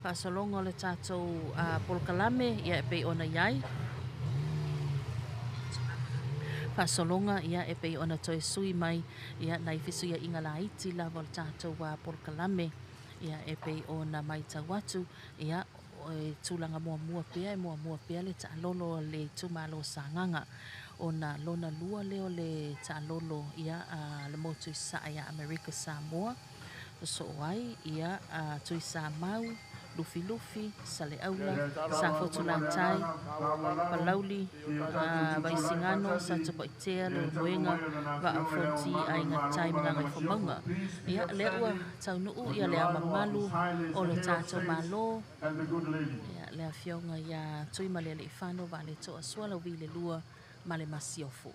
Faasologa o le tatou polokalame ia e pei ona i ai. Faasologa ia e pei ona toe sui mai ia nai fesuiaiga laiti lava o le tatou polokalame ia e pei ona matau atu ia e tulaga muamua pea e muamua pea le taalolo a le itumalo o Sagaga ona lona lua lea o le taalolo ia a le motu i Sasae ia Amerika Samoa. Sosoo ai ia Tuisamau, Lufilufi, Saleaula, Safotulafai, Palauli, Vaisigano, Satupaitea, Leulumoega, Vaa o Fonoti, Aiga Tai ma Gagaifomauga. Ia, lea ua taunuu ia le Ao Mamalu o lo tatou Malo, ia, le Afioga ia Tuimalealiifano Vaaletoa Sualauvi II ma le Masiofo.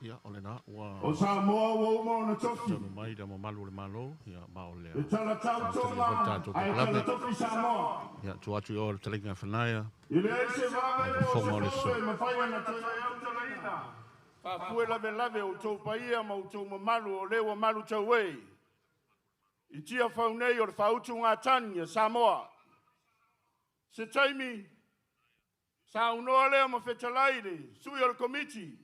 Ia, o lena ua O Samoa ua uma ona tofi. taunuu mai le mamalu o le Malo, ia, ma o le E talatau amatalia foi le Tonga tatou ae polokalame. talatofi Samoa. Ia, tuu atu i o le fetalaiga a Fanaia, E leai se ma vave le po o fofoga se o le poto aso. e mafai ona toe autalaina. Faafue lavelave o outou paia ma outou mamalu o lea ua malu tau e. I tiafau nei o le faautugatagi a Samoa. Se taimi, saunoa lea ma fetalai le sui o le komiti,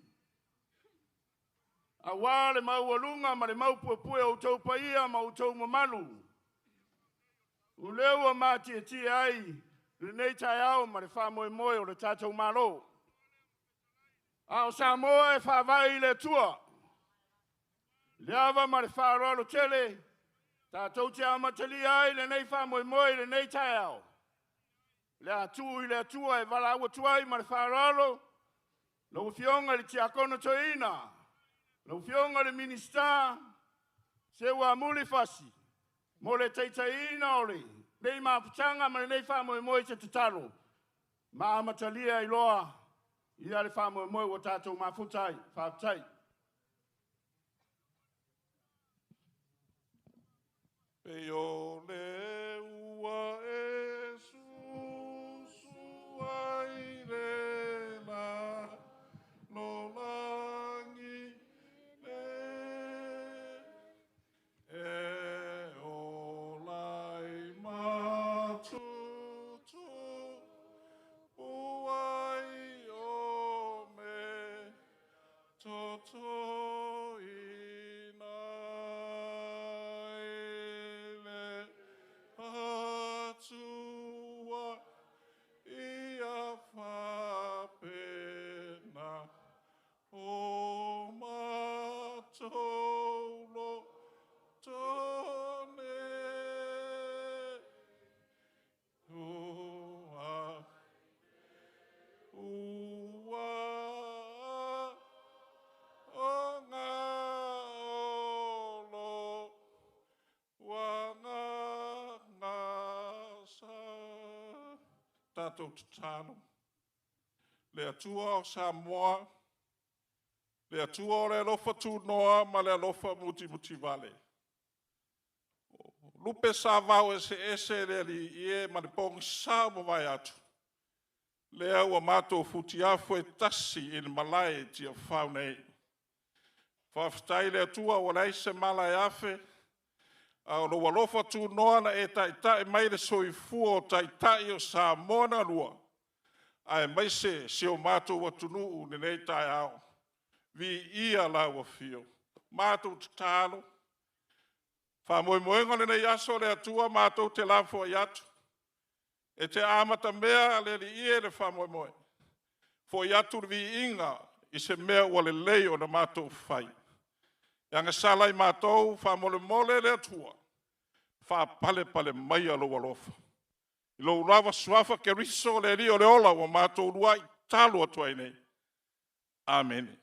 aua le maualuga ma le maupuepue o outou paia ma outou mamalu. O lea ua matietie ai lenei taeao ma le faamoemoe o le tatou Malo. A o Samoa e faavae i le Atua, le ava ma le faaaloalo tele, tatou te amatalia ai lenei faamoemoe i lenei taeao. Le a tuu i le Atua e valaau atu ai ma le faaaloalo, lau Afioga i le Tiakono Toeaina, lau Afioga i le Minisita, Seuamuli Fasi, mo le taitaiina o lenei mafutaga ma lenei faamoemoe i se tatalo, ma amatalia ai loa ia le faamoemoe ua tatou mafuta ai. Faafetai. Pei o le ua e susu ai le lalolagi nei, e ola ai matutu uai o me totoina i le Tatou tatalo. Le Atua o Samoa, le Atua o le alofa tunoa ma le alofa mutimutivale, o lupe savao eseese le Alii e ma le pogisa ua mavae atu, lea ua matou futiafu e tasi i le malae i Tiafau nei. Faafetai i le Atua ua leai se mala e afe, a o lou alofa tunoa na e taitai mai le soifua o Taitai o Samoa na lua, aemaise si o matou atunuu i lenei taeao. Viia lau Afio. Matou tatalo, faamoemoega o lenei aso le Atua matou te lafoai atu, e te amatamea le Alii e i le faamoemoe, foi atu le viiga i se mea ua lelei ona matou fai. E agasala i matou, faamolemole le Atua, faapalepale maia lou alofa. I lou lava Suafa Keriso o le Alii o le ola ua matou uluai tatalo atu ai nei. Amene.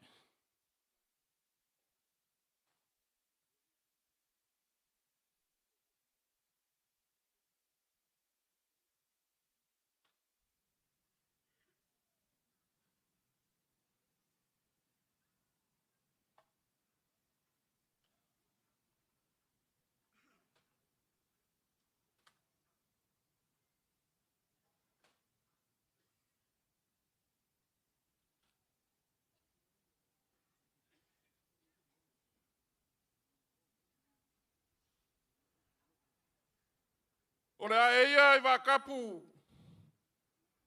O le a ee ia i vaatapu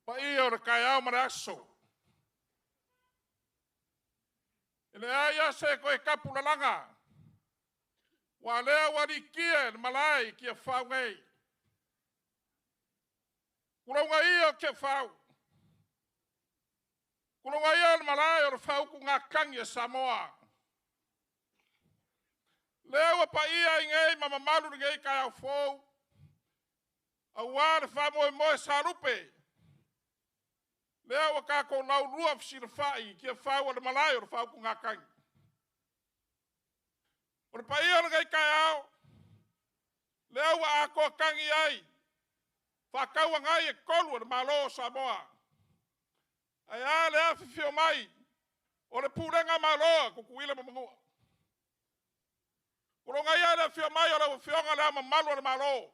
paia o le taeao ma le aso. E leai lava se toe tapulalaga, aua o lea ua aliitia i le malae i Tiafau nei. Tulouna ia o Tiafau, tulouna ia le malae o le faautugatagi a Samoa. O lea ua paia ai nei ma mamalu lenei taeao fou aua le faamoemoe salupe, lea ua tatou laulua fesilafai i Tiafau o le malae o le faautugatagi. O le paia o lenei taeao, lea ua atoa tagi ai faatauagai e tolu a le Malo o Samoa. Ae a le afifio mai o le Pulega Malo a Tutuila ma Manua. Tulouna ia le afio mai o lau Afioga i Le Ao Mamalu o le Malo,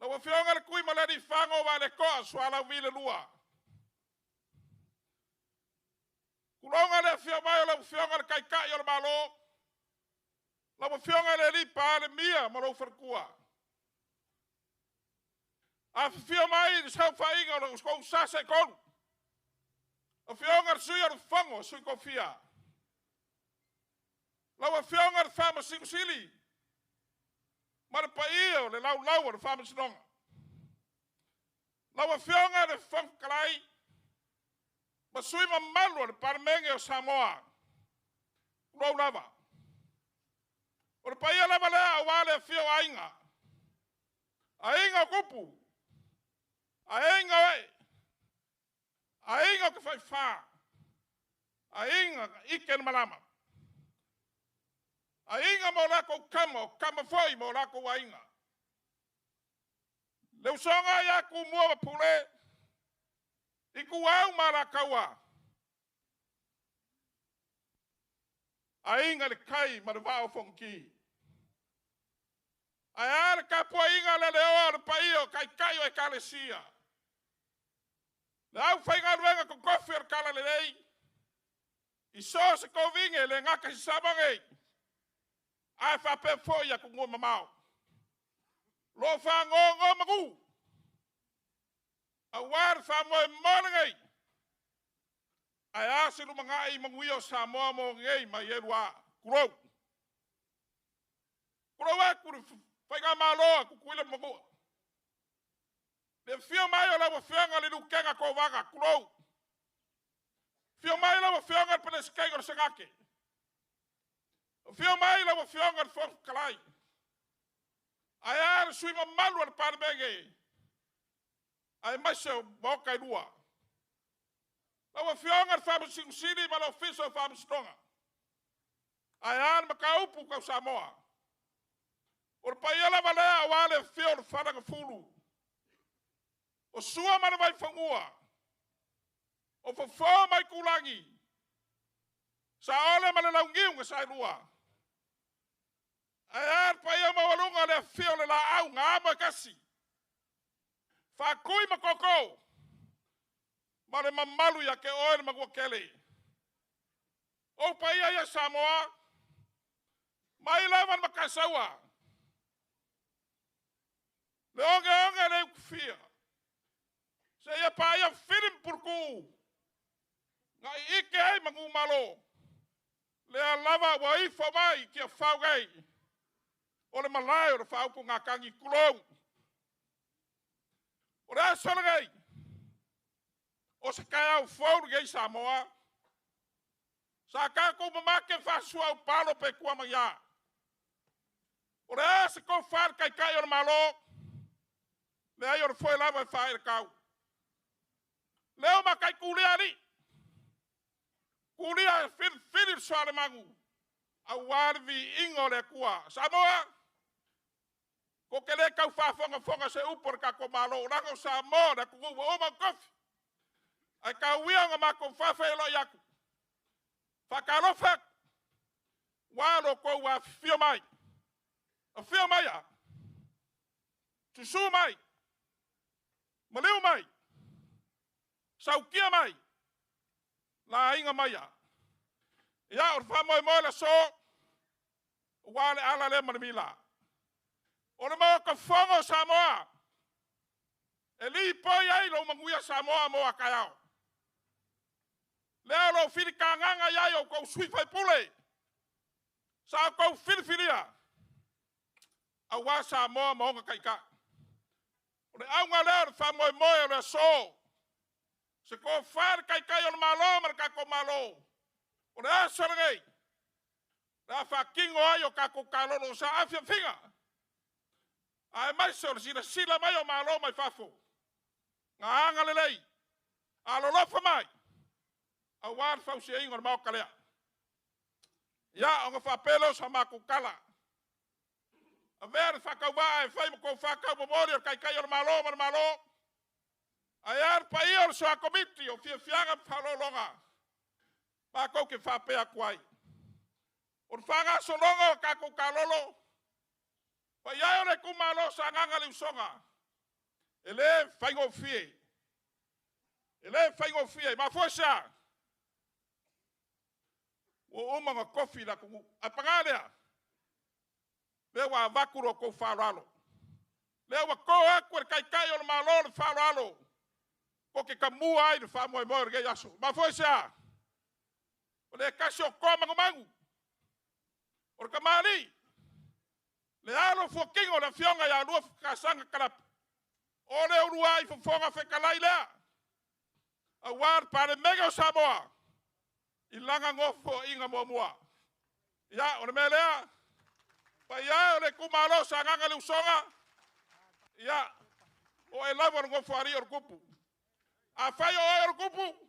lau Afioga i le Tuimalealiifano Vaaletoa Sualauvi II. Tulouna le afio mai o lau Afioga i le Taitai o le Malo, lau Afioga i le Palemia ma lou faletua. Afifio mai le saofaiga o la outou sa seetolu, afioga i le Sui o le Fono a Sui Tofia, lau Afioga i le Faamasino Sili ma le paia o le laulau a le Faamasinoga. Lau Afioga i le Fofoga Fetalai ma sui usufono mamalu o le Palemene o Samoa, tulou lava. O le paia lava lea aua le afio o Aiga, Aiga o Tupu, Aiga o Ee, Aiga o Tafaifa, Aiga na ite i le malama, Aiga ma latou Tama, o Tama foi ma o latou Aiga. Le usoga ia Tumua ma Pule, Ituau ma Alataua, Aiga i le Tai ma le Vaa o Fonoti. Ae a le tapuaiga a le leoa o le paia o Taitai o Ekalesia, le aufaigaluega totofi o le Talalelei i so o se tovine, e le gata i Samoa nei, ae faapea foi atunuu e mamao o lo o faanonomanu aua le faamoemoe lenei. Ae a se lumanai manuia o Samoa mo nei ma i elua? Tulou. Tulou atu le Faigamalo a Tutuila ma Manua, le afio mai o lau Afioga i le Lutena Kovana, tulou. Afio mai lau Afioga i le Peresetene o le Senate, afio mai lau Afioga i le Fofoga Fetalai, ae a le sui usufono mamalu o le Palemene aemaise o Maota e lua. Lau Afioga i le Faamasino Sili ma le Ofisa o Faamasinoga, ae a le mataupu tau Samoa. O le paia lava lea aua le afio o le Fale na Fulu o O Sua ma le Vaifanua, o Fofo ma Aitulagi, Saole ma le Launiu na Saelua. Ae a le paia maualuga o le afifio o le Laau na amo e tasi, Faatui ma Tootoo ma le mamalu ia te oe le Manuatele. O ou paia ia Samoa, mai lava i le Matasaua, le oneone le utufia, seia paia Fili ma Puletuu na iite ai manumalo, lea lava ua ifo mai i Tiafau nei, o le malae o le faautugatagi, tulou. O le aso lenei, o se taeao fou lenei Samoa. Sa tatou mamate faasuaupalo pe tua ma ni a. O le a se tofa a le Taitai o le Malo? Leai o le foe lava e faaee i le tau. Lea ua mataitulia alii, tulia e filifili le soa o le malu aua le viiga o le Atua. Samoa, tou te le tau faafogafoga i se upu a le tatou Malo, leaga o Samoa o le atunuu ua uma ona tofi. Ae tau ia ina matou faafeiloai atu, faatalofa atu, aua lo outou afifio mai. Afio maia, susu mai, maliu mai, sautia mai, laina maia. Ia, o le faamoemoe o le aso, aua le ala lea ma le mila, o le Maota Fono o Samoa, e lipoi ai lou manuia Samoa mo a taeao. Lea o lo o filitagaga i ai outou sui usufono sa outou filifilia aua Samoa ma ona taitai. O le auga lea o le faamoemoe o le aso, se tofa i le Taitai o le Malo ma le tatou Malo, o le aso lenei o le a faatino ai o tatou kalolo saafiafiaga, aemaise o le silasila mai o Malo mai fafo na agalelei, alolofa mai aua le fausiaina o le Maota lea. Ia, ona faapea lea o sa matou tala, avea le faatauvaa e fai ma tofa taumomoli o le Taitai o le Malo ma le Malo, ae a le paia o le Soa Komiti o Fiafiaga ma Faaaloaloga. Matou te faapea atu ai, o le faagasologa o tatou kalolo, paia e o le itumalo o Sagaga le Usoga, e le faigofie, e le faigofie. E mafua i se a? Ua uma ona tofi le atunuu, ae paga lea, o lea ua avatu la outou faaaloalo, lea ua to atu e le Taitai o le Malo le faaaloalo tou te tamua ai le faamoemoe o lenei aso. E mafua i se a? O le tasi o toa manumanu, o le tamalii, le alo fuatino o le Afioga ia Luafatasaga Talapu, o le uluai Fofoga Fetalai lea aua le Palemene o Samoa i lana Nofoaiga muamua. Ia, o le mea lea, paia e o le itumalo o Sagaga le Usoga, ia, o oe lava o le Nofoalii o le Tupu. Afai o oe o le Tupu,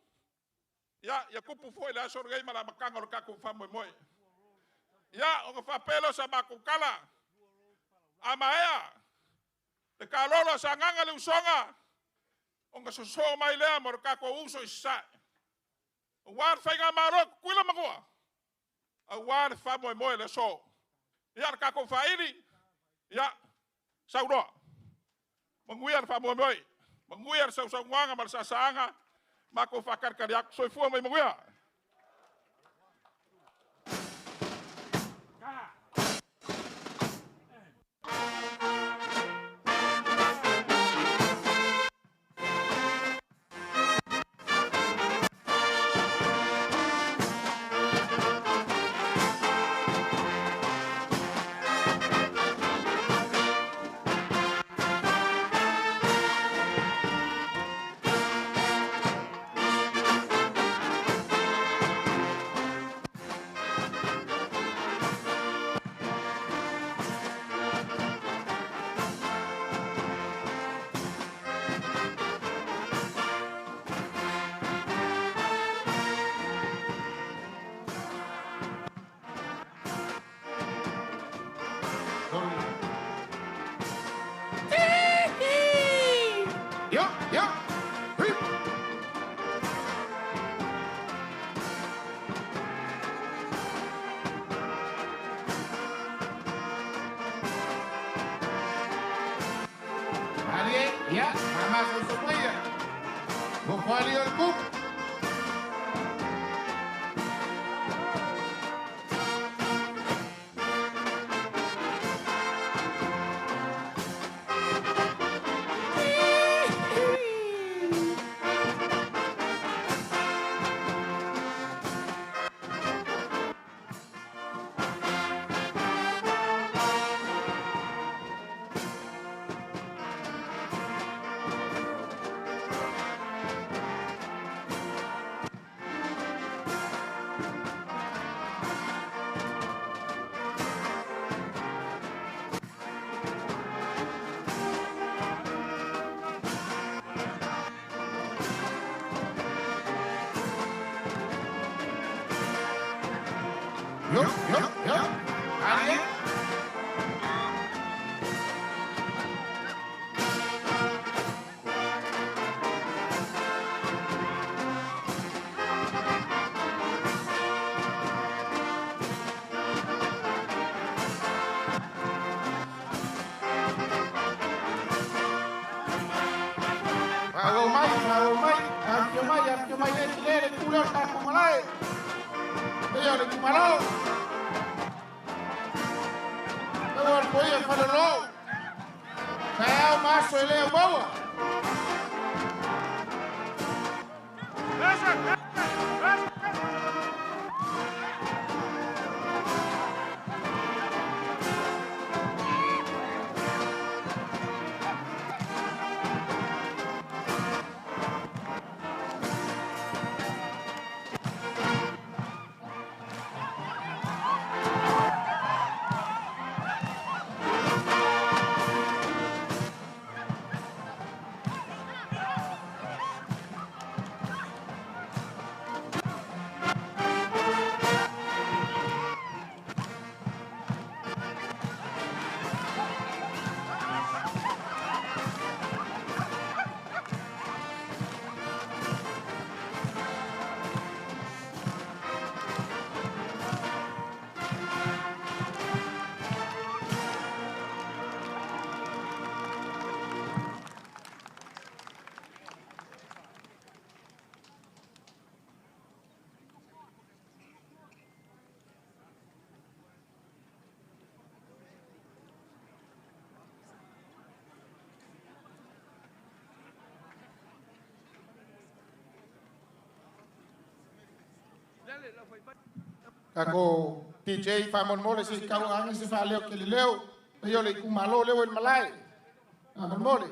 ia tupu foi le aso lenei ma le amataga o le tatou faamoemoe. Ia, ona faapea lea o sa matou tala, a maea le kalolo a Sagaga le Usoga, ona sosoo mai lea ma le tatou uso i Sasae, aua le Faigamalo a Tutuila ma Manua, aua le faamoemoe o le aso. Ia, o le tatou faili, ia, sau loa. Manuia le faamoemoe, manuia le sausaunoaga ma le saasaaga, matou faatalitali atu. Soifua ma ia manuia. Ia, faamasoasoa Nofoalii o le Tupu. Yo, yo, yo. Ali. Fa'auau mai, fa'auau mai, afio mai, afio mai le tile le pule o le tatou malae. Ia o le itumalo. Ua le poia falelo. Taeao ma aso e le aumaua. Kako DJ faamolemole se i tauaga se faaleo keleleo paia o le itumalo leo i le malae. Faamolemole.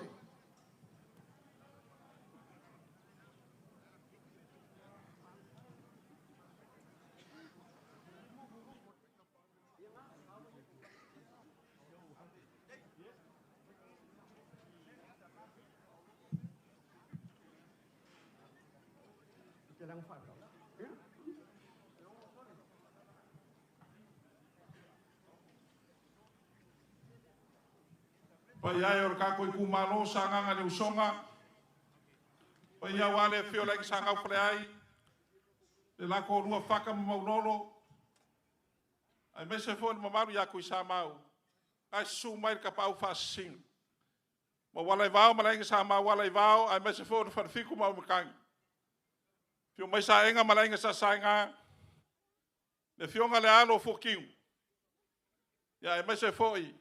Paia e o le kako i kumalo sa nganga le usonga. Paia wale fio le sa ngau fale ai. Le lako lua whaka ma maulolo. Ai mese fo le mamalu ia kui sa mau. Ai su mai le kapau whaasisinu. Ma wala i vao, ma lainga sa mau wala i vao, ai mese fo le whanfiku ma umakangi. Fio mai sa enga ma lainga sa sainga. Le fionga le alo fukiu. Ia ai mese fo i.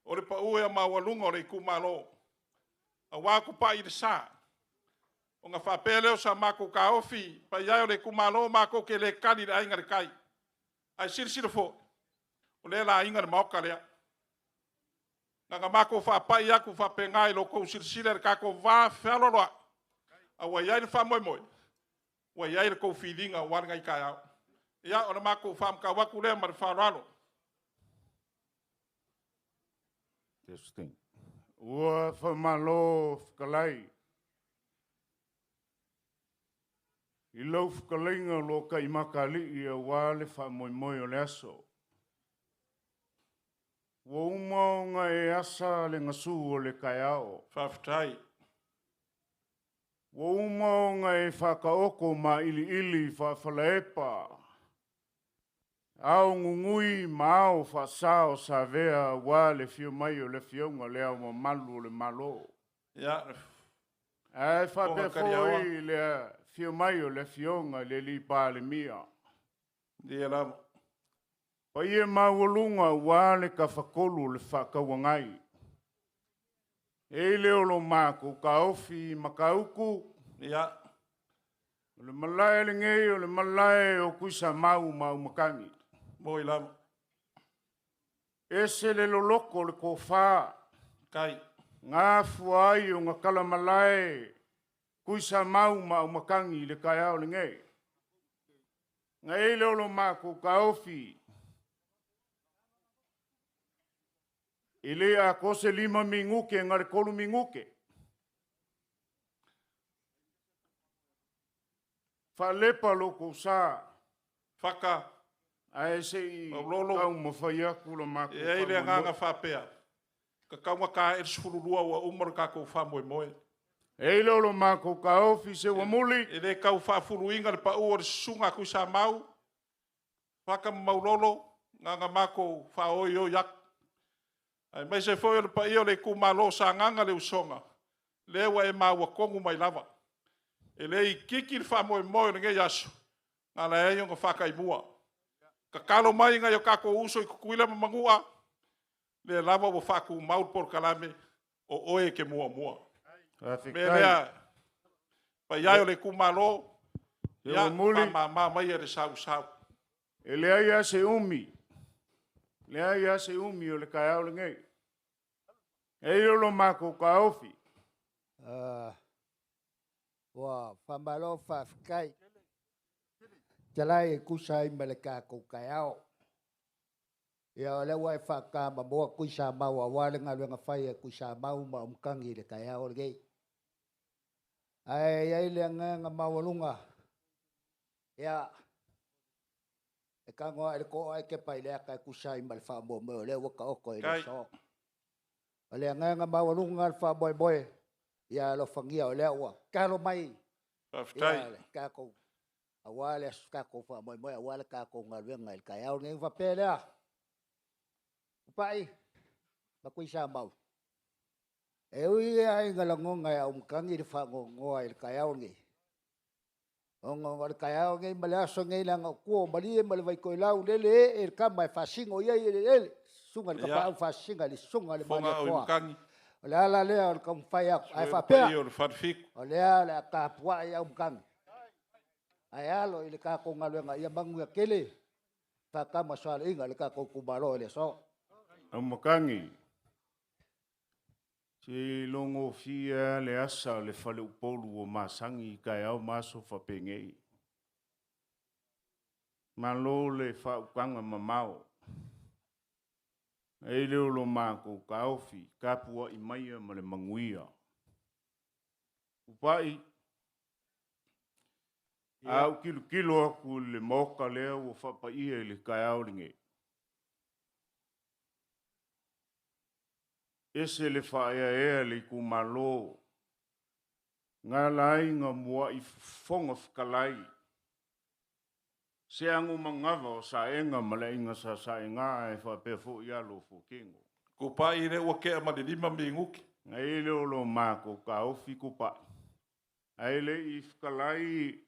O le pau e maualuga o le itumalo. Auā kupaʻi i le sā. O ga faapea lea o sa makou kaofi, paia e o le itumalo makou ke lē kali i le aiga le kai. Ae silasila foʻi, o lea laaiga le maoka lea. Naga makou faapaʻi aku faapegā i lo tou silasila i le tatou va fealoaloaʻi. A ua iai le faamoemoe, ua iai le tou filiga aua lenei taeao. Ia, o le matou faamatau atu lea ma le faaaloalo. Testing. Ua faamalo fetalai i lau fetalaiga o lo o taimakalii auā le faamoemoe o le aso. Ua uma ona e asa le gasū o le taeao. Faafetai. Ua uma ona e faataoto mailiili faafalaepa ao gugui ma ao faasā o Savea auā le afio mai o le Afioga le Ao Mamalu o le Malo. Ia, le Ae Fofoga faapea Kaliaoa. foi le afio mai o le afioga i le alii Palemia. Ia lava. Paia maualuga ua le tafatolu o le faatauagai. E i le o lo matou taofi i Matautu. Ia. O le malae lenei o le malae o Tuisamau ma Aumakani. Moi lava. Ese le loloko o le tofa. Kai. Gafua ai o ngakala malae Tuisamau ma Aumakani i le taeao lenei. Nga e le o lo matou taofi. E le a kose 5 minute nga le 3 minute. Faalepa lo kou sa. Faka. Ae se i Maulolo. tau mawhai aku la makou E ai le whamoemoe. agaga faapea. Kakauga ka e le 12 ua uma le kakou faamoemoe. E le o lo makou kaofi se ua muli. E le kau faafuluiga le paʻu o le susuga a Tuisamau, Faka ma Maulolo, gaga makou faaoioi aku. Ae maise foi o le paia o le itumalo Sagaga le Usoga, lea ua e maua tonu mai lava. E le itiiti le faamoemoe o lenei aso, na ala ai ona faataimua. Tatalo mai nai o tatou uso i Tutuila ma Manua, lea lava ua faatumau le polokalame o oe e te muamua. Faafetai. Mea lea, paia e o le itumalo, Ia ia, muli. faamama mai le sausau. E leai lava se umi, leai lava se umi o le taeao lenei. E i o lo makou kaofi. Ua whamalo whawhikai. Te lai e kusa ai ma le kākou taeao. Ia o lea ua e whakamamoa Tuisamau a wā le ngaluega whai e Tuisamau ma umkangi i le taeao lenei. Ae iai le agaga maualuga. Ia, e tago e le koa e kepa i le aka e kusa ai ma le whaamoemoe o lea ua taoto i le Kai. aso. O le agaga maualuga le whaamoemoe. Ia alofagia o lea ua talo mai. Faafetai. Ia le kākou aua le aso kākou whaamoemoe, aua le kākou galuega i le taeao lenei faapea lea. Upai, ma Tuisamau. E ui ai ngā langonga e au makangi le whaangongoa i le taeao lenei. Ona o le taeao lenei ma le aso lenei leaga o tua o malie ma le vaitoelau lele e e le kama e faasino i ai e le ele. Susuga i le Ia. kapaau faasisiga i le susuga i le Foga o i Malietoa. makangi. O le ala lea o le taumafai atu. Ae Sue faapea, paia o le falefitu. o lea o le a tapuai i au makangi. Ae alo i le kākou galuega ia manuia tele whakama soaleiga le kākou itumalo i le aso. Au makangi. Se longo fia le asa le fale upolu o masangi i taeao ma aso faapegei. Malo le faautaga mamao. E le o lo makou taofi, tapuai maia ma le manuia. Upai, a ou kilokilo aku i le maoka lea ua faapaia i le taeao lenei. Ese le faaeaea le itumalo, ngā laiga mua'i fofoga fetalai. Se ago magava o saega ma le aiga sa saega e faapea foi alo o fuakego. Kupai le ua kea ma le 5 minuti. Nga e le o lo makou taofi kupai. Ae le i fetalai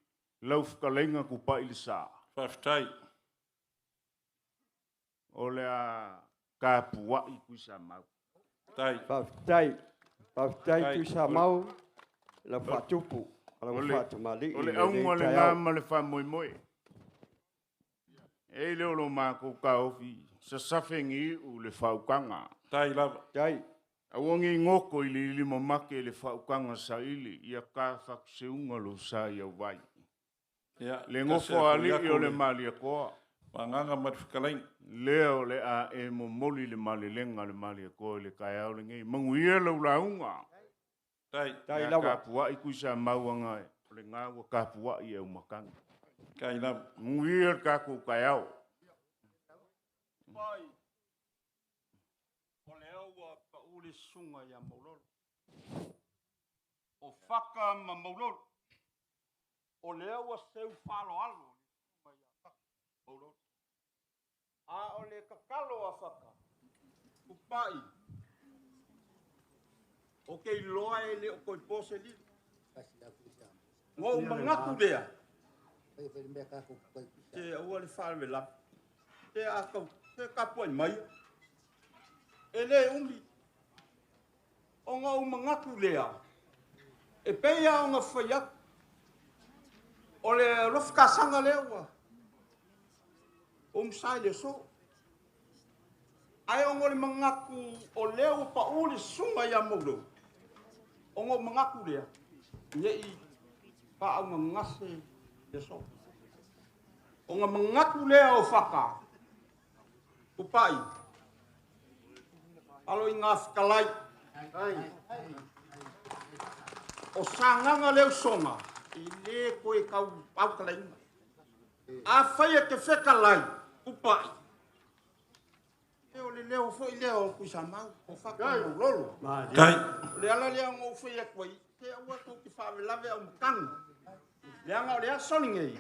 lau fetalaiga kupai le sa. Faafetai. O le a tapuai Tuisamau. Tai. Faafetai. Faafetai Faafetai. Tuisamau, lau faatupu, lau O le- faatamalii O le i lenei auga lena taeao. ma le faamoemoe. E le o lo makou taofi, sasafe giu le faukaga. Tai lava. Tai. Aua gi ngoko i le ilima make le faukaga saili, ia ka fakuseuga lo sa i au vai. Ia, Le kasi ngofo aku alii iaku o le le Malietoa. Magaga ma le fetalaiga. Lea o le a e momoli le malelega le Malietoa i le taeao lenei. Manuia lau lauga. Tai. Tai Ia lava. tapuai Tuisamau aga o le gā ua tapuai e au makagi. Tai lava. Manuia le tatou taeao. Pai. O lea ua pau le susuga ia Maulolo. O Faka ma Maulolo. O lea ua seu faaaloalo le susuga ia Faka Maulolo. A o le tatalo a Faka, upai. O ke iloa e le o koe po se lilo. Ngou manatu lea. Te aua le faalavelave. Te a kau, te tapuai mai. E le umi. Ona ou manatu lea, e pei lava ona fai atu, o le lofutasaga lea ua umusa i le aso. Ae ona o le manatu o lea ua pau le susuga ia Maulolo, ona ou manatu lea, ne i faaaaogagase le aso. Ona manatu lea o Fata, Tupai, alo i Gafetalai, o Sagaga le usoga, e le toe tau autalaina. Afai e te fetalai, Tupai, e o le leo foi lea o Tuisamau, o Fata Maulolo. O le ala lea na ou fai atu ai, te aua tou te faalavelave au matagi. Leaga o le aso lenei,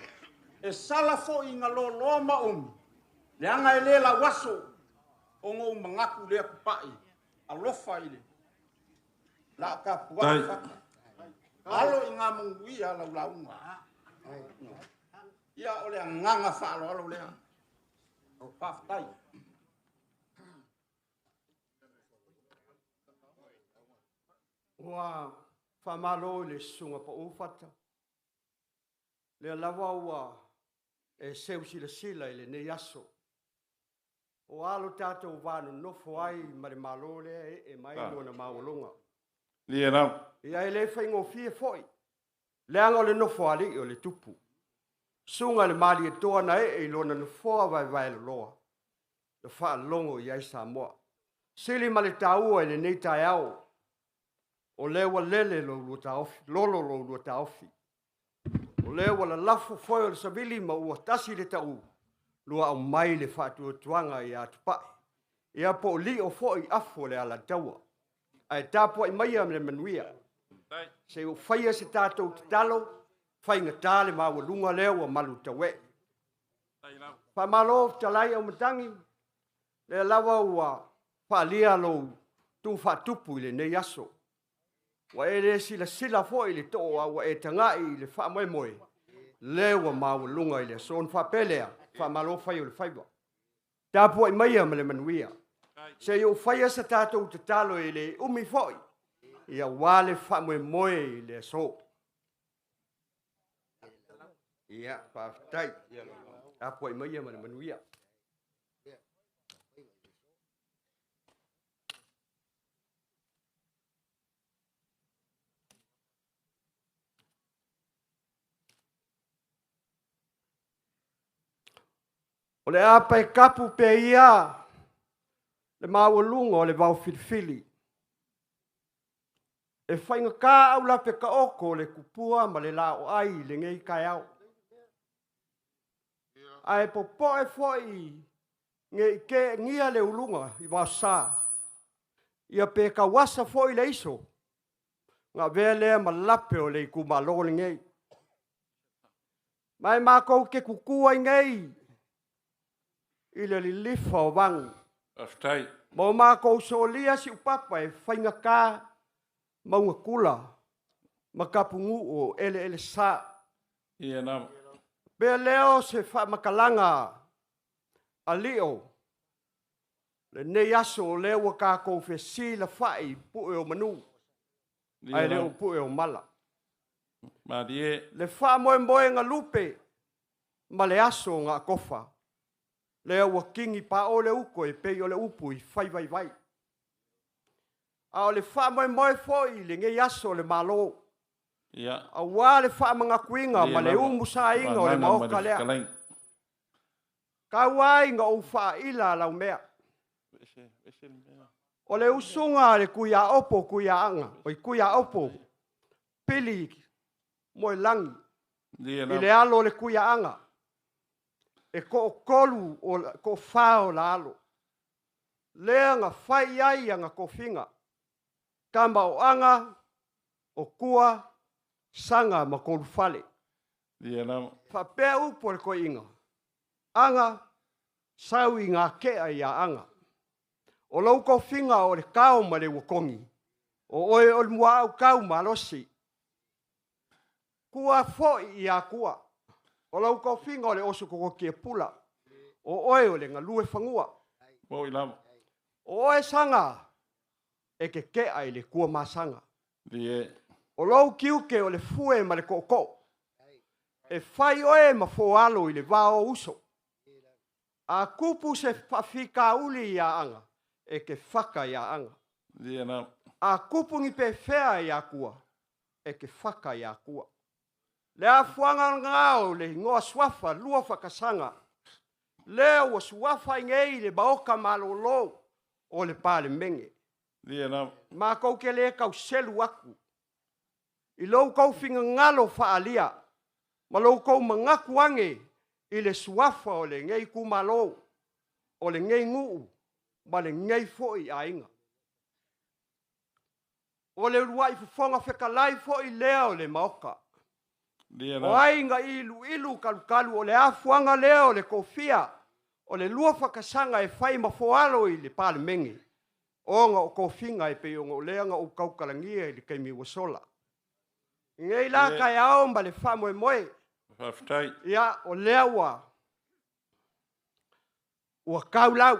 e sala foi ina loaloa ma umi, leaga e le lauaso, ona ou manatu lea Tupai, alofa i le laa tapuai Fata. Alo i ngā manuia lau lauga. Ia o le agaga faaaloalo lea. Faafetai. Ua faamalo i le susuga pau Fata. Lea lava ua e seu silasila i lenei aso. O a lo tatou va nonofo ai ma le Malo lea e ee mai lona maualuga. Ia e le faigofie foi, leaga o le nofoalii o le tupu. Susuga i le Malietoa na ee i lona nofoa vaevaeloloa, na faalogo i ai Samoa. Sili ma le taua i lenei taeao, o lea ua lele lo ulua taofi, lolo lo ulua taofi. O lea ua lalafo foe o le savili ma ua tasi le tau, lua aumai le faatuatuaga ia Tupai. Ia po o lio foi afu o le Alataua. Ae tapuai maia ma le manuia. Se i ou faia se tatou tatalo, faigata le maualuga lea ua malu tauee. Faamalo fetalai Auimatagi, lea lava ua faalia lou tu faatupu i lenei aso. Ua e le silasila foi i le too a ua e tagai i le faamoemoe, lea ua maualuga i le aso. Ona faapea lea, faamalo fai o le faiva. Tapuai maia ma le manuia. Se i ou faia se tatou tatalo e le umi foi, ia aua le faamoemoe i le aso. Ia, faafetai. Tapuai maia ma le manuia. O le a paekapu pea ia le maualuga o le vaofilifili. E faigata aulape taoto le tupua ma le laoai i lenei taeao. Ae popoe foi ne i teenia le uluga i vaosa, ia pe tauasa foi le iso, na avea lea ma lape o le itumalo lenei. Ma e matou te tutu ai nei i le lilifa o vanu. Faafetai. Ma o matou solia siupapa e faigata maugatula ma tapunuu o eleelesa. Ia lava. Pea lea o se faamatalaga a Lio, lenei aso o lea ua tatou fesilafai i pue o manu, ae le o pue o mala. Malie. Le faamoemoega lupe ma le aso na atofa, lea ua tini pao le uto e pei o le upu i fai vaivai. A o le faamoemoe foi i lenei aso o le Malo, aua le faamanatuina ma le umusaina o le Maota lea. Tau ai na ou faaila laumea. O le usuga a le Tuiaopo, Tuiaaga, oi Tuiaopo, Pili Moelagi, i le alo o le Tuiaaga, e toatolu o toafa o la alo. Lea na fai ai ana tofiga, tama o Aga, o Tua, Saga ma Tolufale. Faapea upu a le toeaina, Aga, sau i ngā kea ia Aga. O lou tofiga o le tao ma le uakogi, O oe o le muaau kau malosi. Kua foi i Akua. O lau tofiga o le oso tototia pula. O oe o le galue fanua. Mo'i lava. O oe saga e keke'a i le tuamasaga. Ie. O lou tiute o le fue ma le tootoo. E fai oe ma foalo i le va o uso. A tupu se faafitauli ia Aga, e te faka ia Aga. Ie lava. A tupu ni pefea ia Akua, e te faka ia Akua. Le afuaga lena o le igoa suafa Luafakasaga, lea ua suafa ai nei le maota malolo o le Palemene. Ie lava. Matou te le tauselu atu i lo outou finagalo faaalia ma lo outou manatu ane i le suafa o lenei itumalo, o lenei nuu ma lenei foi aiga. O le uluai fofoga fetalai foi lea o le Maota. Ie O lava. ai na iluilu kalukalu o le afuaga lea o le tofia o le Luafakasaga e fai ma foalo i le Palemene, ona o tofiga e pei ona o lea na ou tautalagia i le taimi ua sola. I nei la Ie. taeao ma le faamoemoe, Faafetai. ia, o lea ua tau lau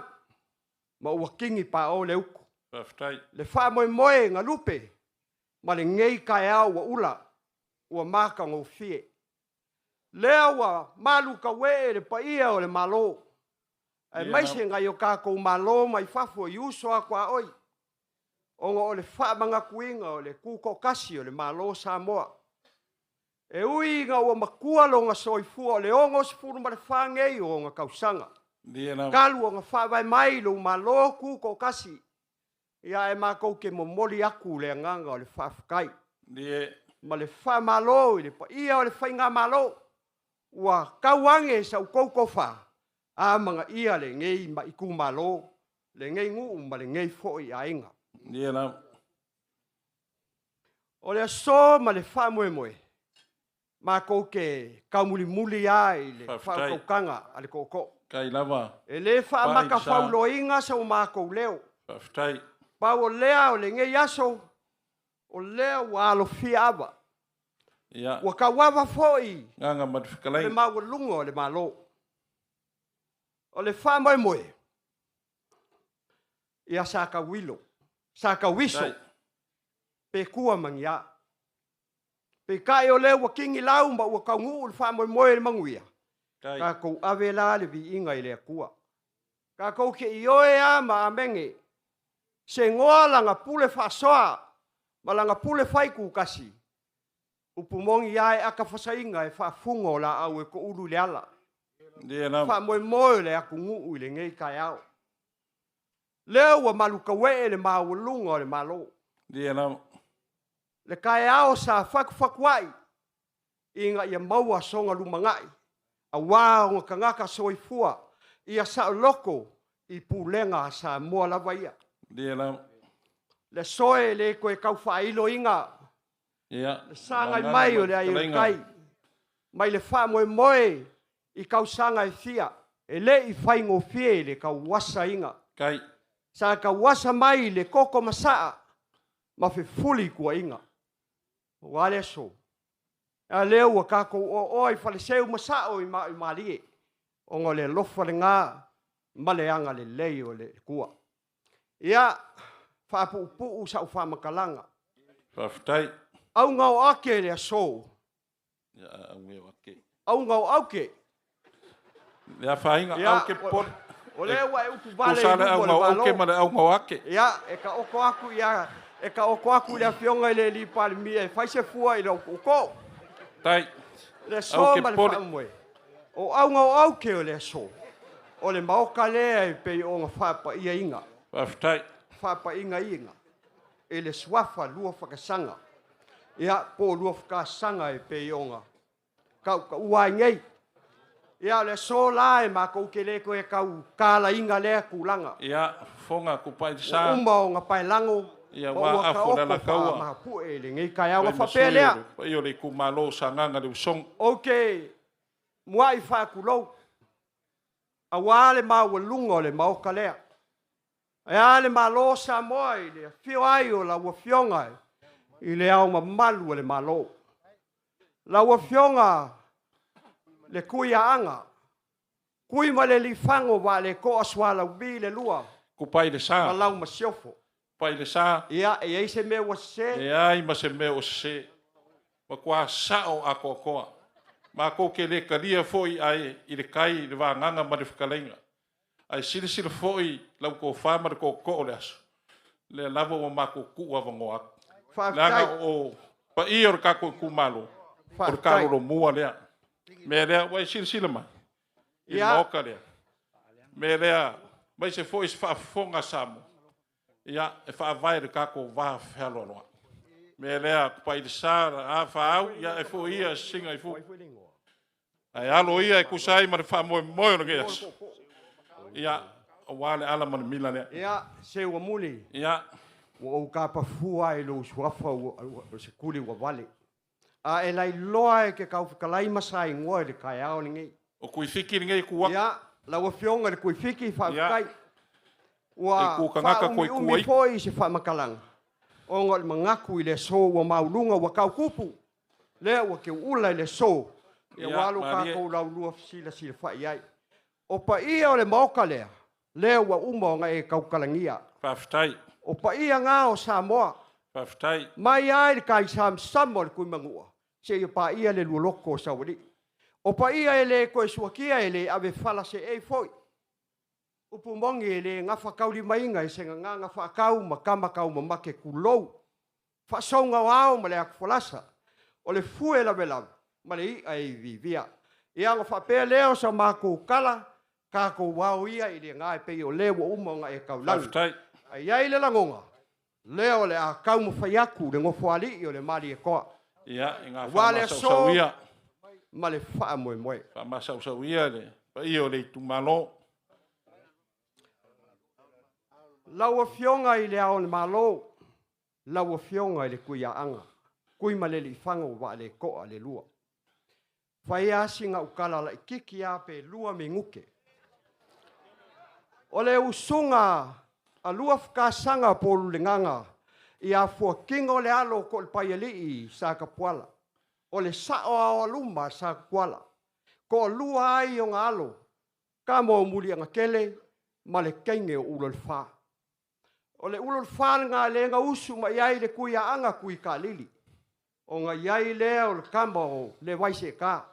ma ua tini pao le utu. Faafetai. Le faamoemoe galupe ma lenei taeao ua ula, ua matagofie. Lea ua malutauee le paia o le Malo, aemaise nai o tatou malo mai fafo i uso a tuaoi, ona o le faamanatuina o le tutoatasi o le Malo o Samoa. E ui ina ua matua lona soifua o le 64 nei o ona tausaga, Ie lava. talu ona faavae mai lou Malo tutoatasi, ia ae matou te momoli atu le agaga o le faafetai Ie. ma le faamalo i le paia o le faigamalo ua tauage sa outou tofa a magaia lenei itumalo, lenei nuu ma lenei foi aiga. Ie lava. O le aso ma le faamoemoe, matou te taumulimuli lava i le Faafetai. faautautaga a le tootoo. Kai lava. E le faamata Pa'i sa. fauloina sa o matou leo. Faafetai. Pau o lea o lenei aso, o lea ua alofia ava. Ia. Ua tauava foi Gaga ma le le fetalaiga. maualuga o le Malo. O le faamoemoe, ia sa tauilo, sa tauiso, Tai. pe kua mangia. Peitai o lea ua tini lau ma ua taunuu le faamoemoe i le manuia. Tai. Tatou ave la le viiga i le Atua. Tatou te ioe a ma amene. Se goa langa pule faasoa ma langa pule faitutasi. Upu moni a e aka fasaina e faafuga o laau e toulu i le ala. Ie lava. Faamoemoe o le atunuu i lenei taeao. Lea ua malutauee le maualuga o le Malo. Ie lava. Le taeao sa fatufatuai ina ia maua soga lumanai, auā ona tagata soifua ia saoloto i pulega a Samoa lava ia. Ie lava. Le aso e le toe tau faailoina Ia. le sagai Gaga mai ma o le le ai o le fetalaiga. tai, mai le faamoemoe i tausaga e fia, e le i faigofie i le tauasaina. Kai. Sa tauasa mai i le koko masaa ma fefuli tuaiga. Ua le aso. A lea ua tatou oaoa i faleseu ma sao i malie, ona o le alofa lena ma le agalelei o le Atua. Ia, faapuupuu sau faamatalaga. Faafetai. Auga o ake le aso. Ia, auga o ake. Auga o auke. Le afaina Ia, au ke popole. O lea ua e upu vale Tusa i le luma o auga le o auke Malo. ma le auga o ake. Ia, e ka oko aku ia, e ka oko aku i le afioga i le alii Palemia e fai se fua i lau tootoo. Tai. Le aso Auke ma le popole. faamoemoe. O auga o auke o le aso. O le maoka lea e pei ona faapaiaina. Faafetai. Faapaiga iga. E le suafa Luafakasaga. Ia, po o Luafakasaga e pei ona kautaua ai nei. Ia, o le aso la e matou te le toe tau kalaina lea tulaga. Ia, fofoga kupai Ua sa. uma ona paelago, Ia, ma ua ua afu le taoto alakaua. faamahapue i lenei taeao. Fai Na ma faapea sui lea. o le paia o le itumalo o Sagaga le Usoga. Ou te muai faatulou, auā le maualuga o le maoka lea. Ae a le Malo o Samoa i le afio ai o lau Afioga i le Ao Mamalu o le Malo. Lau Afioga le Tuiaaga, Kui ma le Lifago Vaaletoa Sualauvi le lua. Kupa i le sa. Ma lau masiofo. Kupa i le sa. Ia, e i ai se mea ua sese? Leai ma se mea ua sese. Matua sao atoatoa. Matou te le talia foi ae i le tai i le vagaga ma le fetalaiga. Ae silasila foi lau tofa ma le tootoo o le aso, lea lava ua matou tuu avanoa atu. Faafetai. Leaga o paia o le tatou itumalo, o le taalolomua lea. O le mea lea, ua e silasila mai i le Maota lea? O le mea lea, aemaise foi se faafofoga a Samoa, ia, e faavae i le tatou vafealoaloai. O le mea lea, Tupai i le sa, a fa au, ia e foi ia sesina i fua. Ae alo ia e tusa ai ma le faamoemoe o lenei aso, ia, aua le ala ma le mila lea. Ia, se ua muli. Ia. Ua ou tapafua i lou suafa ua se tuli ua vale. A e lailoa e ke taufetalai ma saingoa i le taeao lenei. O Tuifiki lenei e tu atu. Ia, lau Afioga i le Tuifiki, faafetai. Ia. Ua E tu tagata toe tu faaumiumi ai. foi se faamatalaga, ona o le manatu i le aso ua mauluga ua tautupu, lea ua teuula i le aso, ia Ia, ua alu malie. tatou laulua fesilasilafai ai. O paia o le Maota lea, lea ua uma ona e tautalagia. Faafetai. O paia na o Samoa. Faafetai. Mai lava i le taisamasama o le Tuimanua seia paia le lualoko o Saualii. O paia e le toe suakia e le ave fala seei foi. Upu moni e le gafataulimaina e se gagana faatau ma tama taumamate tulou. Faasouga o ao ma le atufolasa, o le fue lavelave ma le i'a e iviivia. Ia ona faapea lea o sa matou tala, tatou ao ia i le ga e pei o le ua uma ona e taulagi. Faafetai. Ae i ai le lagona, lea o le a taumafai atu le Nofoalii o le Malietoa. Ia, ina Aua le aso faamasausauia. ma le faamoemoe. Faamasausauia le paia o le itumalo. Lau Afioga i le Ao o le Malo, lau Afioga i le Tuiaaga, Tuimalealiifano Vaaletoa le lua. Fai lava sina ukala laititi lava pe 2 minute. O le usuga a lua fekasaga po o Lulegaga ia Fuatino le alo o Toalepaialii sa Tapuala. O le sao aoaluma a sa Tapuala. Toalua ai ona alo, tama o Muliagatele ma le teine o Ulualfa. O le Ulualfa lena lea na usu mai ai le Tuiaaga Tuikaalili. Ona i ai lea o le tama o Levaiseeta.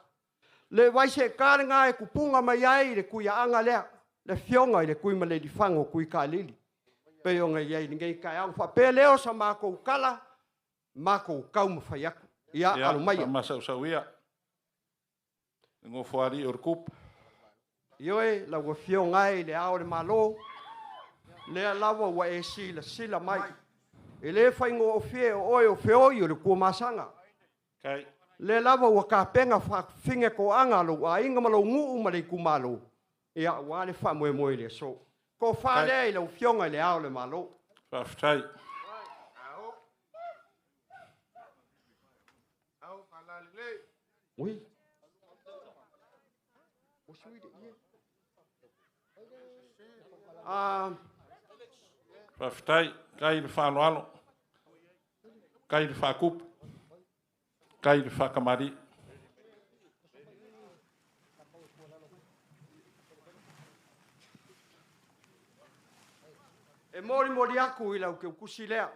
Levaiseeta lena e tupuga mai ai le Tuiaaga lea, le afioga i le Tuimalealiifano Tuikaalili. Pei ona i ai i lenei taeao. Faapea lea o sa matou tala, matou taumafai atu. Ia, Ia, alo maia. faamasausauia le nofoalii o le Tupu. Ioe, lau Afioga e i le Ao o le Malo, lea lava ua e silasila mai. E le faigofie o oe o feoi o le Tuamasaga. Kai. Lea lava ua tapena faafine toaga a lou aiga ma lou nuu ma le itumalo, ia aua le faamoemoe i le aso. Tofa Kai. lea i lau Afioga i le Ao o le Malo. Faafetai. Ui. Faafetai, kai le faaaloalo, kai le faakupu, kai le faakamali'i. E molimoli atu i lau teutusi lea.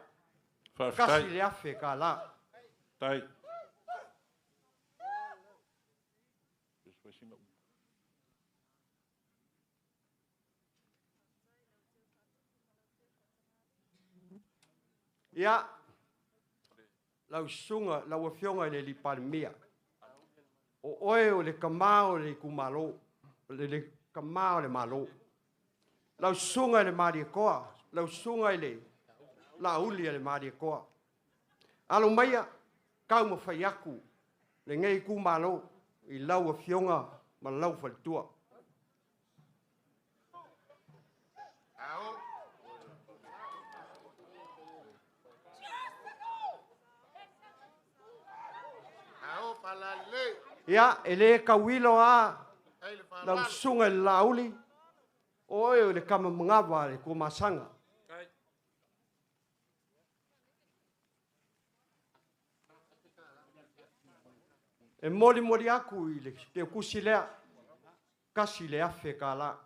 Faafetai. $1,000 tala. Tai. Ia, lau susuga, lau Afioga i le alii Palemia, o oe o le tama o le itumalo, o le tama o le Malo. Lau susuga i le Malietoa, lau susuga i le Laauli a le Malietoa. Alo maia, taumafai atu lenei itumalo i lau Afioga ma lau faletua. Ia, e le tauilo lava lau susuga i le Laauli, o oe o le tama manava a le Tuamasaga. E molimoli aku i le teutusi lea, $1,000.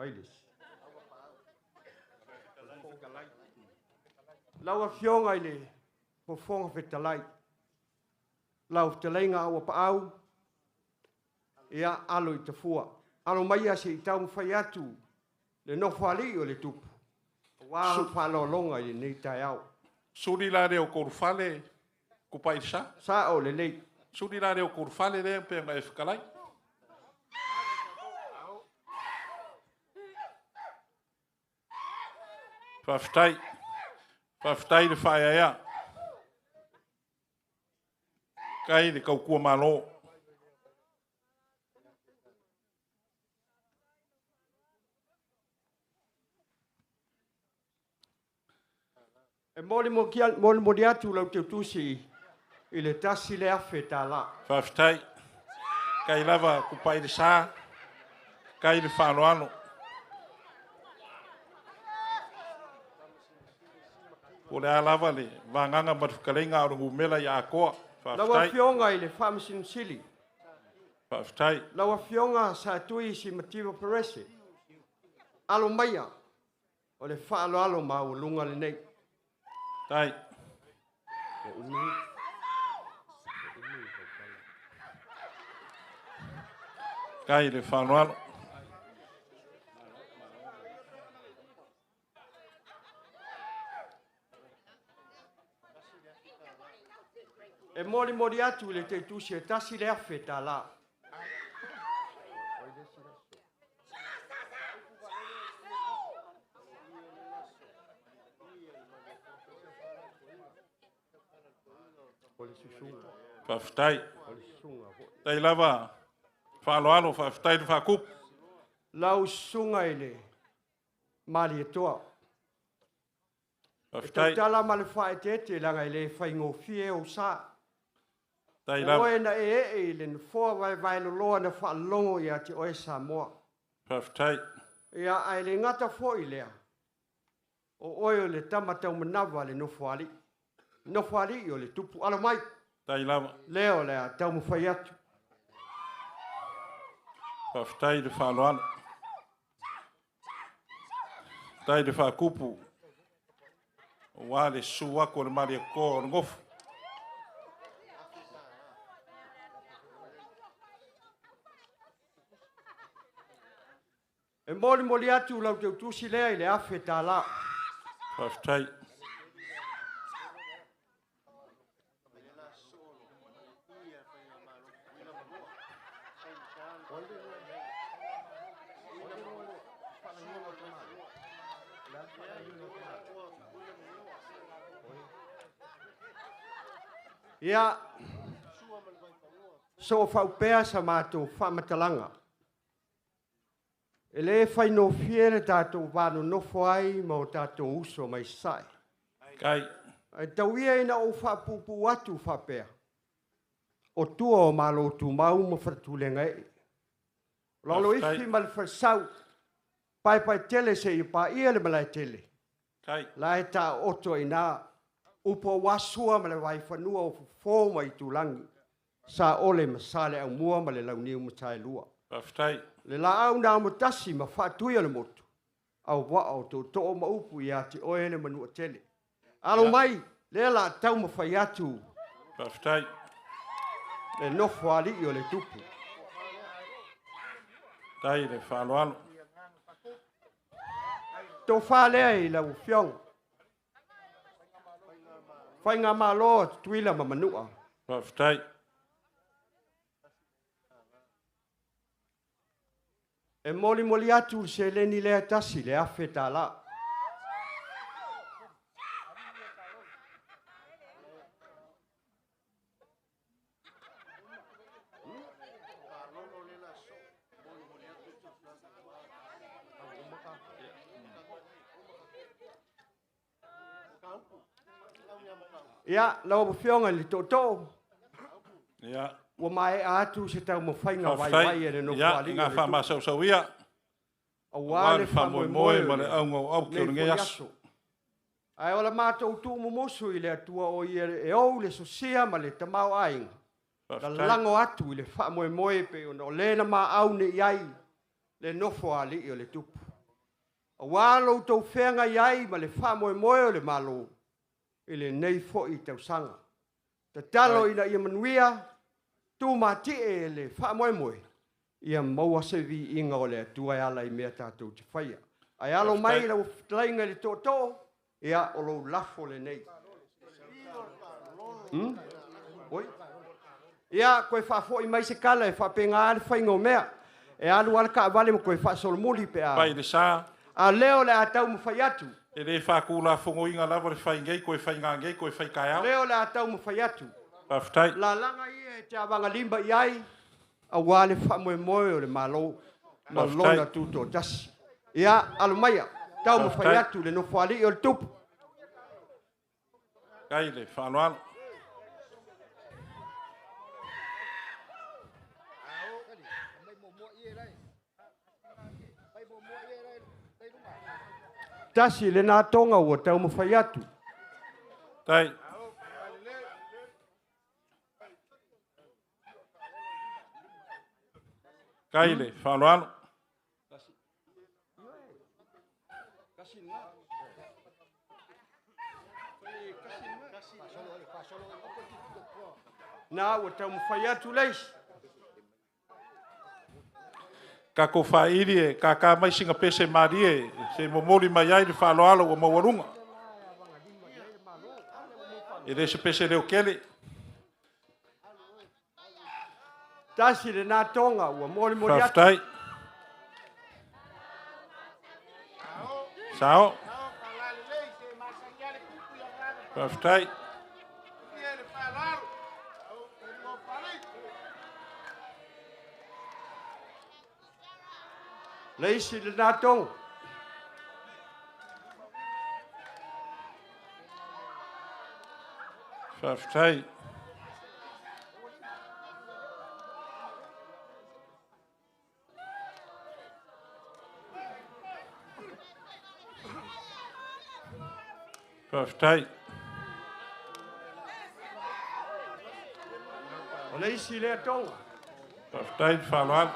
Ai le isi? Lau Afioga i le Fofoga Fetalai, lau fetalaiga Auapaau, ia alo i tafua. Alo maia se i taumafai atu le nofoalii o le tupu, aua lau faaaloaloga i lenei taeao. Suli la lea o Kolufale, kupa i le sa. Sao lelei. Suli la lea o Kolufale lea pe ona e fetalai. Faafetai. Faafetai le faaeaea. Kai le tautua Malo. E molimoli atu lau teutusi i le $1,000. Faafetai. Kai lava kupa i le sa, kai le faaaloalo. O le a lava le vagaga ma le fetalaiga o le numera ia atoa. Lau Faafetai. Afioga i le Faamasino Sili. Faafetai. Lau Afioga Satui Simativa Perese. Alo maia o le faaaloalo maualuga lenei. Tai. Kai le faaaloalo. E molimoli atu i le teitusi e $1,000. Faafetai. Tai lava faaaloalo, faafetai le faakupu. Lau susuga i le Malietoa. Faafetai. E tautala ma le faaeteete leaga e le faigofie ou sa. Tai lava. Oe na e ee i le nofoa vaevaeloloa na faalogo ia te oe Samoa. Faafetai. Ia, ae le gata foi lea. O oe o le tama taumanava le nofoalii. Nofoalii o le tupu alo mai. Tai lava. Lea o le a taumafai atu. Faafetai le faaaloalo. Tai le faakupu. Ua le susu atu o le Malietoa o le nofo. E molimoli atu lau teutusi lea i le $1,000. Faafetai. Ia, so faupea sa matou faamatalaga. E le faigofie le tatou vanonofo ai ma o tatou uso mai sae. Kai. Ai tau ia ina ou faapuupuu atu faapea. O tua o malo tumau ma faletulega ee. Lalo ifi ma le falesau. Paepae tele se i paia le malae tele. Kai. La e ta oto ina upo wasua ma le vaifanua o fofo mai tulangi. Sa ole ma sa le aumua ma le launiu ma taelua. Faafetai. Le laau na amotasi ma faatui o le motu. Au waa o tōtō ma upu ia te oe le manua tele. Alo mai, lea la tau mawhai atu. Faafetai. Le nofo alii o le tupu. Tai le faaaloalo. Tō lea i lau afioga. Whainga malo tutuila ma manua. Faafetai. E molimoli atu le seleni lea tasi le $1,000. Ia, lau afioga i le tootoo. Ia. Ua maea atu se taumafaiga vaivai a le Ia, Nofoalii ina o le Tupu faamasausauia, auā aua le le faamoemoe faamoemoe o ma le auga o auke o lenei lenei foi aso. aso. Ae o le matou tuumumusu i le Atua o ia e ou le sosia ma le tamaoaiga, Faafetai. lalago atu i le faamoemoe pei ona o lena maau nei ai le Nofoalii o le Tupu. Auā lo outou feagai ai ma le faamoemoe o le Malo i lenei foi tausaga. Tatalo Faafetai. ina ia manuia, tumatie e le faamoemoe, ia maua se viiga o le Atua e ala i mea tatou te faia. Ae alo mai Faafetai. lau fetalaiga i le tootoo, ia o lou lafo lenei. Oi. Ia, koe faafoi mai se tala e faapena le faiga o mea. E alu lava le taavale ma toe faasolomuli pe a. Pai le sa, A lea o le a taumafai atu. e le faatulafonoina lava le fai nei, toe fai nanei, toe fai taeao. Lea o le a taumafai atu. Faafetai. Lalaga ia e te avagalima i ai, auā le faamoemoe o le Malo ma Faafetai. lona tutoatasi. Ia, alo maia, taumafai Faafetai. atu le Nofoalii o le Tupu. Kai le faaaloalo. Tasi lena toga ua taumafai atu. Tai. Kai le faaaloalo. Na ua taumafai atu le isi. Tatou faili e kākā mai sina pese malie se momoli mai ai le faaaloalo ua maualuga. E le se pese leo tele. Tasi lena toga ua molimoli atu. Faafetai. Sao. Faafetai. Le isi lena toga. Faafetai. Faafetai. O le isi lea toga. Faafetai le faaaloalo.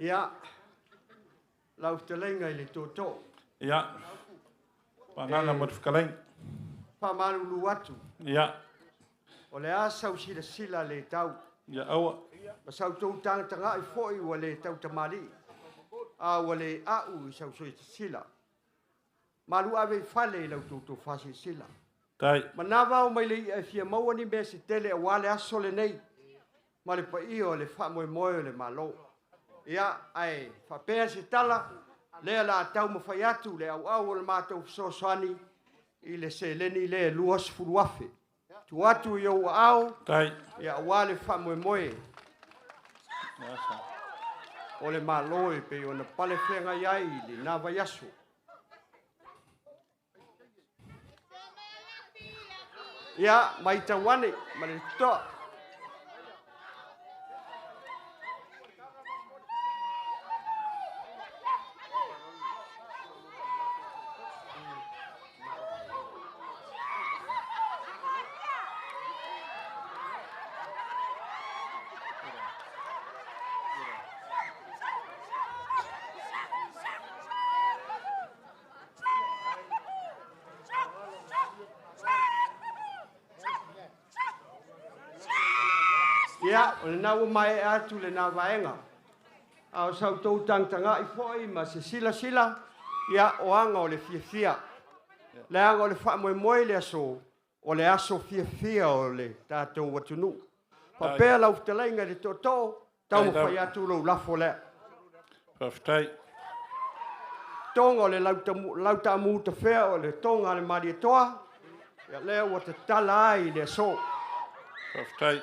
Ia, lau fetalaiga i le tootoo. Ia, faaagaga mo le fetalaiga. Faamalulu atu. Ia, O le a sau silasila le tau. ia aua. Ma sau tou tagatagai foi ua le tautamalii. A ua le au i sau silasila. Malu ave i fale i lau toutou faasilasila. Tai. Manava o mai le ia e fia maua ni mea se tele auā le aso lenei. Ma le paia o le faamoemoe o le Malo. Ia, ae faapea se tala, lea la taumafai atu le auau o le matou fesoasoani i le seleni lea 20,000. Tuu atu i ou aao, Tai. ia auā le faamoemoe o le Malo e pei ona pale feagai ai i lena vaiaso. Ia, maitau ane ma le totoa. Ia, o lena ua maea atu lena vaega. A o sa outou tagatagai foi ma se silasila, ia o aga o le fiafia. Leaga o le faamoemoe i le aso, o le aso fiafia o le tatou atunuu. Faapea lau fetalaiga i le tootoo, taumafai atu lou lafo lea. Faafetai. Toga o le lautaamu tafea o le toga a le Malietoa, ia lea ua tatala ai i le aso. Faafetai.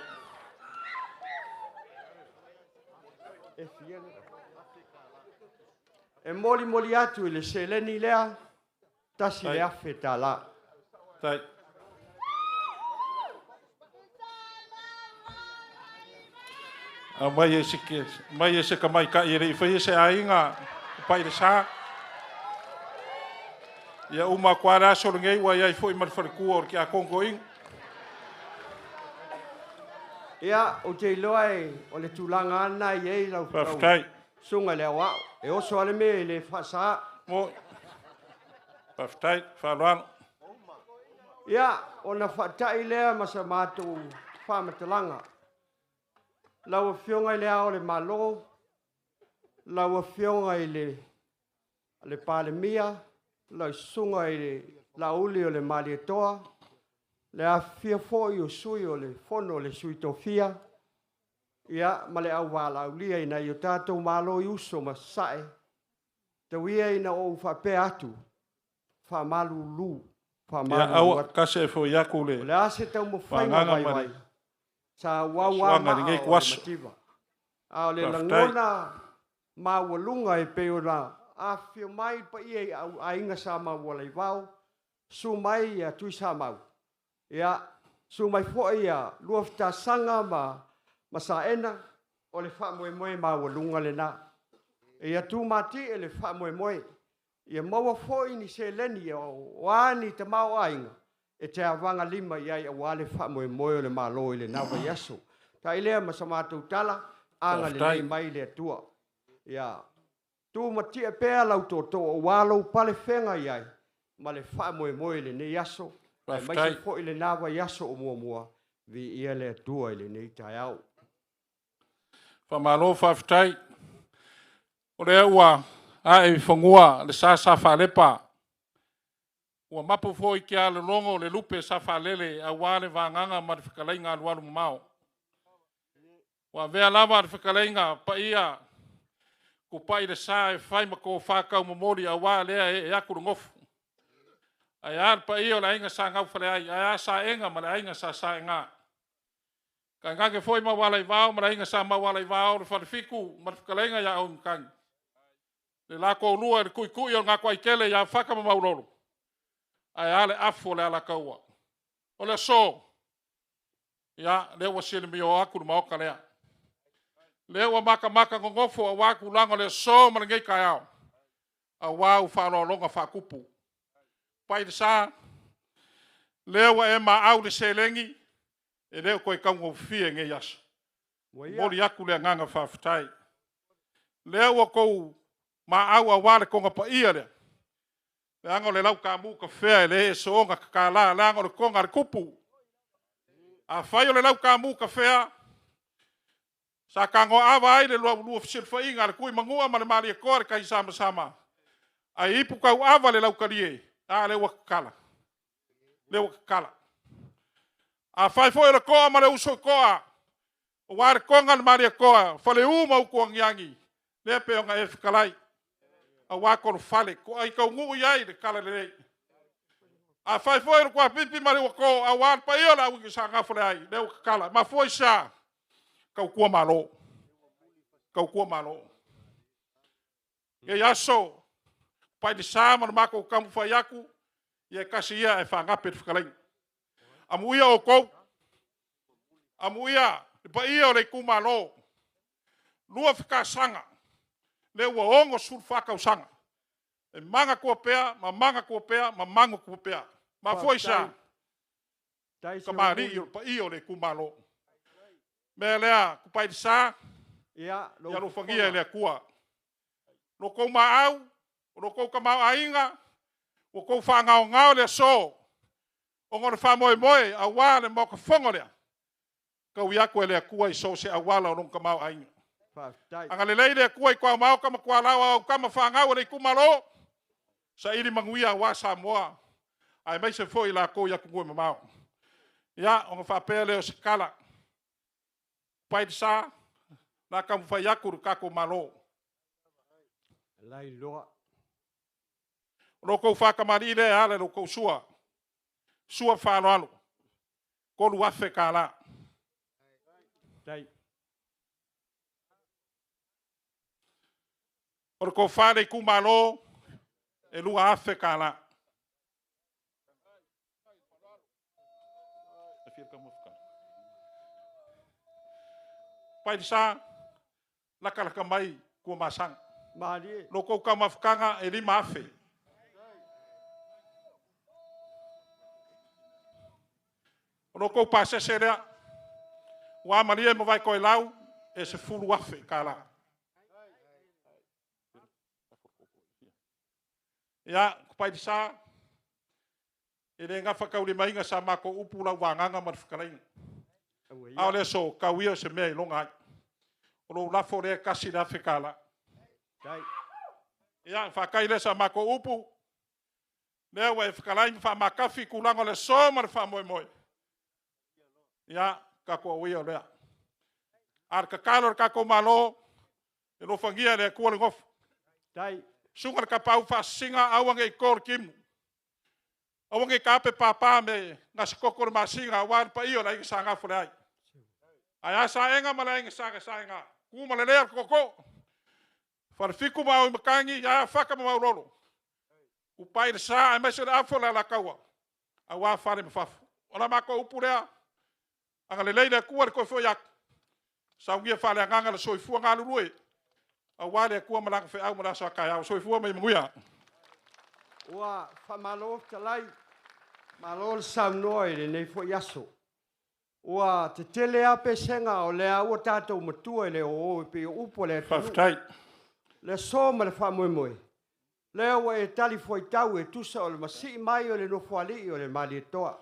E molimoli atu i le seleni lea, $1,000. Tai. Aumai e se, mai e se tamaitai e le i faia se aiga, pai le sa. Ia uma atu lava le aso lenei ua i ai foi ma le faletua o le tiakono toeaina. Ia, ou te iloa e, o le tulaga lava lena e i ai lau Faafetai. susuga i le aoao. E oso lava le mea e le faasaā. Mo. Faafetai, faaaloalo. Ia, ona faatai lea ma sa matou faamatalaga. Lau Afioga i le Ao o le Malo, lau Afioga i le Palemia, lau Susuga i le Laauli o le Malietoa, le afifio foi o sui o le Fono o le Sui Tofia, ia, ma le auvalaaulia i nai o tatou malo i uso ma sasae, tau ia ina ou faapea atu, faamalulu, Ia faamalulu aua atu. tasi e foi atu le O le a se taumafaiga faaagaga ma vaivai, le sa auau lava suaga i maa lenei o le ituaso. mativa. A o le Faafetai. lagona maualuga e pei ona afifio mai le paia i aiga Sa Maualaivao, susu mai ia Tuisamau, ia, susu mai foi ia Luafitasaga ma Saena, o le faamoemoe maualuga lena. Ia tumatie le faamoemoe, ia maua foi ni seleni o a ni tamaoaiga e te avagalima i ai aua le faamoemoe o le Malo i lena vaiaso. Tai lea ma sa matou tala, agalelei Faafetai. mai le Atua. Ia tumatie pea lau tootoo aua lou palefega i ai ma le faamoemoe i lenei aso, aemaise Faafetai. foi lena vaiaso o muamua, viia le Atua i lenei taeao. Faamalo faafetai. O lea ua ae i fanua le sa sa faalepa. Ua mapu foi i tialologo le lupe sa faalele aua le vagaga ma le fetalaiga alualu mamao. Ua avea lava le fetalaiga paia tupai le sa e fai ma tofa taumomoli aua lea e ee atu le gofu. Ae a le paia o le aiga sa Gaufaleai, ae a Saega ma le aiga sa Saega. Tainane foi Maualaivao ma le aiga sa Maualaivao, le Falefitu ma le fetalaiga ia Auimatagi. Le la toalua i le tuitui o le Gatoaitele ia Fata ma Maulolo, ae a le afu o le Alataua. O le aso, ia, lea ua silimio atu le maota lea. Lea ua matamata nonofo aua tulaga o le aso ma lenei taeao, aua ua faaaloaloga faatupu. Pai le sa, lea ua e maau le seleni, e le o toe taugofie nei aso. Ua E ia. momoli atu le agaga faafetai. Lea ua outou maau aua le toga paia lea, leaga o le lautamu tafea e le soona tatala, leaga o le toga a le tupu. Afai o le lautamu tafea, sa tagoaava ai le laulua fesilafaiga a le Tuimanua ma le Malietoa le Taisamasama, ae ipu tauava le lautalie, a lea ua tatala, lea ua tatala. Afai foi o le toa ma le uso i toa, aua le toga a le Malietoa, Faleu ma Utuagiagi, lea e pei ona e fetalai, aua tolofale, toai taunuu i ai le talalelei. Afai foi o le tuapipi ma le uato, aua le paia o le aiga sa Gafaleai, lea ua tatala. E mafua i se a? Tautua Malo, tautua Malo. Lenei aso, pai le sa ma le matou taumafai atu, ia e tasi ia ae faagape le fetalaiga. Amuia outou, amuia le paia o le itumalo, lua fetasaga, lea ua 64 tausaga, e manatua pea ma manatua pea ma manatua pea. Mafua i se a? Tai Tamalii o le paia o le itumalo. O le mea lea, tupai le sa, Ia, ia lou alofagia e le Atua. Lo outou maau, o lo outou tamaoaiga, ua outou faagaogao le aso, ona o le faamoemoe aua le Maota Fono lea, taui atu e le Atua i so o se auala o lona tamaoaiga. Faafetai. Agalelei le Atua i tuamaota ma tualaoa o au tama fanau a le itumalo, saili manuia aua Samoa, aemaise foi i latou i atunuu e mamao. Ia, ona faapea lea o se tala, pai le sa, o le a taumafai atu le tatou Malo. Lailoa. O lo outou faatamalii lea e ala i la outou sua, sua faaaloalo, $3,000. Tai. O le tofa i le itumalo, e $2,000 tala. Pailesa, latalata mai Tuamasaga. Malie. Lo tou taumafataga e 5,000. O lo outou pasese lea, ua amalie ma Vaitoelau e $10,000 tala. Ia, Pailesa, e le gafataulimaina sa matou upu lau vagaga ma le fetalaiga. A o le aso, tau ia o se mea e iloga ai. O lou lafo lea e $1,000. Ia, faatali lea i sa matou upu, lea ua e fetalai ma faamatafi tulaga o le aso ma le faamoemoe, ia, tatou auia lea. A o le tatalo a le tatou Malo, ia alofagia e le Atua le nofo. Susuga i le Tapaau Faasisina, aua ne i to le timu, aua ne i taape papa me gasetoto le masina aua le paia o le Aiga Sa Gafaleai. Ae a Saega ma le Aiga Sa Saega, tu ma le lea o le tootoo, Falefitu ma aao i matagi, ae a Fata ma Maulolo, itupai le sa aemaise le afa o le Alataua, aua fale ma fafo. O la matou upu lea, agalelei le Atua i le toe foi atu, saunia faaleagaga le soifua galulue aua le Atua ma Lana feau mo le aso a taeao. Soifua ma ia manuia. Ua faamalo fetalai, malo le saunoa i lenei foi aso. Ua tetele lava pesega, o lea ua tatou matua i le o e pei o upu a le atunuu. Faafetai. Le aso ma le faamoemoe, lea ua e tali fuaitau e tusa o le masii mai o le nofoalii o le Malietoa.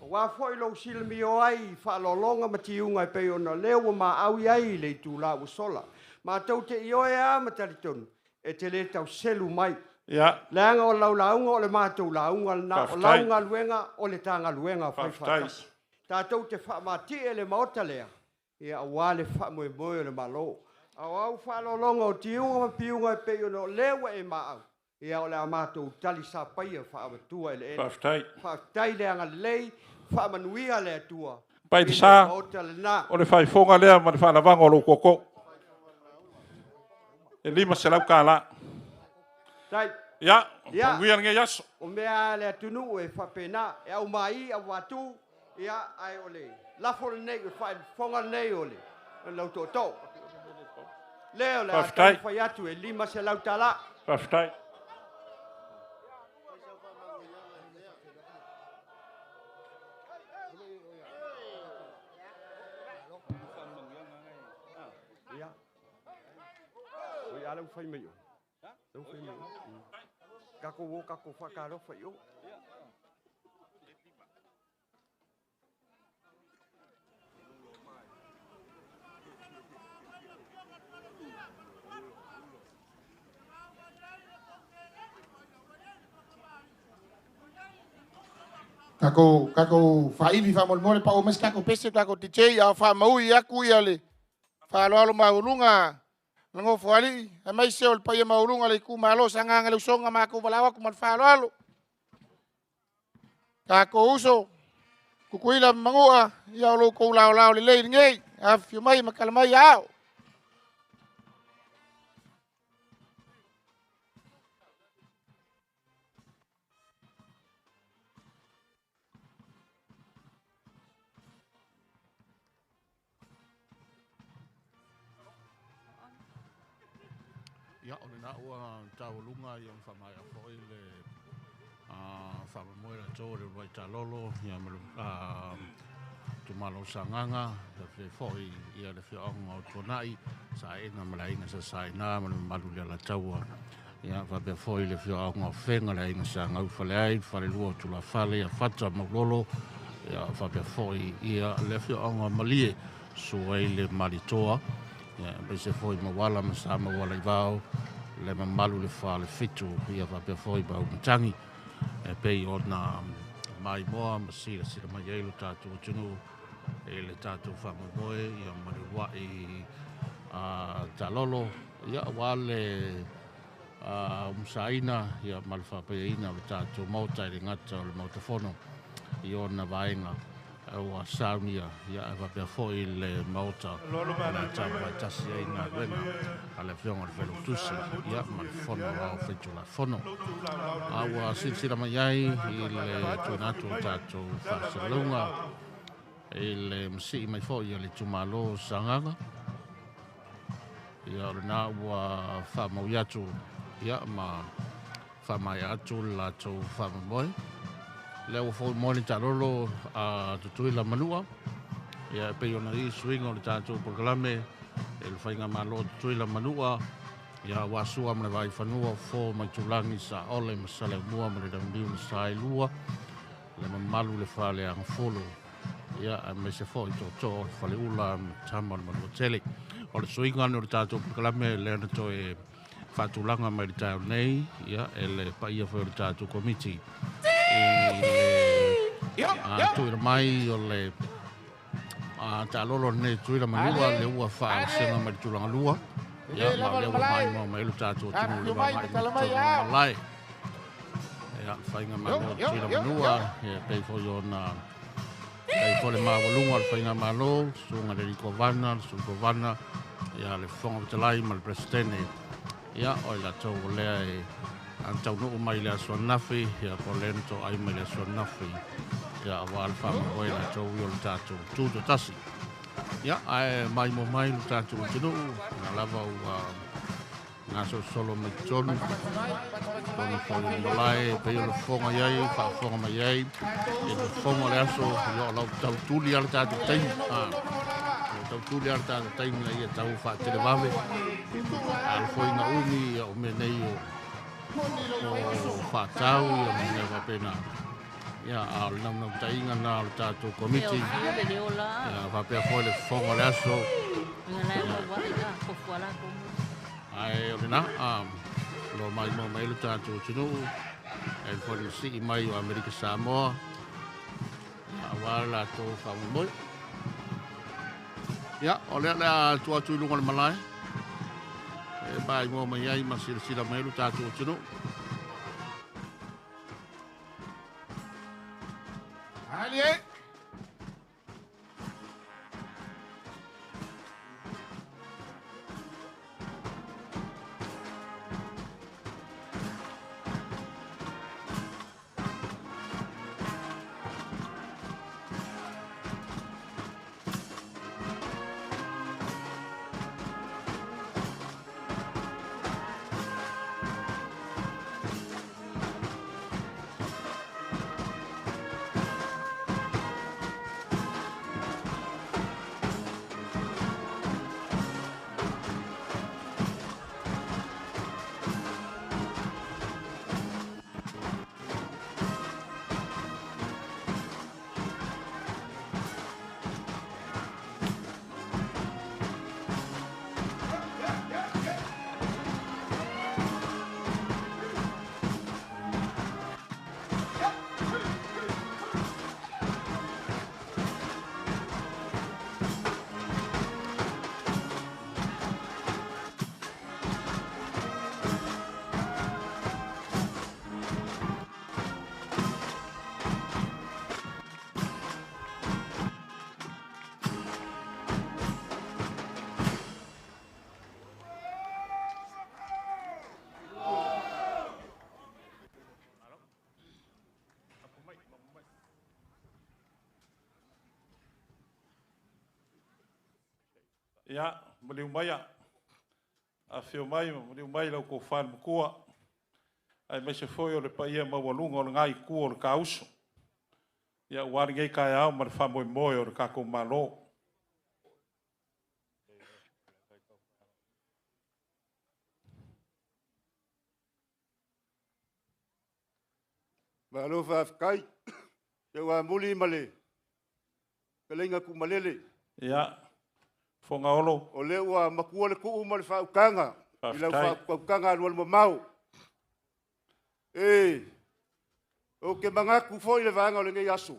Aua foi lou silamio ai i faaaloaloga ma tiuga e pei ona lea ua maau i ai i le itula ua sola. Matou te ioe lava ma talitonu, e te le tau selu mai. Ia. Leaga o lau lauga o le matou lauga lena, o lau galuega o le ta galuega fai faatasi. Tatou te faamatie le maota lea, ia aua le faamoemoe o le Malo. A o au faaaloaloga o tiuga ma piuga e pei ona o lea ua e maau, ia o le a matou tali sapaia faamatua eleele. Faafetai. Faafetai le agalelei, faamanuia le Atua Pai i le sa, maota lena. O le faaifoga lea ma le faalavaga o lou tootoo. E $500. Tai. Ia, Ia. manuia lenei aso. O mea a le atunuu e faapena, e aumai auatu, ia, ae o le lafo lenei, o le faaifoga lenei o le lau tootoo. Lea o le a Faafetai. taumafai atu e $500. Faafetai. Ia. Oi ala ufai mai o. Lau fai mai o. Kako o kako whakalofa i o. Kako whaili whamolemole pa o mes kako pese kako DJ a wha maui aku ia le whaaloalo maulunga langofo ali a mai se o le paia maulunga le ku malo sanganga le usonga ma ko valawa ku mal whaaloalo. Kako uso kukuila mangua ia o lo kou lao lao le lei ngei a fiu mai makala mai ao. Ia, o lena ua taualuga ia ma faamaea foi le faamoemoe latou o le uluai talolo ia ma le itumalo o Sagaga, faapea foi ia le afioaga o Tuanai, Saega ma le Aiga Sa Saina ma le mamalu i le Alataua. Ia faapea foi le afioaga o Fega, le Aiga Sa Gaufaleai, le Falelua o Tulafale, ia Fata Maulolo, ia faapea foi ia le afioaga o Malie, susu ai le Malitoa, ia aemaise foi Mauala ma Sa Mauala i Vao, le mamalu le Falefitu, ia faapea foi Maumatagi, e pei ona maimoa ma silasila mai ai lo tatou atunuu e le tatou faamoemoe ia ma le uluai talolo, ia aua le umusaina ia ma le faapaiaina o le tatou maota e le gata o le maota fono i ona vaega ua saunia ia e faapea foi le Maota o le a taumafai ai galuega a le Afioga i le Failautusi ia ma le Fono Aoao Faitulafono. A ua silasila mai ai i le tuuina atu o tatou faasalalauga i le masii mai foi a le itumalo o Sagaga, ia o lena ua faamaui atu ia ma faamaea atu le latou faamoemoe. Lea ua foi moe le taalolo a Tutuila Manua, ia e pei ona i suiga o le tatou polokalame e le Faigamalo Tutuila Manua, ia ua sua ma le Vaifanua, Fofo ma Itulagi, Saole ma Saleaaumua ma le Launiu na Saelua, le mamalu le Faleagafulu, ia aemaise foi tootoo o le Faleula ma Tama o le Manuatele. O le suiga o le tatou polokalame lea na toe faatulaga mai le taeao nei, ia e le paia foi o le tatou komiti i le tuuina mai o le taalolo lenei Tutuila Manua le ua faavasega mai le tulaga lua, ia ma lea ua maimoa mai le tatou atunuu le vagai i le malae. Ia Faigamalo Tutuila Manua, ia pei foi ona pei foi le maualuga o le Faigamalo, susuga i le Kovana, le Sui Kovana, ia le Fofoga Fetalai ma le Peresetene, ia o i latou o lea e taunuu mai le aso ananafi, ia po o lea na toai mai le aso ananafi, ia aua le faamoemoe latou i o le tatou tutotasi. Ia ae maimoa mai le tatou atunuu, na lava ua gasolosolo mai totonu, totonu foi o le malae, pei o le fofoga i ai, faafofoga mai ai, i le fofoga o le aso, ia o lau tautuli lava le tatou taimi. O tautuli lava le tatou taimi ina ia tau faatelevave. A o le foiga umi, ia o mea nei o faatau, ia ma mea faapena. Ia, a o le naunautaiga na o le tatou komiti. Ia, faapea foi le fofoga o le aso. Ae o lena, lo maimoa mai le tatou atunuu, e foi le masii mai o Amerika Samoa, aua le latou faamoemoe. Ia, o lea o le a tuu atu i luga o le malae, e maimoa mai ai ma silasila mai le tatou atunuu. Allez! Ia, maliu maia, afio mai ma maliu mai lau tofa i le Matua, aemaise foi o le paia maualuga o lena itu o le tauso, ia aua lenei taeao ma le faamoemoe o le tatou Malo. Malo faafetai, se ua amuli ma le fetalaiga Tuumalele. Ia, Fogaolo. O lea ua matua le tuu ma le faautaga i lau faautautaga alualumamao. E, ou te manatu foi i le vaega o lenei aso,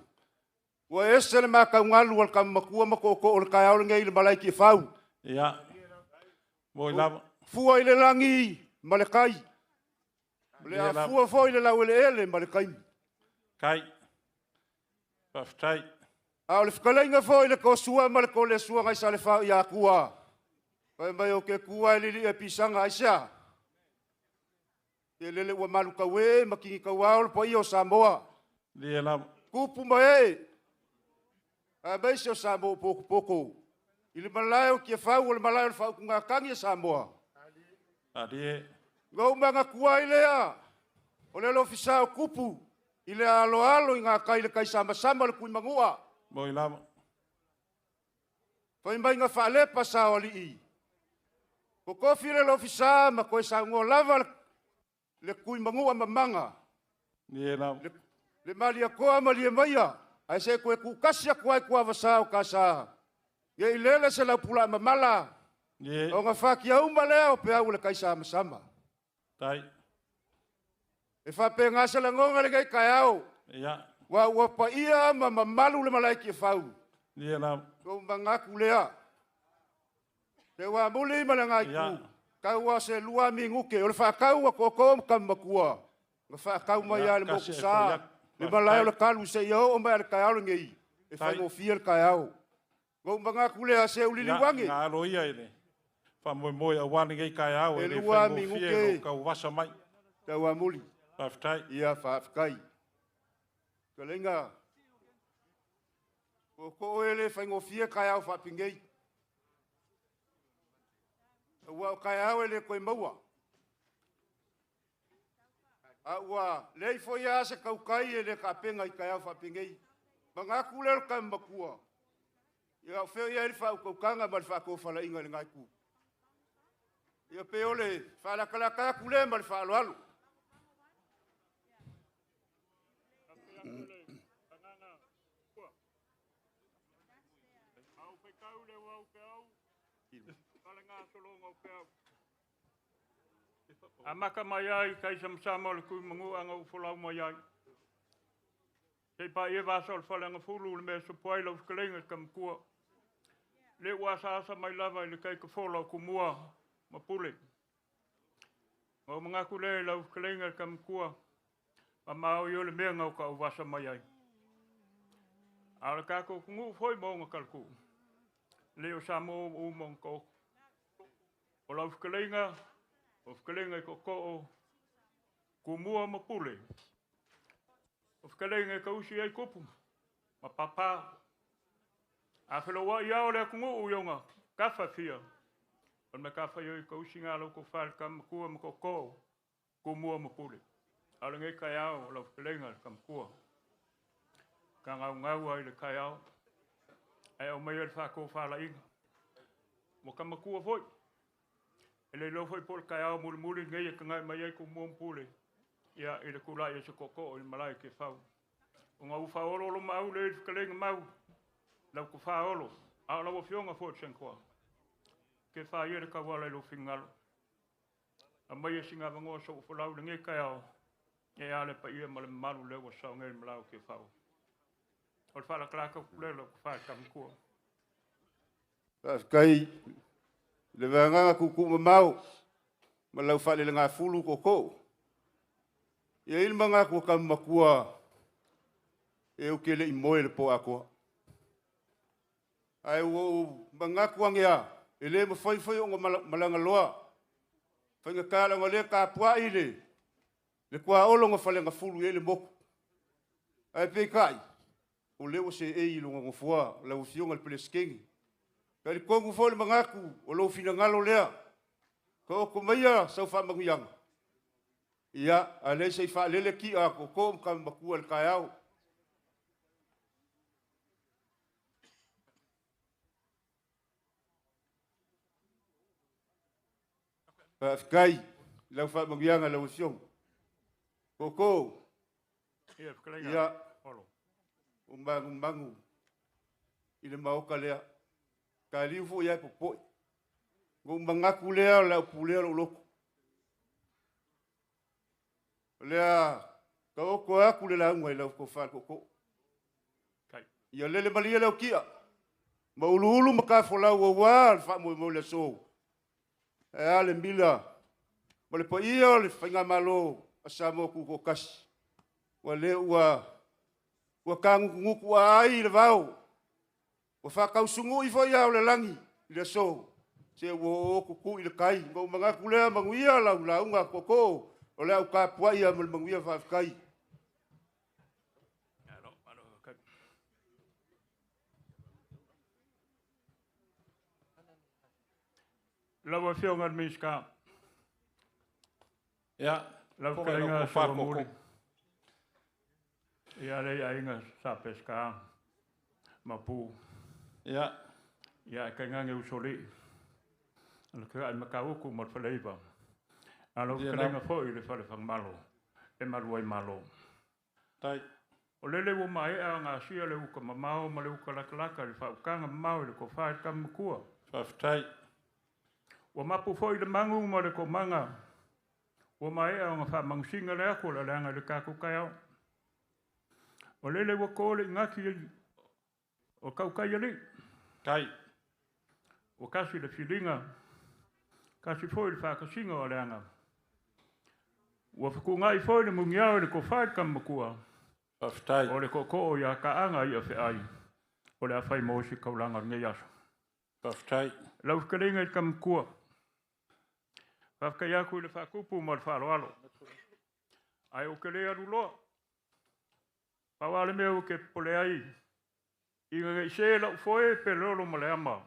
ua ese le mataugalu a le tama matua ma tootoo o le taeao lenei i le malae i Tiafau. Ia, moi lava. Fua i le lagi ma le tai. O le a fua foi i le laueleele ma le taimi. Tai. Faafetai. A o le fetalaiga foi i le Tosua ma le Toleasu nai Salefao ia Atua, fai mai ou te tu lava i le lilii a pisaga, aisea? Ia lele ua malutaue ma tinitauao le paia o Samoa. Ia lava. Tupu ma ee, aemaise o Samoa ua potopoto i le malae o Tiafau o le malae o le faautugatagi a Samoa. Alie. Na ou manatua ai lea, o le alofisa o Tupu i le aloalo i gatai i le taisamasama o le Tuimanua. Moi lava. Fai mai na faalepa saoalii. Totofi le alofisa ma toe saunoa lava le Tuimanua mamaga. Ia lava. Le maliatoa malie maia, ae se toe tuutasi atu ai tuavasa o tasa. Ia i lele se laupula mamala, Ia. ona fatia uma lea o peau o le taisamasama. Tai. E faapena se lagona lenei taeao. Ia. Ua paia ma mamalu le malae Tiafau. Ia lava. Ua manatu lea. Te ua muli ma le ngai Ia. tu. Tau a se lua minute o le whakau a koko ma kamamakua. Na whakau mai Ia, a le kasi moku e sa. foi atu. Le malae o le kalu se ia o mai a le taeao lenei. E Tai. whaingofia le taeao. Ngau mangaku lea se ulili Ia, wange. ngā alo ia i le faamoemoe auā lenei taeao E e le lua faigofie minute. lo tauvasa mai. Tau a muli. Faafetai. Ia whaafkai. Kalenga. Ko ko ele whaingofia taeao whaapingei. Ua o taeao ele koe maua. A ua lei foi a se kaukai ele ka penga i taeao whaapingei. Mangaku leo ka makua. Ia o feo ia ele whaukaukanga ma le whaakofalainga le ngaiku. Ia pe ole whaalakalaka aku le ma le whaaloalo. A maka mai ai kai samasama o le kui mangua anga u folau mai ai. Te pa e vasa o le whalanga fulu le mea sopuai lau whakalenga ka makua. Le ua asa asa mai lava i le kai ka fola o kumua ma pule. Ngau mangaku le lau whakalenga ka makua. Ma mao i o le mea ngau ka uvasa mai ai. A o le kako kungu foi maunga kalku. Le o sa mo u maunga ka oko. O lau whakalenga, o whakalenga i koko kumua ma pule. O whakalenga i kausi ai kupu, ma papa. A wheloa i ao le akungu u ionga, kawha fia. O le kawha ioi kausi ngā lau ko whale ka makua ma koko, kumua ma pule. A le ngai kai ao o lau whakalenga ka makua. Ka ngau ngau ai le kai ao. Ai au mai o le whako whala inga. Mo ka makua foi. E le lo foi po le kai ao muli muli ngai e ka ngai mai ai kumua ma pule. Ia i le kula ia se koko o le malae ke whau. O ngā uwha olo olo mau le i whakalenga mau. Lau ko wha olo. A o lau whionga fo te senkoa. Ke wha ia le kawala i lo whingalo. A mai e singa vangoa so ufo lau le ngai kai ao. E a le pa ia ma le malu le wa sao ngai malau ke whau. O le whala klaka kule lau ko wha kamkua. Faafetai le vaagaga kuukuu mamao ma lau faalelegafulu tootoo. Ia i le magatu o kamamakua e ou te le'i moe le po atoa. Ae ua ou manatu age a, e lē mafai foi ona malagaloa. Faigatā laga lea tapua'i le tuaolo na falegafulu i ai le motu. Ae peitai, o lea ua seei i lona nofoa lau afioga le Peresetene. Talitonu foi le manatu o lou finagalo lea, ka oko maia sau faamanuiaga. Ia, a lea se i faalele ki'a a tootoo ma kamamakua i le taeao. Faafetai i lau faamanuiaga lau afioga. Tootoo, Ia, whakalenga, ia, olo. o magumagu i le maoka lea. Taliu foi ai popoi. Ngou mangaku lea o le au pulea lou loto. O lea ka oko aku le lauga i lau tofa le tootoo. Kai. Ia lele malie lau kia. Ma uluulu ma kafolau auā le faamoemoe le aso. Ae a le mila ma le paia o le faigamalo a Samoa Tutoatasi. Ua le ua kagutugutu ai le vao. Ua faatausugu'i foi ao o le lagi i le aso, se ua oo tutu i le tai. Ona ou manatu lea, manuia lau lauga tootoo, o le a ou tapuai lava ma le manuia, faafetai. Lau Afioga i le Minisita. Ia, Lau po mai lau fetalaiga tofa Solomuli. tootoo. Ia le aiga Sa Peseta Maopu. Ia. Ia e tainane usoalii, o le feai Matautu ma le Faleiva. A lau Ia fetalaiga na. foi i le Falefagamalo e malu ai Malo. Tai. O lele ua maea ona asia le uta mamao ma le uta latalata i le faautaga mamao i le tofa i le tama matua. Faafetai. Ua mapu foi le magu ma le komaga, ua maea ona faamanusina le atu o le aleaga i le tatou taeao. O lele ua to le igati o tautai alii. Tai. Ua tasi le filiga, tasi foi le faatasiga o aleaga. Ua fetuunai foi le muniao i le tofa i le tama matua. Faafetai. O le tootoo ia Taaga ia feai, o le a fai mo se taulaga o lenei aso. Faafetai. Lau fetalaiga i le tama matua, faafetai atu i le faatupu ma le faaaloalo. Ae ou te le alu loa. Pau lava le mea ou te popole ai, ina ne i se lau foe pe lolo ma le ama,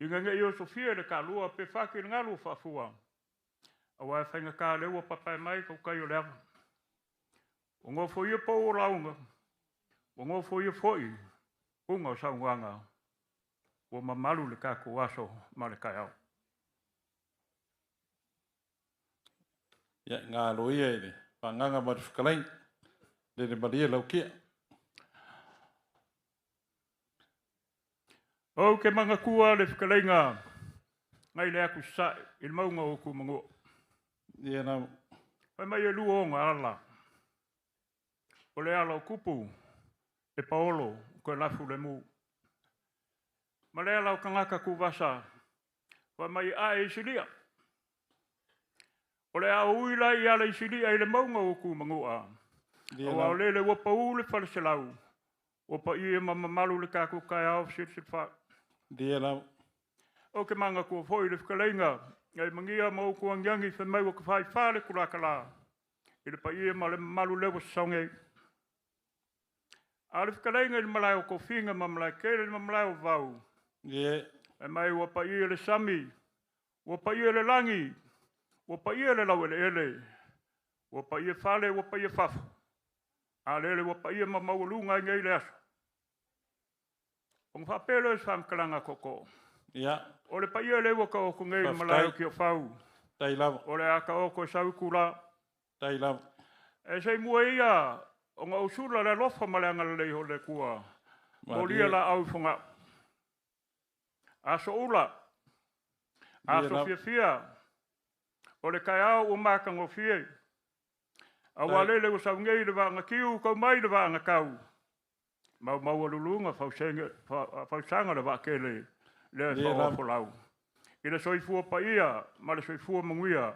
ina ne i osofia le taalua pe fati le galu o faafua, aua e faigata lea ua papae mai tautai o le ava. Ua nofoia pou o lauga, ua nofoia foi puga o saunoaga, ua mamalu le tatou aso ma le taeao. Ia, galo ia i le faaagaga ma le fetalaiga, lele malie lau kia. Ou te manatua le fetalaiga nai le atu sasae i le mauga o Tumanua. Ia na. Fai mai e lua ona ala. O le ala o tupu e paolo toe lafu le mu. Ma le ala o tagata tuvasa, fai mai ae i silia. O le a ui la i ala i silia i le mauga o Tumanua. Ia Aua o na. lele ua pau le faleselau, ua paia ma mamalu le tatou taeao silisilifa. Ia na. Ou te manatua foi le fetalaiga nai magia ma ou tuagiagi fai mai ua tafaifa le tulatala i le paia ma le mamalu lea ua sasao nei. A o le fetalaiga i le malae o Tofiga ma Malaetele ma malae o Vavau, Ia. fai mai ua paia le sami, ua paia le lagi, ua paia le laueleele, ua paia fale, ua paia fafo, a lele ua paia ma maualuga ai nei le aso. Ona faapea lea o se faamatalaga tootoo. Ia. O le paia lea ua taoto nei i le malae o Tiafau. Tai lava. O le a taoto e sau i kula. Tai lava. E se i mua ia ona ou sula le alofa ma le agalelei o le Atua. Molia laau i Fogaa. Aso ula, aso fiafia, o le taeao ua matagofie. Aua lele ua sau nei le vaagatiu, kau mai le vaagatau. Maumau aluluga fausaga le vaatele, lea e faaoafolau. I le soifua paia ma le soifua manuia,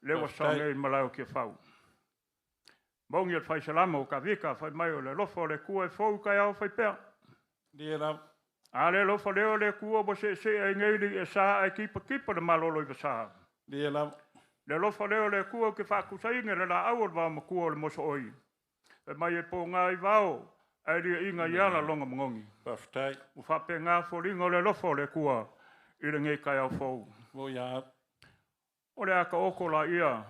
lea ua sau nei i malae o Tiafau. Maoni o le faisalama o Kavika, fai mai o le alofa o le Atua e fou i taeao fai pea. A le alofa lea o le Atua ua seesee ai nei le iesa ae tipatipa le malolo i vasa. Le alofa lea o le Atua ou te faatusaina le laau o le vaomatua o le mosooi. Fai mai e pogā i vao, ae liaina i ala lona manogi. Faafetai. Ua faapena foliga o le alofa o le Atua i lenei taeao fou. O le a taoto laia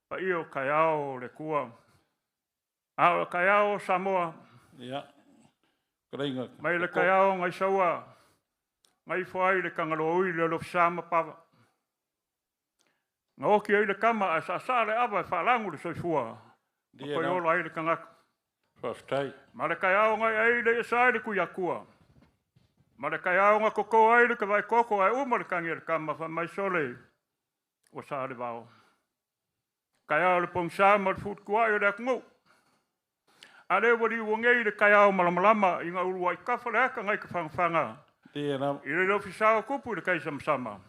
paia o taeao o le Atua. A o le taeao o Samoa. Ia. Fetalaiga. Mai le taeao nai saua, nai ifo ai le Tagaloaui le alofisa ma pava. Na oki ai le tama ae saasaa le ava e faalagu le soifua, ma Ia toe na. ola ai le tagata. Faafetai. Ma le taeao nai ai le iesa ai le Tuiatua. Ma le taeao na koko ai le tavaekoko ae uma le tagi a le tama fai mai sole, ua sa le vao. Taeao le pogisa ma le fututuai o le atunuu. A lea ua liua nei le taeao malamalama ina uluai tafa le ata nai ka fagafaga. Ia na. I le ofisa o kupu i le kai samasama.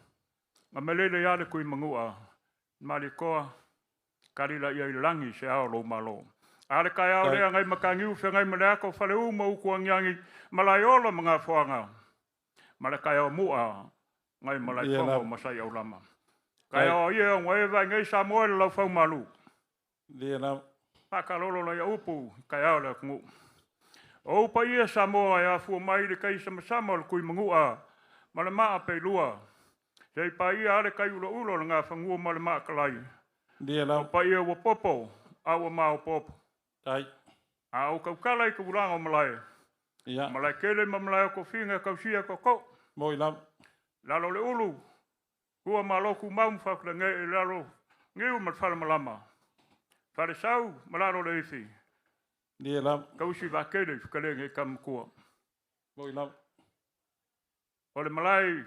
Na melele ia le kui manua. Malikoa, kalila ia i le lagi se ao lou malo. A le taeao lea nai Mataniu feagai ma le ata o Faleu ma Utuagiagi ma Laeola ma Gafoaga ma le taeao mu'a nai Malaefono ma Saiaulama. Taeao ia ona e vaai nei Samoa i le laufaumalu. Faakalolo lai upu i taeao le atunuu. O ou paia Samoa e afua mai i le tai samasama o le Tuimanua ma le maa peilua. Seia paia le tai ulaula o le Gafanua ma le Maatalai. O paia ua popo a ua maopoopo. A ou tautala i tulaga o malae, malae tele ma malae o tofiga e tausia tootoo. Lalo o le ulu, tua malo tumau ma faafulanei i lalo niu ma le falemalama. Falesau ma lalo o le ifi. Tausi vaatele i fetalaiga i tama matua. O le malae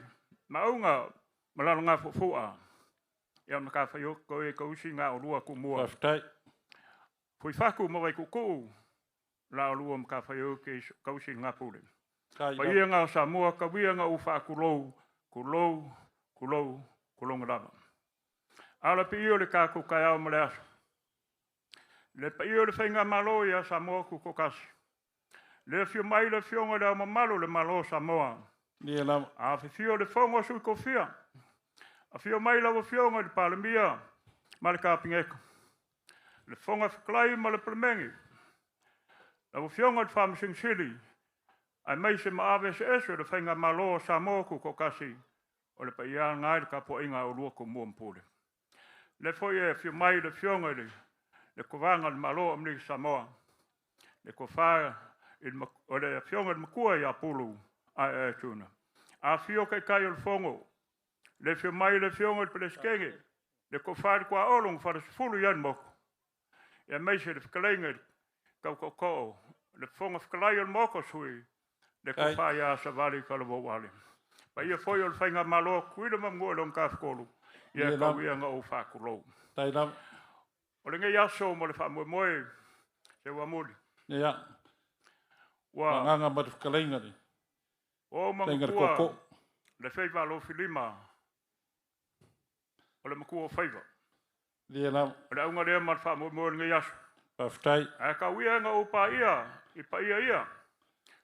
maauga ma lalo gafuafua. Ia matafaioi e tausi ga olua tumua. Fuifatu ma Vaituutuu la olua matafaioi ke tausi ngapule. Paia ngā o Samoa, kawia ngā u whaakulou, kulou, kulou, kulou lava. Ala pe o le kākou kai ma le aso. Le paia o le whainga malo ia Samoa kukokasi. Le afio mai le afioga le ao mamalu le malo o Samoa. A fifio le fono a sui kofia. Afio mai lau afioga i le Palemia ma le Kapineta. Le Fofoga Fetalai ma le Palemene. Lau afioga i le Faamasino Sili, aemaise ma ave eseese o le Faigamalo o Samoa Tutoatasi, o le paia lena i le tapuaiga a oulua Tumua ma Pule. Le foi e afio mai le afioga i le Kovaga o le Malo o Amerika Samoa, le tofa o le afioga i le Matua ia Pulu Aeae Tuna. Afio Taitai o le Fono, le afio mai le afioga i le Peresetene, le tofa i le Tuaolo na falesefulu i ai le motu, aemaise le fetalaiga i le Tautautoo, le Fofoga Fetalai o le Maota o Sui, le tofa ia Savali Talavou Ale. Paia foi o le Faigamalo a Tutuila ma Manua i lona tafatolu, ia tau ia na ou faatulou. O lenei aso mo le faamoemoe Seuamuli. Ua Agaga ma le fetalaiga le o fetalaiga le manatua Koko. le faiva alofilima o le matua o faiva. O le auga lea ma le faamoemoe o lenei aso. Faafetai. Ae tau ia na ou paia i paia ia.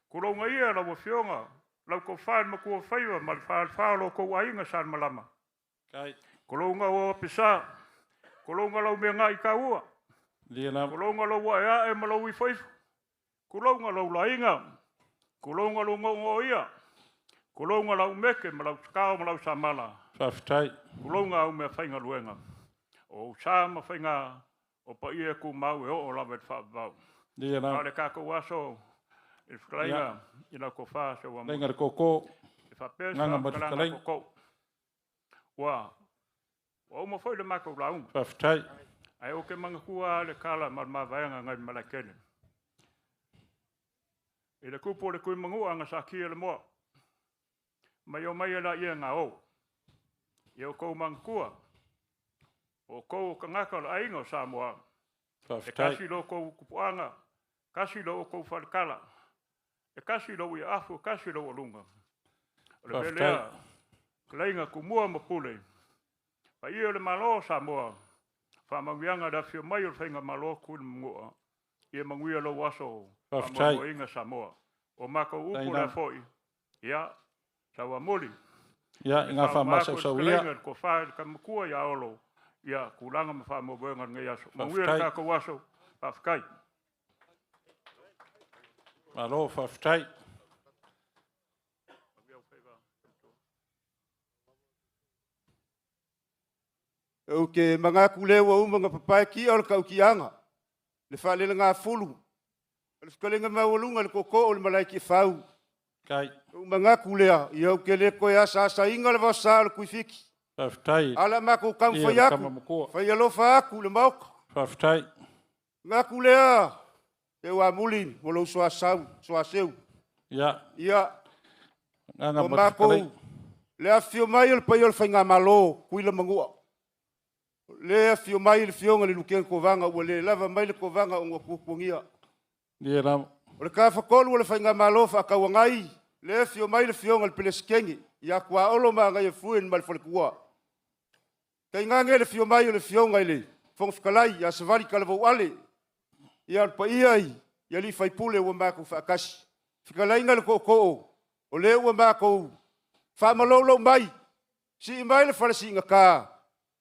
Kulouga ia lau afioga, lau tofa i le matua o faiva ma le falefa o lo outou aiga Salemalama. Kulouga ua apisa, kulouga lau mea ngai taua, kulouga lou aeae ma lou ifoifo, kulouga lou laiga, kulouga lou googooia, kulouga lau meke ma lau takao ma lau samala. Faafetai. Kulouga au mea faigaluega. O usa ma faiga o paia tumau e oo lava i le faavavau. A o le tatou aso i le fetalaiga i lau tofa Seuamuli. Fetalaiga le Koko. E faapea se Agaga ma le faamatalaga fetalaiga. tootoo. Ua uma foi le matou lauga. Faafetai. Ae ou te manatua lava le tala ma le mavaega nai Malaetele. I le tupu o le Tuimanua na satia le moa. Mai o mai e la ia ngā o. Ia o kou manatua. O kou o kangaka o le aiga o Samoa. E Faafetai. kasi lo kou kupuanga, kasi lo kou falekala, e kasi lo ia afu, e kasi lo alunga. O le Faafetai. velea, kalaiga kumua ma pule. Paia o le malo o Samoa, faamauiaga le afio mai o le Faigamalo Tuilemanua, ia manuia lou aso Faafetai. faamoemoeina Samoa. O matou upu lea foi, ia, Sauamuli. Ia, i ngā faamasausauia. Le tofa i le tamatua ia Olo, ia tulaga ma faamoemoega o lenei aso. Manuia le Faafetai. tatou aso, faafetai. Malo, faafetai. Ou te manatu lea ua uma ona papae tia o le tautiaga, le faalelegafulu, o le fetalaiga maualuga i le tootoo o le malae Tiafau. Ou manatu lea, ia ou te le toe asaasaina le vaosa o le Tuifiti. Faafetai. Ae o le a matou taumafai Ia, le atu, tama matua. fai alofa atu i le Maota. Faafetai. Manatu lea, Seuamuli mo lou soasau, soaseu. Ia. Ia, Agaga o ma le fetalaiga. matou, le afifio mai o le paia o le Faigamalo, Tutuila ma Manua. Le afifio mai le afioga i le Lutena Kovana, ua le lava mai le Kovana ona ua tuatuagia. Ia lava. O le tafatolu o le Faigamalo Faatauagai, le afifio mai le afioga i le Peresetene, ia Tuaolo ma Agaiafue ma le faletua. Tainane le afio mai o le afioga i le Fofoga Fetalai ia Savali Talavou Ale, Ia o le paia i alii faipule ua matou faatasi, fetalaiga i le Tootoo, o lea ua matou faamalolo mai, sii mai le fale siigata,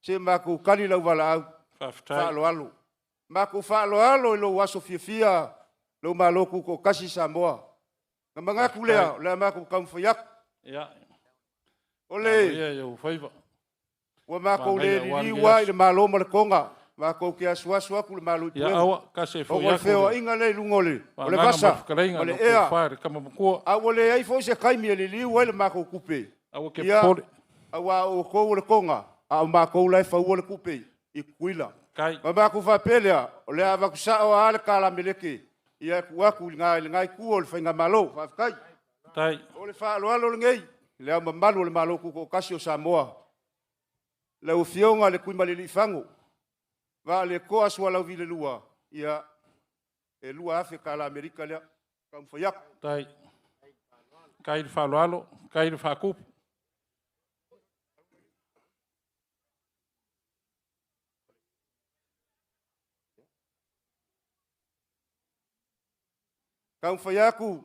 se i matou tali lau valaau. Faafetai. Faaaloalo. Matou faaaloalo i lou aso fiafia, lou Malo Tutoatasi Samoa. Ona manatu lea, o le a matou taumafai atu. Ia. O le Manuia i ou faiva. Ua matou le Manaia aua liliu lenei lava i aso. le Malo ma le Toga, matou te asuasu atu le Malo i Ia puega. aua, tasi e foi Ona o le atu le feoaiga lea i luga o le Faaagaga ma le vasa fetalaiga ma le le ea. tofa i le tama matua. A ua leai foi se taimi e liliu ai le matou tupe. Aua te Ia, popole. aua o outou o le Toga, a o matou la e faua le tupe i Tutuila. Tai. Ona matou faapea lea, o le a avatu sao lava le tala Amerika, ia tuu atu i lena itu o le Faigamalo. Faafetai. Tai. O le faaaloalo lenei, i Le Ao Mamalu o le Malo Tutoatasi o Samoa, lau Afioga i le Tuimalealiifano Vaaletoa Sualauvi II, ia e $2,000 tala Amerika lea. Taumafai atu. Tai. Tai le faaaloalo, tai le faatupu. Taumafai atu,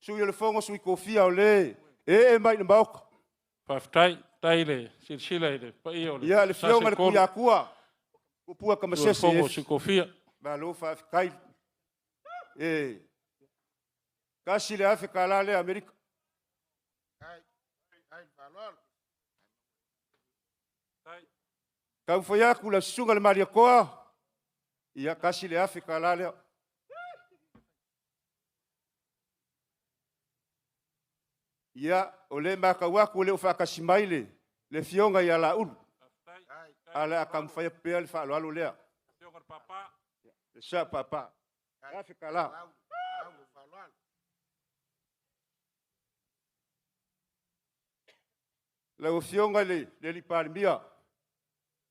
Sui o le Fono a Sui Tofia o le e ee mai i le Maota. Faafetai, tai le silasila i le paia o le Ia, le Afioga i le Sase Tuiatua, Tupua Tolu, Tamasese Fono a Efi, Sui Tofia. malo faafetai. E $1,000 tala lea Amerika. Taumafai atu lau Susuga i le Malietoa, ia $1,000 tala lea. Ia, o lea e matau atu e le o faatasi mai le Afioga ia Laauli, ae o le a taumafai atu pea le faaaloalo lea. Le sao Papa, $1,000. Lau Afioga i le Palemia,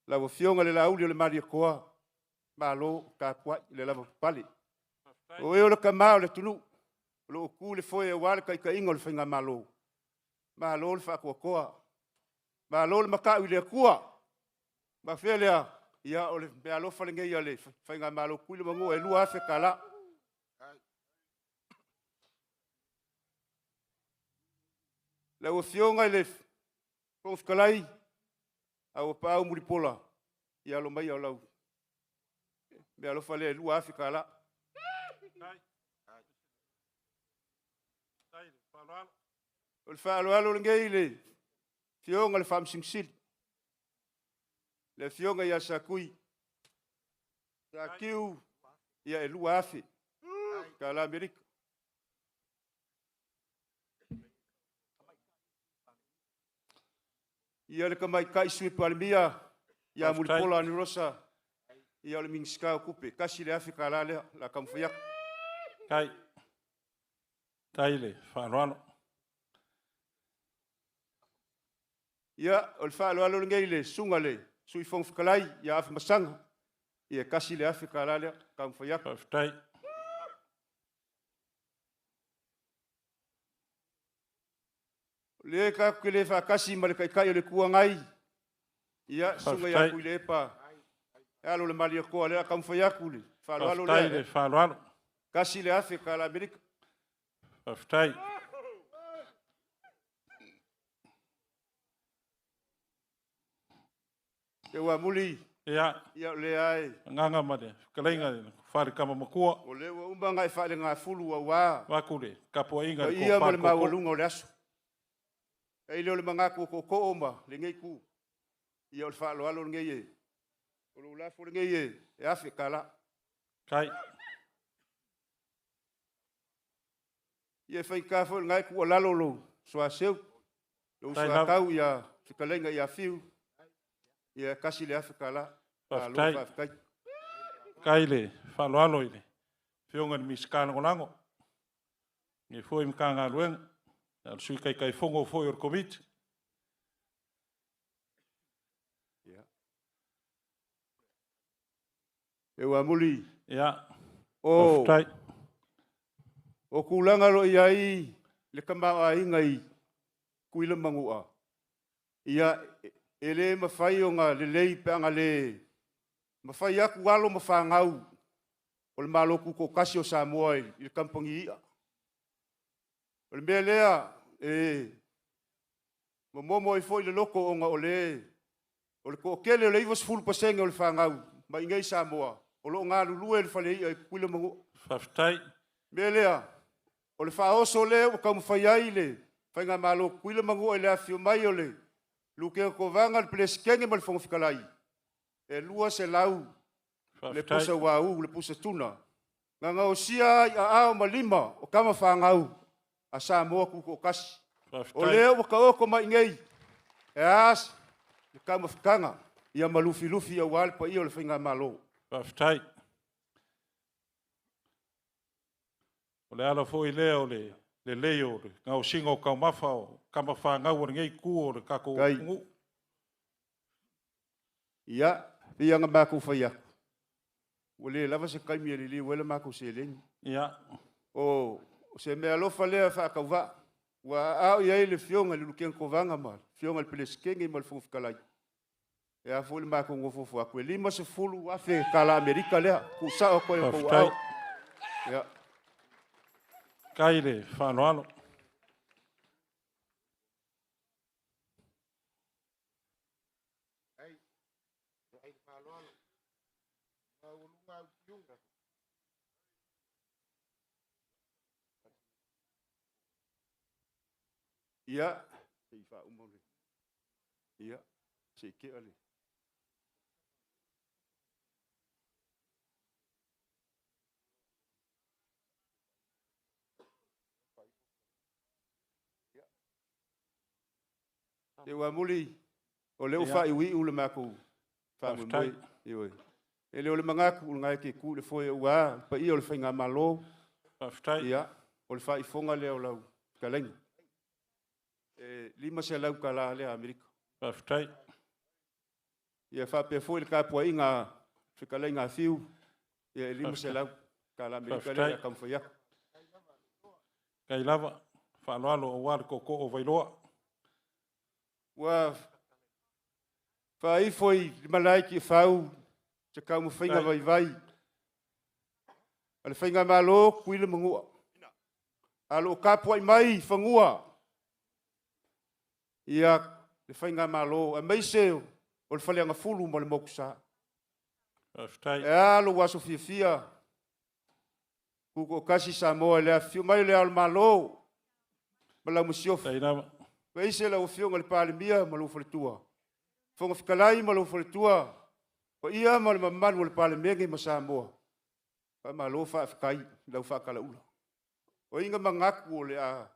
lau Afioga i le Laauli o le Malietoa, malo tapuai i le lavapapale. O oe o le tama o le atunuu, o lo o tu i le foe aua le taitaiga o le Faigamalo, malo le faatoatoa, malo le matau i le Atua. Ma afea lea? Ia o le meaalofa lenei a le Faigamalo a Tutuila ma Manua e $2,000. Lau Afioga i le Fofoga Fetalai, Auapaau Mulipola, ia alo maia o lau meaalofa lea e $2,000. O le faaaloalo lenei i le Afioga i le Faamasino Sili, le Afioga ia Satui Satiu, ia e $2,000 tala Amerika. Ia le tamaitai Sui Palemia ia Faafetai. Mulipola Anarosa, ia o le Minisita o Tupe, $1,000 lea o le a taumafai atu. Tai. Tai le faaaloalo. Ia, o le faaaloalo lenei i le Susuga i le Sui Fofoga Fetalai ia Afamasaga, ia e $1,000 lea, taumafai atu. Faafetai. O lea tatou te le faatasi ma le Taitai o le Itu Agai, ia, Susuga ia Faafetai. Tuilaepa, le alo o le Malietoa, o lea o le a taumafai atu le faaaloalo Faafetai lea, le faaaloalo. $1,000 tala Amerika. Faafetai. Seuamuli, Ia, ia o lea e, agaga ma le fetalaiga i le tofa i le tama matua. o lea ua uma ona e faaleagafulu aua Vaeatu le tapuaiga i le paia tofa ma i le le tootoo. maualuga o le aso. E i ai lea o le manatu o tootoo ma lenei itu, ia o le faaaloalo lenei e, o lou lafo lenei e $1,000. Tai. Ia e faigata foi o lena e tuualalo lou soaseu, lou Tai lava. soatau ia fetalaiga ia Fiu, ia e $1,000. Malo Faafetai. faafetai. Tai le faaaloalo i le Afioga i le Minisita Lagolago, lenei foi Matagaluega, a o le Sui Taitaifono foi o le Komiti. Seuamuli, Ia, o, faafetai. o tulaga o lo o i ai le tamaoaiga i Tutuila ma Manua, ia e le mafai ona lelei pe ana le mafai atu alo ma fanau o le Malo Tutoatasi o Samoa i le kamupani i'a. O le mea lea e momomo ai foi le loto ona o le o le toatele o le 90% o le fanau mai i inei i Samoa o lo o galulue i le fale i'a i Tutuila ma Manua. Faafetai. O le mea lea, o le faaoso lea ua taumafai ai le Faigamalo a Tutuila ma Manua i le afifio mai o le Lutena Kovana, le Peresetene ma le Fofoga Fetalai, e 200 le pusa uauu, le pusa tuna, na gaosia ai i aao ma lima o tama fanau a Samoa Tutoatasi. O lea ua taoto mai i inei, e a le taumafataga ia ma lufilufi aua le paia o le Faigamalo. Faafetai. O le ala foi lea o le lelei o le gaosiga o taumafa o tama fanau a lenei itu o le tatou atunuu. Ia, e pei lava ona matou fai atu, ua le lava se taimi e liliu ai la matou seleni. Ia. O se meaalofa lea faatauvaa ua aao i ai le Afioga i le Lutena Kovana ma le Afioga i le Peresetene ma le Fofoga Fetalai, e a foi le matou nofonofo atu, e $50,000 tala Amerika lea, e tuusao atu ai i outou aao. Ia. Faafetai le faaaloalo. Ia, se i faauma le... Ia, se i tea le... Ia amuli, o lea ua faaiuiu le matou faamoemoe. Ioe. E le o le manatu o lena e te tu i le foe aua le paia o le Faigamalo. Faafetai. Ia, o le faaifoga lea o lau fetalaiga. E $500 lea Amerika. Faafetai. Ia faapea foi le tapuaiga a fetalaiga a Fiu, ia e $500 tala Amerika lea o le a taumafai atu. Faafetai lava faaaloalo aua le tootoo o Vailoa. Ua faaifo i le malae i Tiafau se taumafaiga vaivai a le Faigamalo Tutuila ma Manua, a o lo o tapuai mai i fanua ia le Faigamalo aemaise o le Faleagafulu ma le Motusa. Faafetai. E a lou aso fiafia, Tutoatasi Samoa i le afifio mai o Le Ao o le Malo ma lau Masiofo, aemaise lau Afioga i le Palemia ma lou faletua, Fofoga Fetalai ma lou faletua, paia ma le mamalu o le Palemene ma Samoa, faamalo faafetai i lau faatalauula. O ai na manatu o le a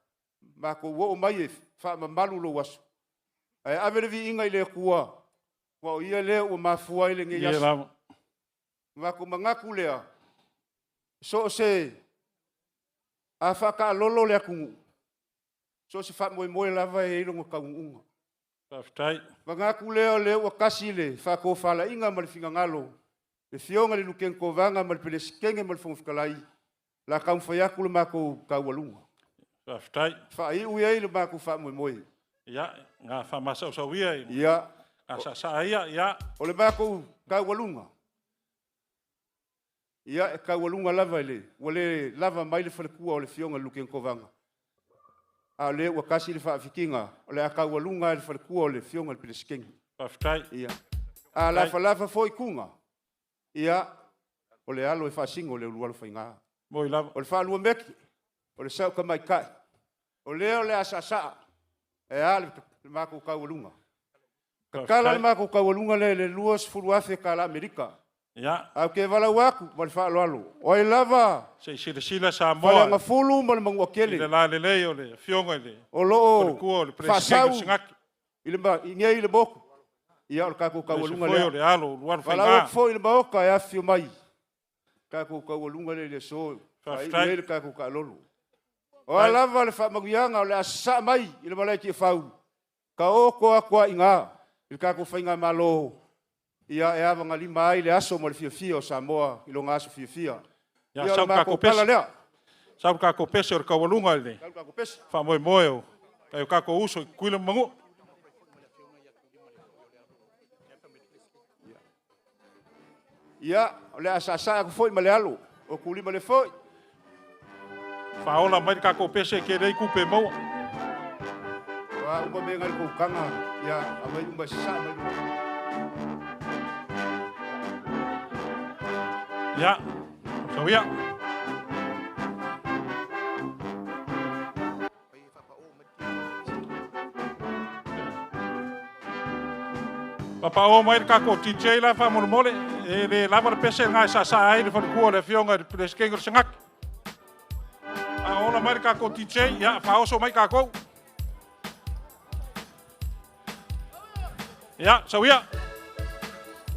matou oo mai e faamamalu lou aso, ae ave le viiga i le Atua, aua o Ia lea ua mafua ai lenei aso. Ona matou manatu lea, so o se a faataalolo le atunuu, so o se faamoemoe lava e i ai lona taunuuga. Faafetai. Manatu lea o lea ua tasi le faatofalaiga ma le finagalo, le Afioga i le Lutena Kovana ma le Peresetene ma le Fofoga Fetalai, o le a taumafai atu le matou taualuga. Faafetai. Faaiu ai le matou faamoemoe. Ia, na faamasaosau ia i Ia. na saasaa ia, ia. O le matou taualuga, ia e taualuga lava i le, ua le lava mai le faletua o le Afioga i le Lutena Kovana, a o lea ua tasi le faafitiga, o le a taualuga lava i le faletua o le Afioga i le Peresetene. Faafetai. Ia. A lafalafa foi Tuna, ia, o le alo e faasino i le ulualo faiga. Moi lava. O le faaluameti, o le sao tamaitai, o lea o le a saasaa, e a le matou taualuga. Tatala le matou taualuga lea i le $20,000 tala Amerika. Ia. Ae ou te valaau atu ma le faaaloalo, o ai lava Se i silasila Samoa Faleagafulu ma le Manuatele i le lalelei o le Afioga i le o lo o Faletua o le Peresetene o faasau Senate. i le i nei le motu, ia o le tatou Aemaise taualuga foi lea. o le alo o Lualu Valaau Faiga. atu foi i le Maota e afifio mai, tatou taualuga lea i le aso, faaiu Faafetai. ai le tatou taalolo. O a lava le faamanuiaga o le a sasaa mai i le malae Tiafau, taoto atu lava i ina i le tatou Faigamalo, ia e avagalima ai le aso ma le fiafia o Samoa i lona aso fiafia. Ia, Ia, o sau le matou tatou tala pese. lea. Sau le tatou pese o le taualuga i le Sau le tatou pese. faamoemoe o nai o tatou uso i Tutuila ma Manua. Ia, o le a saasaa atu foi ma le alo. O kulima le foi. Faaola mai le tatou pese e tele ai tupe e maua. O a uma mea ngai le koukaga, ia aumai uma e sasaa mai luma. Ia, sau ia. Papao mai le tatou DJ la faamolemole, e le lava le pese lena e saasaa ai le faletua o le afioga i le Peresetene o le Senate. A ola mai le tatou DJ, ia faaoso mai tatou. Ia, sau ia.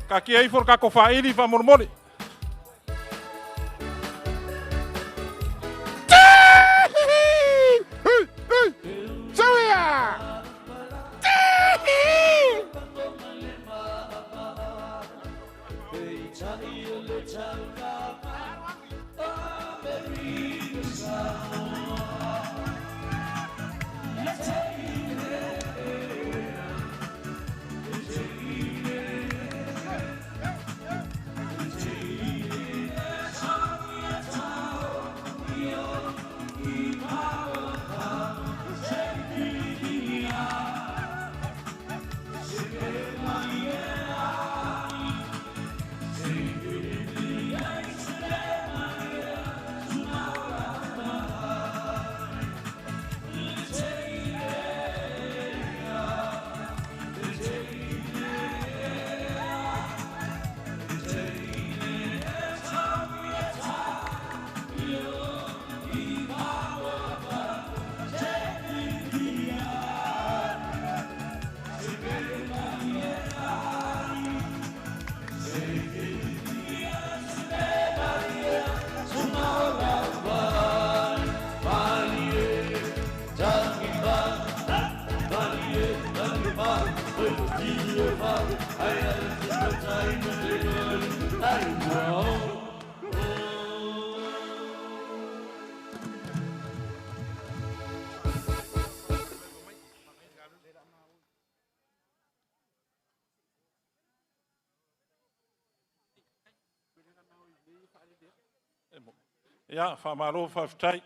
Taatia ifo le tatou faaili faamolemole. Ia, faamalo faafetai.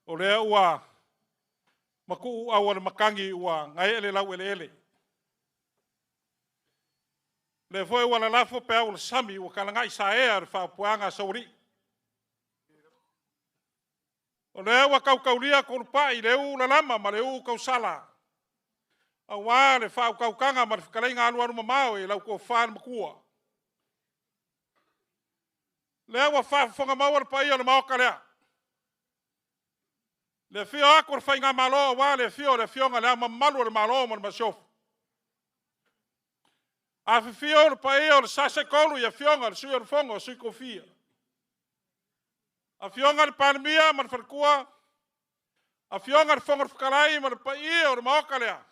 O lea ua matuu au a le matagi ua gaee le laueleele. O lea foi ua lalafo peau o le sami ua talagai saea le faaupuaga a Saualii. O lea ua tautaulia tolupai le ū lalama ma le ū tausala, aua le faautautaga ma le fetalaiga alualumamao i lau Tofa i le Matua. O lea ua faafofoga maua le paia o le Maota lea, le afio atu o le Faigamalo aua le afio o le Afioga i Le Ao Mamalu o le Malo ma le Masiofo. Afifio le paia o le Sasetolu i Afioga i le Sui o le Fono a Sui Tofia, Afioga i le Palemia ma le faletua, Afioga i le Fofoga Fetalai ma le paia o le Maota lea,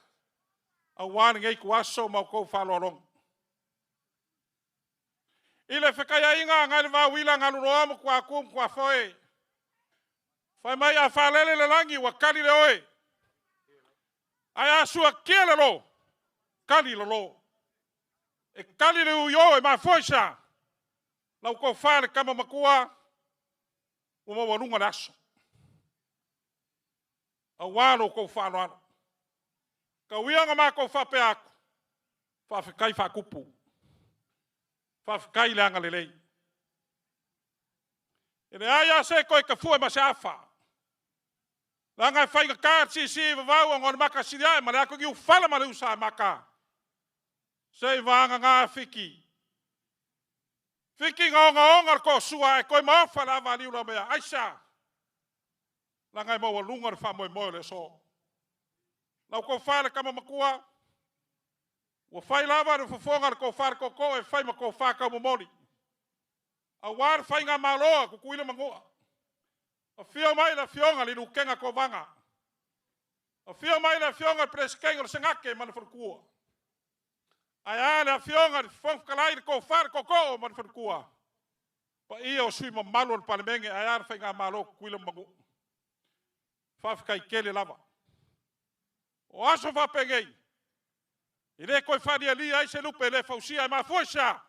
aua lenei ituaso ma outou faaaloaloga. I le fetaiaiga nai le vauila Galuloa ma Tuatu ma Tuafoe, fai mai a faalele le lagi ua tali le oe, ae a suatia le lo, tali lalo. E tali le uio e mafua i se a? Lau tofa le tama matua ua maualuga le aso, aua lo outou faaaloalo. Tau ia ina matou faapea atu, faafetai faatupu, faafetai le agalelei. E leai lava se toe tafue ma se afa, leaga e faigata le siisii i vavau ona o le matasilia ma le atu niufala ma le usamata, seivagana Fiti. Fiti na ogaoga le toasua ae toe maofa le ava a Liulamea. Aisea? Leaga e maualuga le faamoemoe o le aso. Lau tofa le tama matua, ua fai lava le fofoga o le tofa a le tootoo e fai ma tofa taumomoli, aua le faigamalo a Tutuila ma Manua. Afio mai le afioga i le Lutena Kovana, afio mai le afioga i le Peresetene o le Senate ma le faletua. Ae a le Afioga i le Fofoga Fetalai, le Tofa i le Tootoo ma le Faletua, paia o sui usufono mamalu o le Palemene, ae a le Faigamalo a Tutuila ma Manua. Faafetai tele lava. O aso faapenei, e le toe faalialia ai se lupe e le fausia. E mafua i se a?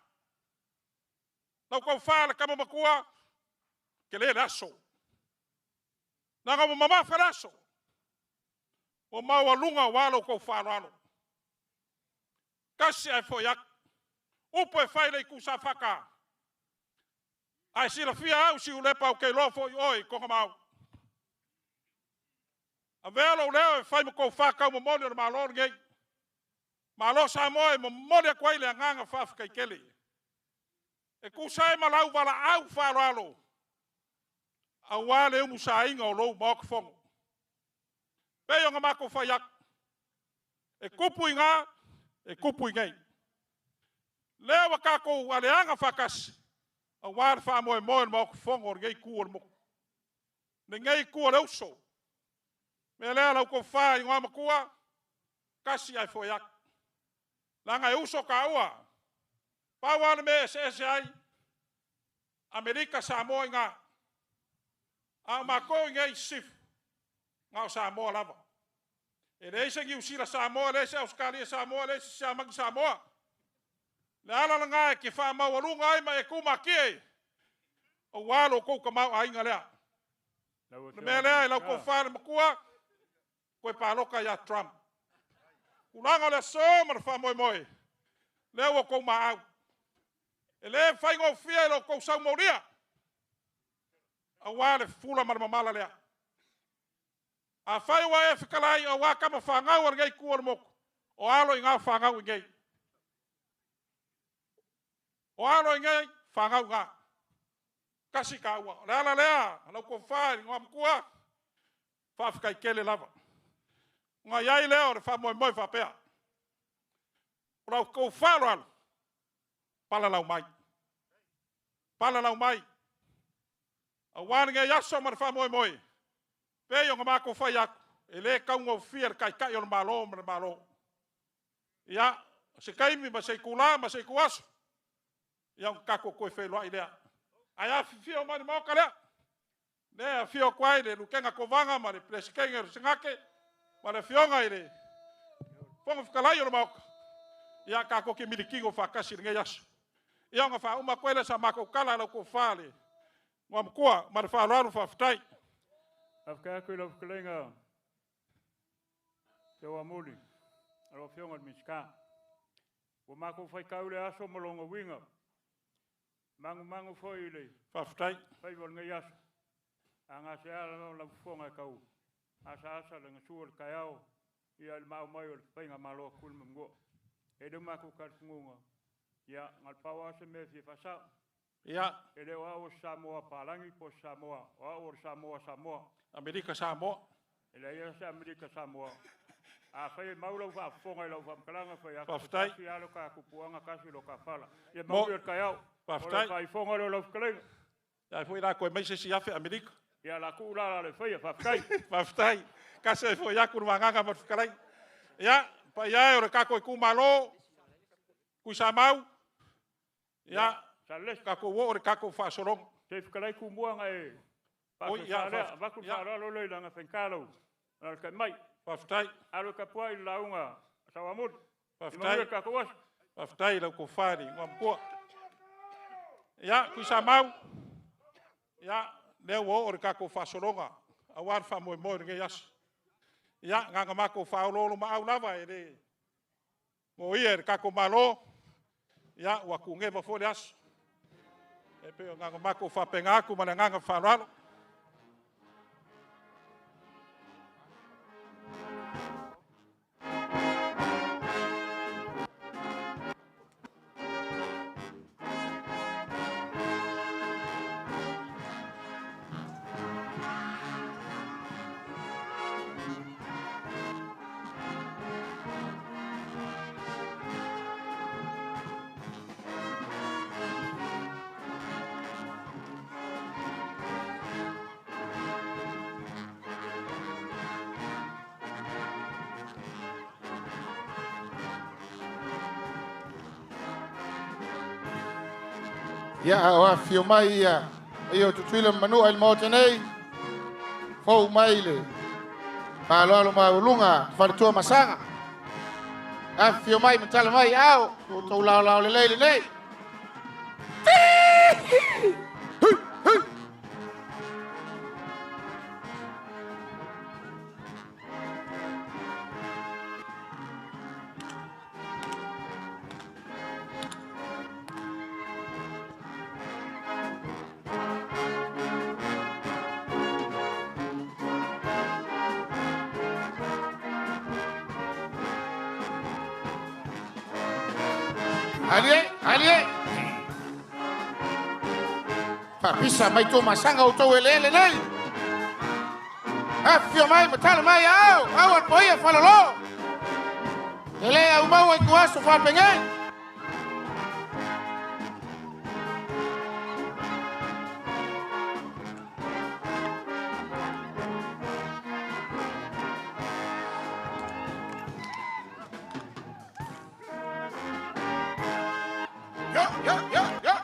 Lau tofa le tama matua, tele le aso. Leaga ua mamafa le aso, ua maualuga aua lo outou faaaloalo. Tasi ae foi atu. Upu e fai i le itu Safata, a e silafia au Siulepa, ou te iloa foi oe Togamau. Avea lou leo e fai ma tofa taumolimoli o le Malo lenei. Malo Samoa e momoli atu ai le agaga faafetai tele. E tusa ai ma lau valaau faaaloalo, aua le umusaina o lou Maota Fono. E pei ona matou fai atu, e tupu i ina, e tupu i inei. O lea ua tatou aleaga faatasi, aua le faamoemoe o le Maota Fono o lenei Itu o le Motu, lenei Itu o le uso. O le mea lea lau tofa i le Igoamatua, tasi ae foi atu, leaga e uso taua. Pau lava le mea e eseese ai, Amerika Samoa i ina, a o matou i inei i Sisifo, na o Samoa lava. E leai se Niu Sila Samoa, leai se Ausetalia Samoa, leai se Siamani Samoa. O le ala lena e te faamaualuga ai ma e tumatie, aua lo outou tamaoaiga lea. O le mea lea i lau tofa le matua, toe palota ia Trump. Tulaga o le aso ma le faamoemoe, lea ua outou maau, e le faigofie lo outou saumolia, aua le fula ma le mamala lea. Afai ua e fetalai aua tama fanau a lenei itu o le motu, o alo i ina fanau i inei. O alo i inei, fanau i ina. Tasi taua. O le ala lea, lau tofa i le Igoamatua, faafetai tele lava. Ona i ai lea o le faamoemoe faapea, o la outou faaaloalo, palalau mai, palalau mai, aua lenei aso ma le faamoemoe, pei ona matou fai atu, e le taugofie le Taitai o le Malo ma le Malo. Ia, o se taimi ma se itula ma se ituaso, ia ona tatou toe feiloai lea. Ae afifio mai i le Maota lea, lea e afio atu ai le Lutena Kovana ma le Peresetene o le Senate ma le Afioga i le Fofoga Fetalai o le Maota, ia tatou te milikino faatasi i lenei aso. Ia ona faauma atu ai lea o sa matou tala lau tofa i le Igoamatua. Ma le faaaloalo faafetai. Faafetai atu i lau fetalaiga Seuamuli, lau Afioga i le Minisita. Ua matou faitau le aso ma lona uiga, magumagu foi i le Faafetai. faiva o lenei aso. A gasea lava lau fofoga e tau asaasa le gasu o le taeao ia i le maau mai o le faigamalo a Tutuila ma Manua. E i ai le matou talitonuga, ia, na o le pau lava se mea e fia faasao. Ia. E le o au o se Samoa palagi po o se Samoa, o au o le Samoa Samoa. Amerika Samoa. E leai lava se Amerika Samoa. Afai e mau lau faafofoga i lau faamatalaga fai atu, Faafetai. tasi lava lo ta tupuaga, tasi lo ta fala. Ia manuia le taeao. Faafetai. O le faaifoga lea o lau fetalaiga. Ia foi la toe mai se isi afe Amerika. Ia la tuu la la le faia, faafetai. Faafetai. Kasi ai foi atu le vagaga ma le fetalaiga. Ia, paia e o le tatou itumalo, Tuisamau, ia, tatou oo i le tatou faasologa. Se i fetalai tumua na e Oi, ia, faasoesa lea, avatu le ia. faaaloalo lea i lana faigata lau alalatai mai. Faafetai. Alo e tapuai i le lauga a Sauamuli. Faafetai. Ia manuia le tatou aso. Faafetai i lau tofa i le Igoamatua. Ia, Tuisamau, ia, lea ua oo le tatou faasologa aua le faamoemoe o lenei aso. Ia, na ona matou faaoloolomaau lava e le moia e le tatou Malo, ia, ua tuneva foi le aso. E pei ona matou faapena atu ma le agaga faaaloalo. Ia a o afifio mai ia paia o Tutuila ma Manua i le Maota nei, fou mai le faaaloalo maualuga faletua Masaga. Afifio mai ma tala mai ao, o outou laolao lelei lenei. Alie, alie. Faapisa mai Tuamasaga outou eleele nei. Afifio mai ma tala mai ao, au al paia falolo. E le au maua i kuaso faapenei. Yo, yo, yo, yo.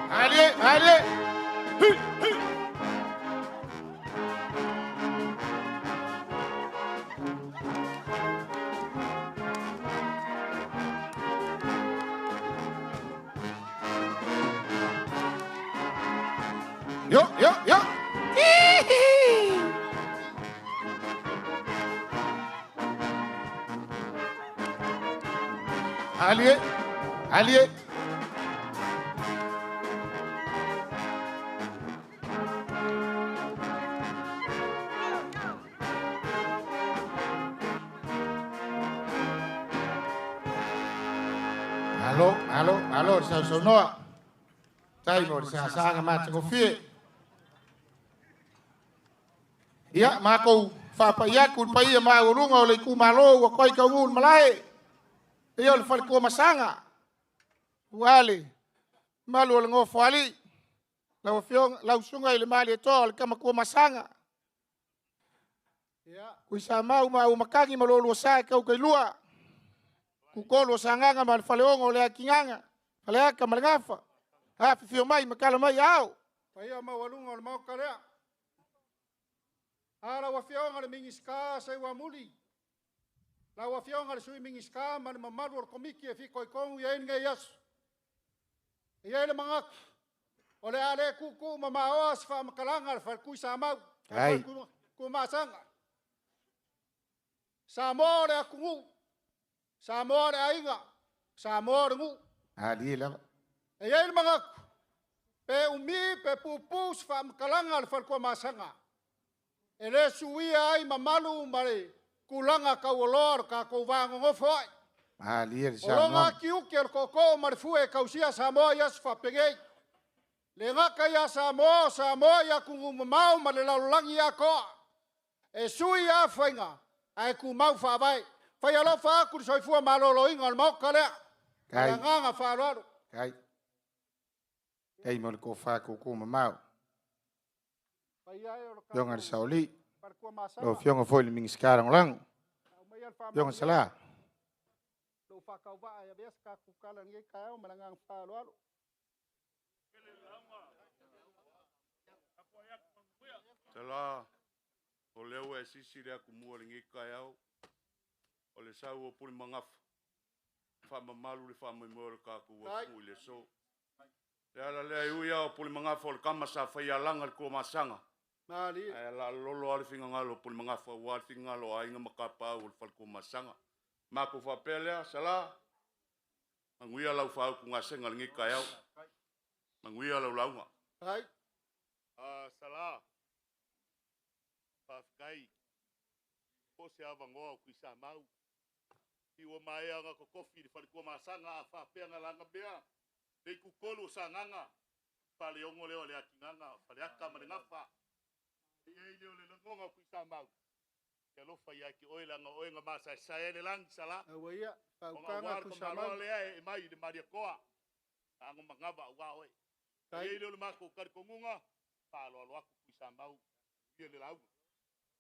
Allez, allez. Hu, hu. Yo, yo, yo. Hihi. Allez, allez. Alo, alo, alo, sa saunoa. Tai mo le sasaga matagofie. Ia, makou faapai atu le paia maualuga o le itumalo ua koe taugu le malae. Ia o le faletoa masaga. Ua le malu o le gofoalii. Lau afioga, lau susuga i le Malietoa o le Tamatua Masaga. Kuisamau ma Auamatagi ma lua sa e taukailua. Kukolu o Sagaga ma le Faleogo o le Akigaga, Faleata ma le Gafa. Afifio mai ma tala mai ao. Paia maualuga o le Maota lea. A lau Afioga le Minisita Seuamuli, lau Afioga le Sui Minisita ma le mamalu o le Komiti e fitoitonu i ai lenei aso. E i ai le manatu, o le a le tuutuu mamaoa se faamatalaga a le Faletui Samau, Ai. Tuamasaga. Samoa o le atunuu, Samoa o le aiga, Samoa o le nuu. Alie lava. E i ai le manatu, pe umi pe puupuu se faamatalaga a le Faletuamasaga, e le suia ai mamalu ma le tulaga taualoa o le tatou va nonofo ai. Alie le O lona saunoaga. atiuti o le tootoo ma le fue e tausia Samoa i aso faapenei. Le gata ia Samoa o Samoa i atunuu mamao ma le lalolagi atoa. E sui a faiga, ae tumau faavae. Fai alofa atu le soifua maloloina o le Maota lea. Ma le Kai. agaga faaaloalo. Kai. Kai mo le tofa koukou mamao. Paia e o le Afioga i le tatou Saolii. Faletuamasaga. Lau Afioga foi i le Minisita Lagolago. Aumaia le Afioga faamanuiaga. Sala. Lou faatauvaa e avea se tatou tala i lenei taeao ma le agaga faaaloalo. Tala, o lea ua e sisi le atumua i lenei taeao, o le sau o Pulemagafa, faamamalu le faamoemoe o le tatou atunuu i le aso. Le ala lea e ui lava o Pulemagafa o le tama sa faialaga i le Tuamasaga, Malie. ae laalolo lava le finagalo o Pulemagafa aua le finagalo o aiga ma tapaau o le Faletuamasaga. Matou faapea lea, Sala, manuia lau faautugasega i lenei taeao, manuia lau lauga. Ai. Sala, faafetai po se avanoa o Tuisamau. I ua maea ona totofi i le Faletuamasaga a faapea na laga mea, le itutolu o Sagaga, Faleogo lea o le Akigaga, Faleata ma le Gafa. E i ai lea o le lagona o Tuisamau, e alofa ia te oe leaga o oe na masaesae ai le lagi, Sala. Aua ia, Ona faautaga aua le Tuisamau. tamaloa lea e mai i le Malietoa, ago manava aua oe. E i ai lea o le matou talitonuga, faaaloalo atu Tuisamau, ia le lauga.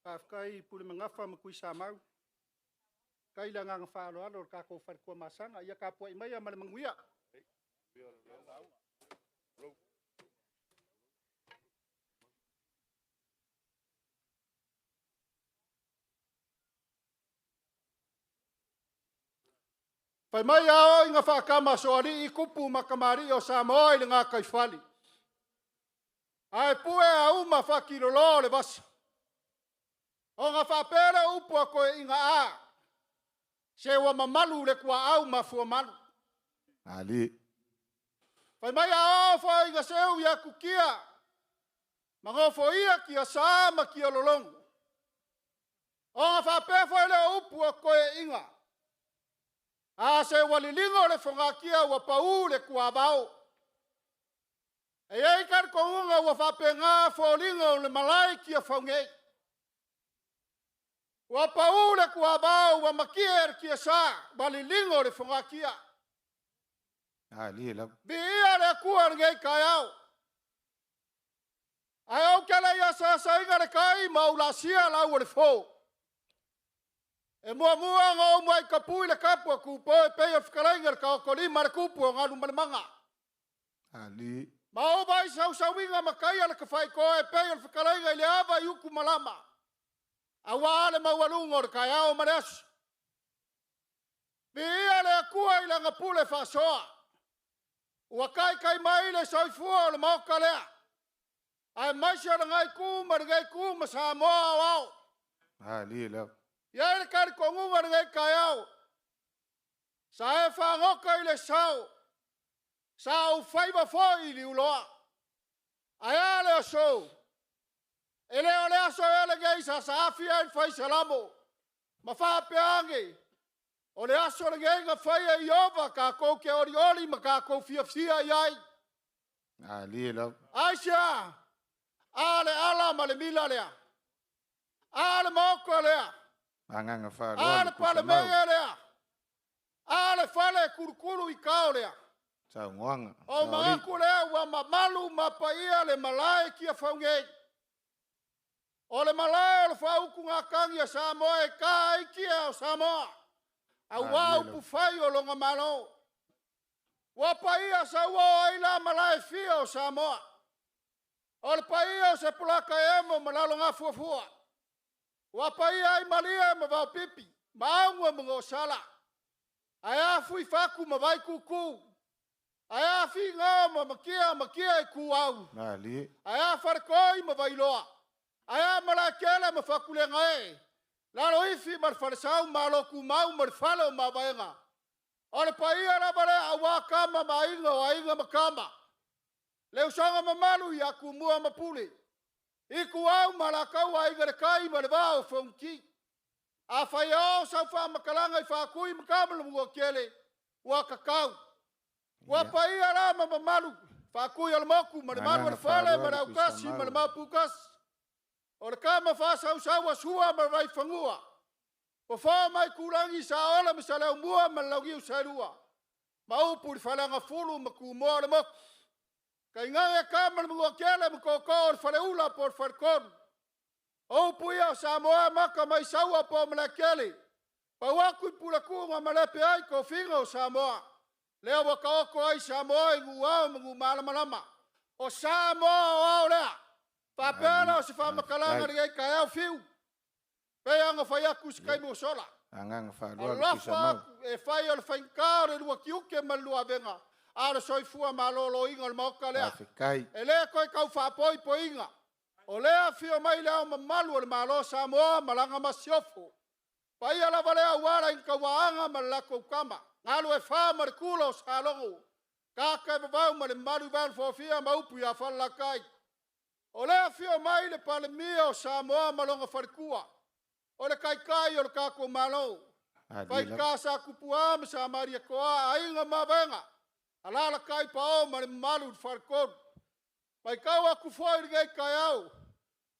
Faafetai Pulemagafa ma Tuisamau. Faafetai le agaga faaaloalo i le tatou fale Tuamasaga. Ia tapuai maia ma le manuia. Fai mai a oo ina faatama soalii tupu ma tamalii o Samoa i le gataifale, ae pue auma fatilolo le vasa. Ona faapea lea o upu a toeaiina, a, se ua mamalu le tuaau ma fuamalu. Ali. Fai mai a oo foi ina seu i atutia, ma nofoia tiasa ma tialologo. Ona faapea foi lea o upu a toeaiina, a se ua liligo le fogatia ua pau le tuavao. E i ai talitonuga ua faapena foliga o le malae i Tiafau nei. Ua pau le tuavao ua matie le tiasa, ua liligo le fogatia. Ali lava. Viia le Atua i lenei taeao. Ae ou te le i asaasaina le tai ma ou laasia lau o le fo. E muamua ona ou muai tapui le tapu a Tupo e pei o le fetalaiga i le taotolima a le tupu o Galumalemana. Ali. Ma ou vai sausauiga ma taia le tafaitoa e pei o le fetalaiga i le ava i utu malama. Aua le maualuga o le taeao ma le aso. Viia le Atua i lana pule faasoa. Ua taitai mai le soifua o le maota lea. Aemaise o lenei itu ma lenei itu ma Samoa aoao. Ali lava. E i ai le talitonuga i lenei taeao, sa e fagota i le sao, sa ou faiva foi i liuloa. Ae a le aso? E le o le aso ea lenei sa saafi ai le fai Salamo, ma faapea ane, o le aso lenei na fai e Ieova tatou te olioli ma tatou fiafia i ai. Ali lava. Aisea? A le ala ma le mila lea. A le maota lea. Agaga A faaaloalo le Tuisamau. palemene lea. A le fale kulukulu i kao lea. Saunoaga. O Saolii. manatu lea ua mamalu ma paia le malae Tiafau nei. O le malae o le faautugatagi a Samoa e ka ai tia o Samoa. Aua Ali lava. upufai o lona Malo. Ua paia sauo ai la malae fia o Samoa. O le paia o Sepulata e emo ma Lalogafuafua. Ua paia ai Malie ma Vaopipi, ma Auga ma Gosala. Ae afui faku ma Vaikuku. Ae afi ngao ma makia makia i kuau. Ali. Ae a farakoi ma Vailoa. Ae a malakele ma Fakulega e. Lalo ifi ma le falesau ma aloku mau ma le fale o Mavaega. O le paia lava lea aua kama ma aiga o aiga ma kama. Le usoga mamalu ia Tumua ma Pule. I kuau ma lakau aiga le kai ma le vao o Fonoti. A fai o sau faamakalaga i faakui ma kama le mua kele, ua kakau. Ua paia la ma mamalu, faakui o le moku ma le malu o le fale ma le aukasi ma le mapukasi. O le kama faasausau a sua ma le vaifanua. Fofo mai kulangi sa ola ma sa leumua ma le laugiu saelua. Ma upu i le faleagafulu ma kumoa o le moku. Kaingaga kama le mua kele ma koko o le faleula po o le falekolu. O upu ia o Samoa maka mai saua po o Malakele. Pau aku i pulakuga ma lepe ai kofiga o Samoa. Lea ua kaoko ai Samoa i nguau ma ngumalamalama. O Samoa o ao lea. Faapea lea o se faamakalaga lenei taeao fiu. Pei ona fai atu i se taimi ua sola. Agaga faaaloalo Alofa Tuisamau. aku e fai o le faigata o le lua tiute ma le lua avega. A o le soifua malōlōina o le maota lea. Faafetai. E le toe tau faapoipoiga. O lea afio mai le ao mamalu o le Malo Samoa ma lana masiofo. Paia lava lea aua la ina ma le latou kama. Galu e fa ma le kula o Salogo. Kaka e vavau ma le malu i vao fofia ma upu ia falalakai. O lea afio mai le Palemia o Samoa ma lona falekua. O le kaikai o le tatou Malo. Ali Fai lava. ka sa kupua ma sa Maria koa aiga ma vaega. Alala kai pao ma le mamalu i le falekolu. Mai kau aku foi i lenei taeao.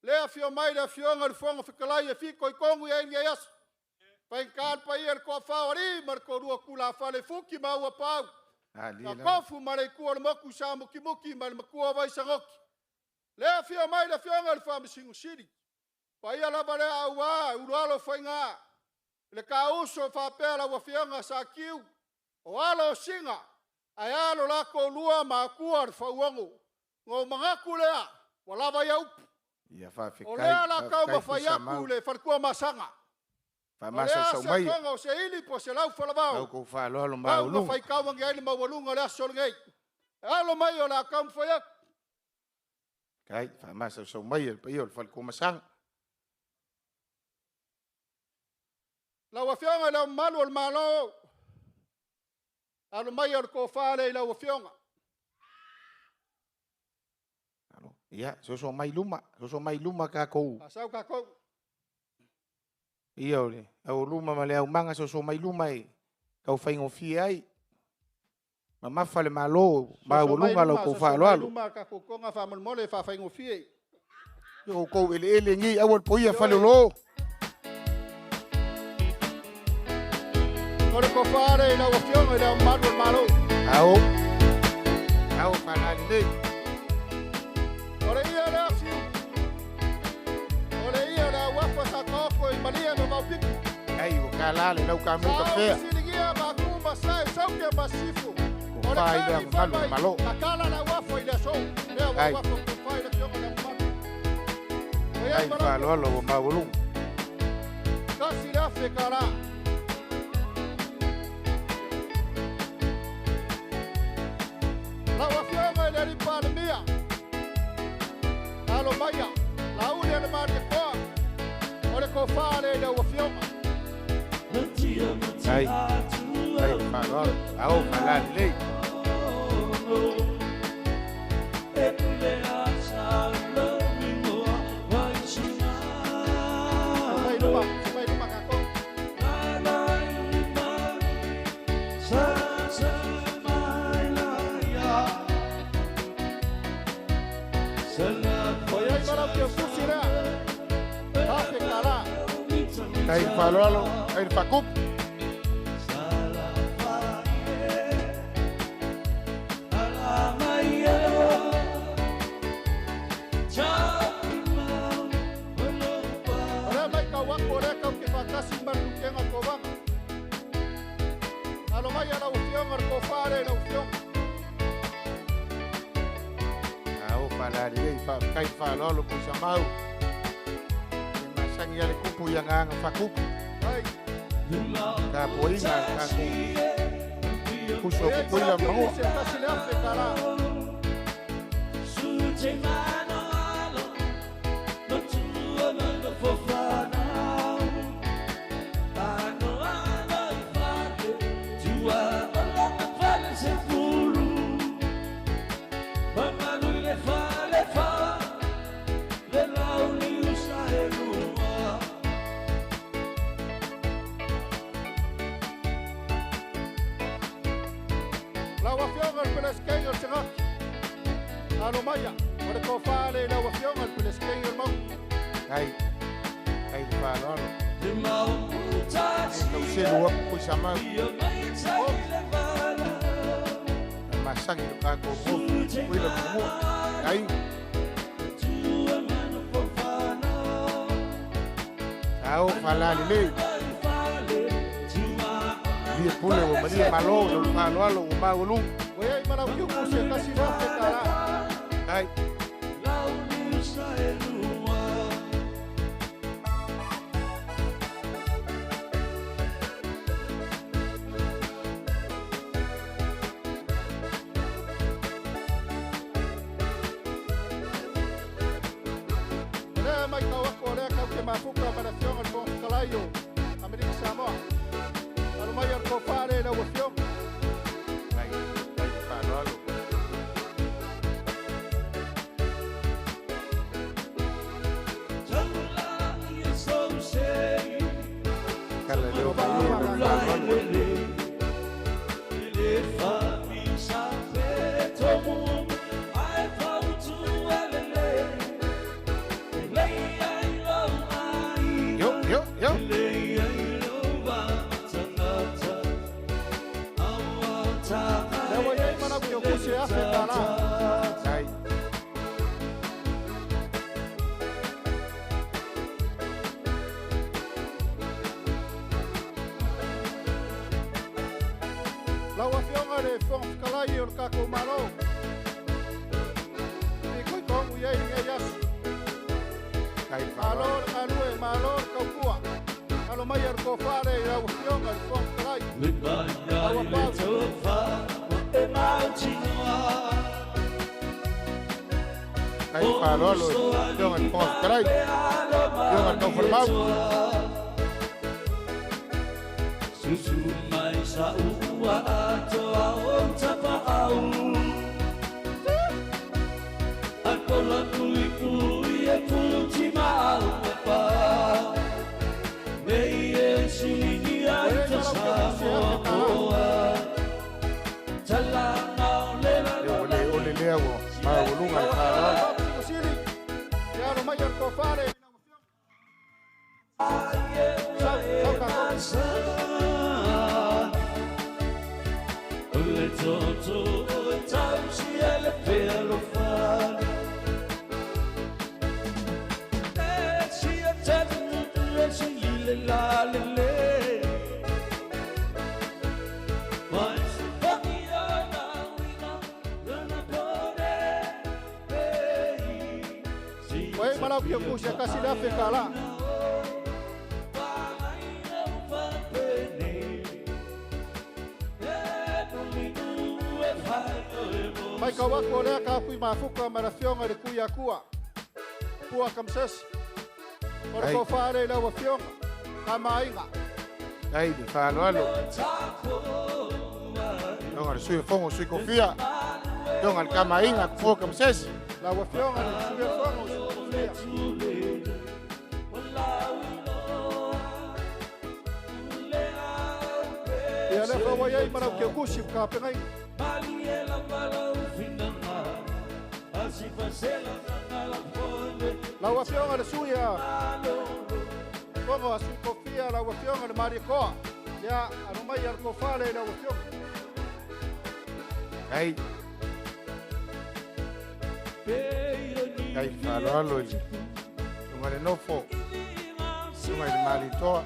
Lea afio mai le afioga i le Fofoga Fetalai e fitoitonu i ai lenei aso. Faigata le paia i le toafa o alii ma le toalua tulafale fuki ma ua pau. Ali Na lava. kofu ma le itu o le moku sa mukimuki ma le matua o Vaisagoki. Lea afio mai le afioga i le Faamasino Sili. Paia lava lea auā ulualo faiga. Le kauso faapea lau afioga Sakiu, o alo o Siga, ae alo lako lua ma akua le fauogo. Ngo mangaku lea, ua lava ia upu. Ia O faafetai, lea la kau faafetai mawhai aku Tuisamau. le falekua masaga. O lea Faamasausau se mai. tonga o se ili po se lau falavao. Lau kou faaaloalo Kau maualuga. mawhai kau wangi ai le maualuga le aso lenei. E alo mai o la kau mawhai aku. Kai, faamasausau mai e le paia o le falekua masaga. Lau afioga i le mamalu o le Malo, alo mai o le kofā lea i lau afioga. Ia, soso mai luma, soso mai luma kākou. Asau kākou. Ia o le au luma ma le aumaga soso mai luma e tau faigofie ai. Mamafa le Malo, maualuga lau kou Soso mai faaaloalo. luma kākou konga faamolemole e faafaigofie. Ia outou eleele nei, aua le poia faleolo. O le kofā lea i lau afioga i le mamalu o le Malo. Ao, ao faalalelei. O le ia lea fiu. O le ia le auafa sa taoko i malia ma maupiki. Ai, ua kalā le lau kamu Sa kafea. au siligia ma ku ma sa e sauke ma sifu. O le Kofā i le kali mamalu o le fai Malo. mai, kakala la uafa i le aso. Lea ua Ai. uafa kofā i le afioga i le mamalu. O ia Ai, i malau faaaloalo ua maualuga. kasi le afe kala. Lau afioga i le alii Palemia, alo maia, lauli le Malietoa, o le kofā lea i lau afioga. Ai, ai, faaaloalo. Ao faalalelei. Mai luma, mai luma kākou. O iai malau te fusi lea. Afe kala. Ai, faaaloalo, ai le faakupu. O lea mai kau aku o lea kau ke whakasi ma le lukenga kovaga. Alo mai a lau afioga le kofā lea i lau afioga. Ao faalalelei, faafetai faaaloalo Tuisamau. E masagi ia le kupu i agaga faakupu. Ai. Tapuaiga a le tatou uso O iai Tutuila malau ma te Manua. fusi e tasi le afe kala. Lau afioga le Peleskei o le Segaki. Alo maia, o le kofā lea i lau afioga le Peleskei o le Mau. Ai, ai le faaaloalo. E tauselu aku Tuisamau. Na masagi le tatou gofu Tutuila ma Manua. Ai. Ao faalalelei. Lia pule ua malia Malo i lou faaaloalo ua maualuga. O iai malau kiuku se tasi le afe kala. Ai. O lea mai kau aku o lea kau ke mafuka ma le afioga le Fofoga Fetalai o Amerika Samoa. Alo mai a le kofā lea i lau afioga. Ai, ai le faaaloalo. Kala leo paia lau faaaloalo. Yo, yo, yo. Lau Afioga i le Fofoga Fetalai o le tatou Malo, fitoitonu i ai lenei aso. Malo le galue, malo le tautua. Alo mai le tofa lea i lau Afioga i le Fofoga Fetalai. Lau Ai faaaloalo i Afioga i le Fofoga Fetalai, Afioga i le Taufalemau. Susu mai sa ua atoa o tapaau Akola pui pui e puti mau pa Nei e siligia i ta Samoa poa Talanga o le O le o le lea ua maualuga le faaaloalo. Ia alo mai le tofa lea. Ua i ai ma lau Kiokusi e 1000 tala. Matau atu o lea taapui mafuta ma le afioga i le Tuiatua, Pua Kamasese. O le tofa lea i lau afioga, Tamaaiga. Ai le faaaloalo. Afioga i le Sui o Fono, Sui Tofia. Afioga i le Tamaaiga, Pua Kamasese. Lau afioga i le Sui o Fono, Sui Tofia. Ia lea foi ua i ai ma lau Keukusi ma tapenaina. Lau Afioga i le Sui a Fono a Sui Tofia, lau Afioga i le Malietoa, ia alo mai le tofa lea i lau Afioga. Ai. Ai faaaloalo i le luga le nofo, luga i le Malietoa.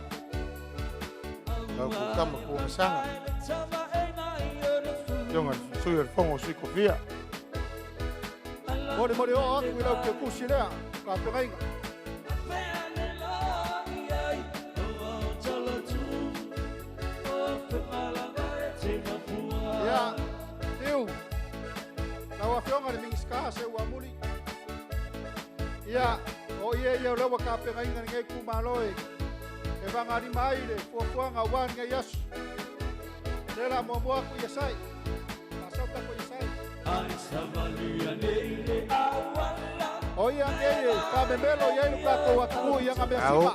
Lau kukama kuamasaga. Afioga i le Sui o le Fono o Sui Tofia. Molimoli oo atu i lau Keukusi lea, tapenaina. Ia, Tiu, lau Afioga i le Minisita Seuamuli. Ia, o ie ia o lea ua tapenaina lenei itumalo e vagalima ai le fuafuaga aua lenei aso. Lea la muamua atu i Isai. Faasau tako i Isai. O ia nei e faamemelo i ai lo tatou atunuu i ana mea sima.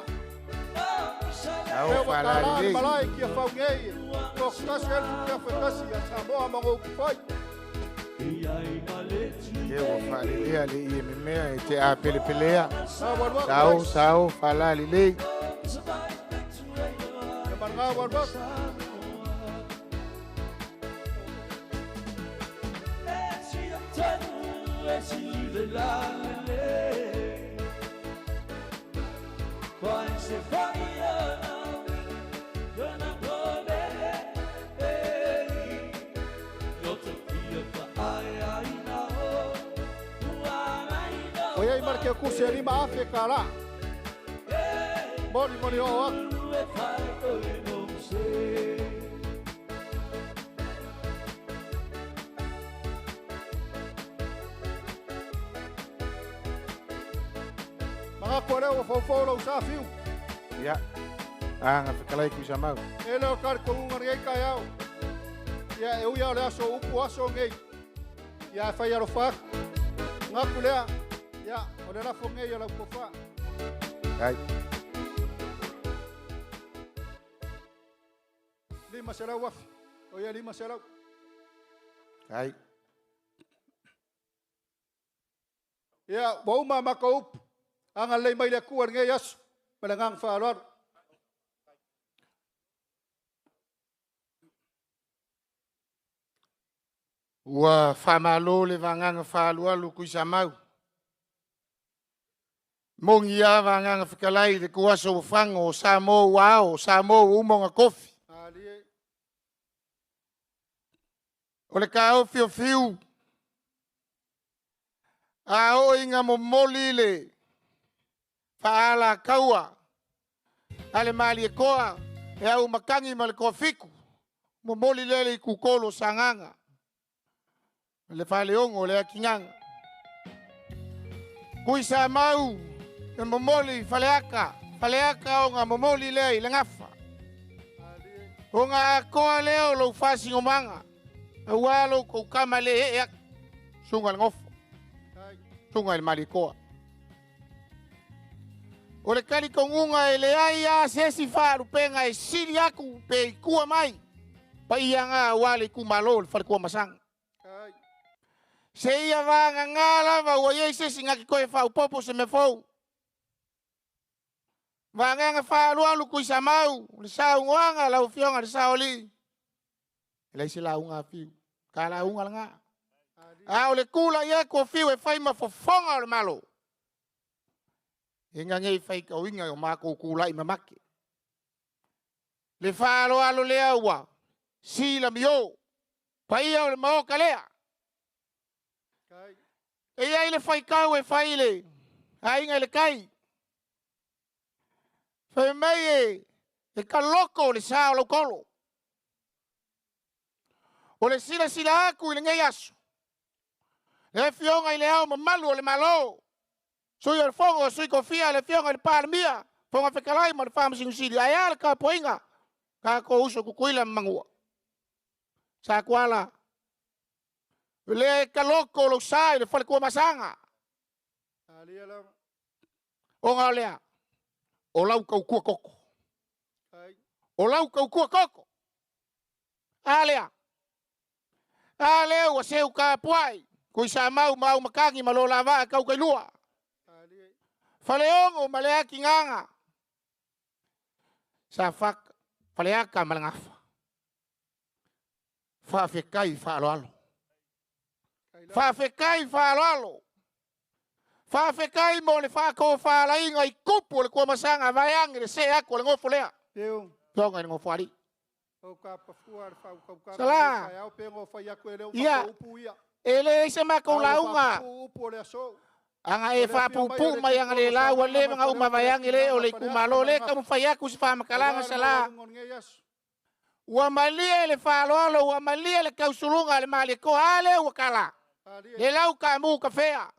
Ao Lea ua tala le faalalelei. malae i Tiafau nei e toatasi ai le Futiafu e tasi ia Samoa ma ona upufai. E ua faalelea le ie memea e te apelepelea. Sao, sao, faalalelei. Ia malaga ua alu atu. Ua i ai ma le Keukusi e 5000 tala. Moli moli oo atu. Manatu o lea ua foufou lou sa fiu. Ia. Aga fetalai Tuisamau. E le o talitonuga lenei taeao. Ia e ui lava o le aso upu aso nei. Ia e fai alofa atu. Manatu lea, ia o le lafo nei o lau tofa. Ai. 500,000. O ia 500. Ai. Ia, ua uma a matou upu. Agalelei mai le Atua i lenei aso. Ma le agaga faaaloalo. Ua faamalo le vagaga faalualu Tuisamau. Moni lava vagaga fetalai i le tuaso ua fago o Samoa ua ao, o Samoa ua uma ona tofi. O le taofiofiu a oo ina momoli le faalataua a le Malietoa e au matagi ma le toafitu, momoli lea le itutolu o Sagaga, le Faleono o le Atinaga. Tuisamau e momoli Faleata, Faleata ona momoli lea i le gafa. Ona atoa lea o lou faasinomaga, aua lou tautama le ee atu, susuga i le nofo, susuga i le Malietoa. O le talitonuga e leai lava se isi faalupega e sili atu pe i tua mai paia na aua le itumalo o le Faletuamasaga. Seia vagana lava ua i ai se isi na te toe faaopoopo se mea fou. Vagana faaalualu Tuisamau, le saunoaga a lau Afioga i le Saoalii, e leai se lauga a Fiu, ta lauga lena. A o le tulai atu o Fiu e fai ma fofoga o le Malo, ina ne i faitauina o matou tulai mamate. Le faaaloalo lea ua silamio, paia o le Maota lea. E i ai le faitau e fai i le Aiga i le Tai, fai mai e taloto le sa o lautolo. O le silasila atu i lenei aso, le Afioga i le Ao Mamalu o le Malo, Sui o le Fono a Sui Tofia, le Afioga i le Palemia, Fofoga Fetalai ma le Faamasino Sili, ae a le tapuaiga a tatou uso Tutuila ma Manua. Satuala, o lea e taloto lou sa i le fale Tuamasaga. Ona o lea, o lau tautua toto. O lau tautua toto. A lea, a lea ua seu tapuai, Tuisamau ma Aumakagi ma lo la vaa tautailua. Faleono ma le Atinaga, Safata, Faleata ma le Gafa. Faafetai faaaloalo. Faafetai faaaloalo. Faafetai mo le faatofalaiga i tupu o le Tuamasaga vaeane le see atu o le nofo lea. Afioga i le Nofoalii. Sala, ia, e leai se matou lauga. Ana e faapuupuu mai analeila ua leva ona uma vaeane le o le itumalo lea e taumafai atu se faamatalaga Sala. Ua malie le faaaloalo, ua malie le tausuluga a le Malietoa, a lea ua tala, le lau taamu tafea,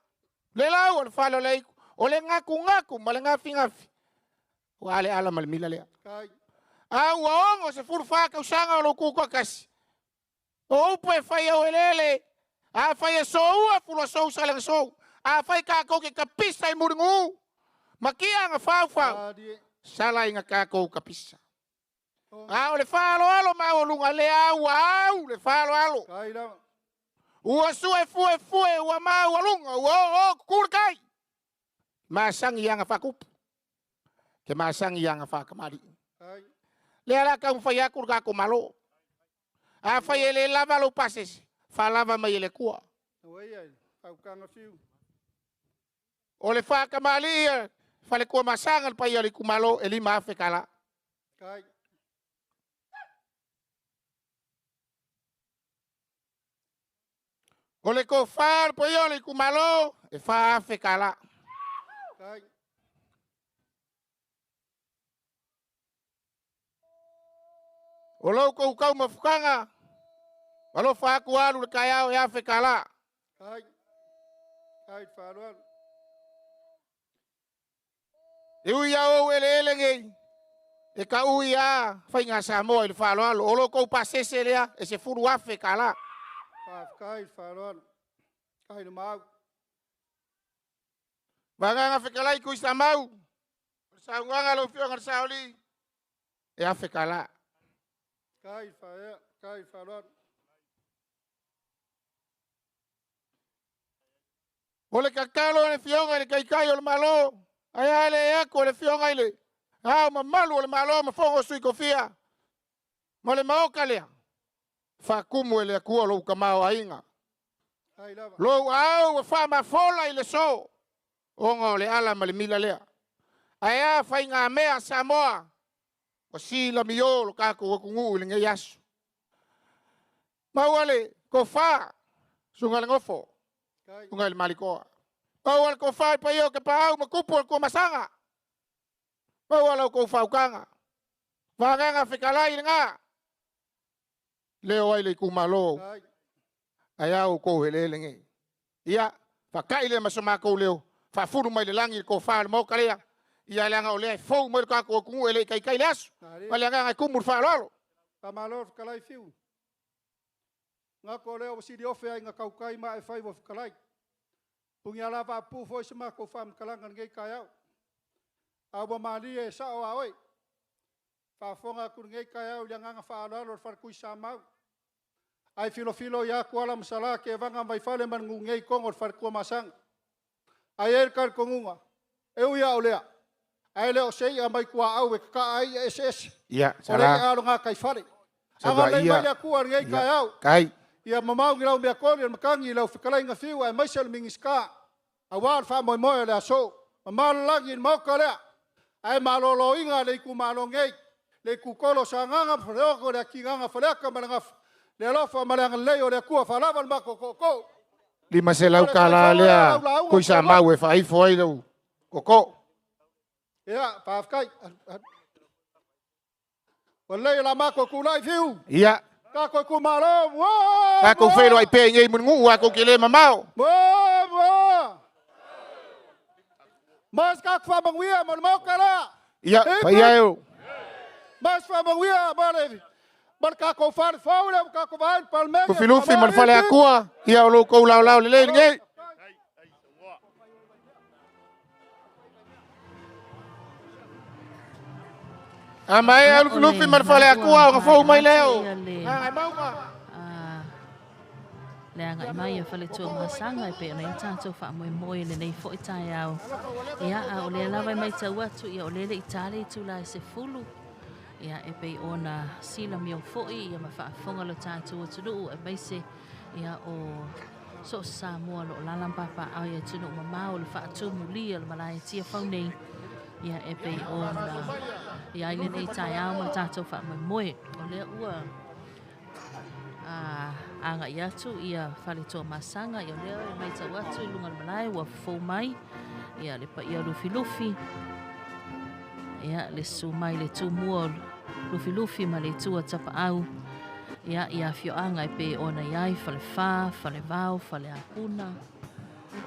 le lau o le fale o le aitu, o le gatunatu ma le gafigafi, ua a le ala ma le mila lea. A ua 64 tausaga o lou tutoatasi, o upu e fai aueleele, afai e soua Fuluasou Salegasou, afai tatou te tapisa i Mulinuu ma Tiaga faufau, sala ina tatou tapisa. A o le faaaloalo maualuga lea ua au le faaaloalo. Ua suefuefue, ua maualuga, ua oo tutu le tai. Masagi aga faatupu, ke masagi aga faatamalii. Lea la taumafai atu le tatou Malo. Afai e le lava lou pasese, faalava mai e le Atua. O le faatamalii e Faletuamasaga le paia o le itumalo e $5,000 tala. O le tofa o le paia o le itumalo e $4,000 tala. O lou tautau mafutaga, alofa atu alu le taeao e $1,000 tala. E ui lava o ou eleele nei, e taui lava faiga Samoa i le faaaloalo. O lo outou pasese lea e $10,000 tala. Faafetai i le faaaloalo. Faafetai le mau. Vagaga fetalai Tuisamau, o le saunoaga a lau Afioga i le Saoalii, e $1,000 tala. Faafetai le faaea, faafetai le faaaloalo. O le tatalo a le Afioga i le Taitai o le Malo, ae a le ee atu o le Afioga i le Ao Mamalu o le Malo ma Fono a Sui Tofia ma le Maota lea, faatumu e le Atua lou tamaoaiga. Lou aao ua faamafola i le so, ona o le ala ma le mila lea. Ae a faigamea a Samoa, ua silamio lo tatou atunuu i lenei aso. Maua le Kofa, suga le gofo, suga i le Malikoa. Maua le kofa i paia o Kepaau ma kupu o le Tuamasaga. Maua la outou faautaga. Vagaga fetalai lena. Leo ai le itumalo. Ae a outou eleele nei. Ia, faata'i lea ma so matou leo, faafulu mai le lagi le tofa o le Maota lea. Ia leaga o lea e fou mai le tatou atunuu e le i taitai le aso. Ma le agaga e tumu le faaaloalo. Faamalo le fetalai Fiu. Gata o lea ua siliofe aiga tautai ma ae fai ua fetalai. Puni lava a pupuu foi se matou faamatalaga i lenei taeao. A ua malie e sao a oe. Faafofoga atu i lenei taeao i le agaga faaaloalo o le Fale Tuisamau. Ai filofilo ia Tuala ma Sala Tevaga mai fale ma le Nuunei tonu o le Fale Tuamasaga. Ae i ai le talitonuga, e ui lava o lea, ae le o se ia mai tuaau e tataa ai ia eseese. Ia, O le ia o le gataifale. Agalelei mai le Atua i lenei taeao. Kai. Ia mamao ni lau meatoli o le matagi i lau fetalaiga Fiu aemaise le Minisita aua le faamoemoe o le aso. Mamao le lagi i le Maota lea, ae maloloina le itumalo nei, le itutolo o Sagaga ma Faleono, le atigaga o Faleata ma le Gafa, le alofa ma le agalelei o le Atua faalava le matou tootoo. $500 lea Tuisamau e faaifo ai lau toto. Ia, faafetai. Ua lelei la matou tulai Fiu. Ia. Tatou itumalo, mua! Tatou feiloai pea i nei Mulinuu, atou te le mamao. Mua, mua! Mas tatou faamanuia mo le Maota lea. Ia, paia e o. Mas faamanuia mo le tatou fale fou lea ua tatou vaai i le Palemene. Lufilufi ma le fale Atua, ia o lo outou laolao lelei lenei. A maea Lufilufi ma le fale Atua, ona fou mai lea o. Le agai mai a Faletuamasaga e pei ona i ai tatou faamoemoe i lenei foi taeao. Ia, a o lea lava e matau atu, ia o lea e le i ta le itula e 10, ia e pei ona silamio foi ia ma faafofoga lo tatou atunuu aemaise ia o so o se Samoa o lo o alaala ma papaaao i atunuu mamao le faatumulia o le malae Tiafau nei, ia e pei ona i ai lenei taeao ma le tatou faamoemoe. O lea ua agai atu ia Faletuamasaga, ia o lea e matau atu i luga o le malae ua fou mai ia le paia Lufilufi, ia le susu mai le tumua o Lufilufi ma le itu a Tapaau, ia i afioaga e pei ona i ai Falefa, Falevao, Faleapuna,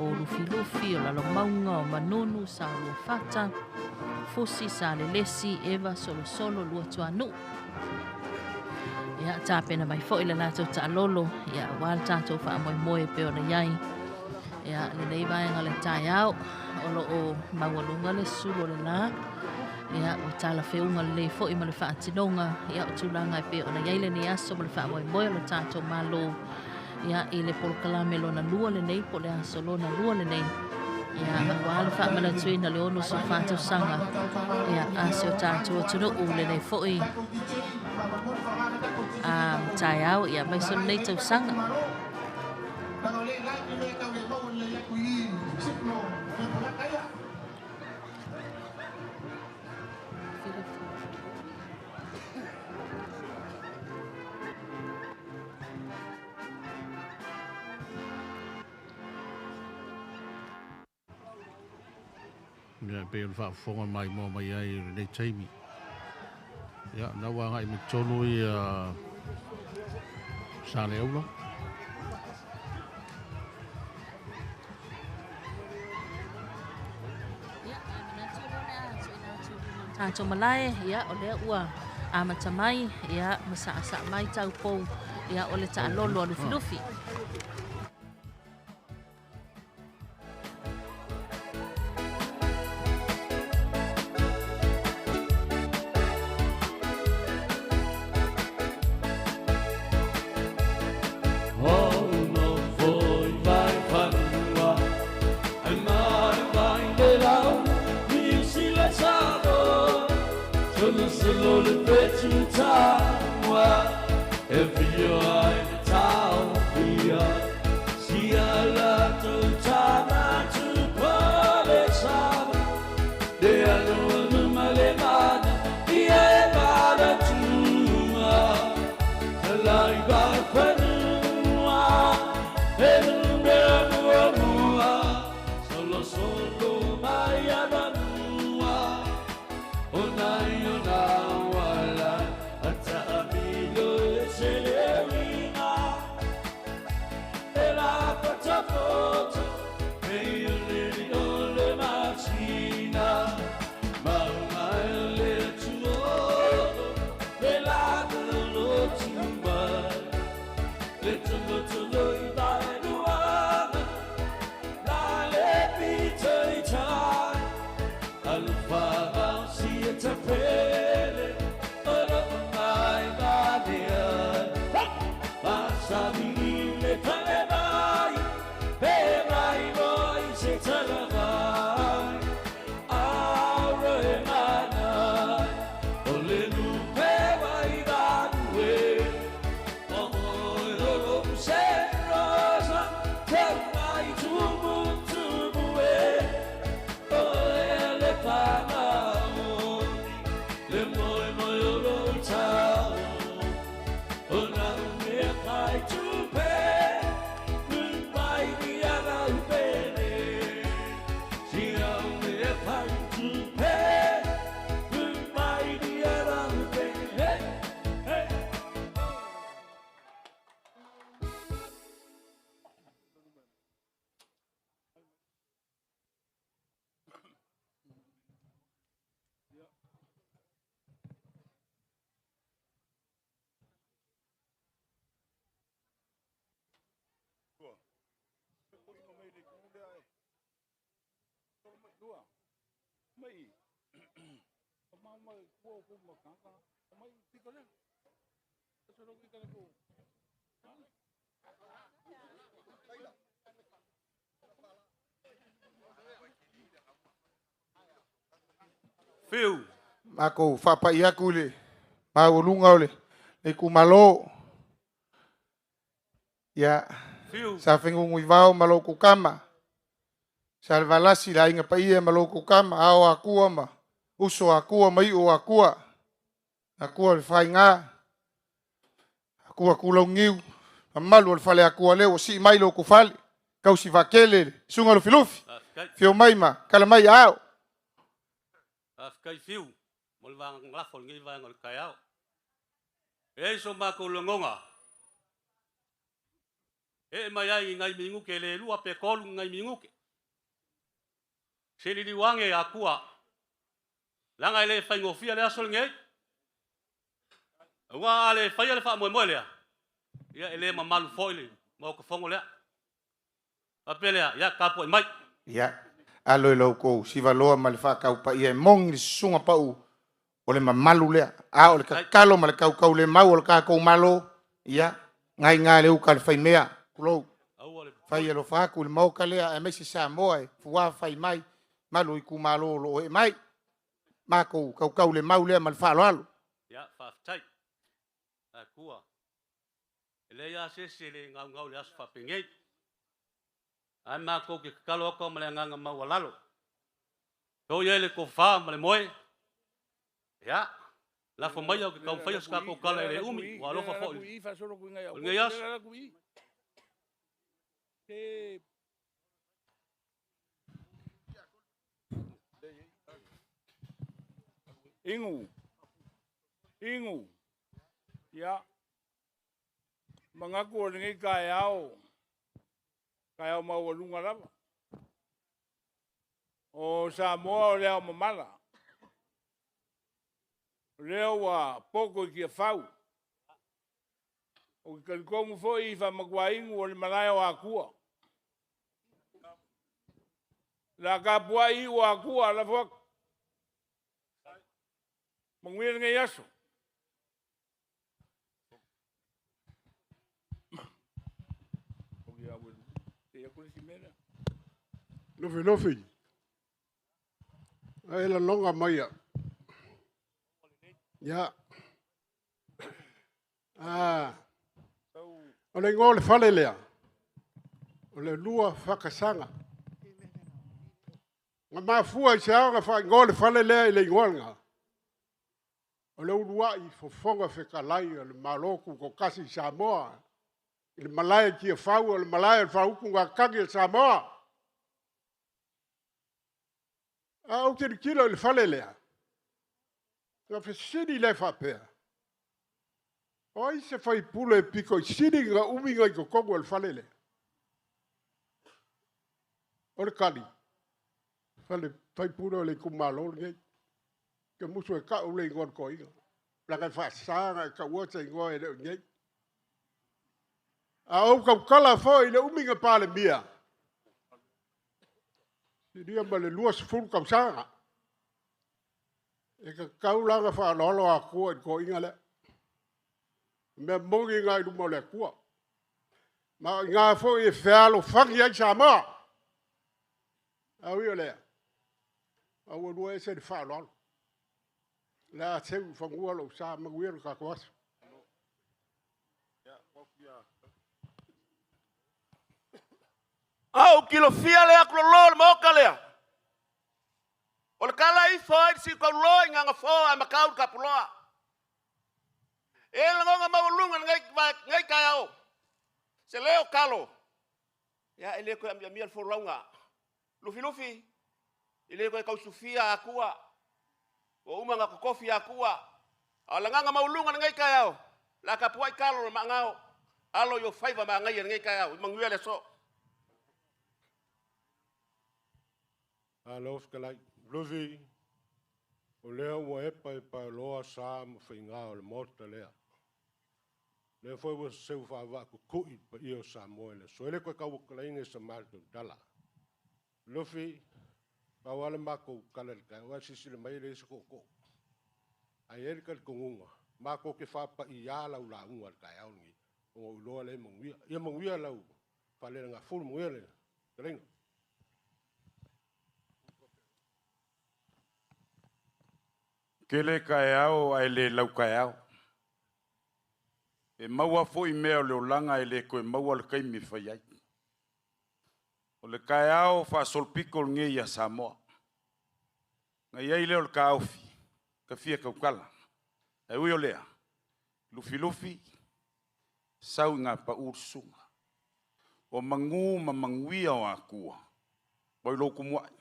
o Lufilufi, o Lalomauga, o Manunu, Saoluafata, Fusi, Salelesi, Eva, Solosolo, Luatuanuu. Ia, tapena mai foi le latou taalolo, ia, aua le tatou faamoemoe e pei ona i ai. Ia, lenei vaega o le taeao, o lo o maualuga le sulu o le la. Ia, ua talafeuga lelei foi ma le faatinoga, ia, o tulaga e pei ona i ai lenei aso ma le faamoemoe o le tatou Malo. Ia, i le polokalame lona lua lenei, po o le aso lona lua lenei, ia, aua le faamanatuina le 64 tausaga, ia, a si o tatou atunuu lenei foi taeao, ia, aemaise o lenei tausaga. Ia, e pei o le faafofoga maimoa mai ai i lenei taimi. Ia, na ua agai mai totonu ia Saleaula. Tatou malae, ia, o lea ua amata mai, ia, ma saasaa mai taupou, ia, o le taalolo a Lufilufi. Fiu. Makou faapai atu i le maualuga o le itumalo. Ia, sa Fenunuivao ma lo outou tama, Salevalasi le aiga paia ma lo outou tama, Ao o Atua ma Uso o Atua ma Iu o Atua, Atua o le Faiga, Atua Tulauniu, mamalu o le Faleatua lea ua sii mai lo outou fale, tausi vaatele le Susuga Lufilufi, afio mai ma tala mai aao. Faafetai Fiu mo le vaega lafo i lenei vaega o le taeao. E i ai so matou lagona, ee mai ai i nai minute le 2 pe 3 ni nai minute. Se liliu ane Atua, leaga e le faigofie le aso lenei. Aua a le faia le faamoemoe lea, ia e le mamalu foi le Maota Fono lea. Faapea lea, ia tapuai mai. Ia, alo i la outou sivaloa ma le faataupaia, e moni le susuga pau o le mamalu lea, a o le tatalo ma le tautaulemau o le tatou Malo, ia, nai na le uta a le faimea, tulou, fai alofa atu i le Maota lea, aemaise Samoa e fua fai mai, malu o itumalo o lo o ee mai. Matou tautaulemau lea ma le faaaloalo. Ia, faafetai. Atua. E leai lava se isi e le gaugau i le aso faapenei. Ae matou te tatalo atu ma le agaga maualalo. To i ai le tofa ma le moe. Ia, lafo maia ou te taumafaia se tatou tala e le umi, ua alofa foi o lenei aso. Inu, inu, ia, manatu o lenei taeao, taeao maualuga lava. O Samoa o le ao mamala, o lea ua poto i Tiafau. Ou te talitonu foi i faamatuainu o le malae o Atua. La tapuai iu Atua, lafo atu. Manuia lenei aso. Lufilufi, e laloga mai au. Ia, o le igoa o le fale lea, o le lua fakasaga. Na mafua i se aga faaigoa le fale lea i le igoa lena, o le uluai fofoga fetalai o le Malo Tutoatasi i Samoa, i le malae i Tiafau o le malae o le faautugatagi a Samoa. A ou tilotilo i le fale lea, ona fesili lea faapea, o ai se faipule pito i sili ona umi ona i totonu o le fale lea? O le tali, fale faipule o le itumalo lenei. Ke musu e tau le igoa o le toeaina, leaga e faasa ona e taua se igoa e le o i inei. A ou tautala foi i le umi na Palemia, silia ma le 20 tausaga, e tatau la ona faaaloalo Atua i le toeaina lea. O mea moni na i luma o le Atua. Ma o i ina foi e fealofani ai Samoa. A ui o lea, a ua lua ese le faaaloalo. O le a seu i fanua lou sa, manuia lo tatou aso. A ou tilofia le atulolo o le maota lea, o le tala ifo ai le siutauloa i Gagafo ae matau i le tapuloa. E lagona maualuga lenei taeao, se leo talo, ia e le toe amiamia le folauga. Lufilufi, e le toe tausufia Atua, ua uma ona totofi Atua. A o le agaga maualuga i lenei taeao, o le a tapuai talo le maagao, alo i ou faiva manaia i lenei taeao. Ia manuia le aso. Malo fetalai. Lufi, o lea ua epa e paeloa sa ma faiga o le Maota lea. Lea foi ua seu faavaakukui le paia o Samoa i le aso. E le toe tauatalaina i sa matou tala. Lufi, Pau lava le matou tala i le taeao, aua e silasila mai e leai se tootoo. Ae i ai le talitonuga, matou te faapaia lau lauga i le taeao lenei, ona ou iloa lea e manuia. Ia manuia lau faaleagafulu, manuia le fetalaiga. Tele taeao ae le lau taeao. E maua foi mea o le olaga e le toe maua le taimi e fai ai. O le taeao faasolopito lenei ia Samoa. Na i ai lea o le taofi, ta fia tautala. Ae ui o lea, Lufilufi, sau ina pau le susuga. O manu ma manuia o Atua, ua i lou tumuai.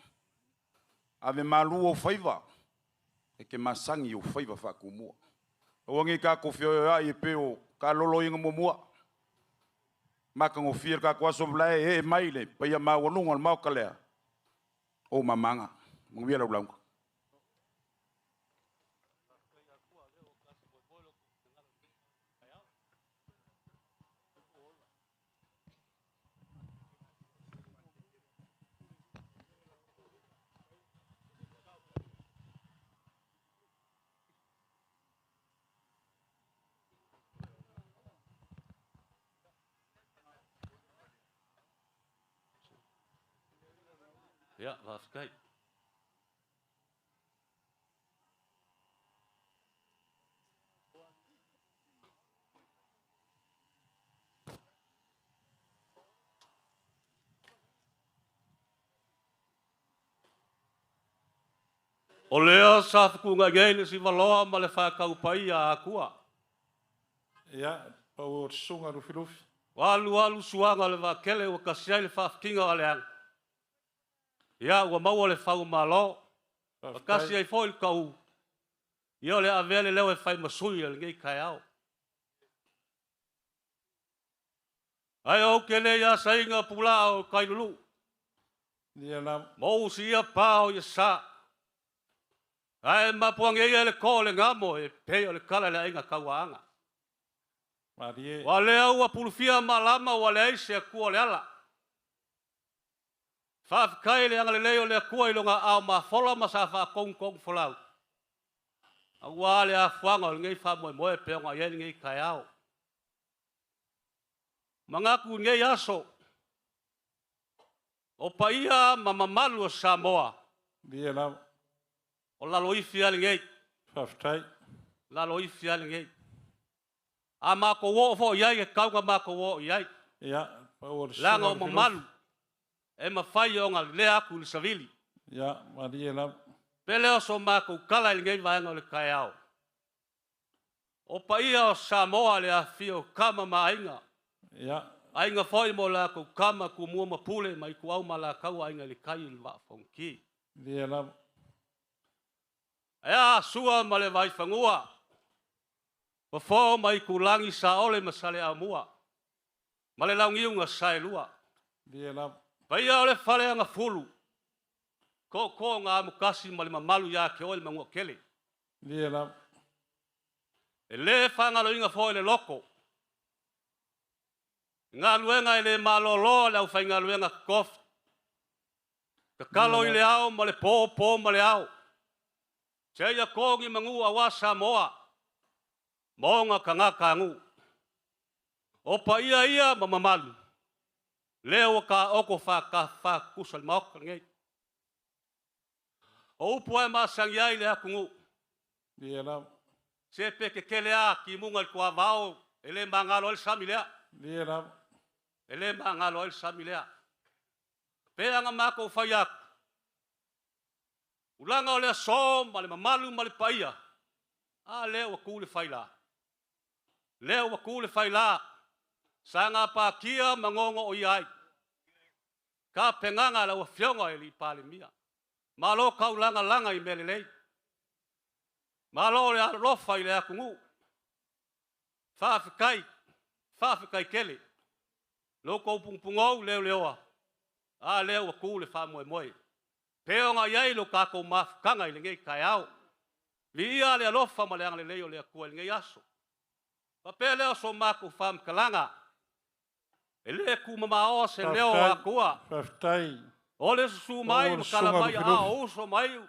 Ave malu ou faiva, e te masani i ou faiva faatumua. Aua ne i tatou feoeoeai e pei o taalolo ia na muamua. Matagofie le tatou aso ma e ee mai le paia maualuga o le Maota lea, o ou mamaga. Manuia lau lauga. Ia, faafetai. O lea sa fetuunai nei le Sivaloa ma le faataupaia a Atua. Ia, pau o le susuga Lufilufi. Ua alu alu suaga o le vaatele ua tasi ai le faafitiga o aleaga. Ia, ua maua le fau o Malo. Ua tasi ai foi le tau. Ia, o le avea le leo e fai ma sui o lenei taeao. Ae ou te le asaina pulaa o Kailulu. Ia la. Ma ou usia pa o Iasa. Ae mapuage ia le ko o le gamo e pei o le kala le aiga tauaanga. Malie. Ua lea ua pulufia malama ua leai se Atua o le ala. Faafetai le agalelei o le Atua i lona aao mafola ma sa faatogitogi folau. Aua le afuaga o lenei faamoemoe pe ona i ai lenei taeao. Manatu i lenei aso, o paia ma mamalu o Samoa. Ia lava. O lalo ifi lava lenei. Faafetai. Lalo ifi lava lenei. A matou oo foi i ai, e tatau ona matou oo i ai. Ia, pau o le Leaga o mamalu e mafai ona lelea atu i le savili. Ia, malie lava. Pe lea o so matou tala i lenei vaega o le taeao. O paia o Samoa le afifio o Tama ma Aiga. Ia. Aiga foi mo latou Tama, Tumua ma Pule, ma Ituau ma Alataua, Aiga i le Tai i le Vaa o Fonoti. Ia lava. E a Sua ma le Vaifanua, Fofo ma Itulagi, Saole ma Saleaaumua, ma le Launiu na Saelua. Ia lava. Paia o le Faleagafulu, tootoo na amotasi ma le mamalu ia te oe le Manuatele. Ia lava. E le faagaloina foi le loto, galuega e le malolo a le aufaigaluega totofi. Tatalo i le ao ma le po, po ma le ao. Seia to ni manu aua Samoa ma ona tagatanuu. O paia ia ma mamalu, lea ua taoto faatafafatusa i le Maota lenei. O upu e masani ai le atunuu. Ia lava. Se pe tetele a timuga i le tuavao, e le magalo ai le sami lea. Ia lava. E le magalo ai le sami lea. Pe aga matou fai atu, ulaga o le aso ma le mamalu ma le paia, a lea ua tu le faila. Lea ua tu le faila, sa gapatia ma gogoia ai. Tapenaga a lau Afioga i le Palemia. Malo taulagalaga i mea lelei. Malo le alolofa i le atunuu. Faafetai, faafetai tele. Lo outou pugupugou leoleoa, a lea ua tu le faamoemoe. Pe ona i ai lo tatou mafutaga i lenei taeao. Viia le alofa ma le agalelei o le Atua i lenei aso. Faapea lea o so matou faamatalaga. E le tumamaoa se leo o Atua. Faafetai. O le susu mai ma tala mai a o uso mai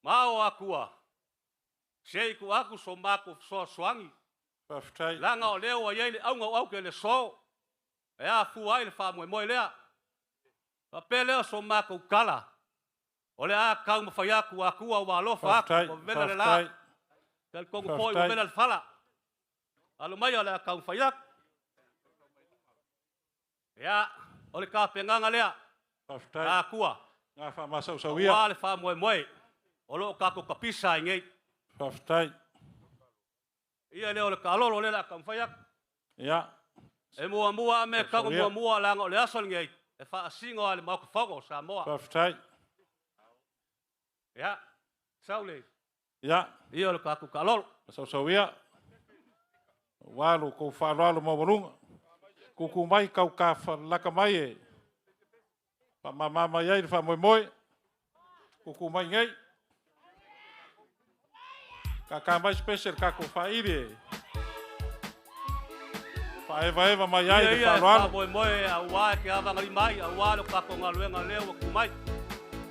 ma o akua. Se i ku aku so mako fesoasoani. Faafetai. Laga o lea ua i ai le auga o au ke le so. E afua ai le faamoemoe lea. Faapea lea o so makou tala. O le a taumafai atu Atua ua alofa atu ua vevela le la. Talitonu foi ua vela le fala. Alo mai o le a taumafai atu. Ia, o le tapenaga lea. Faafetai. Atua. Nga faamasausauia. Aua le faamoemoe o lo o tatou tapisa ai nei. Faafetai. Ia lea o le taalolo lea o le a taumafai atu. Ia. E muamua a mea e tatau ona muamua leaga o le aso lenei e faasino lava i le Maota Fono o Samoa. Faafetai. Ia, sau le. Ia. Ia o le tatou taalolo. Masausauia. Ua lo outou faaaloalo maualuga. Tutu mai taukafalaka mai e faamama mai ai le faamoemoe. Tutu mai nei. Kaka mai special tatou faili e faaevaeva mai ai le faaaloalo. Ia faamoemoe aua e te avagalima ai, aua le tatou galuega lea ua tu mai.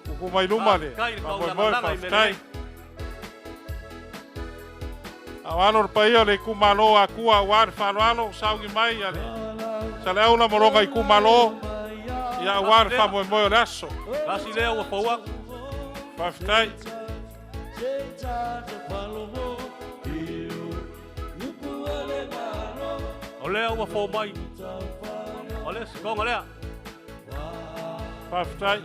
Tutu mai luma le faamoemoe, faafetai. Alo le paia o le itumalo Atua aua le faaaloalo sauni mai a le Saleaula ma lona itumalo, ia aua le faamoemoe o le aso. Tasi lea ua fou atu. Faafetai. O lea ua fou mai. O le sikoga lea. Faafetai.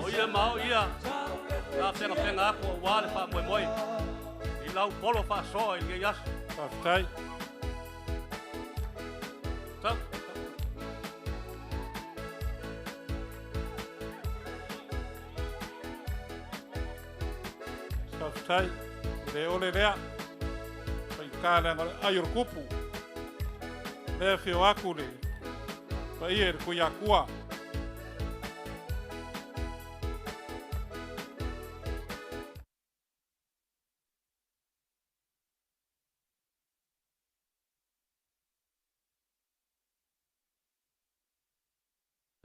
O ia ma o ia, ka pengapega atu aua le faamoemoe i lau polo faasoa i lenei aso. Faafetai. Sau. Faafetai. Le ole lea. Faigata leaga o le ai o le kupu. Lea fio atu le paia i le Tuiatua.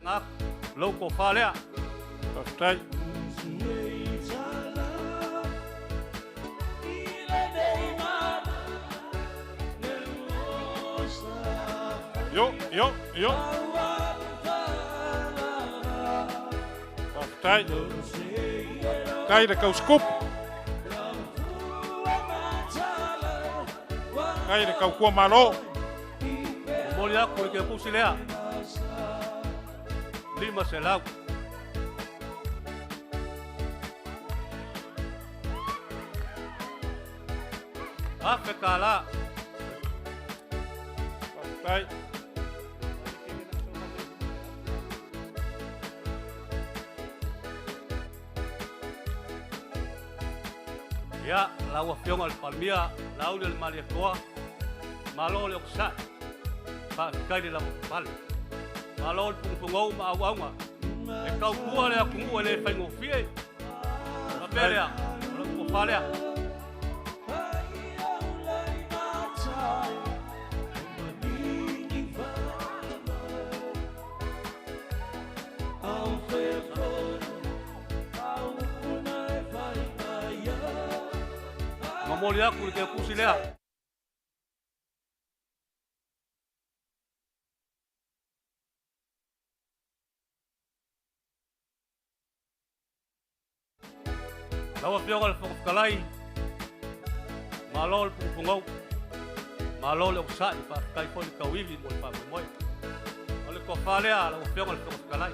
Nga lou tofa lea. Faafetai. Yo, yo, yo. Faafetai. Kai le kauskupu. Kai le kaukua malo. Momoli atu le kepusi lea. 500. Afe tala. Faafetai. Ia, lau Afioga i le Palemia, Lauli o le Malietoa, malo le okusai, faafetai le lavapapale. Malo le pugupugou ma auauga. E tautua le atunuu e le faigofie. Faapea lea, o lau tofa lea. Momoli atu le kepusi lea. Lau Afioga i le Fofoga Fetalai, Malo le pugupugou, malo le osa'i, faafetai foi le tauivi mo le faamoemoe. O le tofa lea lau Afioga i le Fofoga Fetalai.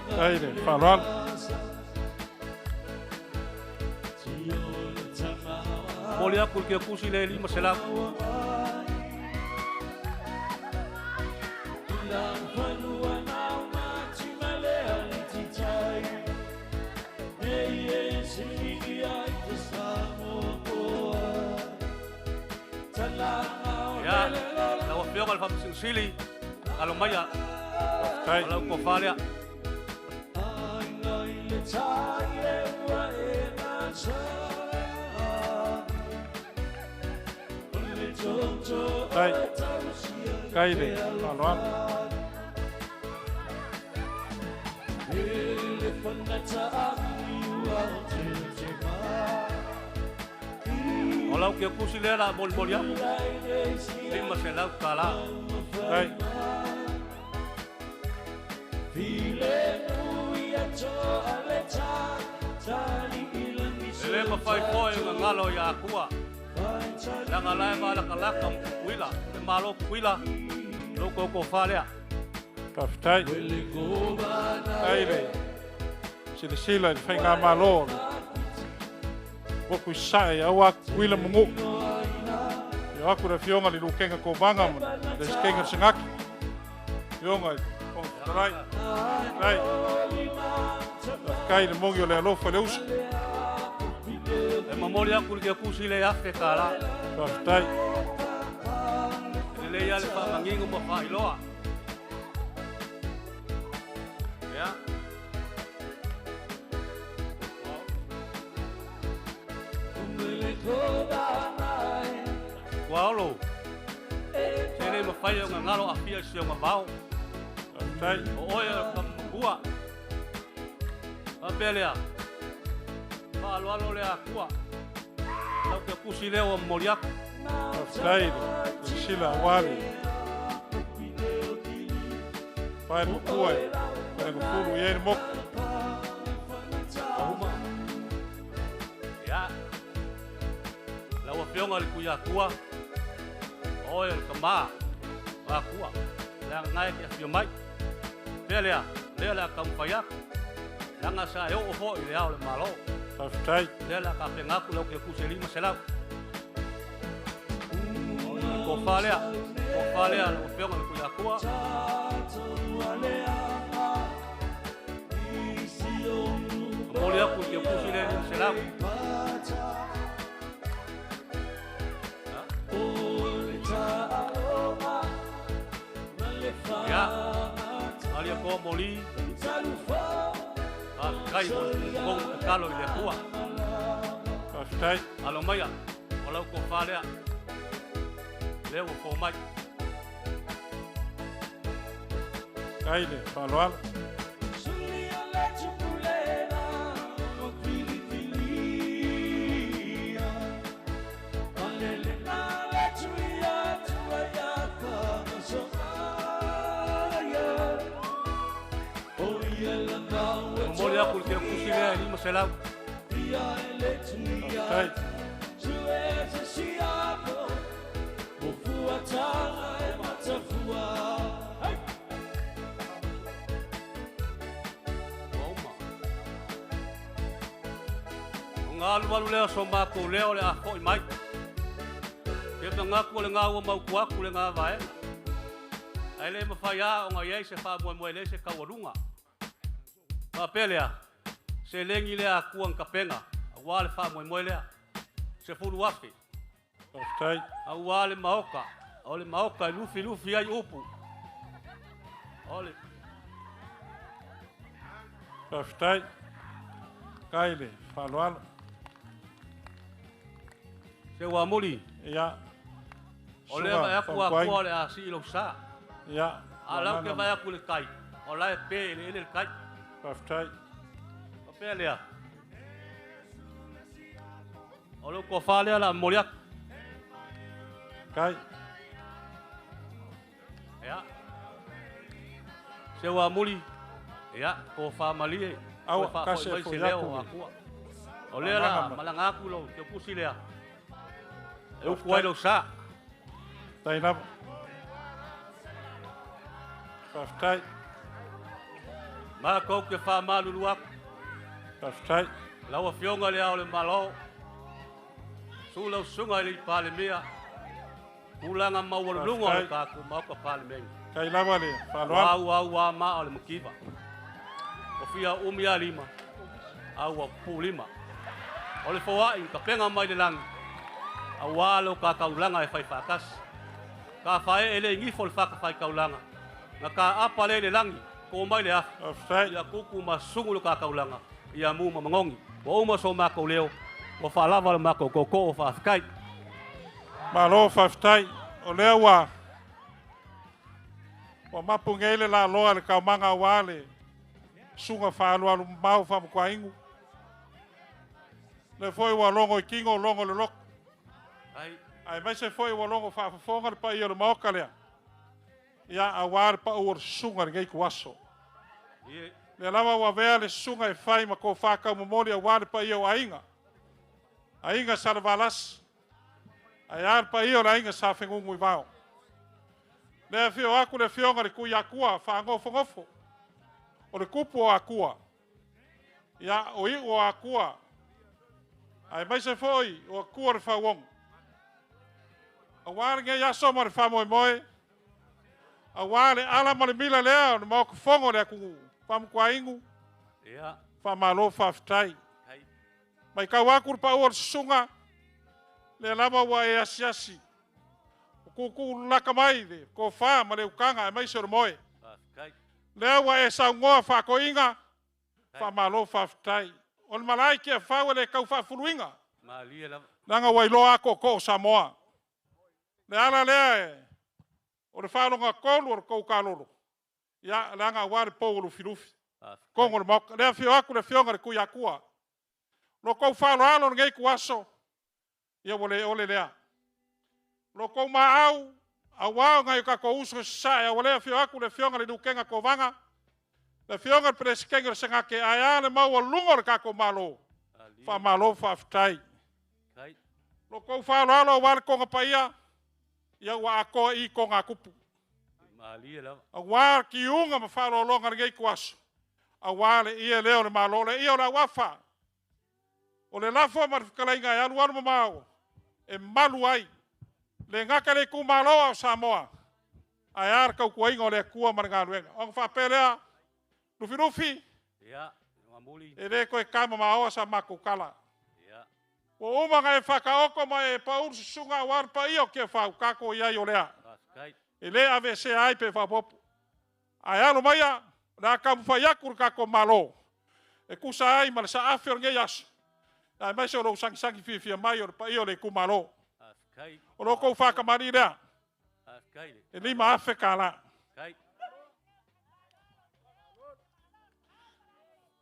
Faafetai le faaaloalo. Momoli atu i le kiakusi le 500. Ia, lau Afioga i le Faamasino Sili, alo maia. Faafetai. O lau tofa lea. Faafetai. Faafetai le faaaloalo. O lau kiakusi lea la molimoli atu. 500 tala. Faafetai. E le mafai foi ona galo ia Atua. Leaga la e valakalaka ma Tutuila, le Malo Tutuila, lou totofa lea. Faafetai. Faafetai le silasila i le faigamalo o le motu i Sasae aua Tutuila ma Manua. Afio atu le Afioga i le Lutena Kovana ma le Peresetene o le Senati. Afioga i le Fofoga Fetalai. Faafetai. Faafetai le moni o le alofa i le uso. E momoli atu le kiakusi le 1,000 tala. Faafetai. E lelei lava le faamanino ma faailoa. Ia. Ua olo. Se le mafai ona galo afia i si ona vao. Faafetai. O oe o le kamamakua. Faapea lea. Faaaloalo le Atua. Lau kiakusi lea ua momoli atu. Faafetai le silasila aua le pae matua e falegafulu i ai le motu. Ia. Lau Afioga i le Tuiatua, o oe o le tama o Atua, leaga na e te afio mai. Pea lea, lea o le a taumafai atu. Leaga sa e oo foi i le ao o le Malo. Faafetai. Lea o le a tapena atu lau kiakusi e 500. O le tofa lea, tofa lea lau Afioga i le Tuiatua. Momoli atu le kiakusi lea e 500. Ia, alia ko moli. Faafetai mo le pugupugou tatalo i le Atua. Faafetai. Alo maia, o lau tofa lea. Lea ua fou mai. Faafetai le faaaloalo. Momoli atu le kiakusi lea e 500. Faafetai. Ua uma. O ngā alualu lea so mākou lea o le a foi mai. Ke manatu o le ngā ua mautu atu le ngā vaega. Ae le mafai a ona i ai se faamoemoe le se taualuga. Faapea lea, se legi lea Atua na tapena, aua le faamoemoe lea. 10,000. Faafetai. Aua le maoka, o le maoka e lufilufi ai upu. O le Faafetai. Faafetai le faaaloalo. Se ua muli. Ia. O lea Suga vai atu a fautuaina. Atua le a sii lou sa. Ia. A lau ke Manana. vai atu le tai, o la e pe ele ele le tai. Faafetai. Faapea lea. O lou tofa lea la momoli atu. Kai. Ia. Se ua muli. Ia, ko whaamalie. Aua, Toe kasi faafoi e mai se foi leo aku o le. Akua. O lea la, Malaga ma- malaga aku lau teupusi lea. E upu ai lou sa. Tai lava. Faafetai. Makou ke faamalulu aku. Faafetai. Lau afioga le ao le Malo. Su lau susuga i le Palemia. Tulaga maualuluga o le tatou Maota Palemene. Tai lava le faaaloalo. Ua au au a maa o le mativa. O fia umi a lima. A ua pupuu lima. O le foai tapega mai le lagi. Auā lo kakaulaga e fai faatasi. Ka faee le igifo le fakafai-taulaga. Na ka apa le le lagi. Ko mai le afi. Ia kuku ma sugu le kakaulaga. Ia mu ma magogi. Ua uma so makou leo. Ua faalava le makou koko o faafetai. Malo faafetai. O lea ua ua mapu nei le laloa le kaumaga auā le susuga faaalualu mamao faamukuaigu. Lea foi ua logo i tino logo le loto. Aemaise foi ua logo faafofoga le paia o le Maota lea. Ia auā le pau o le susuga i lenei ituaso. Lea lava ua avea le susuga e fai ma tofa taumomoli auā le paia o aiga. Aiga Salevalasi. Ae a le paia o le aiga Sa Fenunuivao. Lea afio atu le afioga i le Tuiatua faanofonofo. O le tupu o Atua. Ia, o iu o Atua. Aemaise foi o Atua o le Fauono. Auā lenei aso ma le faamoemoe, auā le ala ma le mila lea o le Maota Fono o le atunuu, Faamutuainu, faamalo faafetai. Matau atu le pau o le susuga, lea lava ua e asiasi, ua tuutuu laka mai le tofa ma le utaga aemaise o le moe. Lea ua e saunoa faatoiga, faamalo faafetai. O le malae i Tiafau e le tau faafuluina, leaga ua iloa a tootoo o Samoa. Le ala lea e, o le faalogatolu o le tou kalolo, ia leaga aua le pou o Lufilufi. Totonu o le Maota. Lea afio atu le afioga i le Tuiatua. Lo tou faaaloalo i lenei ituaso, ia ua le ole lea. Lo tou maau, aua o nai o tatou uso i Sasae, aua lea afio atu le afioga i le Lutena Kovana, le afioga i le Peresetene o le Senate, ae a le maualuga o le tatou Malo, faamalo faafetai. Lo tou faaaloalo aua le toga paia, ia ua atoa i i togatupu. Aua kiuga ma faaaloaloga i lenei ituaso, aua le ie lea o le Malo, le ie o le auafa, o le lafo ma le fetalaiga e alualu mamao e malu ai, le gata i le itumalo a o Samoa, ae a le tautuaina o le Atua ma le galuega. Ona faapea lea, Lufilufi, e le toe tamamaoa sa matou tala. Ua uma ona e faataoto ma e pau le susuga aua le paia o Tiafau, tatou i ai o lea. E le aveesea ai pe faaopoopo. Ae alo maia, o le a taumafai atu le tatou Malo e tusa ai ma le saafi o lenei aso, aemaise o lou sagisagi fiafia mai o le paia o le itumalo. O lo outou faatamalii lea, e $5,000.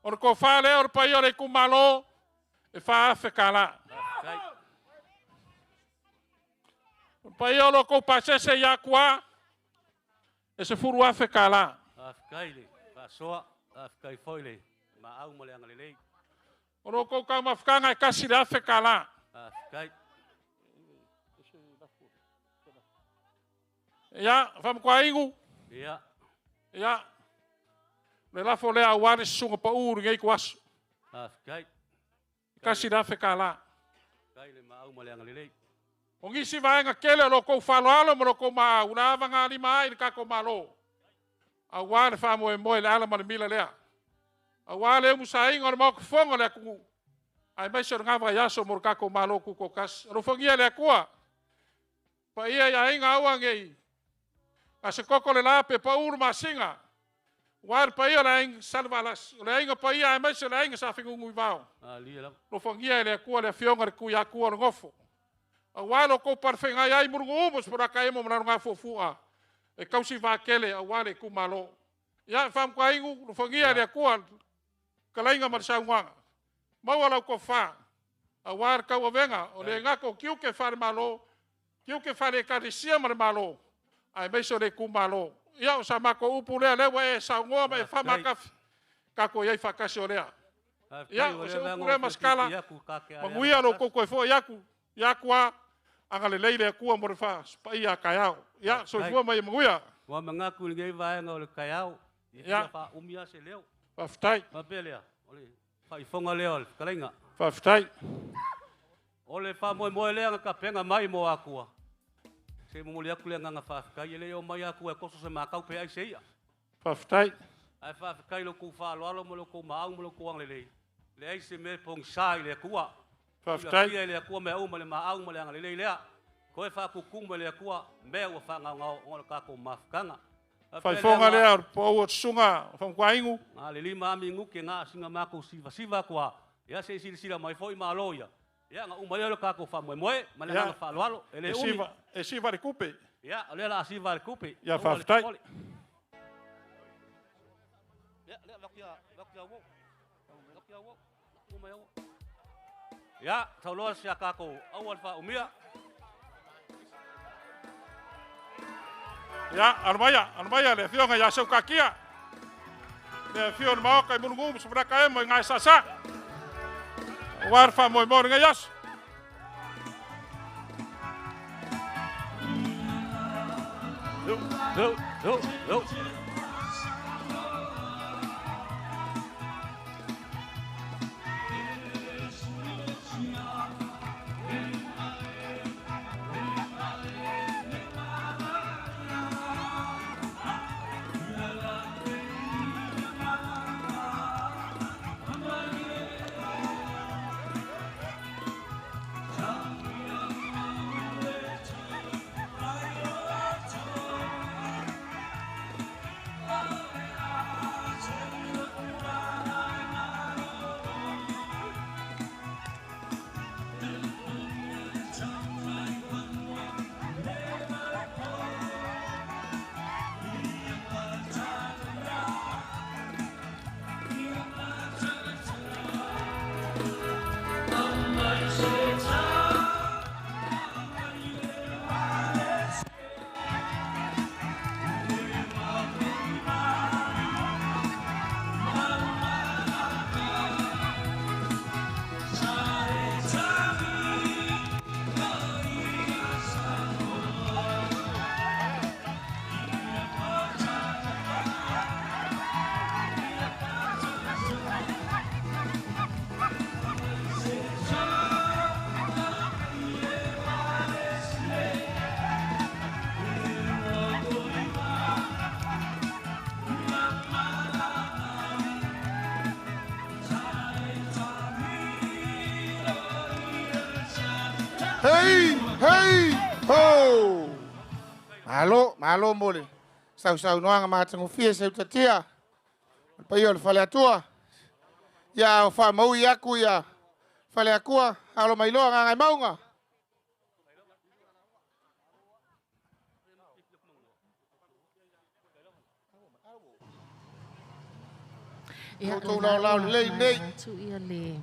O le tofa lea o le paia o le itumalo, e $4,000. O le paia o lo outou pasese i Atua, e $10,000. Faafetai le faasoa, faafetai foi le maau ma le agalelei. O lo outou taumafataga e $1,000. Faafetai. Ia, Faamutuainu. Ia. Ia, le lafo lea aua le susuga pau i lenei ituaso. Faafetai. $1,000. Faafetai le maau ma le agalelei. O nisi vaega tele o lo outou faaaloalo ma lo outou maau, o le a avagalima ai le tatou Malo, aua le faamoemoe i le ala ma le mila lea, aua le umusaina o le Maota Fono o le atunuu, aemaise o lena vaiaso mo le tatou Malo Tutoatasi. Alofagia e le Atua, paia i aiga aua nei gasetoto le la pe pau le masina, aua le paia o le aiga Salevalasi, o le aiga paia aemaise o le aiga Sa Fenunuivao. Alofagia e le Atua le afioga i le Tuiatua o le Nofo, aua lo outou palefeagai ai Mulinuu ma Sefulakaemo ma Lalogafuafua e tausi vatele aua le itumalo. Ia, Faamutuainu, alofagia e le Atua talaiga ma le saunoaga, maua lau tofa, aua le tauavega o le gata o tiute faale-Malo, tiute faale-Ekalesia ma le Malo, Aemaise o le itumalo. Ia, o sa matou upu lea, lea ua e saunoa ma e faamatafi, tatou i ai faatasi o lea. Ia, o se upu lea ma se tala, manuia lo outou toe foi atu, ia atu a, agalelei le Atua mo le paia a taeao. Ia, soifua ma ia manuia. Ua manatu i lenei vaega o le taeao, e fia faaumi lava se leo. Faafetai. Faapea lea, o le faifoga lea o le fetalaiga. Faafetai. O le faamoemoe lea na tapena mai mo Atua, se i momoli atu le agaga faafetai, e le i omai Atua e toso se matau pe ai se ia. Faafetai. Ae faafetai i lo outou faaaloalo ma lo outou maau ma lo outou agalelei, leai se mea e pogisa i le Atua. Faafetai. Silafia e le Atua mea uma le maau ma le agalelei lea. Toe faatutumu e le Atua mea ua faagaogao ona o le tatou mafutaga. Faifoga lea o le pau o susuga o Faumutuainu. Na le 5 minute na sina matou sivasiva atu a, ia se i silasila mai foi Malo ia. Ia na uma lea o le tatou faamoemoe ma le agaga faaaloalo, e le umi. E siva le tupe. Ia, o lea o le a siva le tupe. Ia, faafetai. Ia, tauloa si a tatou aua le faaumia. Ia, alu maia le afioga ia Seukakia, le afio o le Maoka i Mulungu ma Savalaka emo i Gaesasa. Aua le faamoemoe o lenei aso. Yo, yo, yo, yo. Hey, hey, ho! Malo, malo mo le sausaunoaga matagofie seutatia o le paia o le faleatua. Ia o faamaui aku ia faleakua alo mai loa Gagaemauga. Ia, Outou laolao lelei nei. Atu ia le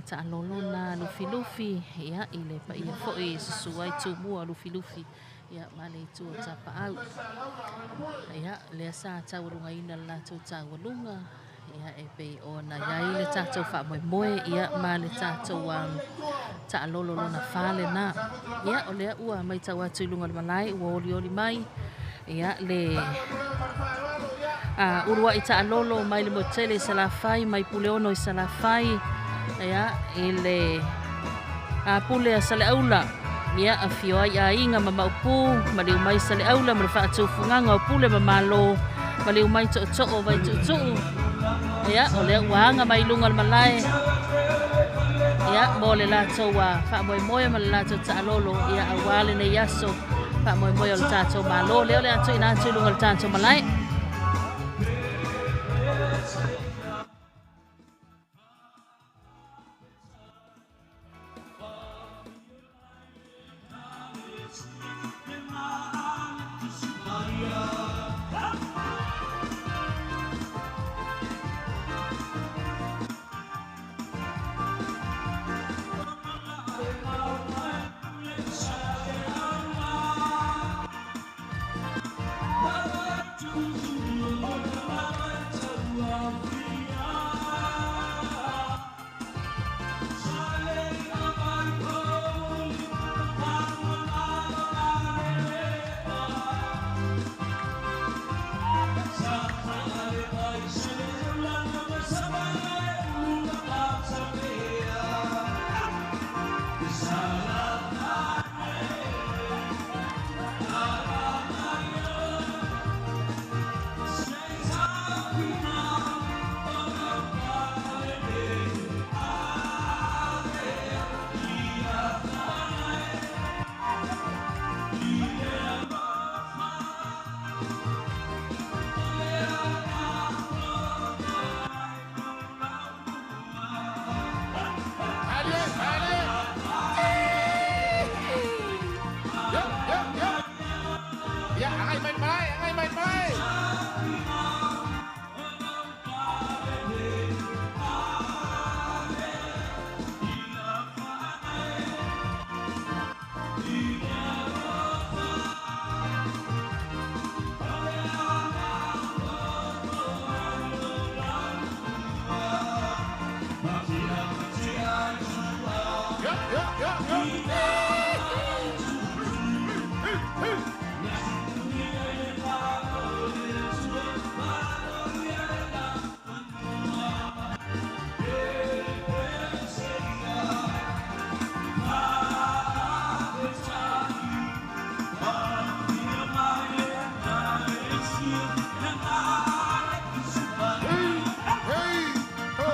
taalolo na Lufilufi, ia, i le paia foi susu ai Tumua Lufilufi, ia, ma le itu o Tapaau. Ia, lea sa taualugaina le latou taualuga, ia, e pei ona i ai le tatou faamoemoe, ia, ma le tatou taalolo lona fale na. Ia, o lea ua matau atu i luga o le malae, ua olioli mai, ia, le uluai taalolo mai le motele i Salafai, mai Puleono i Salafai, ia, i le pule a Saleaula. Ia, afio ai aiga ma Maopu, maliu mai Saleaula ma le faatufugaga o pule ma malo, maliu mai tootoo vai tuutuu. Ia, o lea ua aga mai luga o le malae, ia, mo le latou faamoemoe ma le latou taalolo, ia, auā lenei aso faamoemoe o le tatou Malo. Lea o le a tuuina atu i luga o le tatou malae. Hey, ho!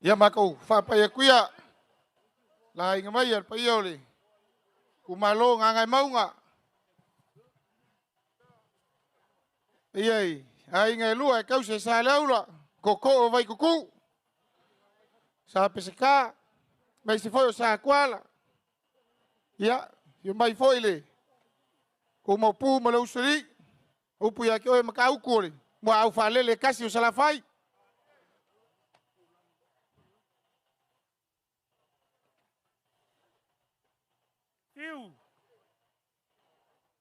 Ia makou faapai aku ia laaiga mai a le paia o le itumalo Gagaemauga. Ia i aiga e lua e tausi e Saleaula, Tootoo o Vaitutu, Sa Peseta, aemaise foi o Sa Tuala. Ia, afio mai foi le tou Maopu ma le Usoalii, upu ia te oe Matautu o le muaau faalele e tasi o Salafai. Fiu,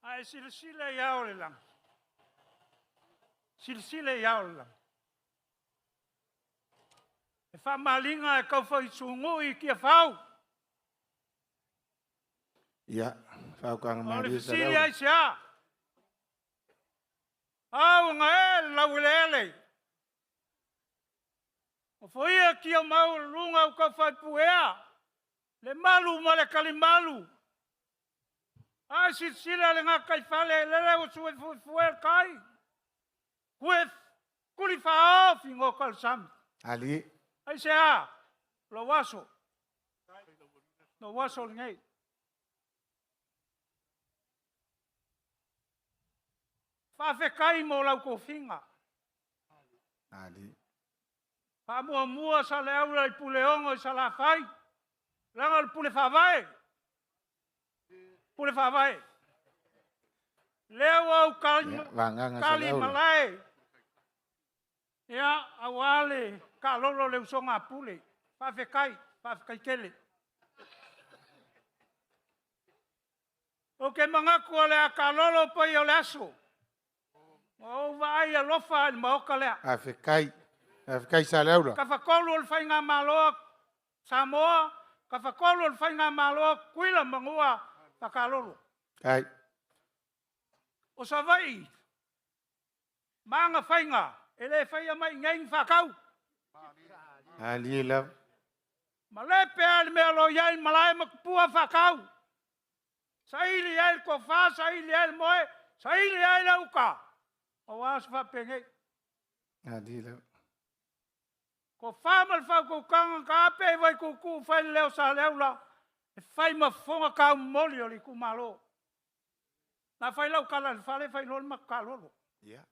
a e silasila i ao o le lagi, silasila i ao o le lagi. E faamaaliga e tau sugu'i i Tiafau. Ia, faautaga O le malie fesili Saleaula. aisea? Au na e le laueleele. O foia kia mau o luga o tau faipuea. Le malu ma le kalimalu. Ai silasila le gataifale lele ua suefuefue le tai. Kue kuli faaofi goka o le sami. Ali. Aisea? Lou aso. Lou aso lenei. Faafetai mo lau tofiga. Ali. Faamuamua Saleaula i Puleono i Salafai, leaga o le pule faavae. Pule faavae. Lea ua ou tali, Ia, vagaga tali Saleaula. malae. Ia, aua le taalolo le usoga a Pule. Faafetai, faafetai tele. Ou te manatu o le a taalolo paia o le aso. Ua ou vaai alofa i le maota lea. Faafetai. Faafetai Saleaula. Tafatolu o le Faigamalo Samoa, tafatolu o le Faigamalo Tutuila ma Manua Fakalolo. Ai. O Savaii, ma aga faiga, e le faia mai i inei ni faatau. Ali lava. Ma le pea le mea o lo o i ai malae ma tupua faatau. Saili ai le tofa, saili ai le moe, saili ai le uta. Aua se faapenei. Ali lava. Tofa ma le faautautaga ka ape i Vaituutuu fai le leo Saleaula e fai ma fofoga taumoli o le itumalo. Na fai lau tala i le fale, fai loa le matou taalolo. Ia.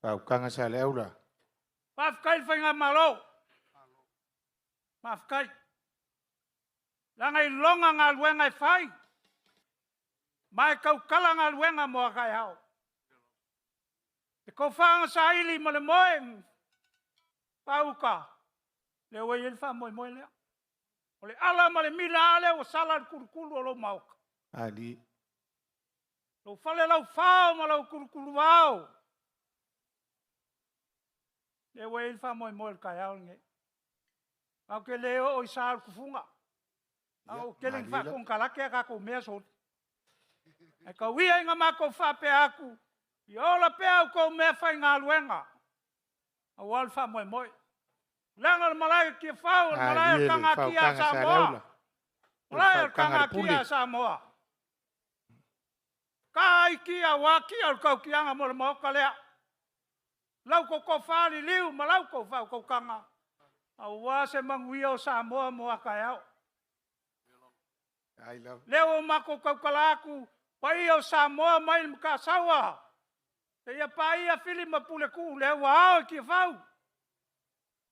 Faautaga Saleaula. Faafetai i le Faigamalo. Faafetai. Leaga e iloga galuega e fai, ma e tautala galuega mo a taeao. Le tofa saili ma le moe pauta, lea ua i ai le faamoemoe lea. O le ala ma le mila a lea ua sala le kulukulu o lou maota. Ali. Lou fale lau fao ma lau kulukulu ao. Lea ua i ai le faamoemoe o le taeao lenei. Ou te le oo i sa o le tufuga. A ou tele ni faakonekarate a tatou mea soli. Ae tau ia ina matou faapea atu, ia ola pea outou mea faigaluega, aua le faamoemoe. Leaga o le malae o Tiafau, o le malae o le Tagatia a Samoa. Malae o le Tagatia a Samoa. Ka ai kia, ua kia o le tautiaga mo le maota lea. Lau kou tofa liliu ma lau kou faautautaga, aua se manuia o Samoa mo a taeao. Lea ua matou tautala atu, paia o Samoa mai le Matasaua, seia paia Fili ma Puletuu, lea ua ao i Tiafau.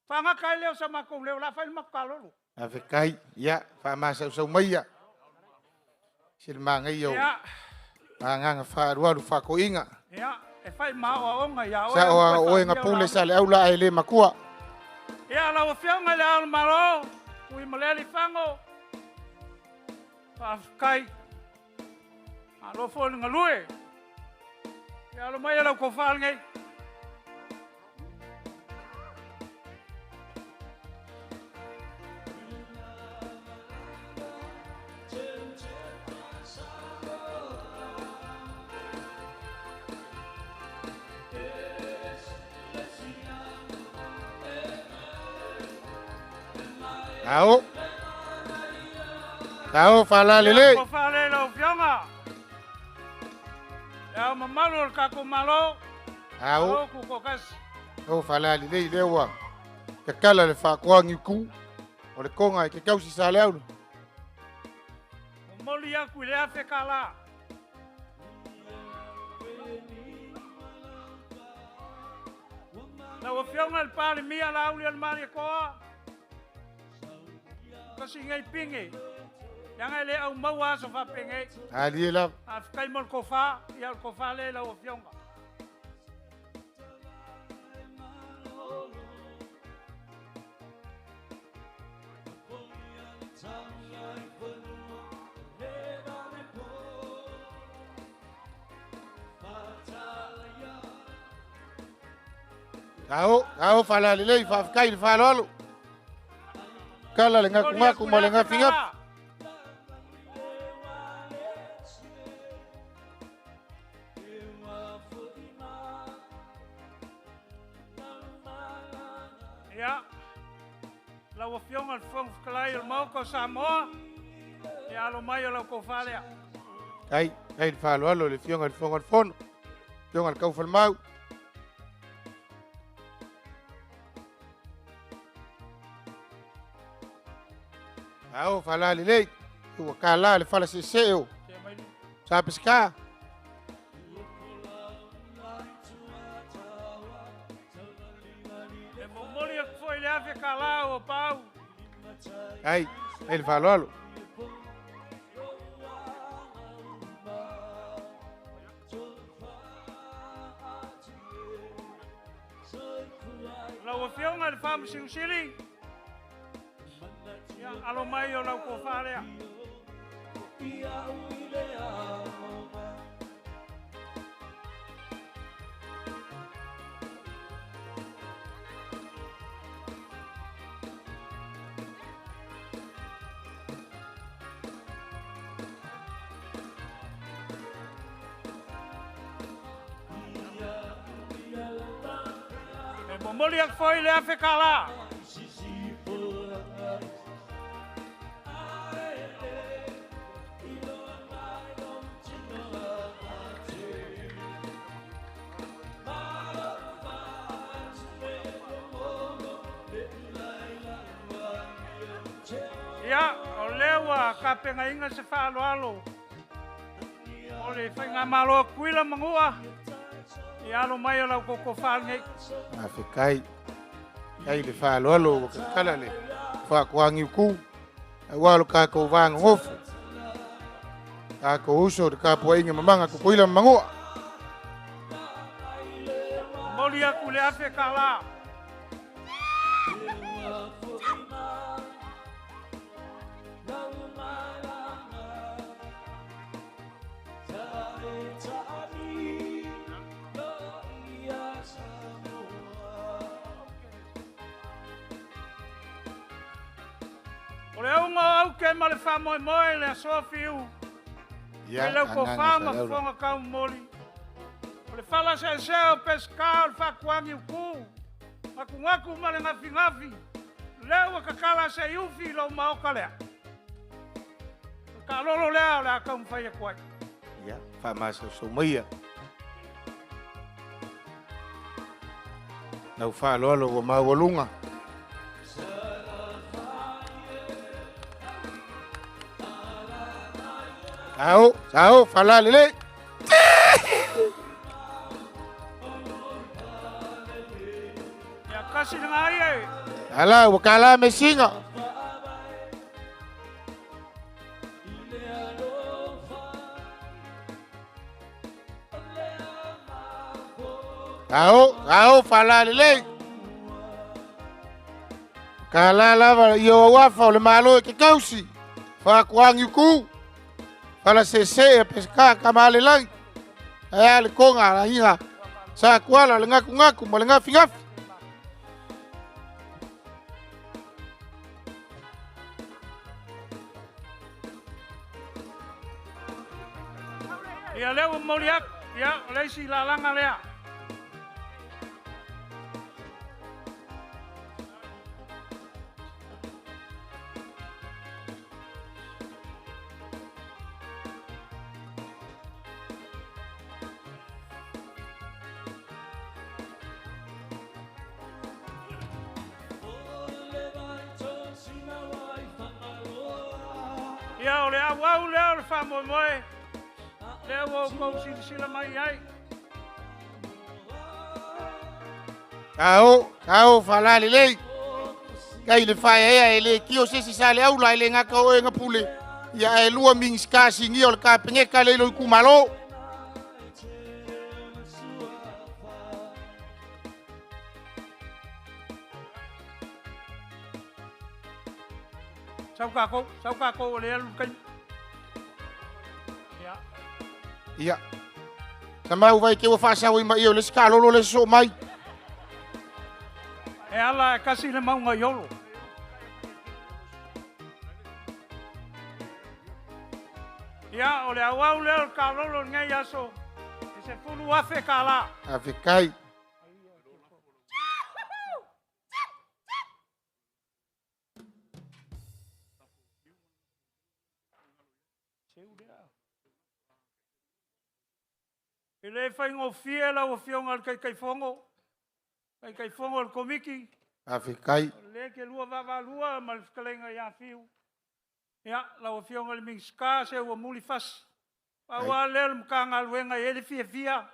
Faagata ai lea o sa matou leo, o le a fai le matou taalolo. Faafetai. Ia, faamasausau maia. Se le manaia o agaga faalualu faatoiga. Ia, e fai ma aoaoga ia oe. Sa o oe na pule Saleaula ae le matua. Ia, lau Afioga i le Ao o le Malo, Tuimalealiifano, faafetai. Malo foi le galue. Ia, alo mai lau tofa lenei. Ao. Ao faalalelei. Ia, faalele lau Afioga. Le ao mamalu o le tatou Malo. Ao. Malo tutoatasi. O faalalelei lea ua tatala le faakoa niuku o le toga i ke tausi Saleaula. Momoli atu i le $1,000. Lau Afioga i le Palemia Laaulialemalietoa, tasi nei pine, leaga e le aumaua aso faapenei. Alie lava. Faafetai mo le tofa, ia o le tofa lea i lau Afioga. Ao, ao faalalelei, faafetai i le faaaloalo. Kala le gakugaku ma le gafigafi. Ia, lau Afioga i le Fofoga Fetalai o le Maota o Samoa, ia alo mai o lau tofa lea. Ai, ai le faaaloalo i le Afioga i le Fofoga o le Fono, Afioga i le Taufalemau. Ao faalalelei, ua kala le fala seesee o Sapesika. E momoli atu foi le $1,000 ua pau. Ai, ai le faaaloalo. Lau Afioga i le Faamasino Sili, ia alo mai o lau tofa lea. E momoli atu foi le $1,000. Ia, o lea ua tapenaina se faaaloalo o le Faigamalo a Tutuila ma Manua, ia alo mai o lau tofa lenei. Faafetai. Ai le faaaloalo ua tatala le faakuagiuku aua lo tatou va nonofo. Tatou uso le tapuaiga mamana Tutuila ma Manua. Momoli atu le $1,000. O le auga o auke ma le faamoemoe le aso fiu. Ia, E lau tofa ma agaga Saleaula. fofoga taumoli. O le fala seesea o Pesika o le faakuagi uku. Gakugaku ma le gafigafi. Lea ua tatala se iufi i lou maota lea. O le taalolo lea o le a taumafai atu ai. Ia, faamasausau maia. Lau faaaloalo ua maualuga. Sao, sao, faalalelei. Ia kasi le ngai e. Ala, ua kala mesinga. Sao, sao, faalalelei. Ka la lava i o auafa o le malo e ke kausi. Whaakuangi uku. Whala se se e pesaka ka maale langi. Ae a le konga la inga. Sa kuala le ngaku ngaku ma le ngafi ngafi. Ia lea ua momoli atu, ia, o le isi lalaga lea. Ia, o le auau lea o le faamoemoe, lea ua outou silasila mai i ai. Kao, kao whala lelei. Kai le whaea ea e le kio se si sa le aula e le ngaka o e ngapule. Ia e lua mingi ska singi o le ka pengeka le ilo i kumalo. Sau kākou, sau kākou o le alu kai. Ia. Ia. Sa mau vai ke ua whaasau i mai o le sika lolo le so mai. E ala e kasi le maunga i olo. Ia, o le auau lea o le kalolo lenei aso, e se fulu afe ka la. Afe kai. E le faigofie lau Afioga i le Taitaifono, Taitaifono o le Komiti. Faafetai. O lea e te lua vaavaalua ma le fetalaiga ia Fiu. Ia, lau Afioga i le Minisita, se ua muli fasi. Pau lava lea o le Matagaluega e i ai le fiafia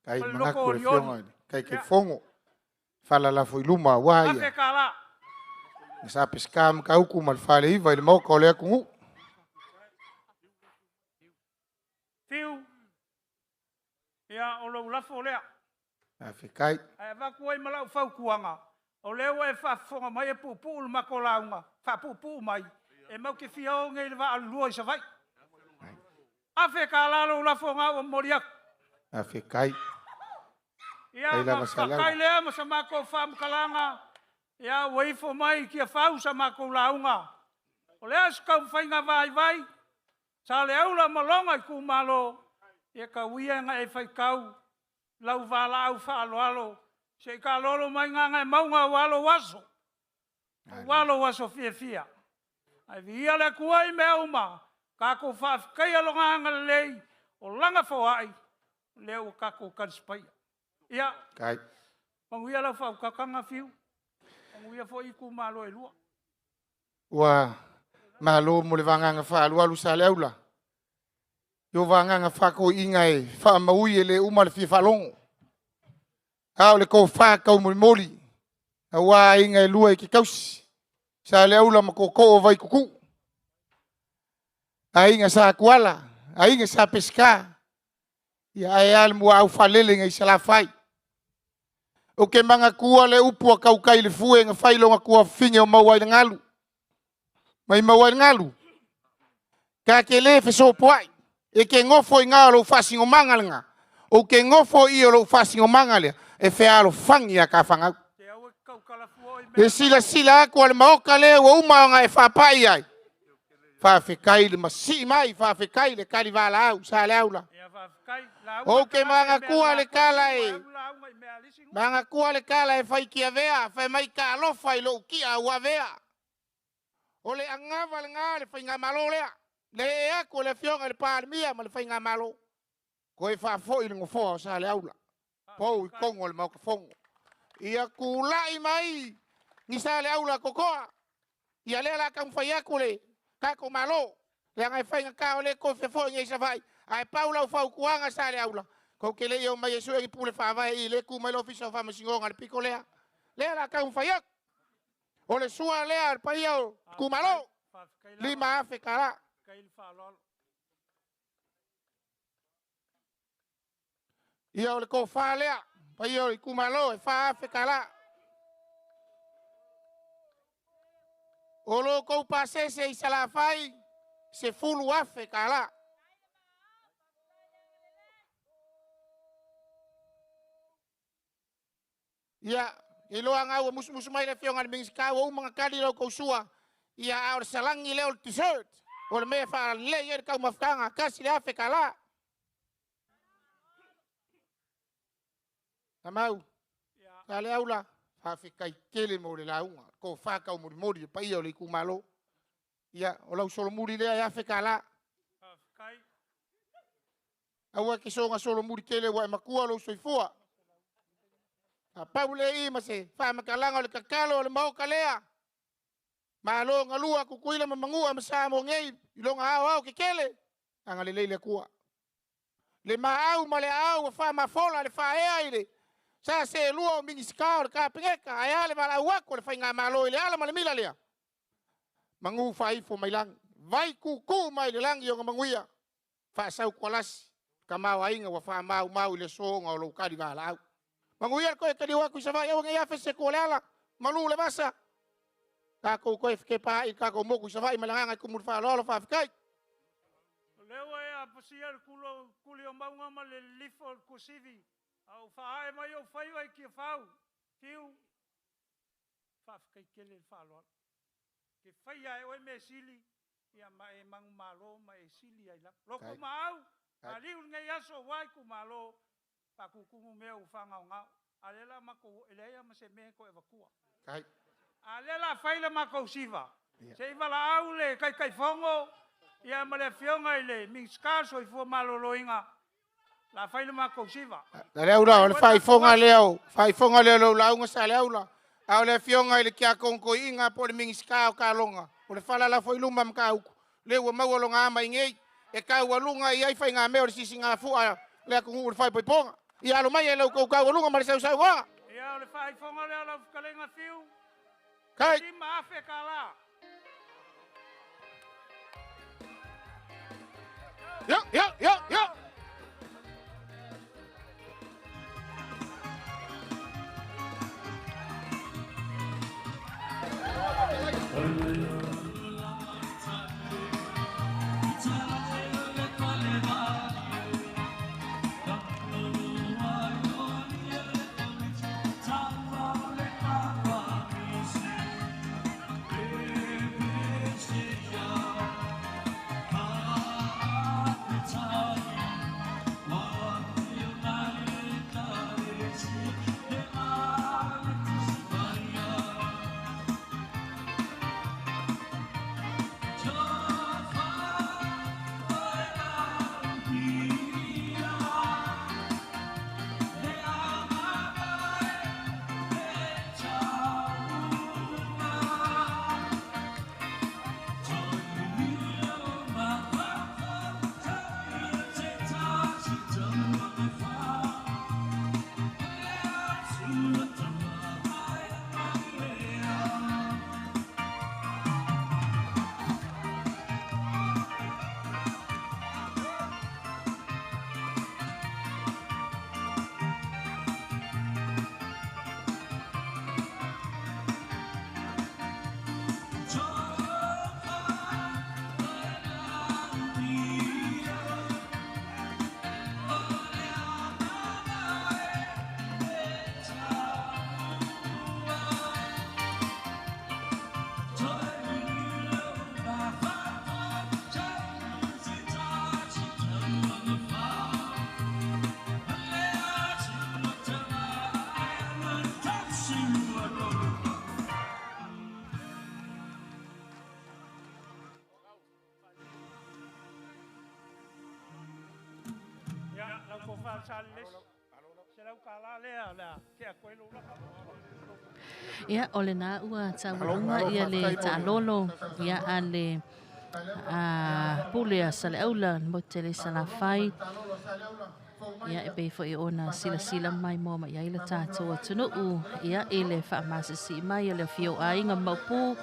Kai ma le loto manatu le olioli. Afioga i le Taitaifono, falalafo i luma aua ia. Afe tala. Na sa pesika Matautu ma le Faleiva i le maota o le atunuu. Fiu, ia, o lou lafo lea. Faafetai. Ae avatu ai ma lau fautuaga, o lea ua e faafofoga mai e puupuu le matou lauga, faapuupuu mai, e matou te fia o nei i le vaalulua i Savaii. $1,000 lou lafo lena ua momoli atu. Faafetai. Ia, Kai ma lava salau. faafetai lea ma sa matou faamatalaga, ia, ua ifo mai i Tiafau sa matou lauga. O le a se taumafaiga vaivai, sa le aula ma lona itumalo, ia tau ia ina e faitau lau valaau faaaloalo, se i taalolo mai Gagaemauga aua lou aso, aua lou aso fiafia. Ae viia le Atua i mea uma, tatou faafetaia Lona agalelei, o Lana foai, lea ua tatou talisapaia. Ia, Kai. manuia lau faautautaga Fiu, manuia foi itumalo e lua. Ua malo mo le vagaga faalualu sa le aula. I o vagaga faakoiina e faamaui e le uma le fia faalogo. A o le tofa taumolimoli, aua aiga e lua i ke tausi. Sa le aula ma tootoo o Vaituutuu. Aiga sa Tuala, aiga sa Pesika, ia ae a le muaau faalele nai Salafai. Ou te manatua le upu a tautai i le fue na fai lona tuafafine o maua ai le galu. Mai maua ai le galu. Ta te le fesopoai, e te nofo i gā o lou faasinomaga lena. Ou te nofo i o lou faasinomaga lea, e fealofani a ta fanau. E silasila atu a le maota lea ua uma ona e faapai ai. Faafetai le masii mai, faafetai le tali valaau sa le aula. Ou te manatua le tala e manatua le tala e fai Tiavea, fai mai ta alofa i lou tia ua avea. O le agava lena le faigamalo lea. Le ee atu o le Afioga i le Palemia ma le faigamalo, toe faafoi le nofoa o Saleaula, pou i totonu o le Maota Fono. Ia tulai mai ni Saleaula totoa. Ia lea la taumafai atu le tatou Malo, leaga e faigata o lea e toe fefo'i nei i Savaii, ae pau lau fautuaga Saleaula, tou te le i omai e sue ni pule faavae i i lea e tu mai le Ofisa o Faamasinoga i le pito lea. Lea la taumafai atu. O le sua lea a le paia o itumalo, $5,000. Ia o le tofa lea, paia o itumalo e $4,000. O lo kou pasese i Salafai, 10,000 kala. Ia, i loa ngau musu musu mai le fionga le Minisita ua uma kali lau kausua. Ia, a o le salangi leo le dessert. O le mea wha le i le kau mafkanga, kasi le afe kala. Tamau, ka le aula, whawhikai kele mo le launga, ko whakau mori mori, pa ia o le ikumalo. Ia, o lau solomuri lea e afe kala. Aua ke songa solomuri kele wa e makua lo soifua. A pau le i ma se whamakalanga o le kakalo o le maoka lea. Malo ngalua kukuila ma mangua ma sa mo ngei i longa ao ao ke kele. Anga le leile kua. Le maau ma le au wa wha mafola le whaea i le. Sa se lua o mingisika o le kapengeka. Ai ale wala uako le whainga malo i le ala ma le mila lea. Mangu whaifo mai langi. Vai kuku mai le langi o nga manguia. Wha sau kualasi. Ka mau ainga wa wha mau mau i le soonga o lo kari wala au. Manguia koe kari waku i sawai au ngai afe se ko le ala. Malu le masa. Kako koe ke pa i kako moku i sawai malanganga i kumuru wha loalo wha whikai. Leo e a pasia le kulo kuli o maunga ma le lifo le kusivi. Au whaae mai o whaiwa i kia whau. Tiu. Whawhikai kele le whaaloalo. Ke whaia e oe me sili. Ia ma e mangu malo ma e sili ai lapa. Loko ma au. A liu ngai aso wai ku malo. Pa kukumu mea u whangau ngau. A lela mako ele ia ma se me ko e vakua. Kai. A lela whaila mako siva. Se i wala au le kai kai fongo. Ia ma le fionga i le Minisita Soifua Maloloina. La whaila mako siva. La le aula, o le whaifonga leo, whaifonga leo lo launga sa le aula. A o le fionga i le kia kongko inga po le Minisita o Kalonga. O le whala la fo iluma mka uku. Le ua maua longa ama i ngei. E ka ua lunga i ai whai ngā mea o le sisi ngā fua le aku ngu le whai poiponga. Ia alo mai e lau kau kau lunga ma le sau sau ngoa. Ia o le whaifonga leo lau whakalenga whiu. Kai. Lima afe ka la. Yo, yo, yo, yo. Ia, o le nā ua taualunga ia le ta'alolo ia a le pule a Saleaula mo te le Salafai. Ia e pei foi ona silasila mai mo ma ia i le tātou atunuu ia i le whaamasisi mai o le fio aiga maupu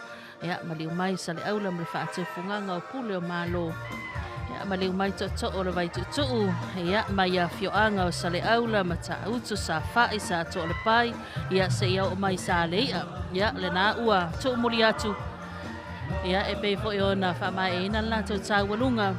ia maliu mai Saleaula ma le whaatefungaga o pule o malo. Ia maliu mai to'oto'o o le vaituutuu ia mai ia fioaga o Saleaula ma Ta'utu sa fa'i sa atoa le pai ia se ia o mai sa lei'a ia lenā ua tu'umuli atu. Ia, e pei foi ona faamaeaina le latou taualuga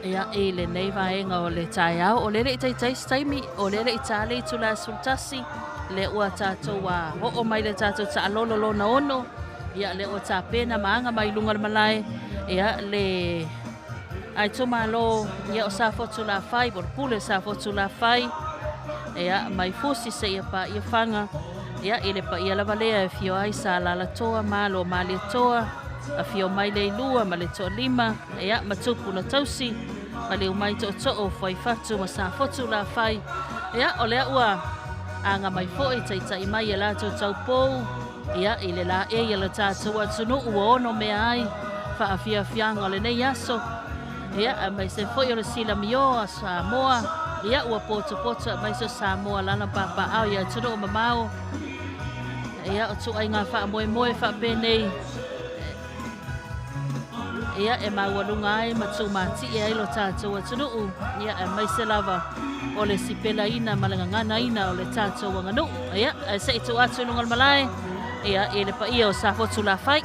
ia, i lenei vaega o le taeao. O lea le i taitai se taimi, o lea le i ta le itula e 11, lea ua tatou oo mai le tatou taalolo lona ono, ia, lea ua tapena ma aga mai luga o le malae, ia, le itumalo, ia, o Safotulafai, po o le pule o Safotulafai, ia, mai Fusi seia paia Faga, ia, i le paia lava lea e afio ai Sa Alalatoa, Malo o Malietoa, afio mai le Ilua ma le Toalima, ia, ma tupu na tausi, ma le umai tootoo o Fuaifatu ma Safotulafai. Ia, o lea ua aga mai foi taitai mai e latou taupou, ia, i le laei a le tatou atunuu ua ono mea ai faafiafiaga o lenei aso. Ia, aemaise foi o le silamio a Samoa, ia, ua potopoto aemaise o Samoa lala papaao i atunuu mamao. Ia, o tuaiga faamoemoe faapenei, ia, e maualuga ai ma tumatie ai lo tatou atunuu, ia, aemaise lava o le sipelaina ma le gaganaina o le tatou aganuu. Ia, ae se i tuu atu i luga o le malae, ia, i le paia o Safotulafai.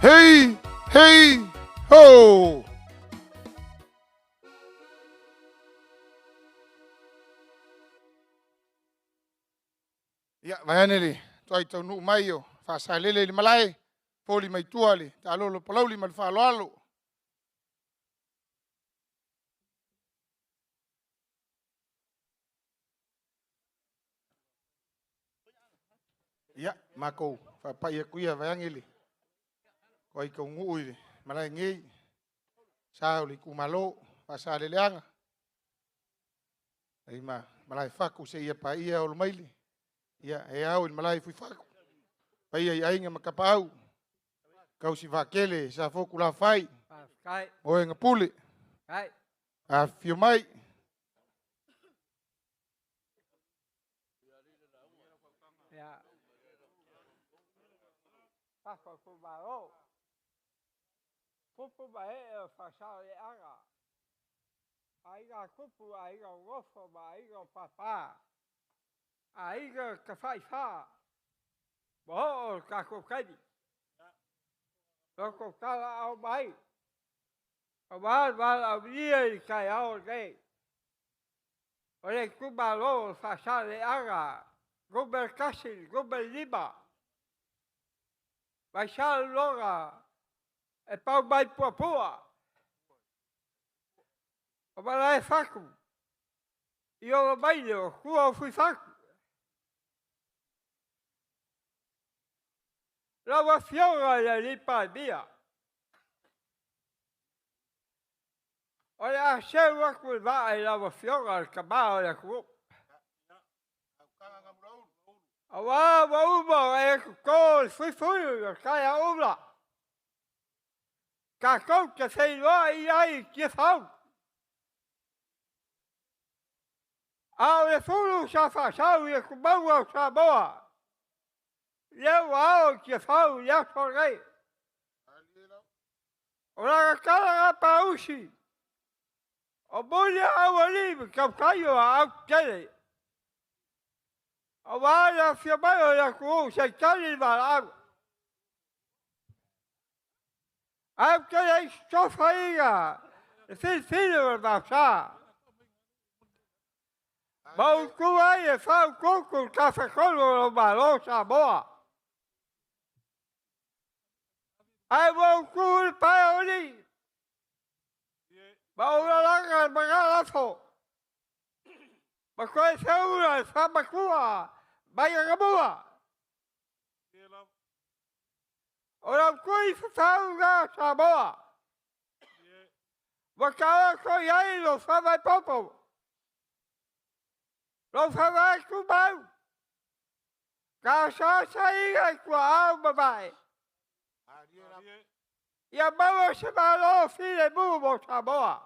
Hey, hey, ho! Ia, vaeane le toai taunuu mai o faasalele i le malae, foli mai tua le taalolo palauli ma le faaaloalo. Ia, matou faapai atu ia vaeane le toai taunuu i le malae nei, sa o le itumalo Faasaleleaga, ai ma Malaefatu seia paia Olomaile, ia e ao i le malae i Fuifatu, paia i Aiga ma Tapaau, tausi vaatele Safotulafai, Moega Pule, afifio mai. Tupu ma ee o Faasaleleaga, aiga tupu, aiga o nofo ma aiga o papa, aiga o Tafaifa, ua oo le tatou taimi. Loto talaau mai, aua le valaaulia i le taeao lenei. O le itumalo o Faasaleleaga Nu.1, Nu.5, mai Salelologa e pau mai Puapua, o Malaefatu, i Olomaile o tua o Fuifatu. Lau Afioga i le Palemia, o le a seu atu le vaa i lau Afioga le tama o le atunuu. Aua ua uma ona e toto le fuifui o le taiaula. Tatou te feiloai ai i Tiafau. A o le fulu sa faasau i le tumauga o Samoa, lea ua ao i Tiafau i le aso lenei. O lana tala na pausi, o muli aualii ma tautai o aau tetele. Aua le afio mai o le atunuu se i tali le valaau. Ae ou te le i tofaina Le filifili o le vaosa. Ma ou tu ai e faaututu le tafatolu o lou Malo o Samoa. Ae ua ou tu i le pae o alii, ma ou lalaga le magalafo, ma toe feula le faamatua mai anamua. O lau tui fafau lena o Samoa, ua taoto i ai lou faavaepopo, lou faavae tumau, taasaasaina i tuaau ma vae, ia maua se Malo filemu mo Samoa.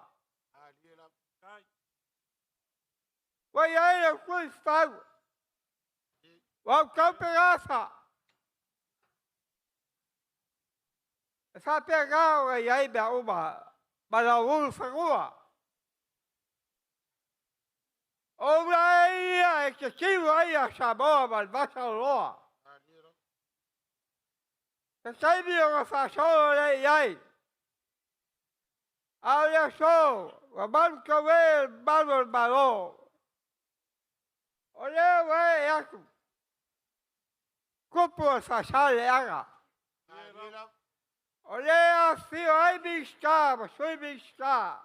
Ua i ai lau tui fafau, ua ou taupegafa, e faapena ona i ai mea uma ma lau ulufanua. O ula e ia e te tiu ai ia Samoa ma le masaloloa. Se taimi ona faasolo lea i ai. A o le aso, ua malu e le mamalu o le Malo. O lea ua ee atu, tupu o le Faasaleleaga. O lea afifio ai Minisita ma Sui Minisita,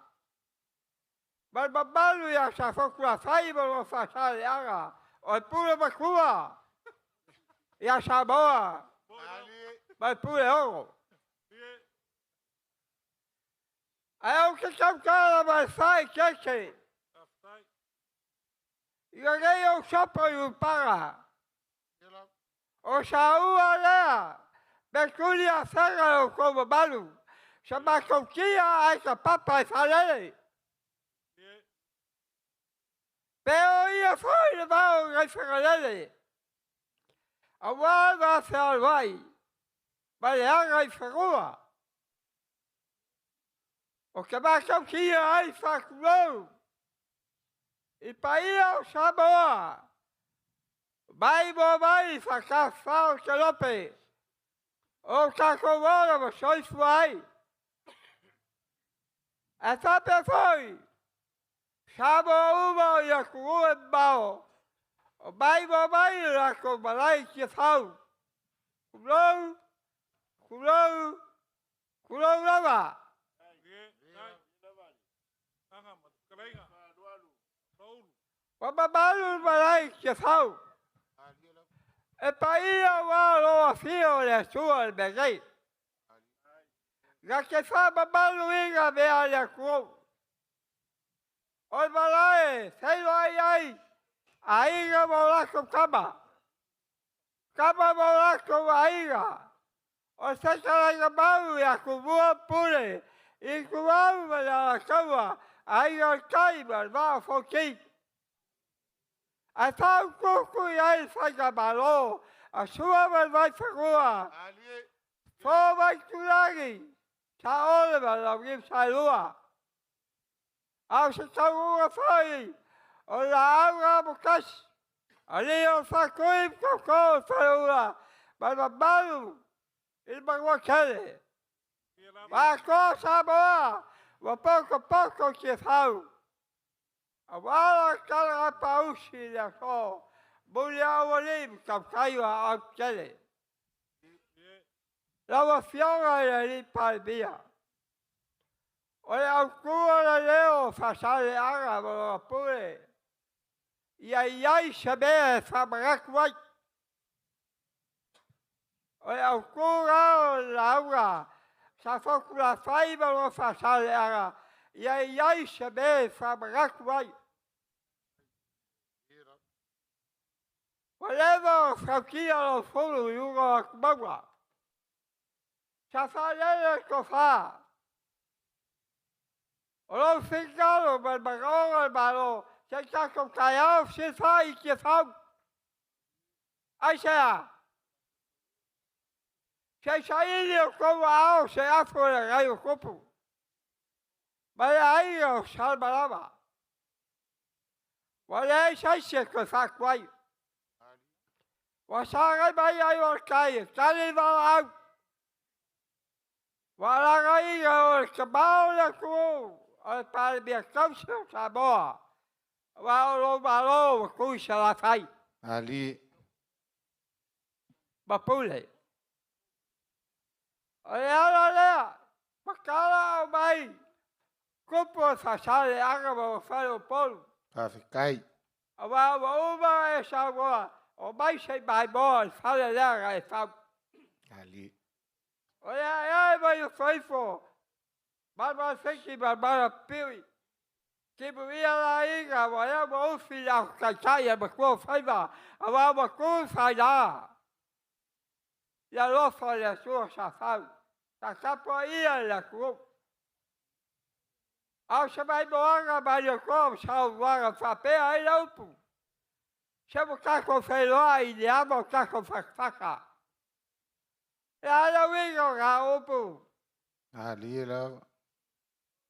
ma le mamalu ia Safotulafai ma lona Faasaleleaga, o le Pule Matua ia Samoa ma le Puleono. Ae ou te tautala ma le faaeteete i lenei ou sopo i Ulupaga. O saua lea, me tuli afega lo outou mamalu, sa matou tia ae ta papa e faalele. Pe o ia foi le vao nai Fagalele, aua le va fealuai ma le aga i fanua. O te matautia ai faatulou i paia o Samoa, mai mo mai faatafafao o te lope, o tatou ola ma soifua ai. Ae faapea foi, Samoa uma o i atunuu e mamao, o mai mo mai le latou malae i Tiafau. Tulou, tulou, tulou lava. Ua mamalu le malae i Tiafau. E paia aua lou afio o le Atua i le mea nei. Na te faamamaluina mea a le atunuu. O le malae e feiloai ai aiga ma o latou tama, tama ma o latou aiga. O le fetalaiga mau ia Tumua ma Pule, Ituau ma le Alataua, Aiga o le Tai ma le Vaa o Fonoti. Ae faaututu i ai le faigamalo a Sua ma le Vaifanua, Fofo ma Aitulagi, Saole ma le Launiu Saelua. A o se taunuuga foi o le laau na amotasi, alii o le Faatui ma Tootoo o le Faleula ma le mamalu i le Manuatele. Ua atoa Samoa, ua potopoto Tiafau. Aua la tala gapaausi i le aso, muliaualii ma tautai o Aoautele. Lau Afioga i le Alii Palemia, o le autu o le leo o Faasaleleaga ma lona pule, ia i ai se mea e faamanatu ai. O le autu la o le lauga sa Fotulafai ma lona Faasaleleaga, ia i ai se mea e faamanatu ai. Ua leva ona frautia lou fulu i luga o atumauga. Sa faalele le tofa. O lou finagalo ma le manaoga o le Malo, se i tatou taeao fesilafai i Tiafau. Aisea? Se i saili outou aao se afu o le agai o tupu ma le aiga o Salemalama. Ua leai se isi e toe faatuai. Ua sagai mai ai o le tai e tali le valaau. Ua alagaina o le tamā o le atunuu, O le Palemia tausi o Samoa, aua o lou Malo ua tu i Salafai. Ali. Ma pule. O le ala lea, matala au mai, tupu o le Faasaleleaga ma le fale o Upolu. Faafetai. Aua ua uma e saunoa, o mai se i maimoa i le fale lea na e fau. Ali. O le ae ae mai o Soifo, Malmalafiti ma Malapili, Timuia la aiga, ua lea ua ufi le aso taitai a matua o faiva, aua ua tu faila. Ia alofa le Atua sa fau, sa tapuaia le atunuu. A o se maimoaga mai le Atua ma saunoaga faapea ai le upu, se ua tatou feiloai i le ava o tatou fatafata. E a le uiga o na upu? Malie lava.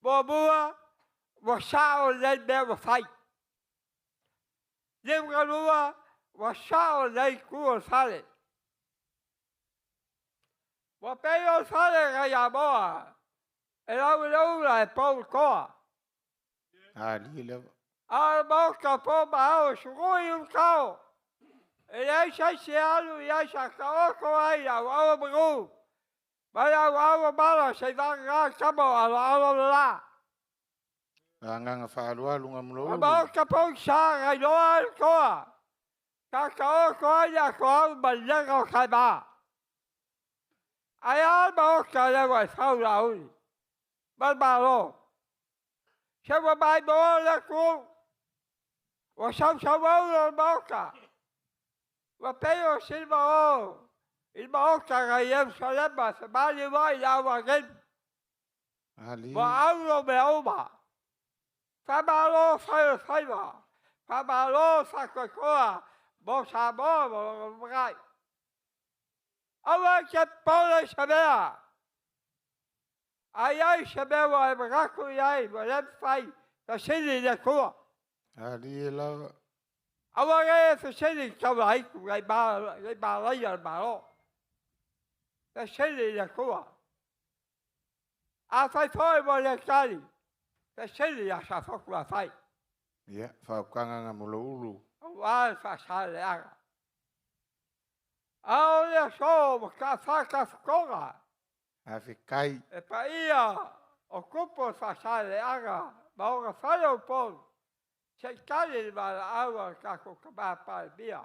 Muamua, ua sao lelei mea ua fai. Liugalua, ua sao lelei itu o le fale. Ua pei o le fale nai Amoa, e lau i le ula e pou le toa. Malie lava. A o le Maota po ma ao e sului ulutao, e leai se isi e alu i ai sa taoto ai le auau o manu ma le auau o mala se i vagana tama o aloalo le la. Agaga faaaloalo O le Maota po i sa na iloa ai le toa, sa taoto ai le atoau ma le lega o Saema. Ae a le Maota lea ua e fau Laauli ma le Malo? Se ua maimoa le atunuu, ua sausauaula le Maota, ua pei o Silva o i le Maota nai Ierusalema e femaliu ai i le au agelu. Ua aulo mea uma. Faamalo fai o le faiva, faamalo le faatoatoa mo Samoa ma lona lumanai. Aua e te popole i se mea. A i ai se mea ua e manatu i ai ua le mafai, fesili i le Atua. Malie lava. Aua ne i e fesili i taulaitu nei malaia le Malo. Fesili i le Atua. Afai foi ua le tali, fesili ia Safotulafai. Ia, faautaga mo lou ulu. Aua le faasaleaga. A o le aso ua taafatafutoga. Faafetai. E paia o tupu o le Faasaleleaga ma ona fale o Upolu, se i tali le valaau a le tatou tama Palemia.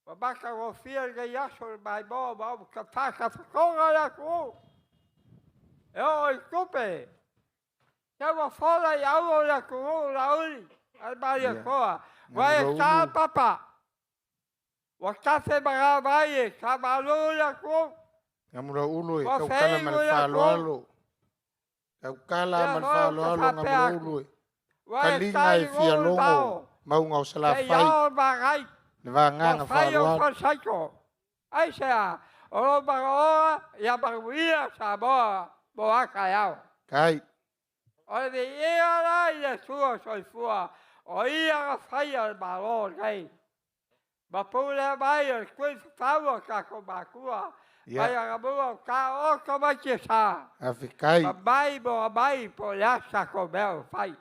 Ua matagofie lenei aso i le maimoa ma ua faatafatoga le atunuu e oo i tupe. Se ua fola i auro le atunuu Laauli a le Malietoa, ua e ta papa, ua tafe manava ai e tamalu le atunuu. Gamulaulu e Ua tautala ma feigu le le atunuu. faaaloalo. Tautala Lea ma le foi ou te faaaloalo faapea atu. Gamulaulu e. Ua e Taliga tali e fia nuu le logo vao. mauga o Se i Salafai. ao magai. Le vagaga Ua fai o faaaloalo. falesaito. Aisea, o lou manaoga ia manuia Samoa mo a taeao. Kai. O le viiga la i le Atua soifua, o ia na faia le Malo lenei. Ma pulea mai e le tui fafau a tatou matua, mai anamua o taoto mai tiasa. Faafetai. Ma mai mo mai po o le a se tatou mea o fai.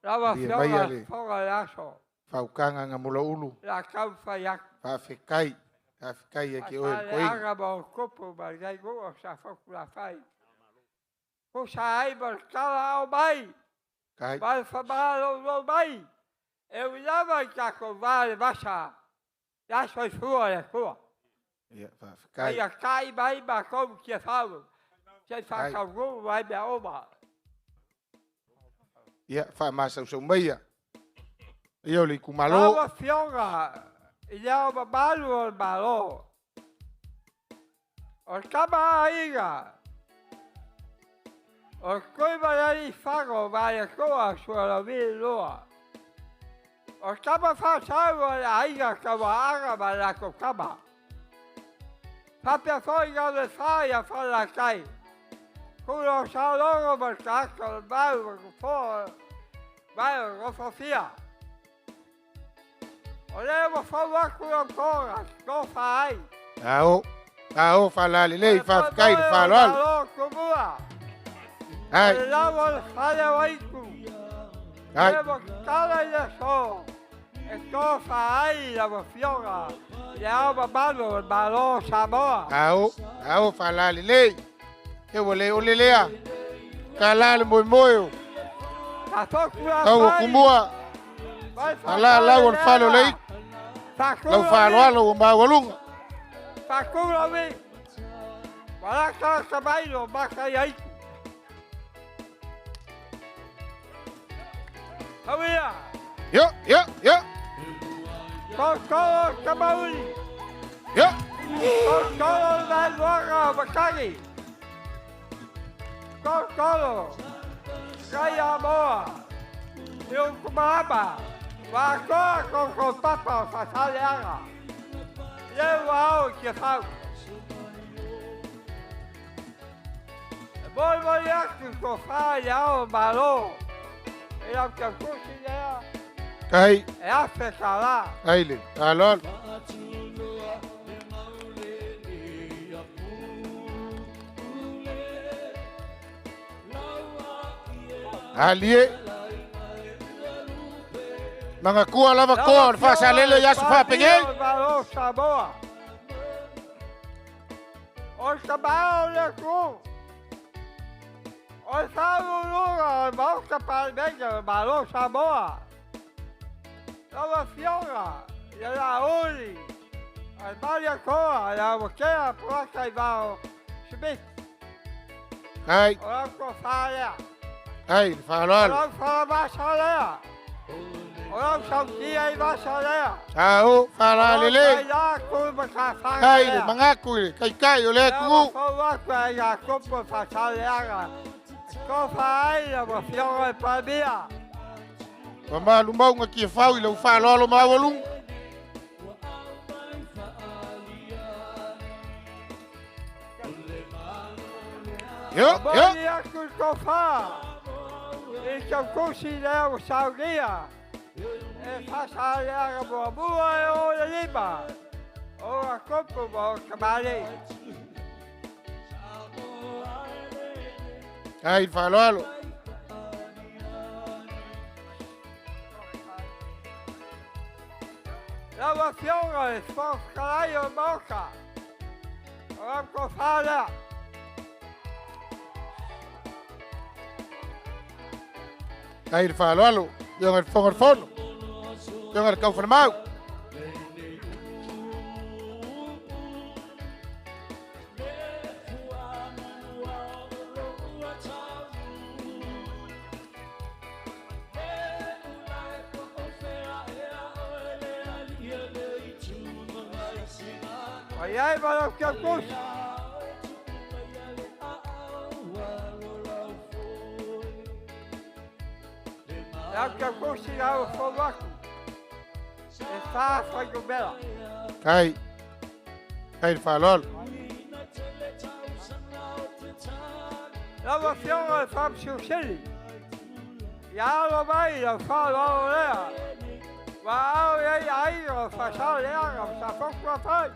Lau Malie maia Afioga le fofoga o le aso. Faautaga Gamulaulu. O le a taumafai atu. Faafetai. Faafetai ia te oe le toeaina. Faasaleaga ma Otupu ma lenei nuu o Safotulafai. Tusa ai ma le tala ao mai, Kai. ma le faamaloulou mai, e ui lava i tatou va le vasa, ia soifua le Atua. Ia, faafetai. Ia tai mai matou i Tiafau, se i faataunuu ai mea uma. Ia, faamasausau maia. Ia o le itumalo. Lau Afioga i le Ao Mamalu o le Malo, o le tama aiga, o le Tuimalealiifano Vaaletoa Sualauvi II, o le tama faasau o le aiga Tauaana ma le latou tama. Faapea foi Galuefa ia Falelatai, Pule o Salogo ma le tagata o le mau ma Nofoa mai o Nofofia. O lea ua fau atu lau toga tofa ai. Ao, ao faalalelei, faafetai le faaaloalo. Malo Tumua. Ai. O le lava o le fale o aitu. Ai. E ua tatala i le aso e tofa ai lau Afioga i Le Ao Mamalu o le Malo o Samoa. Ao, ao faalalelei. E ua le ole lea. Tala le moemoe o. Tau o kumua. Ala lau o le fale o le itu. Lau faaaloalo ua maualuga. Faatulaui. Walaka samailo maka i aitu. Hauia. Yo, yo, yo. Totolo tamauli. Yo. Totolo vaeluaga o matagi. Totolo. Kaiamoa. I Utumalama. Vaatoa koko papa o Fasaleaga. Le ua ao i Tiafau. E molimoli atu tofā i le ao o Malo. E lau tautusi lea. Ai. E $1,000. Ai le. Aloalo. Alie. Mangakua lava koa o le faasalele i aso faapegei. Malo Samoa. O le tamao o le atunuu. O le faauluuluga o le Maota Palemene o le Malo Samoa. Lau Afioga i le Laauli a le Malietoa le Aotea Polataivao Smith. Ai. O lau tofa lea. Ai, le faaaloalo. O lau falavasa lea. O lau sautia i vasa lea. Ao, faalalelei. O lau taila tu matafaga Ai, le mangaku i le kaikai o le atunuu. Lea ua fou atu ai ngā tupu o Faasaleleaga. Tofa ai lau Afioga i le Palemia. Ua malumauga Tiafau i lau faaaloalo maualuga. Yo, yo. Momoli atu le tofa i tautusi lea ua saunia e Faasaleleaga muamua e o le lima o ona tupu ma ona tamalii. Ai, le faaaloalo. Lau Afioga i le Fofoga Fetalai o le Maota, o lau tofa lea. Ai le faaaloalo, Afioga i le Fofoga o le Fono, Afioga i le Taufalemau. Ua i ai ma lau tautusi. Lau tautusi lau fou atu. E 4 fuainumera. Ai. Ai le faaaloalo. Lau Afioga i le Faamasino Sili, ia alo mai lau faaaloalo lea. Ua ao i ai aiga o Faasaleleaga ma Safotu afai.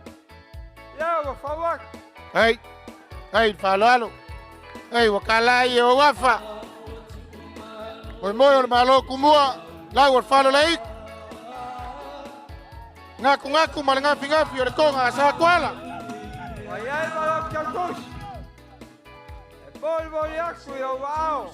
Lea ua fou atu. Ai. Ai le faaaloalo. Ai ua kala ai e o afa. Moemoe o le Malo kumua, lau o le falo le itu. Ngaku ngaku ma le ngafi ngafi o le toga a Satuala. Ua i ai ma lau tautusi. E molimoli atu i ou aao.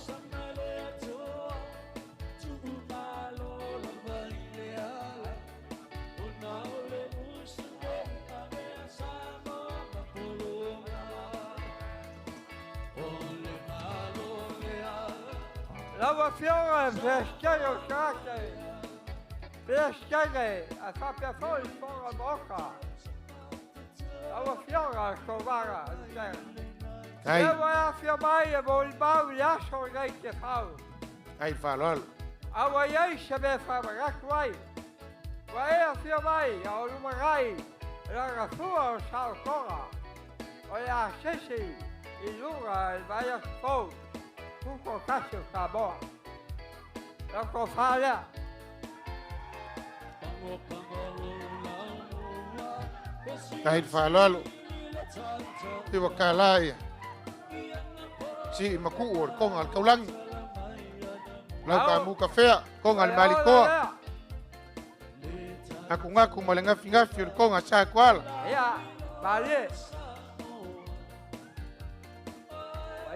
Lau Afioga i le Peresetene o Tagata, Peresetene ae faapea foi le Fofoga o le Maota. Lau Afioga i le Kovana Lutele. Ai. Lea ua e afio mai e molimau i le aso lenei Tiafau. Ai le faaaloalo. A ua i ai se mea e faamanatu ai. Ua e afio mai a o lumanai i lana fua o saotoga o le asisi i luga i le vaiaso fou 11 o Samoa. Lau tofa lea. Ai le faaaloalo. I ua kala ia. Sii makuu o le konga le kaulagi. Lau ka muka fea, konga le malikoa. Aku ngaku ma le ngafi ngafi o le konga sa kuala. Ia, malie.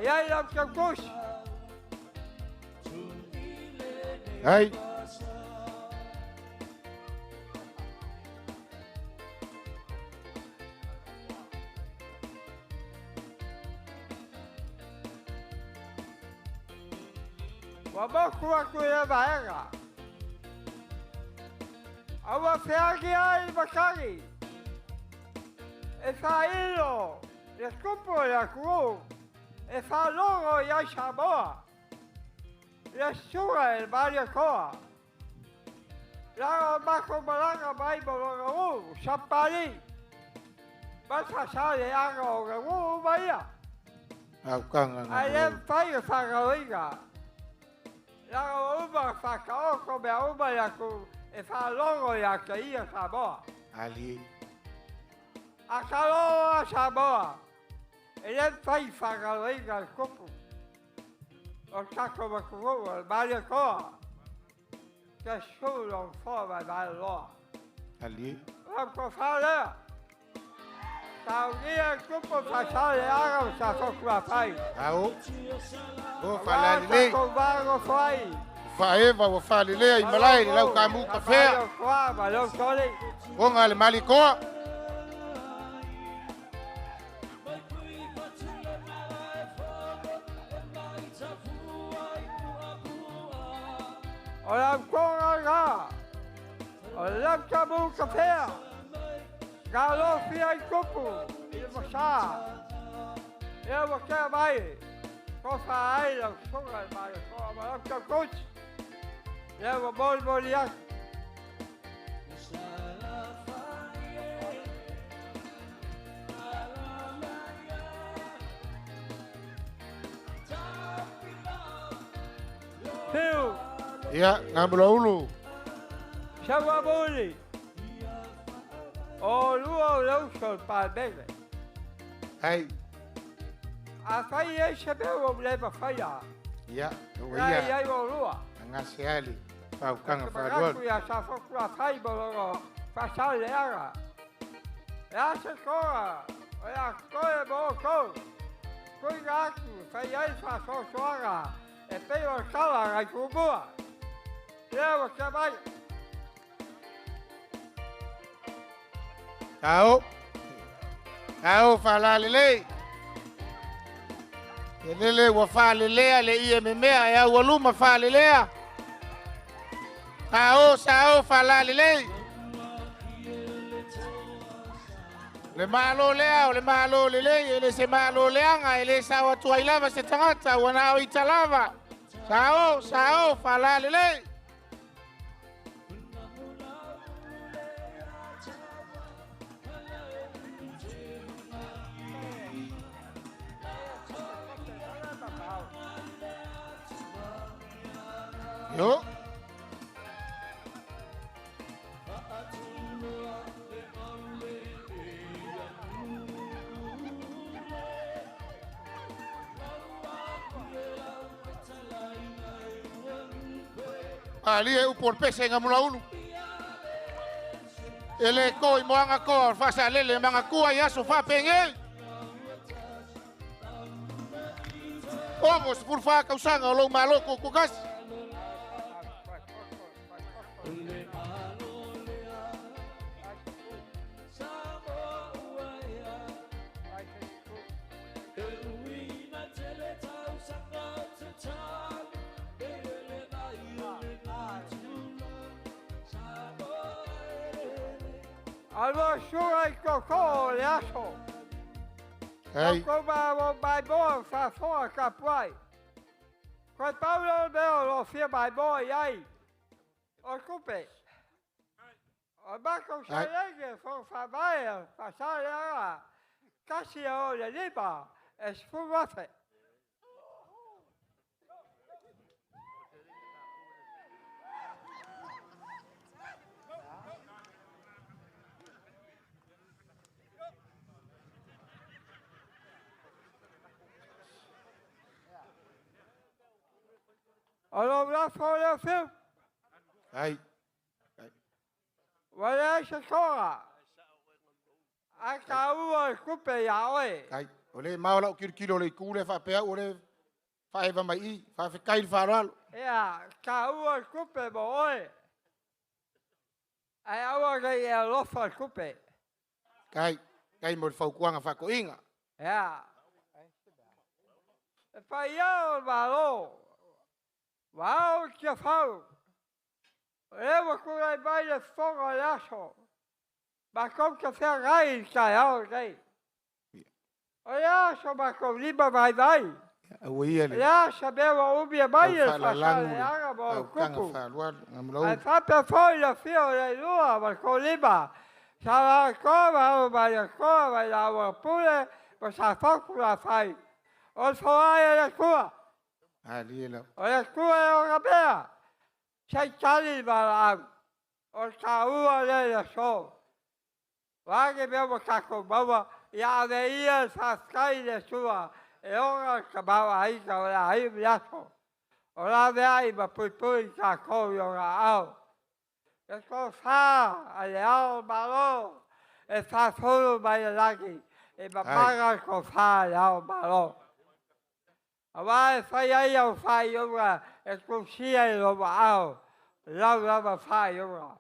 Ia lau tautusi. Ai. Ua moku atu i le vaega. A ua feagi ai le matagi. E faailo le tupu o le atunuu e faalogo i ai Samoa. Le susuga i le Malietoa. Laga o matou malaga mai ma lona ulu, Sapali. Ma le faasaleaga o le nuu uma ia. Aukaga Ae le mafai ona faagaloina. Laga ua uma ona faataoto mea uma i le atunuu e faalogo ia te ia Samoa. Ali. A talo a Samoa, e le mafai faagaloina le tupu o le tatou atunuu o le Malietoa. Te susu lona foa vaevae loa. Ali. O lau tofa lea. Saunia le tupu o Faasaleleaga ma Safotulafai. Ao. O faalalelei. Aua tatou va nofo ai. Faaeva ua faalelea i malae le lau kamu kafea. Konga le malikoa. O lau konga la. O lau kamu kafea. Galofi ai tupu i le masā. Ia ua tea mai. Tofa ai lau susuga i le Malietoa ma lau tautusi. Ia ua molimoli atu. Fiu. Ia, Gamulaulu. Sauamuli. O lua o le uso o le Palemene. Ai. Afai e ai se mea ua ou le mafaia. Ia, ua La ia. i ai o lua. Agase ali, faukaga Te faalualu. manatu ia Safotulafai ma lona faasaleaga. E a se toga, o le a toe mo outou. Tuuina atu e fai ai le faasoasoaga e pei o le tala a nai tumua. Lea ua tea mai. Ao. Ao faalalelei. E lele ua faalelea le ie memea e aualuma faalelea. Sao, sao faalalelei. Le malo lea o le malo lelei, e le se malo leaga, e le sao atu ai lava se tagata, ua na o ita lava. Sao, sao faalalelei. Yo. Ali e upu o le pese nga mulaulu. E le ko i moanga koa o le faasalele mangakua i aso faapegei. 64 tausaga o lou malo kukukasi. Alua susuga i totoo o le aso. Ai. Tatou malo maimoa faafofoga tapuai. Toe pau lea o le mea o lo o fia maimoa i ai. O le tupe. O le matou seleni e fono faavae a Faasaleleaga 1 o le 5 e 10,000. O lou lafo lea Fiu. Ai. Ua leai se toga. Ae taua le tupe ia oe. Ai. O le mao lau kilokilo o le itu lea faapea au o le faaeva mai i. Faafetai i le faaaloalo. Ia, taua le tupe mo oe. Ae aua ne i e alofa le tupe. Kai, kai mo le fautuaga faatoeaina. Ia. E paia o le Malo, ua ao i Tiafau, o lea ua tulai mai le fofoga o le aso, matou te feagai i le taeao lenei. O le a so matou lima vaivai? Aua ia le O le a se mea ua umia mai e le falalanu le Faasaleleaga ma ona autaga tupu? faaaloalo Ae Gamulaulu. faapea foi le afio o Leilua ma le Tolima, Sa Alaalatoa ma Alo Malietoa ma Ilaua Pule ma Safotu Lafai. O le foai a le Atua. Alie lau. O le Atua e ona mea, se i tali le valaau. O le taua lea i le aso. O a ni mea ua tatou maua, ia ave ia le faafetai i le Atua e ona le tamaoaiga o le a iu i aso. O laveai ma puipui i tatou i ona aao. Le tofa a le Ao o le Malo e faafulu mai le lagi, e mamana le tofa a le Ao o le Malo. Aua e fai ai au faaiuga e tusia i lou aao, lau lava faaiuga.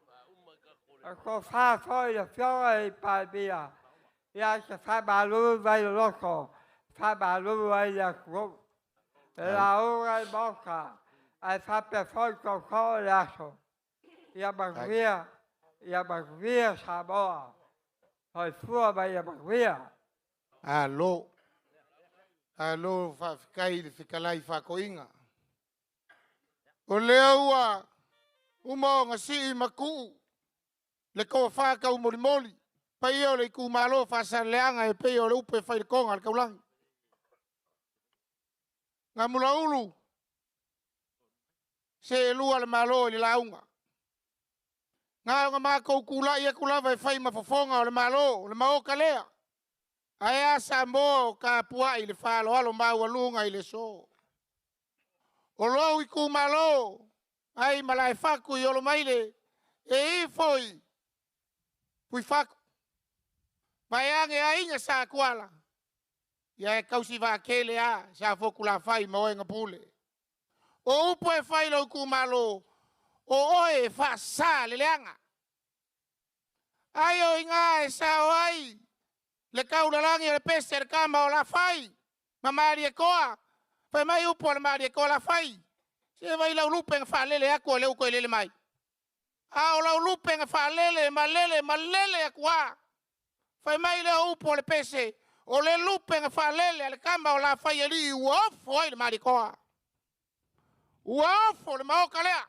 E tofa foi le Afioga i le Palemia, ia e te faamalulu mai le loto, faamalulu ai le atunuu. E lauga i le Maota, ae faapea foi tootoo i le aso. Ia manuia, ia manuia Samoa. Soifua ma ia manuia. Alo. Alo, faafetai i le fetalai faatoeaina. O lea ua uma ona sii ma tuu le tofa taumolimoli, paia o le itumalo Faasaleleaga e pei o le upu e fai i le toga a le taulagi. Gamulaulu, seelua le Malo i le lauga. Na ona matou tulai atu lava e fai ma fofoga o le Malo, o le Maota lea. Ae a Samoa o tapuai i le faaaloalo maualuga i le aso. O lou itumalo, ai Malaefatu i Olomaile, e ifo i Fuifatu. Vaeane aiga sa Tuala, ia e tausi vaatele a sa Fotulafai ma oe na pule. O upu e fai i lou itumalo, o oe e faasa le leaga. Ai o i ina e sao ai le taulalagi o le pese a le tama o Lafai ma Malietoa. Fai mai upu a le Malietoa Lafai, se vai lau lupe na faalele atu o lea ua toe lele mai. A o lau lupe na faalele ma lele ma lele atu a. Fai mai lea o upu o le pese, o le lupe na faalele a le tama o Lafai alii ua ofo ai le Malietoa. Ua ofo le maota lea,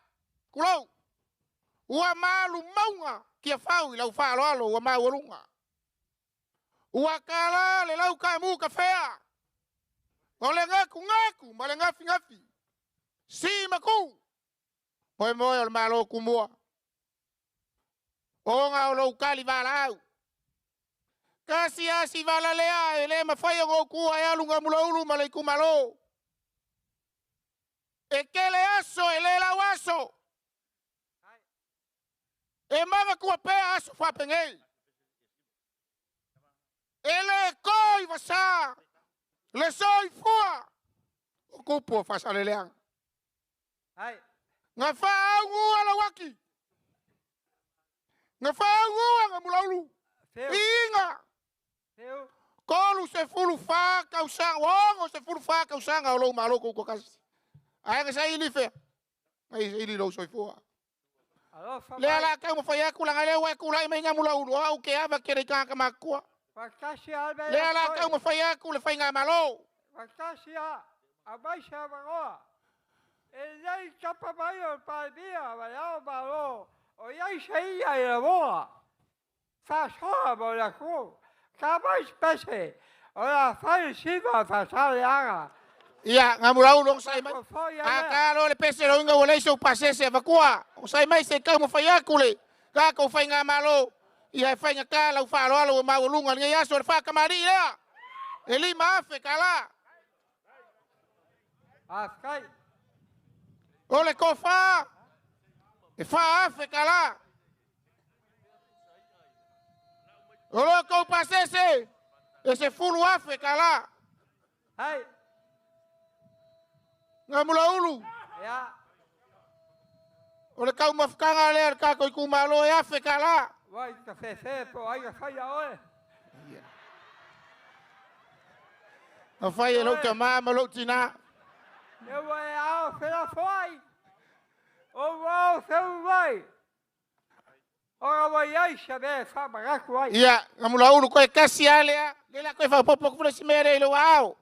tulou. Ua malu mauga Tiafau i lau faaaloalo ua maualuga. Ua tala le lau taamu kafea, o le gakugaku ma le gafigafi, si ma ku, moemoe o le Malo Tumua. Ona o lou tali valaau. Tasi asi vala lea e le mafai ona ou tuua e alu Gamulaulu ma le itumalo. E tele aso e le lau aso. E manatua pea aso faapenei. E le to i vasa le soifua o tupu o Faasaleleaga. Na faaauga lau aki. Na faaauga Gamulaulu. Iiga. 34 tausaga, 64 tausaga o lou malo tutoatasi. Ae na saili fea? Na saili lou soifua. Lea la taumafai atu laga lea ua e tulai mai Gamulaulu, o au ke ava tele i tagata matutua. Lea la taumafai atu le faigamalo. Faatasi a, aumai se avanoa. E lelei tapa mai o le Palemia ma le Ao Malo o i ai se ia i le moa. Faasoa mo le atunuu. Ta mai se pese o le a fai le siva a Faasaleleaga. Ia, Gamulaulu onosai mai. A ta loa le pese loiga ua leai sou pasese avatua. Onosai mai se i taumafai atu le tatou faigamalo. Ia e faigata lau faaaloalo ua maualuga i lenei aso le faatamalii lea. E $5,000 tala. Faafetai. O le tofa e 4,000 tala. O lo kou pasese e 10,000 tala. Hai. Ngamula ulu. Ya. O le kau mafukanga lea le kako i kumalo e 1,000 tala. Vai ka fefe po ai ka fai oe. Na fai e lau tamā ma lau tina. E ua e ao fela foai. O wao feu mai. Ora wai ai sa me fa maraku ai. Ia, ngamula ulu koe kasi alea. Le la koe whapopo kufuna si mere i lau ao.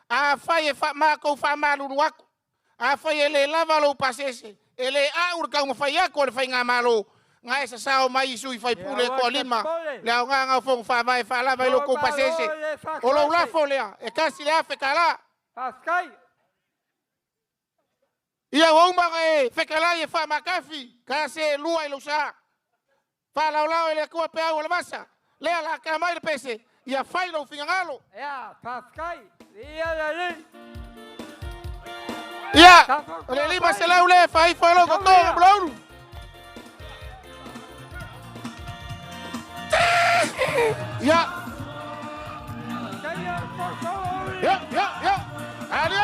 A fai e wha mākou wha malulu aku. A fai e le lava lou pasese. E le a uru kau mawhai aku o le whai ngā malo. Ngā e sasao mai isu i whai pule ko lima. Le au ngā ngā fongu wha vai wha lava i lou kou pasese. O lou lafo lea. E kasi le afe ka la. Paskai. Ia waumanga e whekalai e wha makafi. Ka se lua i lau saa. Wha lau lau e le kua pe au o le masa. Lea la ka mai le pese. Ia whai lau fingangalo. Ia, paskai. Ia le li. Ia, o le lima se lau le whai whai lau koto mlauru. Ia. Ia, ia, ia. Ali.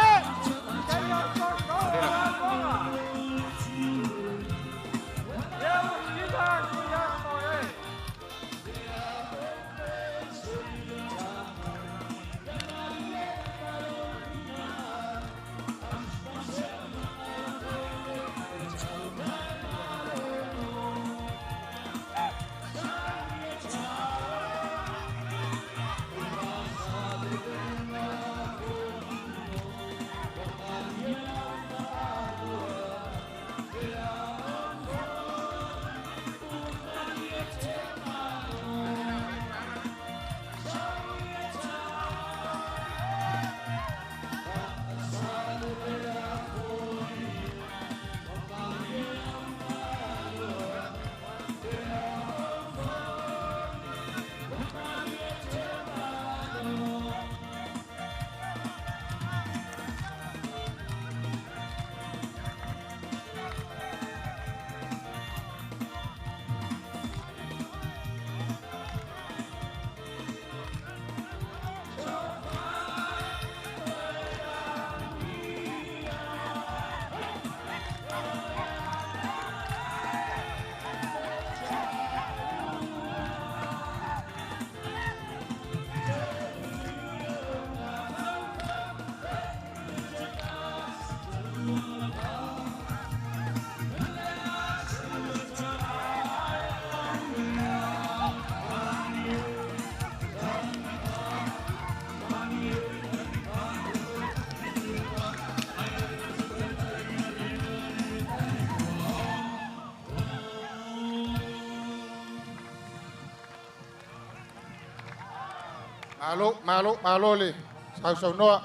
Malo, malo, malo le. Sau sau noa.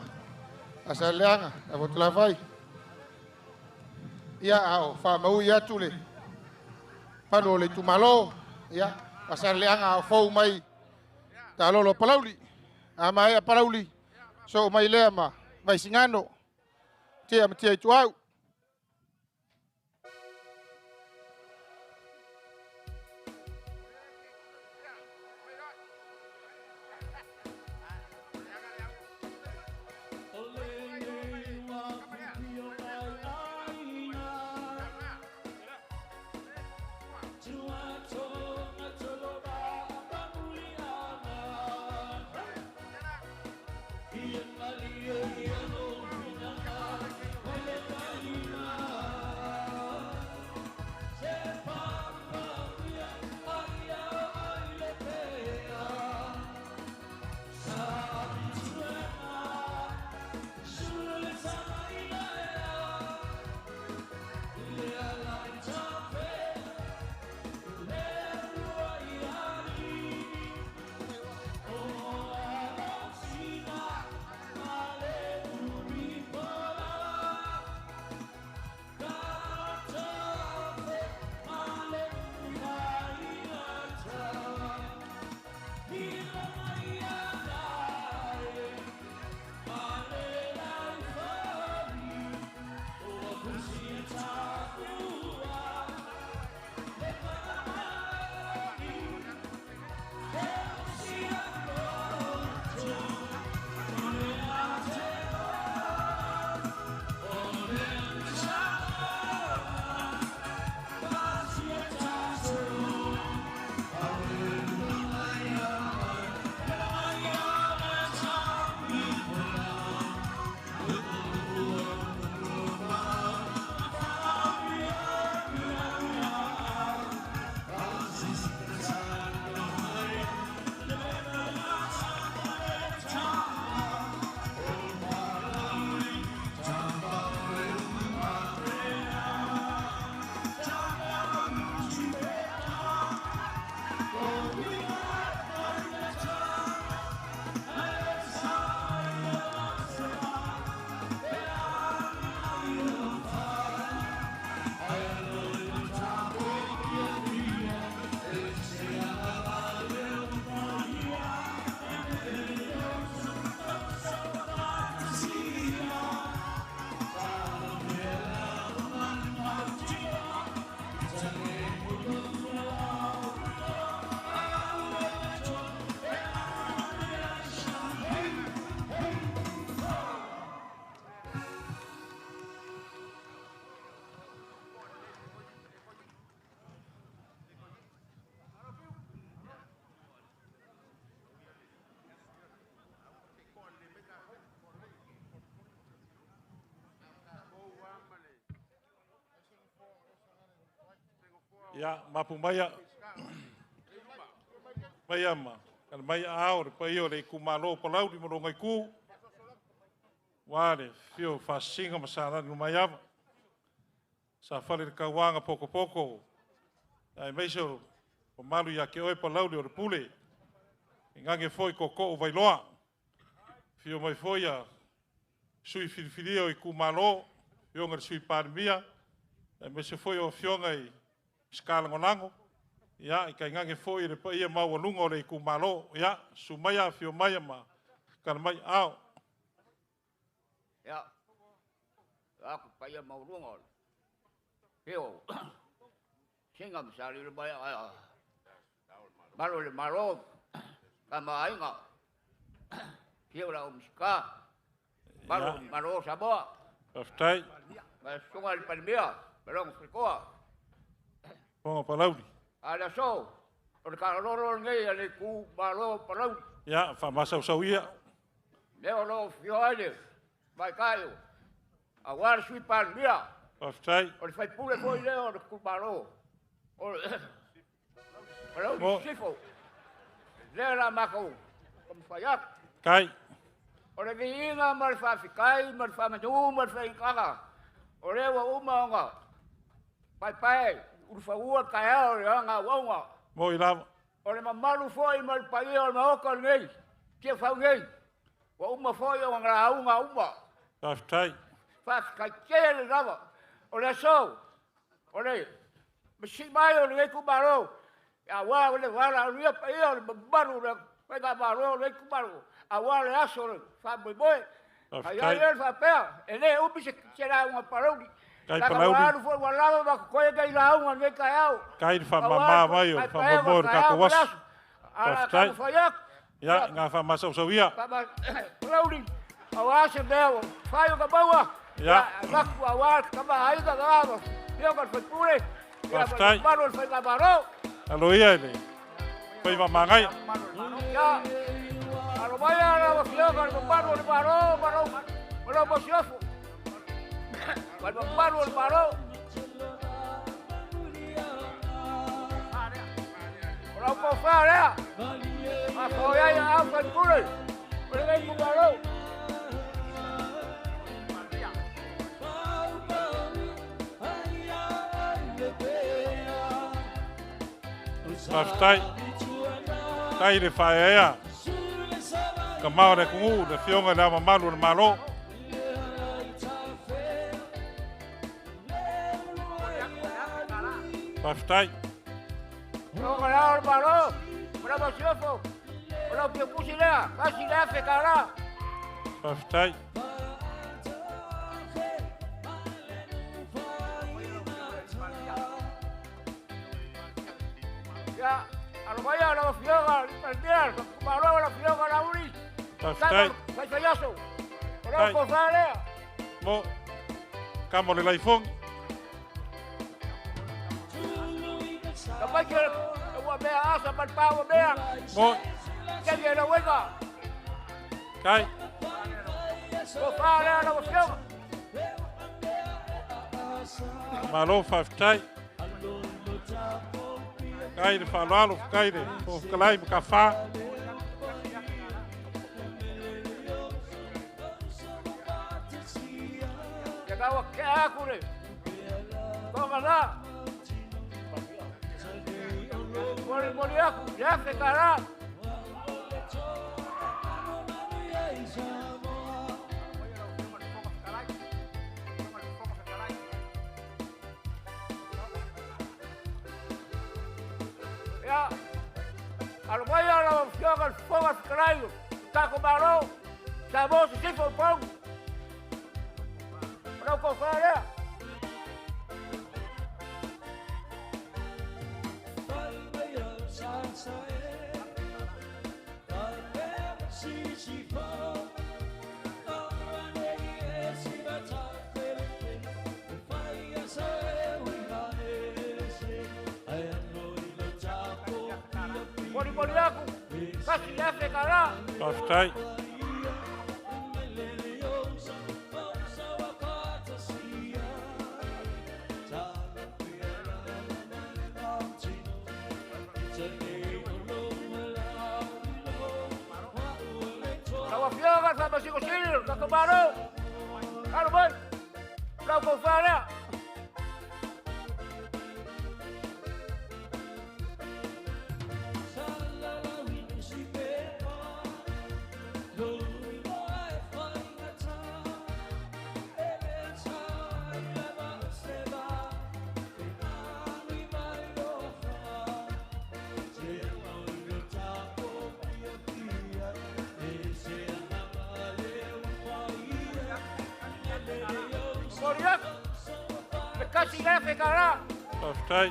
Asa leanga, a votu la vai. Ia ao, fa mau ia tu le. Palo le tu malo. Ia, asa leanga ao fau mai. Ta lolo palauli. A mai a palauli. So mai lea ma, mai singano. Tia ma tia i tu au. Yeah. Ia, mapu maia, maia ma, kana mai ao le paia o le itumalo o Palauli ma lona itu, aua le afio o Faasisina ma Salani Lumaiava, sa fale le tauaga potopoto, aemaise o mamalu ia te oe Palauli o le Pule, tainane foi tootoo o Vailoa, afio mai foi a sui filifilia o itumalo, afioga i le Sui Palemia, aemaise foi o afioga i Minisita Lagolago, ia tainane foi le paia maualuga o le itumalo. Ia, susu maia, afio maia ma tala mai aao. Ia, aku paia maualuga o le peo singa ma salilo mai a malo le malo tama aiga fio la o Minisita malo malo Samoa. Faafetai. Ma susuga i le Palemia ma lona faletoa. Fofoga Palauli. A le aso o le taalolo lenei a le itumalo o Palauli. Ia, faamasausau ia. Lea o lo o afio ai le tamaitai aua le Sui Palemia. Faafetai. O le faipule foi lea o le itumalo o Palauli Sisifo. Lea la matou taumafai atu. Kai. O le viiga ma le faafetai ma le faamanu ma le faigata, o lea ua uma ona paepae ulufaua le taeao o le aga auauna. Moi lava. O le mamalu foi ma le paia o le Maota lenei, Tiafau nei, ua uma foi ona lauga uma. Faafetai. Faafetai tele lava. O le aso, o le masii mai o lenei itumalo, aua o le valaaulia paia o le mamalu o le faigamalo o lenei itumalo, aua le aso o le faamoemoe. Faafetai. Ai ai le faapea, e le umi se lauga Palauli. Kai Lana Palauli. ua alu foi ua lava ma totoe nei lauga o lenei taeao. Kai le faamama mai o le faamoemoe o le tatou aso. Faafetai. Ia, ngā faamasausau ia. Palauli, aua se mea ua fai o ka maua. Ia. Avatu aua le tama aiga ka fioga le faipule. Ia, Faafetai. ma le mamalu o le faigamalo. Alo ia i le faiva magaia. Ia, alo mai lau afioga le mamalu o le Malo ma lau masiofo. Ma le mamalu o le Malo. O lau tofa lea, a foi ai a au faipule o lenei itumalo. Faafetai. Tai le faaeaea. Kamao le atunuu, le afioga i le Ao Mamalu o le Malo. Faafetai. Afioga i le Ao o le Malo, ma lau masiofo, o lau piapusi lea, $1,000 tala. Faafetai. Ia, alo mai lau afioga, le Palemia, le Malo, lau afioga Lauli. Faafetai. Faifaiaso. O lau Faafetai. tofa lea. Mo, kamo le laifogi. Ka mai ke ua mea asa ma le pā ua mea. Mo. Kei e lau ega. Kai. Tofa lea lau afioga. Malo faafetai. Kai le faaaloalo, kai le fofoga ma ka whā. Ia kaua ke aku le. Tonga la. Moli moli aku, ia fe kara. Ia, alo mai ala o fioga le fofoga fetalai o tako Malo, Samoa Sisifo o Palauli. O lau tofa lea. Moli moli aku, kasi le afe kara. Faafetai. Lau Afioga i le Faamasino Sili o le tatou Malo, alo mai, lau tofa lea. Momoli atu le $1,000. Faafetai.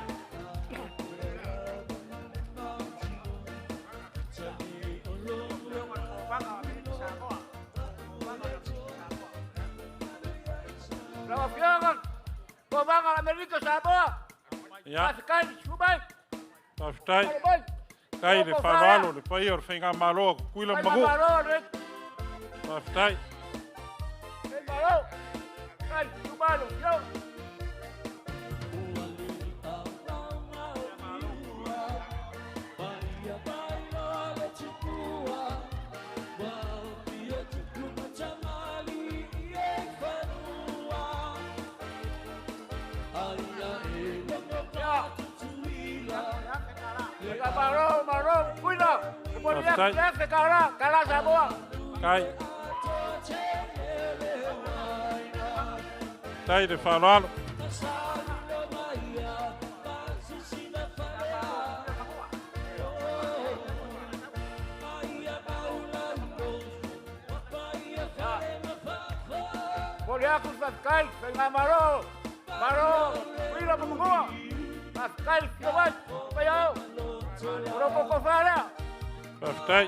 Lau Afioga, Kovaga Amerika Samoa. Ia. Faafetai, susu mai. Faafetai. Alo mai. Tai le faaaloalo le paia o le Faigamalo a Tutuila ma Manua. Malo le Faafetai. Malo. Ai, susu mai lau Afioga. Malo, malo, Tutuila. Momoli atu Faafetai. le $1,000, tala Samoa. Tai. Tai le faaaloalo. Momoli atu le faafetai, Faigamalo, Malo, Tutuila ma Manua. Faafetai le afio mai, paia o. O lou tofa lea. Faafetai.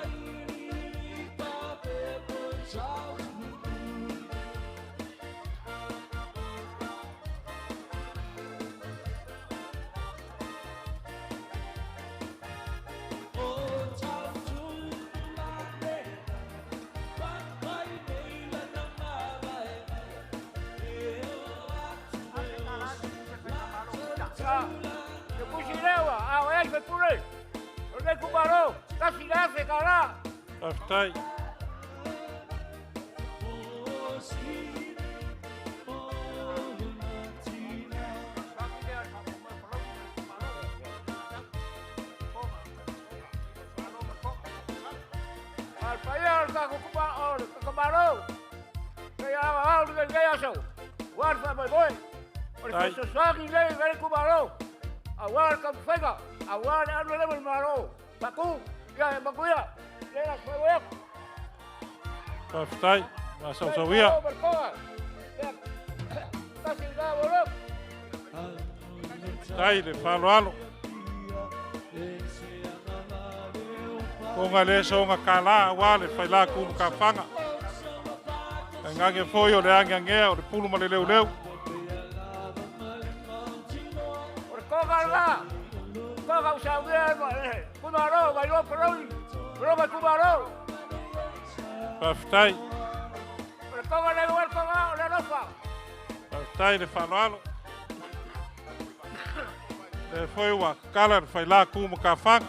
Te pusi lewa, a o ei faipule. O lenei itumalo, $1,000. Faafetai. Al paia o le tatou kuma o le tatou Malo. Kei a au le lenei aso. Ua le faamoemoe. O le Tai. fesoasoani lenei i lenei itumalo. Aua le taumafaiga, aua le alu lea ma le Malo. Faatu, ia e manuia. Le la soe atu. Faafetai. Masausauia. Tai le faaaloalo. Koga le soga kalā aua le failā ku ma kafaga. Taigage foi o le ageagea o le pulu ma le leuleu. O le koga lena, koga ua saunia e itumalo, mai loa Palauli, malo mai itumalo. Faafetai. O le koga le ua le koga o le alofa. Faafetai le faaaloalo. Le foi ua kala le failā ku ma kafaga.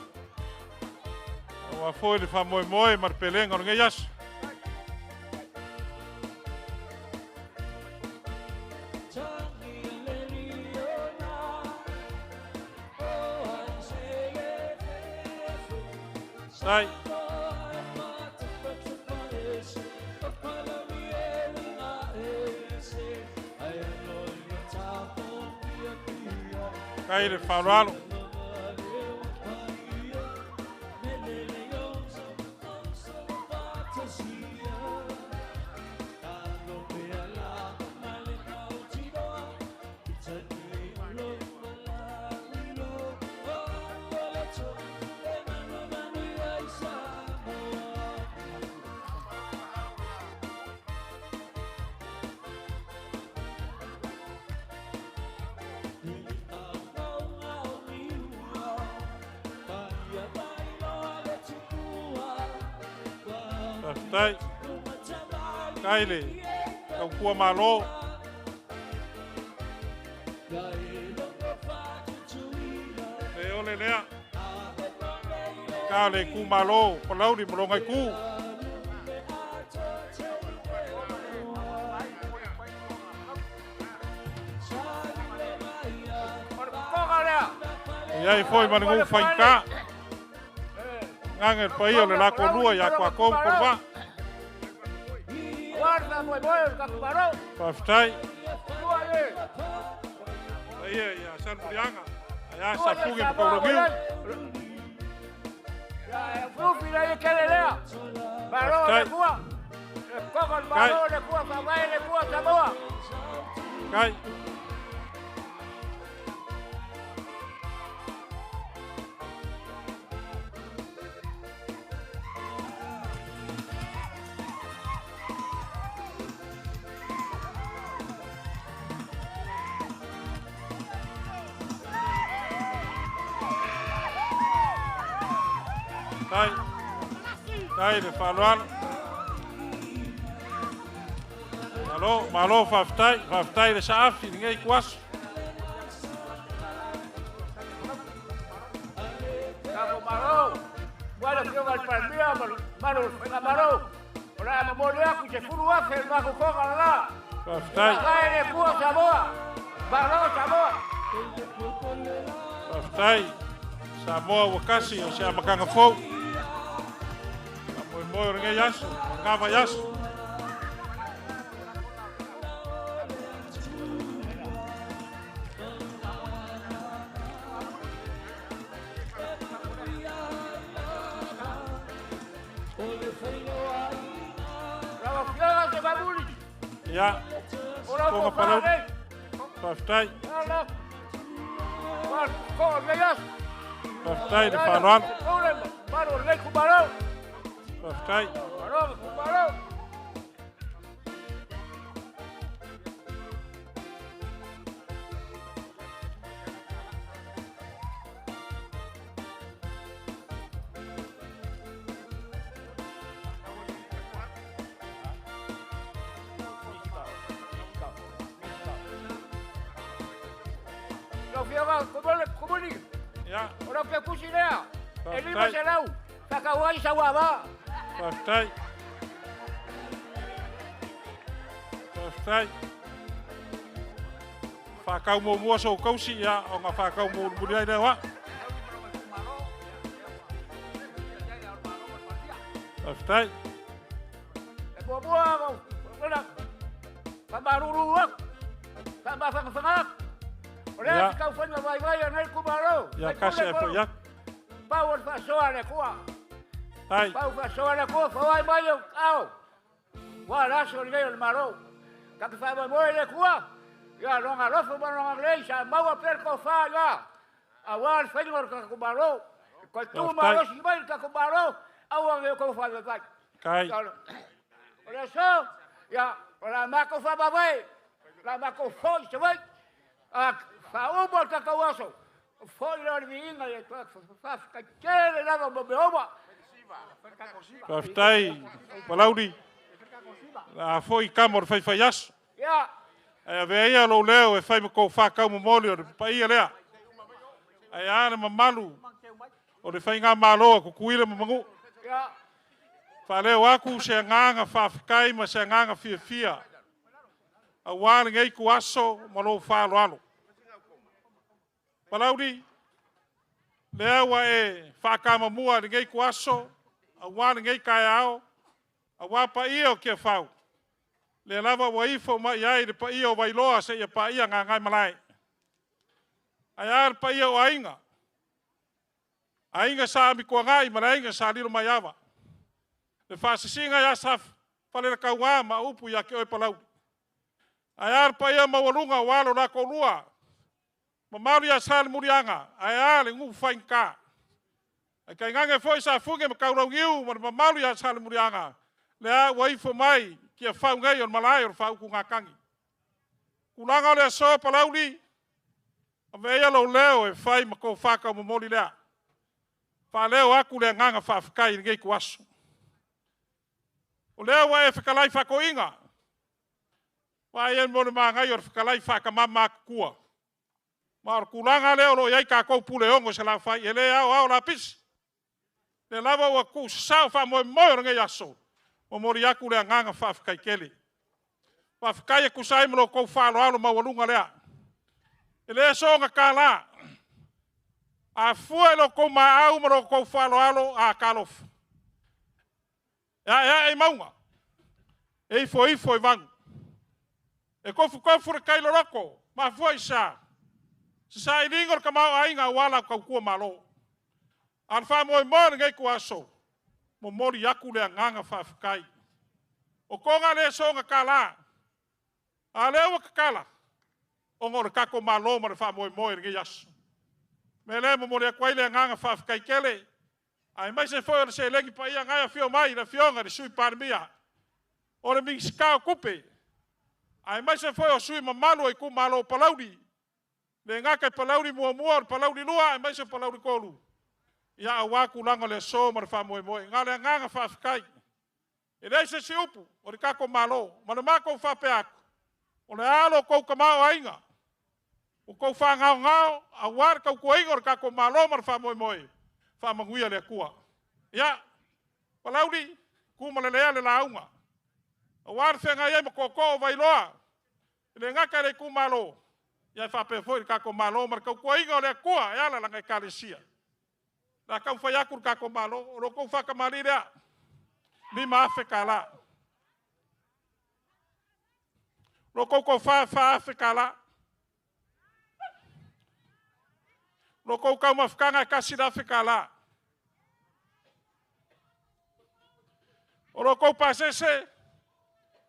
Ua foi le faamoemoe ma le pelega o lenei aso. Tai. Tai le faaaloalo. Faafetai. Tai le tautua malo. Le ole lea. Ka le ku malo, Palauli ma loga i ku. Ia i foi ma le nuu faigata. Gage le paia o le la toalua ia Tuatou ma Kolevaa. Faafetai. Paia ia Salemuliaga, ae a Safugi ma Kaulagiu. Faafetai. Kai. Kai. Tai. Tai le faaaloalo. Malo, malo faafetai, faafetai le saafi i lenei ituaso. Tatou Malo, ua le Afioga i le Palemia ma le mamalu o le Faigamalo, o le a momoli atu i 10,000 le matou toga lena. Faafetai. Faavae le Atua Samoa. Malo Samoa. Faafetai. Samoa ua kasi o se amataga fou. Faamoemoe o lenei aso, o lena vaiaso. Lau Afioga Semamuli. Ia. O lau Toga tofa Palauli. nei. Faafetai. Ko lenei aso. Faafetai le faaaloalo. Pule mamalu o lenei itumalo. Faafetai. Malo itumalo. Lau Afioga Komoli. Ia. O lau piakusi lea. E Faafetai. 500. Faatau ai sau ava. Faafetai. Faafetai. Faakau muamua sou kausi, ia, ona faakau mulimuli ai lea o au. Faafetai. E muamua ona faamalulu atu. Faamafagafaga atu. O lea Ia. se taufaiga vaivai a nei itumalo. Ia kasi ae foi atu. Pau o le faasoa a le Atua. Tai. Pau faasoa a le Atua, fauai mai ou ao. Ua le aso lenei o le Malo. Ta te faamoemoe i le Atua, ia lona alofa ma lona agalelei sa maua pea le tofa ia. Aua le faiga o le tatou Malo. Toe tu Faafetai. malosi mai le tatou Malo, aua ne i outou faavaivai. Kai. Ia, o le aso, ia, o le a matou faamavae, o le a matou foi i Savaii, a faauma le tatou aso, foi lea o le viiga i le Atua, faafetai tele lava mo mea uma. Faafetai, Palauli. La foi kama o le faifai aso. Ia. Ae avea ia lou leo e fai ma kou whakau momoli o le paia lea. Ae a le mamalu o le faiga malo a Kukuila ma Manuu. Ia. Faaleo aku se agaga faafetai ma se agaga fiafia. Aua lenei ituaso ma lou faaaloalo. Palauli, lea ua e faakamamua i lenei ituaso, aua lenei taeao, aua paia o Tiafau, lea lava ua ifo mai ai le paia o Vailoa seia paia Gagaemalae. Ae a le paia o aiga, aiga Sa Amituanai ma le aiga Sa Lilomaiava. Le faasisiga ia Sa Faleletaua ma upu ia te oe Palauli. Ae a le paia maualuga o alo o la toalua, mamalu ia Salemuliaga, ae a le nuu faigata. Ae tainane foi Safuge ma Taulauniu ma le mamalu ia Salemuliaga, lea ua ifo mai Tiafau nei o le malae o le faautugatagi. Tulaga o le aso Palauli, avea ia lou leo e fai ma tou faataumomoli lea. Faaleo atu le agaga faafetai i lenei ituaso. O lea ua e fetalai faatoeaina, vaai ai mo le manaia o le fetalai faatamama matutua. Ma o le tulaga lea o lo o i ai tatou Puleono i Salafai, e le aoao lapisi. Lea lava ua tuusasao faamoemoe o lenei aso, momoli atu le agaga faafetai tele. Faafetai e tusa ai ma lo outou faaaloalo maualuga lea. E le soona tala, Afua i lo kou maau ma lo kou faaaloalo a talofa. E ae ae i mauga, e ifo ifo i vagu. E kofukofu le kai loloko, mafua i sa. Se sailiga o le tamaoaiga aua la tautua Malo. A o le faamoemoe o lenei ituaso, momoli atu le agaga faafetai. O toga le soona tala, a o lea ua tatala, ona o le tatou Malo ma le faamoemoe i lenei aso. O le mea lea e momoli atu ai le agaga faafetai tele, aemaise foi o le seleni paia na e afio mai le Afioga i le Sui Palemia, o le Minisita o Tupe, aemaise foi o sui usufono mamalu o itumalo o Palauli, le gata i Palauli 1, o le Palauli 2, aemaise o Palauli 3, ia aua tulaga o le aso ma le faamoemoe. Na o le agaga faafetai. E leai se isi upu o le tatou Malo, ma le matou faapea atu, o le a lo outou tamaoaiga, ua outou faagaogao aua le tautuaina o le tatou Malo ma le faamoemoe, faamanuia le Atua. Ia, Palauli, tu ma le lea le lauga, aua le feagai ai ma tootoo o Vailoa, e le gata i le itumalo, ia faapea foi le tatou Malo ma le tautuaina o le Atua e ala i lana Ekalesia. O le a taumafai atu le tatou Malo, o lo outou faatamalii lea, $5,000. Lo outou tofa $4,000. Lo outou taumafataga e $1,000. O lo outou pasese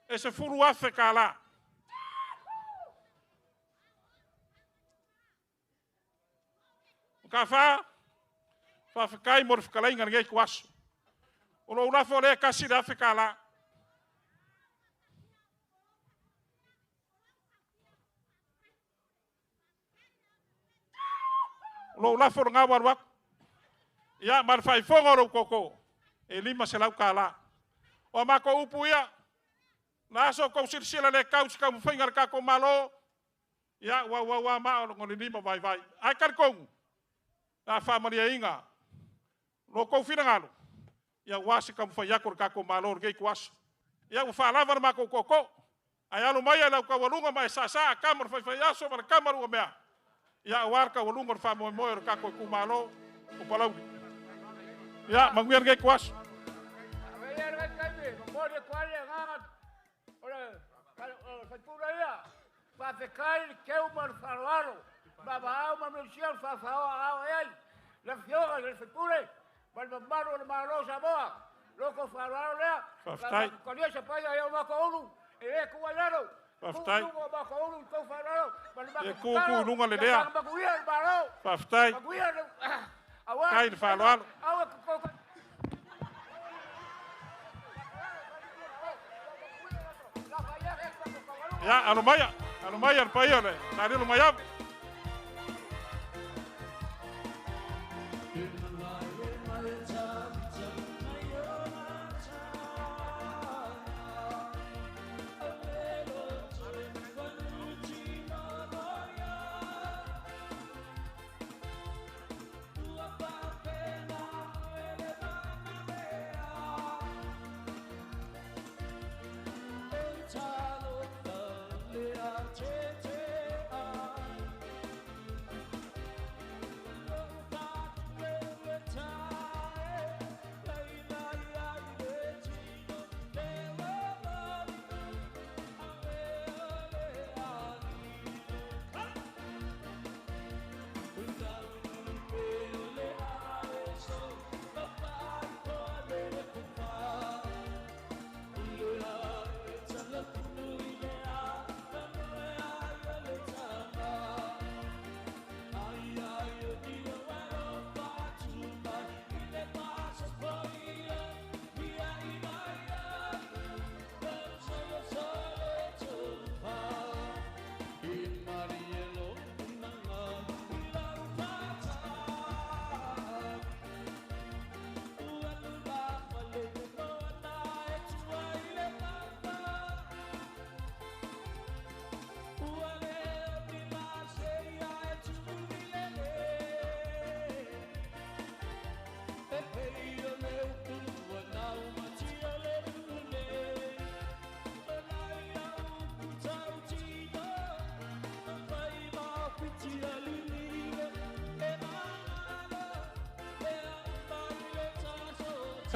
e $10,000. Mataafa, faafetai mo le fetalaiga i lenei ituaso. O lou lafo lea e $1,000. O lou lafo lena ua alu atu. Ia, ma le faaifoga o lou tootoo, e $500. O a matou upu ia, o le a so outou silasila le tau i se taumafaiga a le tatou Malo, ia ua auau lava maa o le lima vaivai. Ae talitonu, o le a faamalieina lo outou finagalo, ia aua se taumafai atu o le tatou Malo i lenei ituaso. Ia ua faalava le matou tootoo, ae alo maia i lau taualuga ma e saasaa tama o le faifaiaso ma le tama lumamea, ia aua le taualuga o le faamoemoe o le tatou itumalo o Palauli. Ia, manuia lenei ituaso. Avea lenei taimi, momoli atu ai le agaga o le faipule ia. Faafetai le teu ma le faaaloalo, maavaao ma mesia o le faafaoa aao e ai. Le afioga i le faipule ma le mamalu o le Malo o Samoa. Loko faaaloalo lea. Faafetai. Talia se paia i o matou ulu, e le tuua i lalo. Faafetai. Tuu i luga o matou ulu i tou faaaloalo. Ma le Ia matou tuu tuu i luga le lea. Ia manuia le Malo. Faafetai. Manuia le... Aua. Faafetai le faaaloalo. Aua kou Ia, alo maia, alo maia le paia o le Salilo Maiava.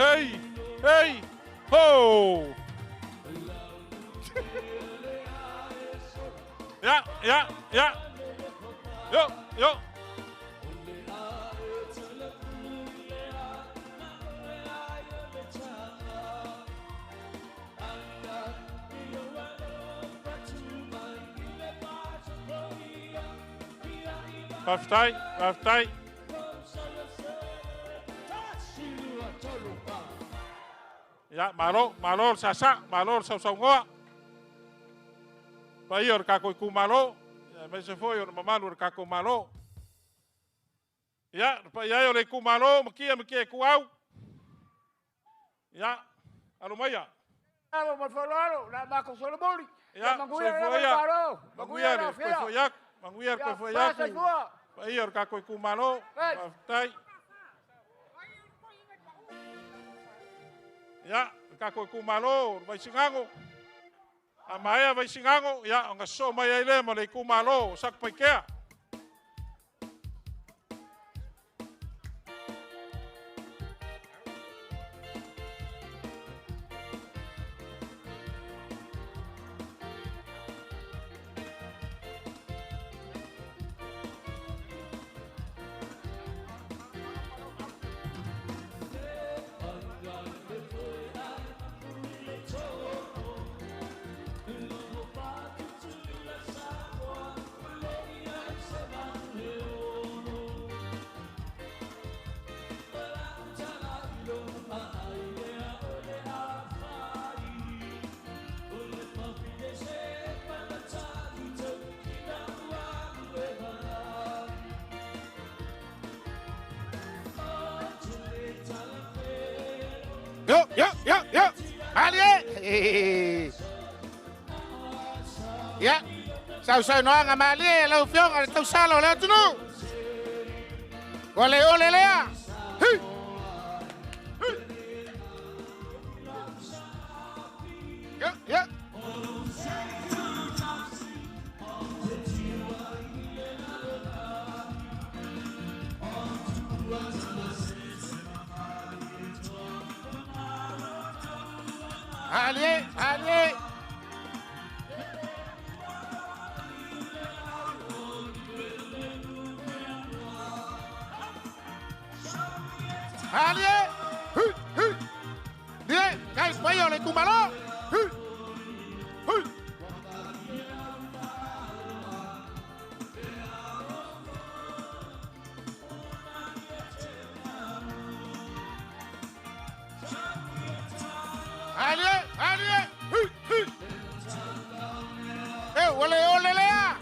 Hey, hey, ho! Ya, ya, ya. Yo, yo. Faafetai, faafetai. Ia, malo, malo le sasa, malo le sausaunoa. Paia o le tatou itumalo, aemaise foi o le mamalu o le tatou Malo. Ia, le paia e o le itumalo, makia makia e tuau. Ia, alo maia. Alo ma faaaloalo, le a matou solomuli. Ia, manuia soifua le ia. Malo, Manuia manuia le le afia. soifua iaku, manuia le Ia, soifua fa iaku. soifua. Paia o le tatou itumalo, faafetai. Ia, le tatou itumalo, le Vaisigano. A maea Vaisigano, ia, ona sosoo mai ai lea ma le itumalo o Satupaitea. Yo, yo, yo, yo. Malie. Ia. Sausaunoaga malie lau Afioga i le tausala o le atunuu. Ua le ole lea. Hi. Hi. Yo, yo. Malie, malie. Malie. Hi, hi. Lie, kai paia o le itumalo. Hi. Hi. Malie, malie. Hi, hi. E, ua le ole lea.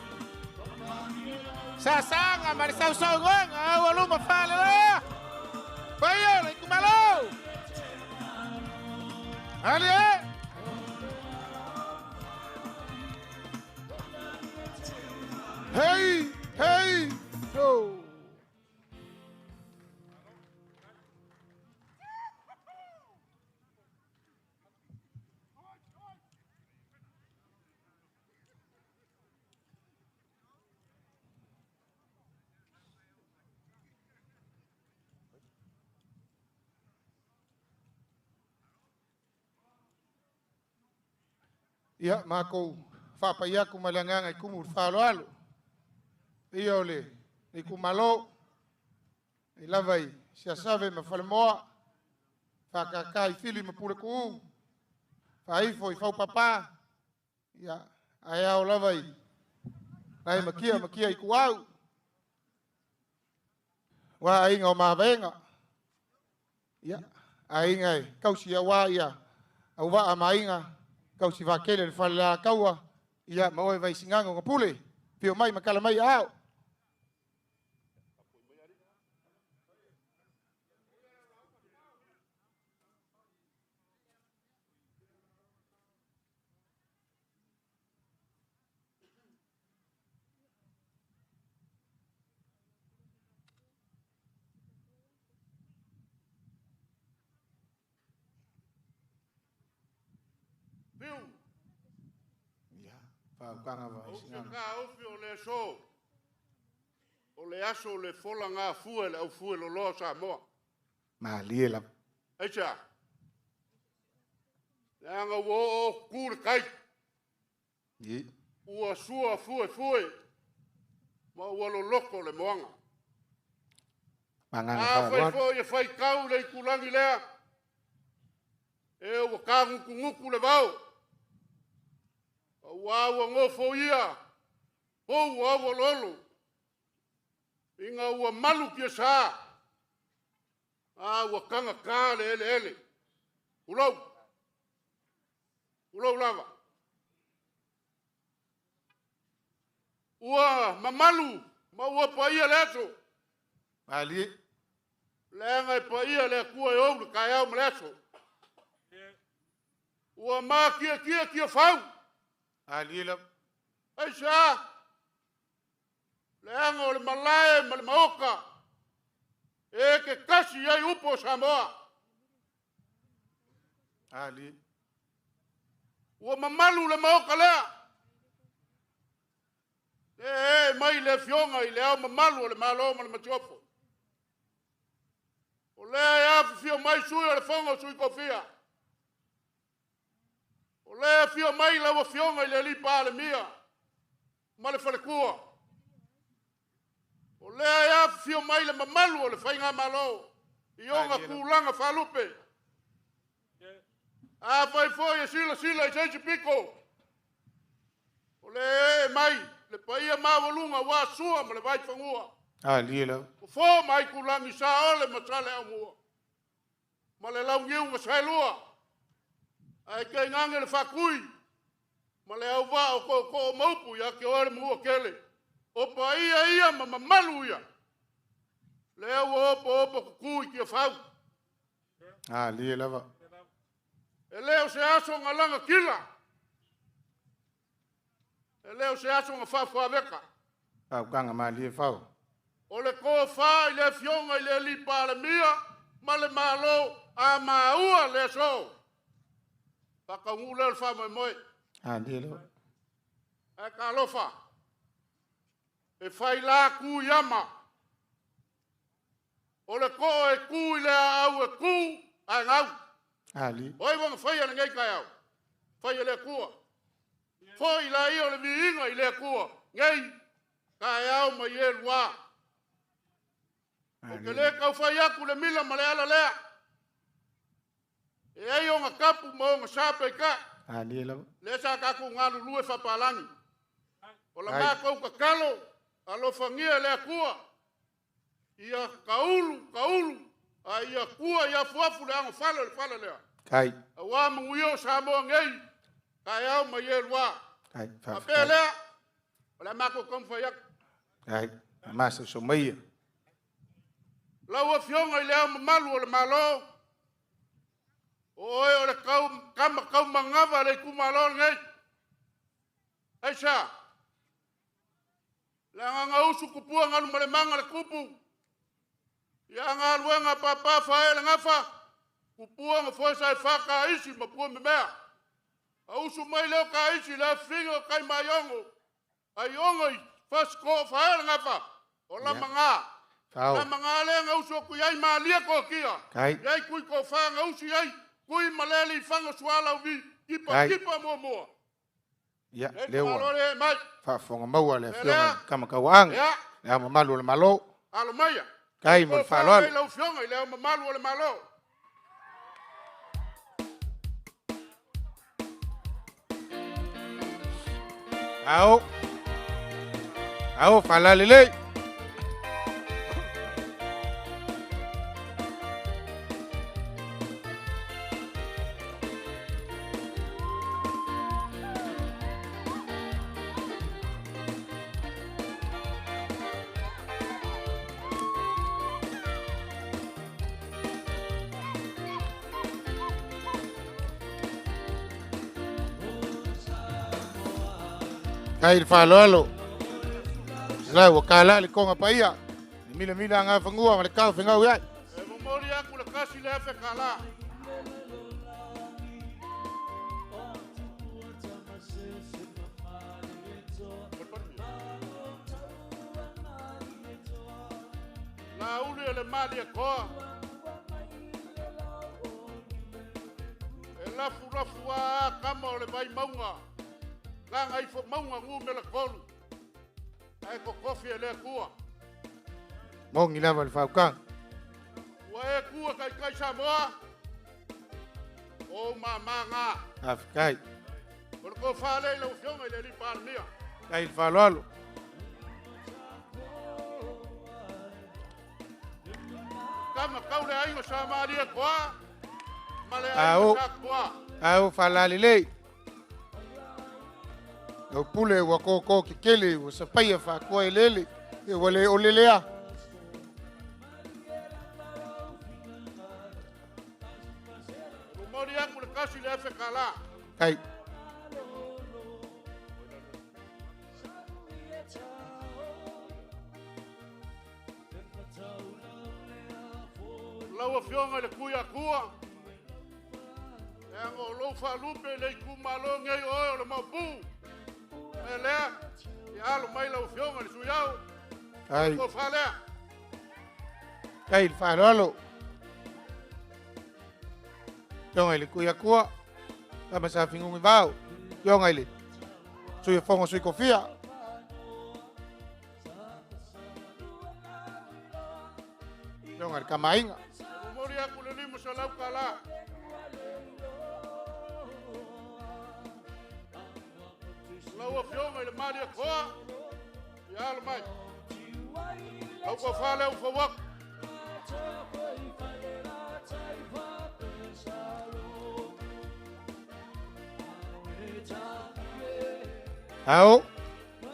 Sasaga ma le sausaunoaga, a ua luma faalelea. Paia o le itumalo. Malie. Hey, hey, ho. Ia, makou faapai aku ma le agaga i kumu i le faaaloalo. Ia o le itumalo, i lava i Siasave ma Falemoa, faakaka i Fili ma Puleku'u, faaifo i Faupapa, ia, ae ao lava i nai makia makia i Kuau. Ua aiga o Mavaega, ia, aiga e kausi auā ia auvaa ma aiga, kausi vaakele le fale la kaua, ia, ma oe Vaisigano na pule, fio mai ma kala mai ao. Ou te taofi o le aso, o le aso o le folaga fua e le aufue loloa o Samoa. Malie lava. Aisea? Leaga ua oo kuku le tai. Ua sua fuefue ma ua loloto le moana. Afai foi e faitau le itulagi lea, e ua tagutugutu le vao, aua ua nofoia pou o auoloolo, ina ua malu tiasa, a ua tagata le eleele. Tulou, tulou lava. Ua mamalu ma ua paia le aso. Malie. Leaga e paia le Atua e ou le taeao ma le aso. Ua matietie Tiafau. Malie lava. Aisea? Leaga o le malae ma le maota e te tasi ai upu o Samoa. Ali. Ua mamalu le maota lea. E mai le afioga i le Ao Mamalu o le Malo ma le Masiofo. O lea e afifio mai sui o le Fono o Sui Tofia. O lea e afio mai lau afioga i le alii Palemia ma le faletua. O lea e afifio mai le mamalu o le Faigamalo i ona tulaga faalupe. Afai foi e silasila i se isi pito, o lea e mai le paia maualuga ua Sua ma le Vaifanua. Alie lava. O fo ma Aitulagi Saole ma Saleaaumua ma le Launiu na Saelua. Ae tainane le Faatui ma le auvaa o tootoo ma upu ia te oe le Manuatele. O paia ia ma mamalu ia. Lea ua opoopo tutu i Tiafau. Alie lava. E le o se aso na lagatila. E le o se aso na faafuaveka. Faukaga malie fao. O le tofa i le afioga i le alii Palemia ma le Malo a maua le aso. Faataunuu lea o le faamoemoe. Alie lava. Ae talofa, e fai la tu i ama. O le too e tu i le aau e tu ae gau. Ali. O ai ua faia lenei taeao? Faia le Atua. Foi la ia o le viiga i le Atua. Nei, taeao mai e lua. O te le tau fai atu le mila ma le ala lea. E ai ona tapu ma ona sa peitai. Alie lava. Le sa tatou galulue faapalagi. O la matou tatalo, alofagia le Atua. Ia kaulu, kaulu, a ia tua ia afuafu le agofale o le fale lea. Kai. Aua manuia o Samoa nei, taeao mai e lua. Kai. Faapea lea, o le a matou taumafai atu. Kai. Masa somaia. Lau afioga i le Ao Mamalu o le Malo, o oe o le kama taumagava le itumalo lenei. Aisea? Le agaga usu tupua galumalemana le tupu. Ia galuega papa fae le gafa, tupua ga foesa e whaka isi ma pua memea. A usu mai leo ka isi le afinga o kai mai ongo. Ai ongo i fasiko fae le gafa. O la manga. La manga le nga usu ku iai malia ko kia. Iai kui ko wha nga usu iai. Kui malele i whanga suala uvi. Kipa kipa mua mua. Ia, lea ua faafofoga maua le afioga i Kamakauaga, le Ao Mamalu o le Malo. Alo maia. Kai mo le faaaloalo. Lau afioga i le Ao Mamalu o le Malo. Ao. Ao, faalalelei. Kai le faaaloalo. La ua kala le konga paia. Le mila mila ngā whangua ma le kau whengau iai. E momori aku le kasi le afe kala. La uli e le mali e koa. E Lafu lafu a kama o le vai maunga. Langa ifo maunga ngu me la kolu. Ai ko kofi e le kua. Mongi lava le faukanga. Ua e kua kai kai Samoa. O mamanga. Faafetai. O le kofa le lau fionga i le li palmia. Kai le faaaloalo. Kama kau le aiga sa malia koa. Ma le Ao. aiga sa koa. Ao faalalelei. Lau pule ua kōkō kekele ua sapaia faakoa elele e ua le ole lea. Momoli aku le kasi le efe kala. Kai. Lau afioga i le kui akua. E anga o lou faalupe le itumalo ngei oe o le maupu. E lea, i alo mai lau afioga i le sui au. Kai. Ko faalea. Kai le faaaloalo. Tonga i le kui akua. Kama sa fingungi vau. Tonga i le sui o fongo sui kofia. Tonga i le kamainga. Momoli aku le lima sa lau kala. Lau afioga i le mali akoa. I alo mai. Au ko fale au fawak. Ao.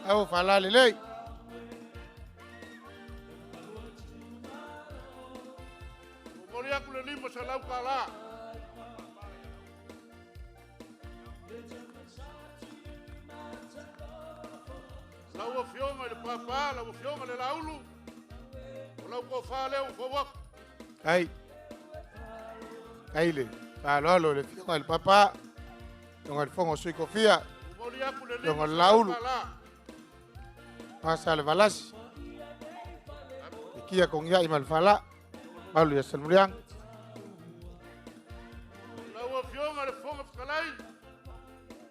Ao faalalelei. Momoli aku le lima sa lau kala. Lau afioga i le papa, lau afioga i le laulu. O lau ko fale au fawak. Kai. Kai le faaaloalo le afioga i le papa. Tonga le fongo sui kofia. Momoli aku le Tonga lima le sa lau laulu. kala. Pasa le valasi. E kia kongia i malfala. Malu ya salmuriang. Lau afioga i le fonga whakalai.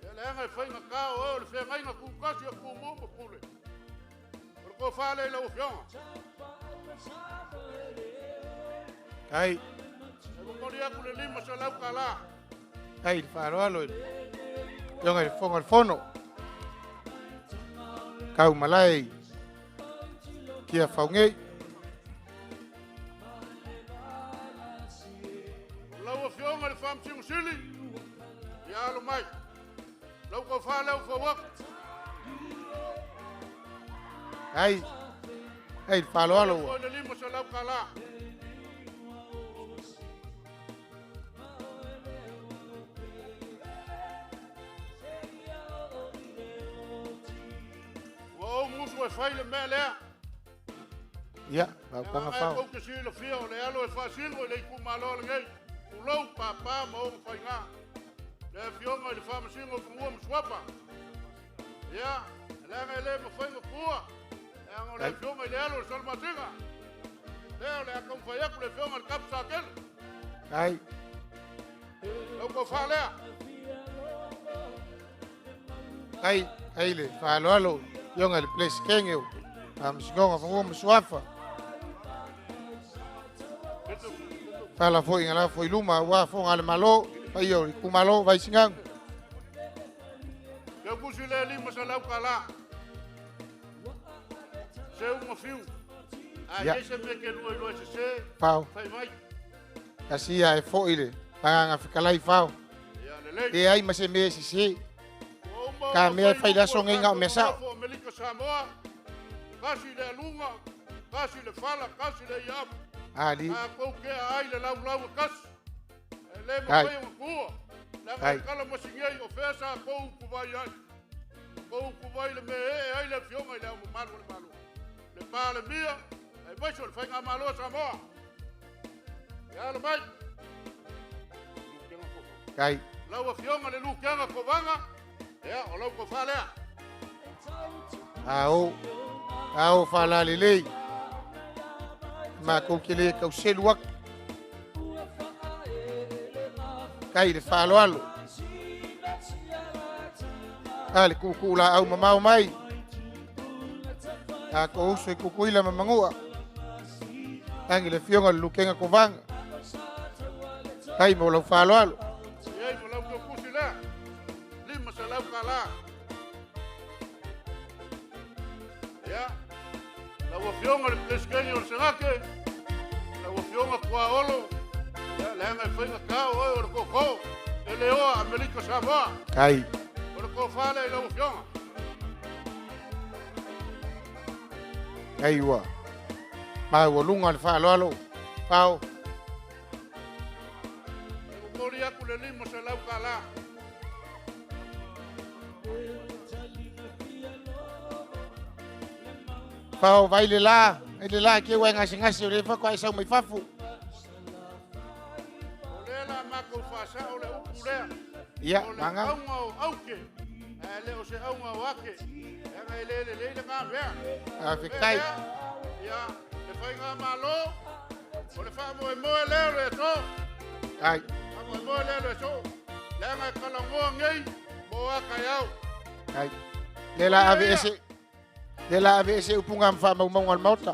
E le anga e whainga kao o le whengainga kukasi a kumu ma pule. O le ko fale i lau afioga. Kai. E momoli aku le lima sa lau kala. Kai le faaaloalo i le Tonga i le fonga le fono. Kau malai. Kia faungei. Lau afioga i le whamtingu sili. Ia alo mai. Lau ko fale au fawak. Kai. Kai le faaaloalo ua. Lau le lima sa lau kala. Ua ou musu e fai le mea lea. Ia, maukanga Anga e fao. kou te silafia o le alo e faasino i le itumalo lenei. Tulou papa ma oga faiga. Le afioga i le faamasino o fanua ma suafa. Ia, e leaga e le mafai kua. E anga o le Ai. afioga i le alo o le Salamasina. Lea o le a taumafai atu le afioga i le Kapu Sakele. Ai. Lau tofa lea. Ai, ai le faaaloalo ionga le place kenge o. Faamasinoga fanua ma suafa. Fala foi ngala foi luma wa fo ngale malo pai o kumalo vai singang. Ke kusi le lima sa lau kala. Se uma fiu. A Ya. ye se me ke lua lua se se. Pau. Fai mai. Kasi ia e fo ile. Panganga fikalai fao. Ya le lei. E ai ma se me se se. Ka mea fai la songa inga o mea sao. Fo Amerika Samoa. Kasi le alunga. Kasi le fala. Kasi le iapu. Ali. A kou ke ai le lau lau kasi. E le Ai. mawhai o kua. Le Ai. ngai kala masingei o fesa kou kuvai ai. Kou kuvai le me e ai le fionga i le au mamalu o le malo. Le pā le mia. E maiso le whainga malo Samoa. E ala mai. Kai. Lau afionga le lukianga kovanga. Ea, o lau kofa lea. Ao. Ao whalale lei. Ma kou ke le kau selu aku. Kai le faaaloalo. A le kuukuu laau mamao mai. Tatou uso i Tutuila ma Manua. Tagi le afioga le Lukega Kovaga. Kai mo lau faaaloalo. Iai mo lau taupusi lea. 500 tala. Ia, lau afioga le Peresetene o le Senate, lau afioga Tuaolo, ia, leaga e faigata o oe o le tootoo, e le oa Amerika Samoa. Kai. O le tofa lea i lau afioga. Kai ua maualuga le faaaloalo. Fao. E momoli atu le 500 tala. Fao vai le la, vai le la ke ua e gasegase o le faatoa e sau mai fafo. O lea la matou faasao le upu lea. Ia, O le maga. auga o auke, ae le o se auga o ake. Leaga e le lelei lena mea. Faafetai. Ia, le faigamalo, o le faamoemoe lea o le aso. Ai. Faamoemoe lea o le aso. Leaga e talanoa nei mo a taeao. Ai. Le la ave ese. Le la ave ese upunga ma faamaumauga o le Maota.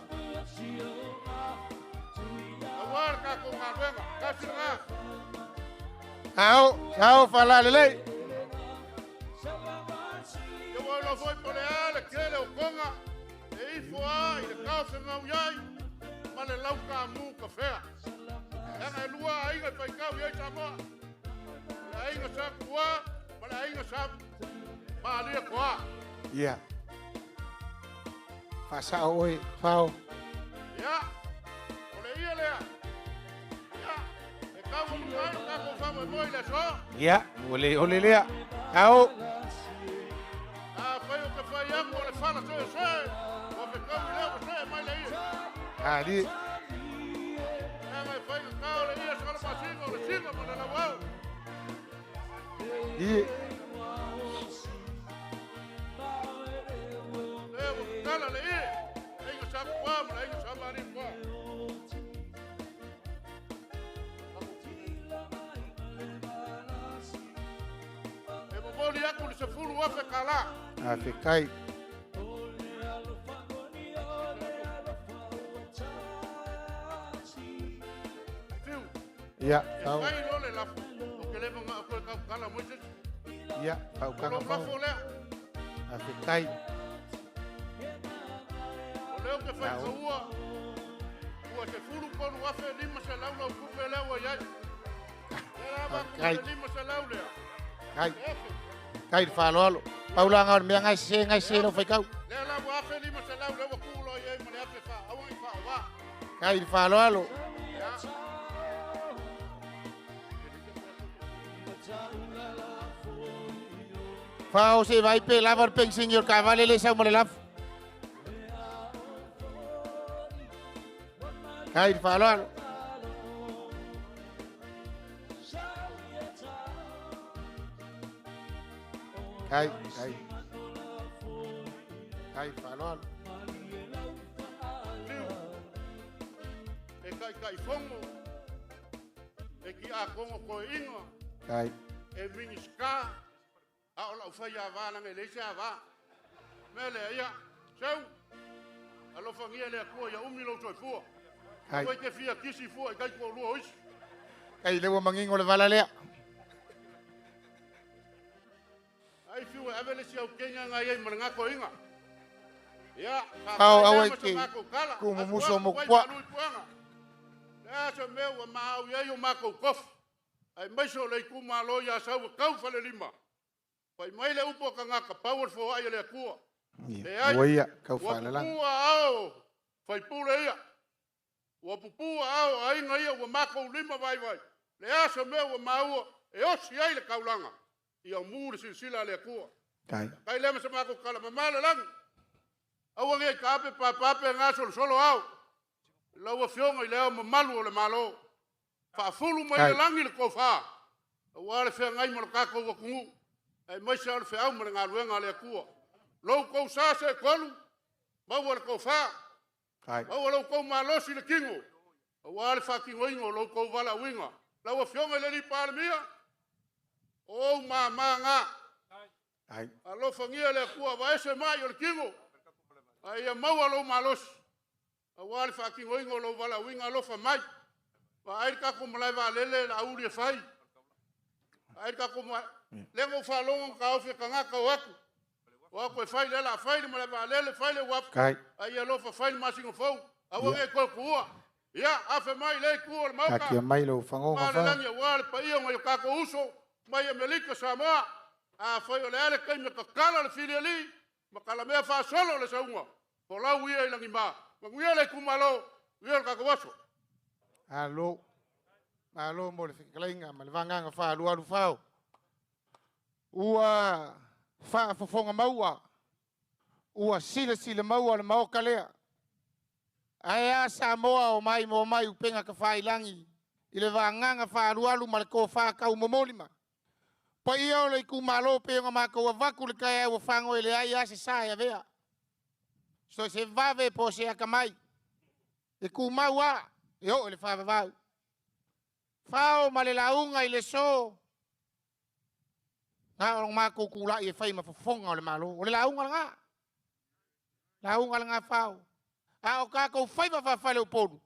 Aua le tatou galuega, tasi lena. Ao, ao faalalelei. Ia ua iloa foi po o le a le tele o toga e ifo a i le taofegau i ai ma le laukamu kafea. Leaga e lua aiga e faitau i ai Samoa. Le aiga sa Tua ma le aiga sa Malia Toa. Ia. Faasao oe, Fao. Ia, o le ia lea. Ia, e tau atu ai le tatou faamoemoe i le aso. Ia, ua le ole lea. Ao. Afai o te fai atu o le fala soesoe, ua fetau i lea ua soe mai le ia. Ali. Leaga e faigata o le ia sa le masina o le sina ma le lauau. Ie. Lea ua tatala le ie, aiga sa Tua ma le aiga sa Malia Toa. E momoli atu le 10,000 tala. Faafetai. Fiu. Ia, E fao. fai loa le lafo, ou te le manao toe tautala mai se isi. Ia, faukaga O lou fao. lafo lea. Faafetai. O lea ou te fai Ao. taua, ua 13,500 lau tupe lea ua i ai. Lea la avatu Kai. le 500 lea. Kai. E afe. Kai le faaaloalo. Paulaga o le mea gaisese gaisese lau faitau. Lea la ua 1,500 lea ua tuu loa i ai ma le afe faaauga i faaova. Kai le faaaloalo. Ia. Fao se vai pe lava le pensingi o le taavale le sau ma le lafo. Kai le faaaloalo. Kai, kai. Kai le faaaloalo. Fiu. E taitaifono, e tiakono toeaina, Kai. e minisita, a o lau fai avā leaga e leai se avā. Mea lea, ia, seu, alofagia le Atua ia umi lou soifua. Kai. Aua e te fia kisi fua i kai toalua o isi. Kai le ua manino le vala lea. Ai fiu e ave le si au kenya ngai ai ma le ngako inga. Ia, Fao faafetai aua lea e ma se te matou tala. kumumuso Asu mo atu ai kua. faanui puanga. Le a se mea ua maau i ai o matou kofi. Ai maise o le itumalo ia sau e tau falelima. Fai mai le upu a tagata, pau o le foai a le Atua. Ia, Leai, ua ia, kau ua faalalaga. pupua ao faipule ia. Ua pupua ao aiga ia ua matou lima vaivai. Le a se mea ua maua e osi ai le kaulaga. Ia mu le silasila a le Atua. Kai. Kai lea ma se matou tala mamao le lagi. Aua nei taape papape gasolosolo ao. Lau afioga i le ao mamalu o le Malo. Faafulu mai le Kai. lagi le tofa. Aua le feagai ma le tatou atunuu. Aemaise o le feau ma le galuega a le Atua. Lou tou sa se tolu, maua le tofa. Kai. Maua lou tou malosi le tino. Aua le faatinoina o lou tou valaauina. Lau afioga i le alii Palemia, O ou mamā Ai. Alofagia le Atua vaese mai o le tino. A ia maua lou malosi. Auā le faatinoina o lou valaauina alofa mai. Vaai le tatou malae vaalele le auli e fai. Vaai le tatou malae. Lea na ou faalogo na taofi e tagata o atu. O atu e fai lea o le a fai le malae vaalele, fai le uafu. Kai. A ia alofa fai le masina fou. Aua ne i toe tuua. Ia, afe mai lea itu o le Maota. Taatia mai lou fagoga Ma le fao. lagi aua le paia o nai o tatou uso mai Amerika Samoa. Afai o le a le taimi e tatala le filialii ma kalamea faasolo le sauga, folau ia i lagima. Manuia le itumalo, manuia le tatou aso. Malo. Malo mo le fetalaiga ma le vagaga faaalualu fao. Ua faafofoga maua, ua silasila maua le maoka lea. Ae a Samoa o mai mo mai upega tafailagi i le vagaga faaalualu ma le tofa taumomolima. Paia o le itumalo pe ona matou avatu le taeao ua fago e leai a se sa e avea. So se vave po se akamai. E tumau a, e oo i le faavavau. Fao ma le lauga i le so. Na o matou kula'i e fai ma fofoga o le malo. O le lauga lena. Lauga lena fao. A o tatou faiva faafale o Upolu,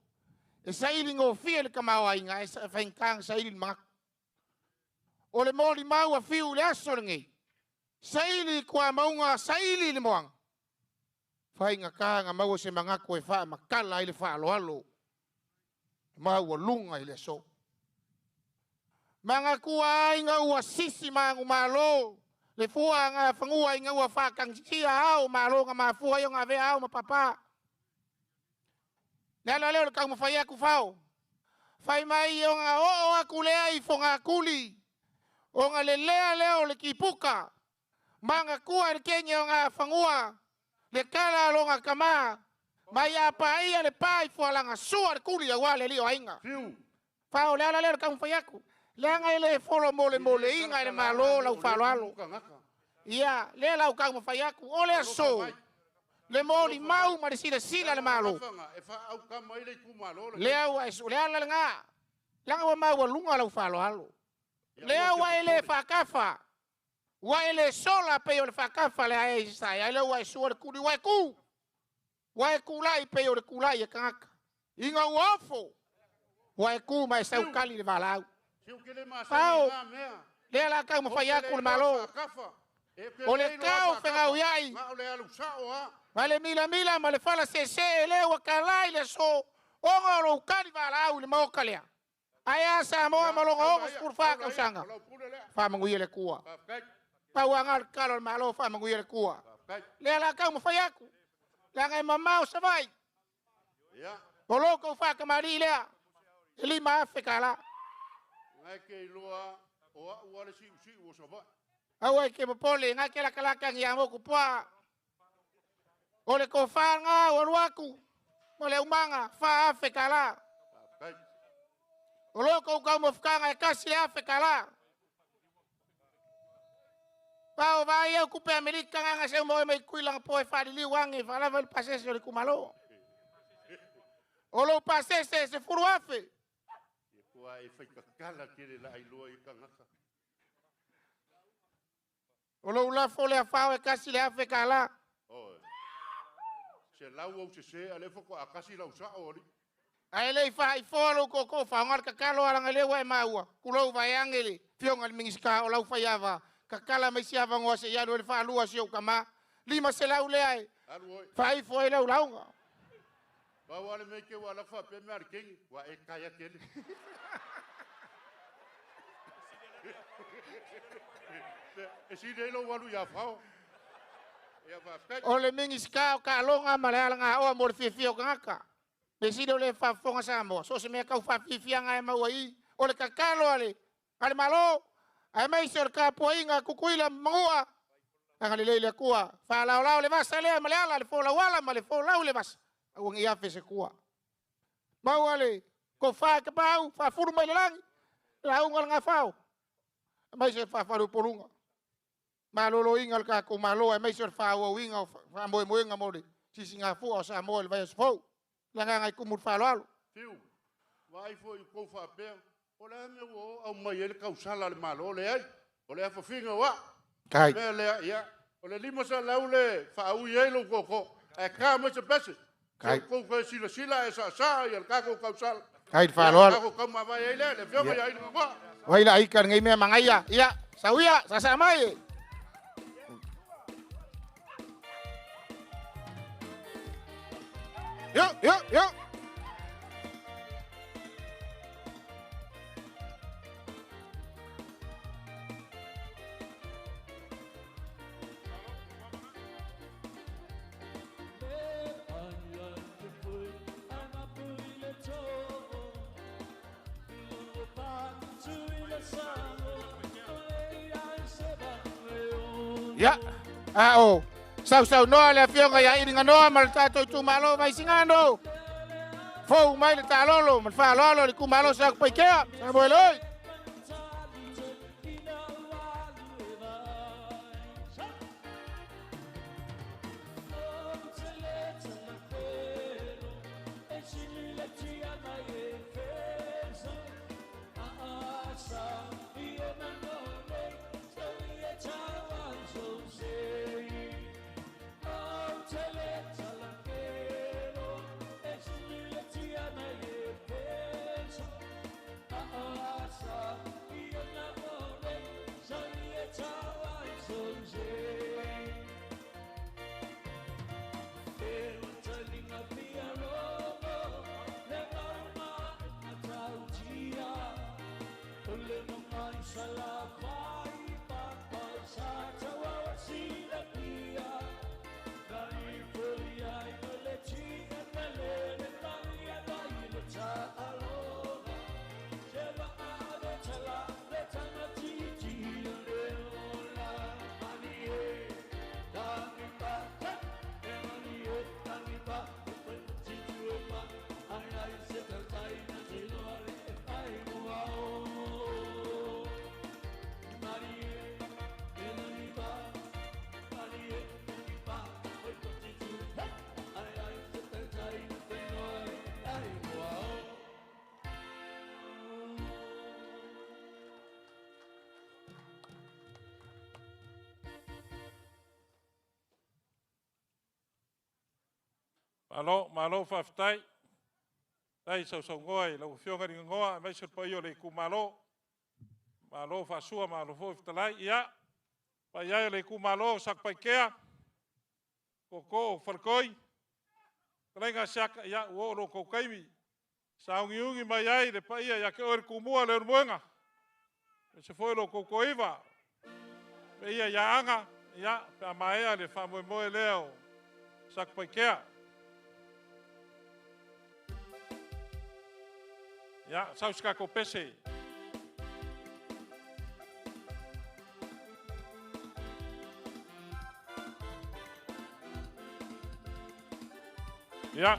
e saili gofie le tamaoaiga, e faigata na saili le manatu. O le molimau a fiu i le aso lenei, saili i tuamauga, saili i le moaga. Faigata na maua se manatu e faamatala ai le faaaloalo maualuga i le aso. Manatua ai ina ua sisi manumalo le fua nga fanua ina ua faatagisia ao malo na mafua ai ona avea ao ma papa. Le ala lea o le taumafai atu fao. Fai mai ona oo atu lea i Fogatuli, ona lelea lea o le kipuka. Manatua i le kenge o ngā fanua, le kala a longa kama, mai a paia le pa i fualaga sua le kuli auā le alii o aiga. Fao le ala lea o le taumafai atu. Leaga e le folo molemoleina e le Malo lau faaaloalo. Ia, lea la u taumafai atu, o le aso, le molimau ma le silasila a le Malo. Lea ua e le ala lena, leaga ua maualuga lau faaaloalo. Lea ua e le faakafa, ua e le sola pei o le faakafa le ae i sae, ai lea ua e sua le kuli, ua e ku, ua e kulai pei o le kulai e tagata. Ina ua ofo, ua e ku ma e saukali le valaau. Fao, lea la taumafai atu le Malo. O le tau fegauiai, ma le milamila ma le fala sese e lea ua kalai le aso, ona o lou kali valaau i le maoka lea. Ae a Samoa ma lona 64 tausaga, faamanuia le Atua. Pau aga o le tatalo a le Malo, faamanuia le Atua. Lea la taumafai atu, leaga e mamao Savaii. O lo tou faatamalii lea, e 5,000 tala. Aua e te popole, ngai ke lakalaka ngi a moku poa. O le tofa ngā o alu atu, ma le umaga, 4,000 tala. O lo tou taumafutaga e 1,000 tala. Pao vai au kupe Amerika nganga se mo mai kui langa po e whaliliu ange, whalava le pasese o le kumalo. O lo pasese se furu afe. Kua e whaikakala ke le la iloa i kangaka. O lo ulafo le afao e 1,000 tala. Oi. Se lau au se se, a le foko a kasi lau sa o ali. Ae le i whaifoa lo koko, whaonga le kakalo alanga lewa e maua. Kulou vai ange le, fionga le mingisika o lau whaiava. Kakala mai siava ngoa se ialu e le whaalua si o kama. Lima se lau lea e. Alu oi. Whaifoa e lau launga. Pau ale me ke wa la fa pe me ar kengi, wa e kaya kele. E si le lo walu ya fao. Ya fa kai. O le mingisika o ka longa ma le alanga oa mo le fiafia o kangaka. Me si le faafofoga Samoa, so se mea kau faafiafiaga e maua i. O le kakalo ale, ale malo, ae mai se o le kapuaiga kukuila ma magua. Aga lelei le Atua, faalaolao le vasa lea ma le ala, le folauala ma le folau le vasa. Aua ne i afe se kua. Maua le tofa e kapau, faafulu mai le lagi, lauga le gafao. Mai se faafalu poluga. Maloloina o le tatou malo, ae mai se o le faaauauina o faamoemoega mo le sisigafua o Samoa i le vaiaso fou. Le agaga i kumu le faaaloalo. Fiu, vaai foi i kou faapea, o le a mea ua oo au mai ai le kausala a le Malo leai. O le afafiga o a'u. Kai. Mea lea, ia, o le 500 le faaui ai lou tootoo, ae ta mai se pese. Kai. Kou toe silasila e saasaa ia le tatou tausala. Kai le faaaloalo. Ia, tatou taumavae ai lea, le afioga ia Iligagoa. Vai la ika lenei mea magaia. Ia, sauia, saasaa mai. Yo, yo, yo. Ia, a o sausaunoa le afioga ia Iliganoa ma le tatou itumalo Vaisigano. Fou mai le taalolo ma le faaaloalo le itumalo Satupaitea. Samoa oi. Malo, malo faafetai. Tai sausaunoa i lau afioga i le Ganoa, aemaise le paia o le itumalo. Malo faasua, malo foi fetalai. Ia, paia e o le itumalo o Satupaitea, Tootoo o Faletoi, Fetalaiga Asiata, ia, ua oo lo outou taimi. Sauniuni mai ai le paia ia te oe le Tumua Leulumoega, aemaise foi lo outou toiva. Paia ia Aga, ia, pe a maea le faamoemoe lea o Satupaitea. Ia, sau se tatou pese. Ia.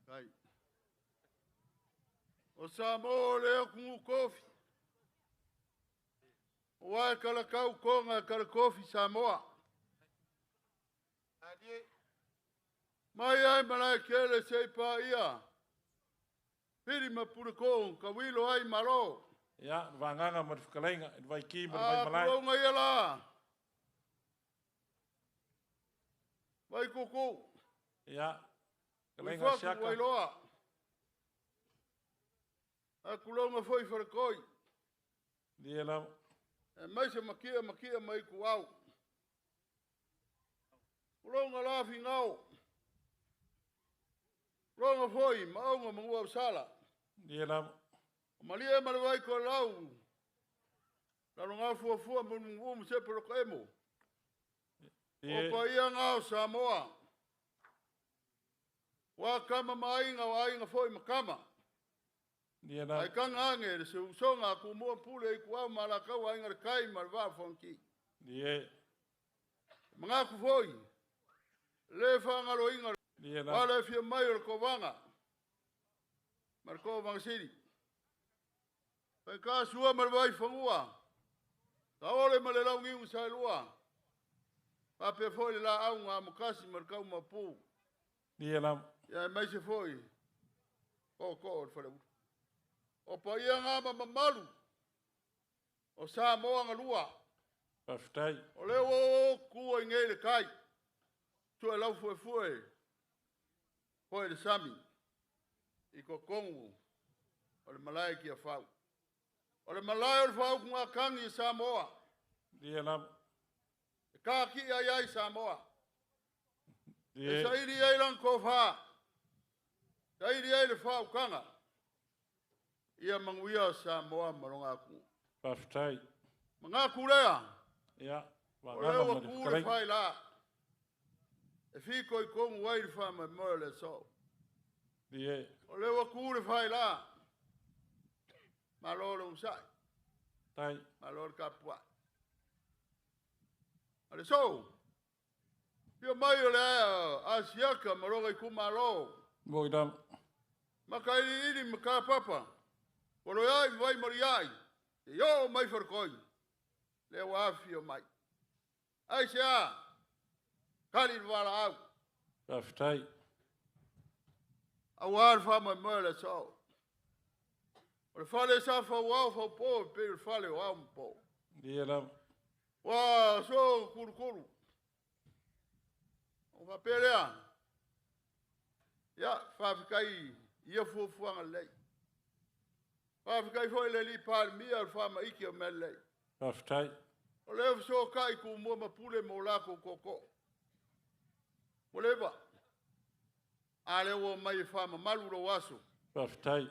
Kai. O Samoa o le atunuu tofi. Aua e talakau toga e talatofi Samoa. Mai ai Malaetele seia paia Fili ma Puleto tauilo ai Malo. Ia, le Vagana ma le Fetalaiga i le Vaiki ma le Vaimalae. Tulou ia la. Vaituutuu. Ia, Fetalaiga Uifotu Siaka. Vailoa. Ae tulouna foi Faletoi. Ia lava. Aemaise Matia Matia ma Ituau. Tulouna la Finao. Tulouna foi Maauga ma Nuuausala. Ia lava. O Malie ma le Vaitoelau. Lalogafuafua ma Nuunuumu ma Sepe Lotoemo. O paia na o Samoa. Ua kama ma aiga o aiga foi ma kama. Ia lava. Ae kaga age le seusoga a Tumua Pule Ituau ma Alataua Aiga i le Tai ma le Vaa o Fonoti. Ie. Manatu foi, le faagaloina Ia ua lava. le afio mai o le Kovaga ma le Kovaga Sili. Faigata Sua ma le Vaifanua, Saole ma le Launiu Saelua, faapea foi le Laau na Amotasi ma le Kaumapu. Ia lava. Ia aemaise foi tootoo o le Faleula. O paia na ma mamalu o Samoa na lua. Faafetai. O lea ua ou tu ai nei le tai, sue lau fuefue, foi le sami, i totonu o le malae i Tiafau. O le malae o le faautugatagi i Samoa. Ia lava. E kāki'i ai ai Samoa. E saili ai lana tofa, saili ai le faautaga, ia manuia Samoa ma lona atunuu. Faafetai. Manatu lea, Ia, o lea Vagana ua ma le tu le Fetalaiga. faila, e fitoitonu ai le faamoemoe o le aso. Ie. O lea ua tu le faila, malo le onosai. Tai. Malo le tapuai. A le so, fia mai o le Asiaka ma lona itumalo. Moi lava. Makailiili ma Kapapa, Oloiai ma Vaimaliai, e oo mai Faletoi, lea ua afifio mai. Aisea, kali le valaau. Faafetai. Aua le faamoemoe o le aso. O le fale sa fauao faupo e pei o le fale o ao ma po. Ia lava. Ua so kulukulu. O faapea lea. Ia, faafetai ia fuafuaga lelei. Faafetai foi le alii Palemia o le faamaite o mea lelei. Faafetai. O lea fesoatai Tumua ma Pule ma o latou tootoo. Ua leva. A lea ua mai e faamamalu lou aso. Faafetai.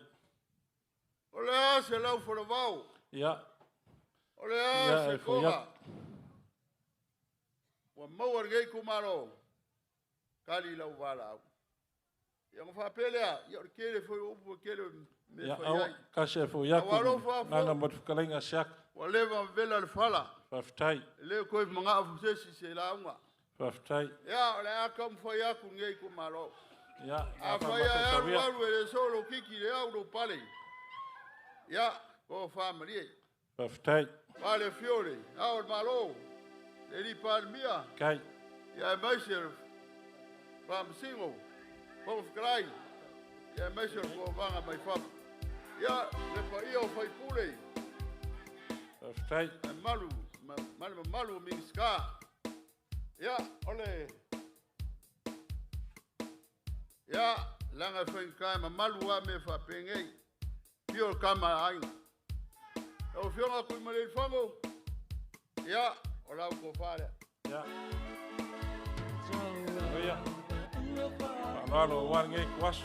O le a se lau folavao. Ia. O le a Ia, se e foi koga. atu. Ua maua lenei itumalo. Kali lau valaau. Ia ona faapea lea, ia o le tele foi o upu e tele o mea Ia, fai aua, ai. kasi e foi atu. Aua alofa Nana fo. ma le Fetalaiga Siaka. Ua leva ma vela le fala. Faafetai. E le toe manao se isi se lauga. Faafetai. Ia, o le a taumafai atu lenei itumalo. Ia, A na fai ai alu faamatautauia. alu e le solo kiki le au lou pale. Ia, ko faamalie. Faafetai. Pale fiole, ao le Malo, le alii Palemia. Kai. Ia aemaise le Faamasino, Fofoga Fetalai. Ia aemaise le Kovaga mai fafo. Ia, le paia o faipule. Faafetai. E malu, ma le mamalu o Minisita. Ia, o le... Ia, laga e faigata e mamalu lava mea faapenei. Fia o le kama a aiga. Lau Afioga Tuimalealiifano, ia, o lau tofa lea. Ia. Ia. Faaaloalo aua lenei ituaso.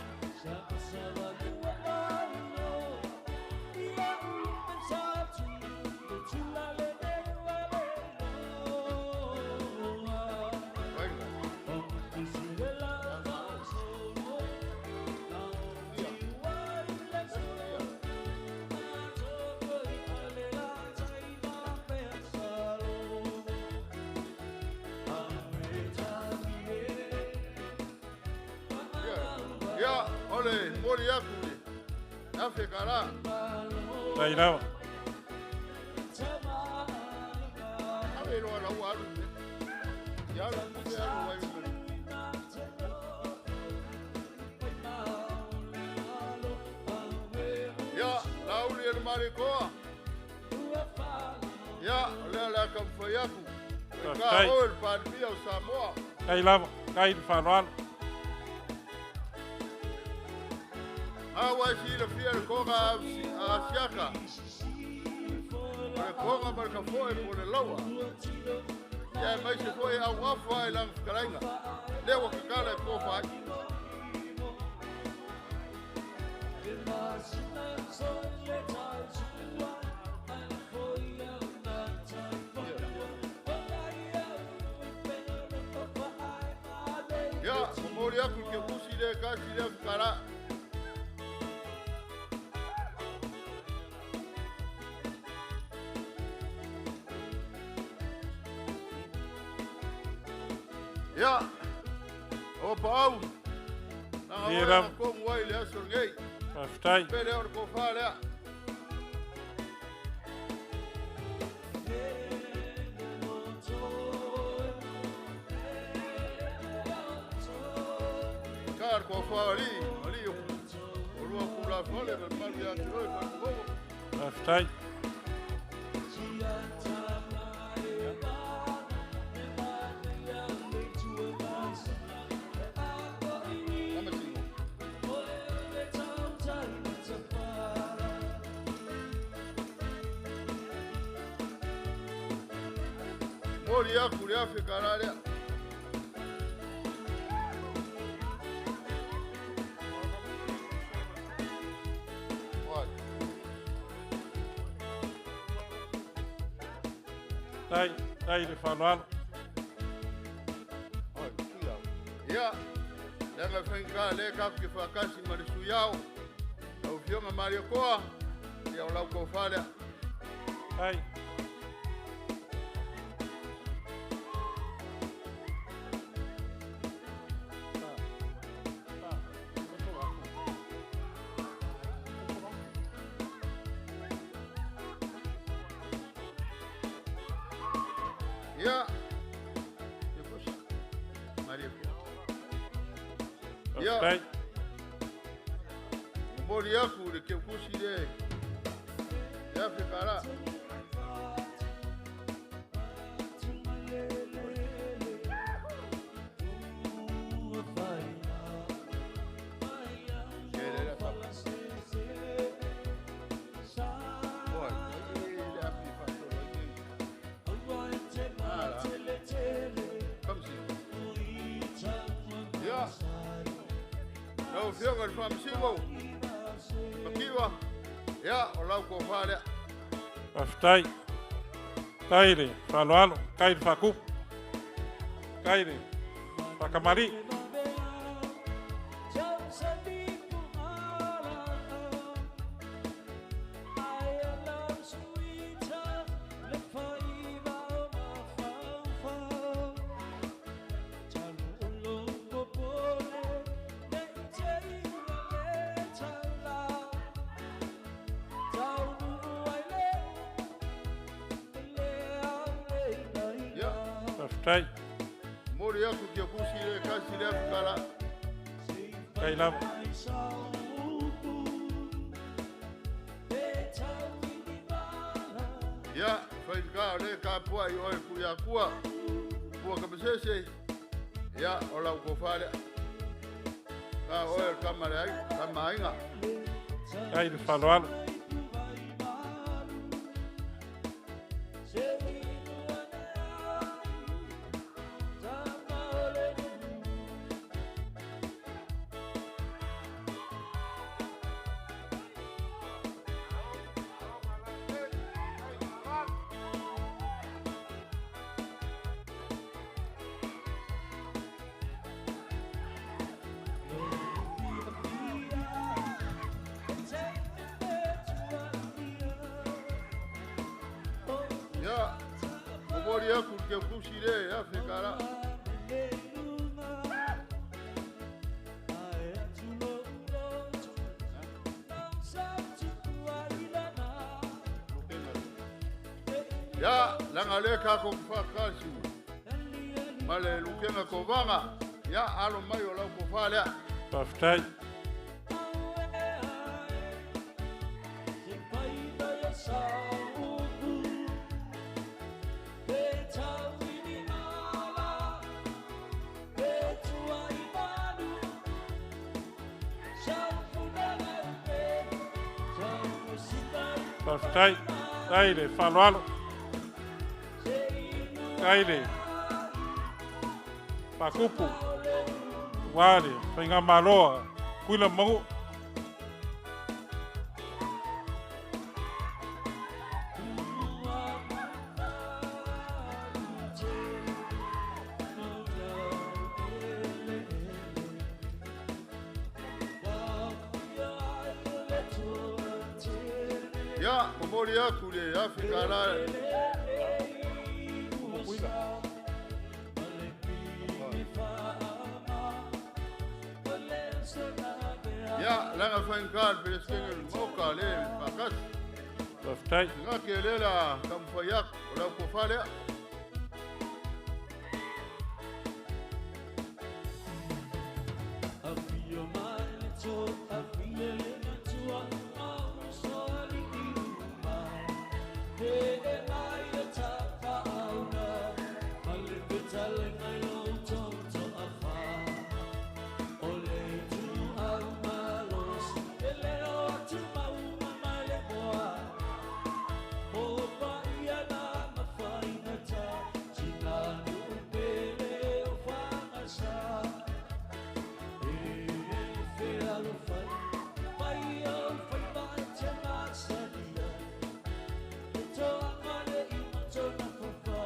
Ia, o O le moli aku le afe kala. Tai lava. Ave loa lau alu le. Ia alu kupe alu ai mele. Ia, lauli e le marikoa. Ia, o lea le aka mawhai aku. E ka Faafetai. oe le Palemia o Samoa. Tai lava, tai le faaaloalo. A ua e silafia le koga a siaka. O le koga ma le kafoe po le laua. Ia e mai se foe au afa e langa whakalaiga. Lea ua kakala e kofa ai. Ia, momoli aku ke kusi le kasi le whakara. Ia, o paau. Nanga Ia oe lava. na kongu ai le aso lenei. Faafetai. Pele o le kofa lea. Ka le kofa ali, ali o o lua kula fale ma le malu ia te oe pa le kogo. Faafetai. Amasingo. Moli aku le afe kala lea. Oi. Tai, tai le faaaloalo. Oi, tuiau. Ia, leaga whainga le kaku ke whakasi ma le suiao. Lau fionga Mario Koa, ia o lau kofa lea. Tai. Ia, e kusi, Mario Koa. Ia, Faafetai. momoli aku le keukusi le, le afe kala. Ke le le tapa. Oi, ai le afi whaatoro ai ke. Ala. Kamsi. Ia. Lau fionga le whamsingo. Makiwa. Ia, o lau kofa lea. Faafetai. Tai le faaaloalo, tai le faakupu. Tai le faakamali'i. Ia. Faafetai. Mori aku kia kusi le kasi le afu kala. Tai lava. Ia, whainga o le ka pua i oe ku ia kua. Pua ka pasese. Ia, o lau kofa lea. Ka oe o kama le ai, kama ainga. Tai le faaaloalo. Ia, momoli aku ke kusi le afe kala. Ia, laga lea tatou faatasi ma le Lutena Kovana. Ia, alo mai o lau tofa lea. Faafetai. Faafetai. Tai le faaaloalo. Tai le Pakupu. Ua le Faigamalo Tutuila ma Manua. Ia, momoli atu le Afrika la. Ia, laga faigata le Peresetene o le Maota le faatasi. Faafetai. Ga ke le la taumafai atu o lau tofa lea.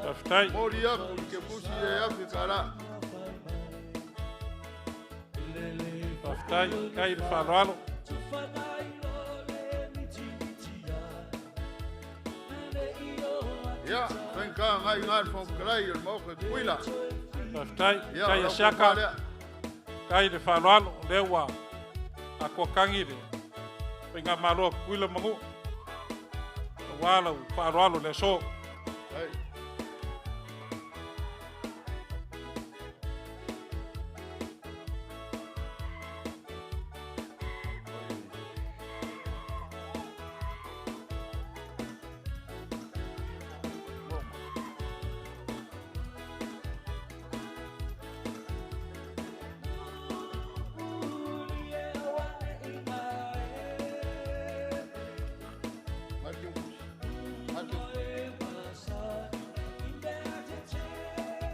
Faafetai. Momoli atu i le kefusi le Afrika la. Faafetai. Tai le faaaloalo. Ia, faigata gai ga le Fofoga Fetalai o le Maota i Tutuila. Faafetai. Ia, Tai o a lau siaka. tofa lea. Tai le faaaloalo. Lea ua atoatangi le Faigamalo a Tutuila ma Manua. Aua lau faaaloalo le aso. Ai.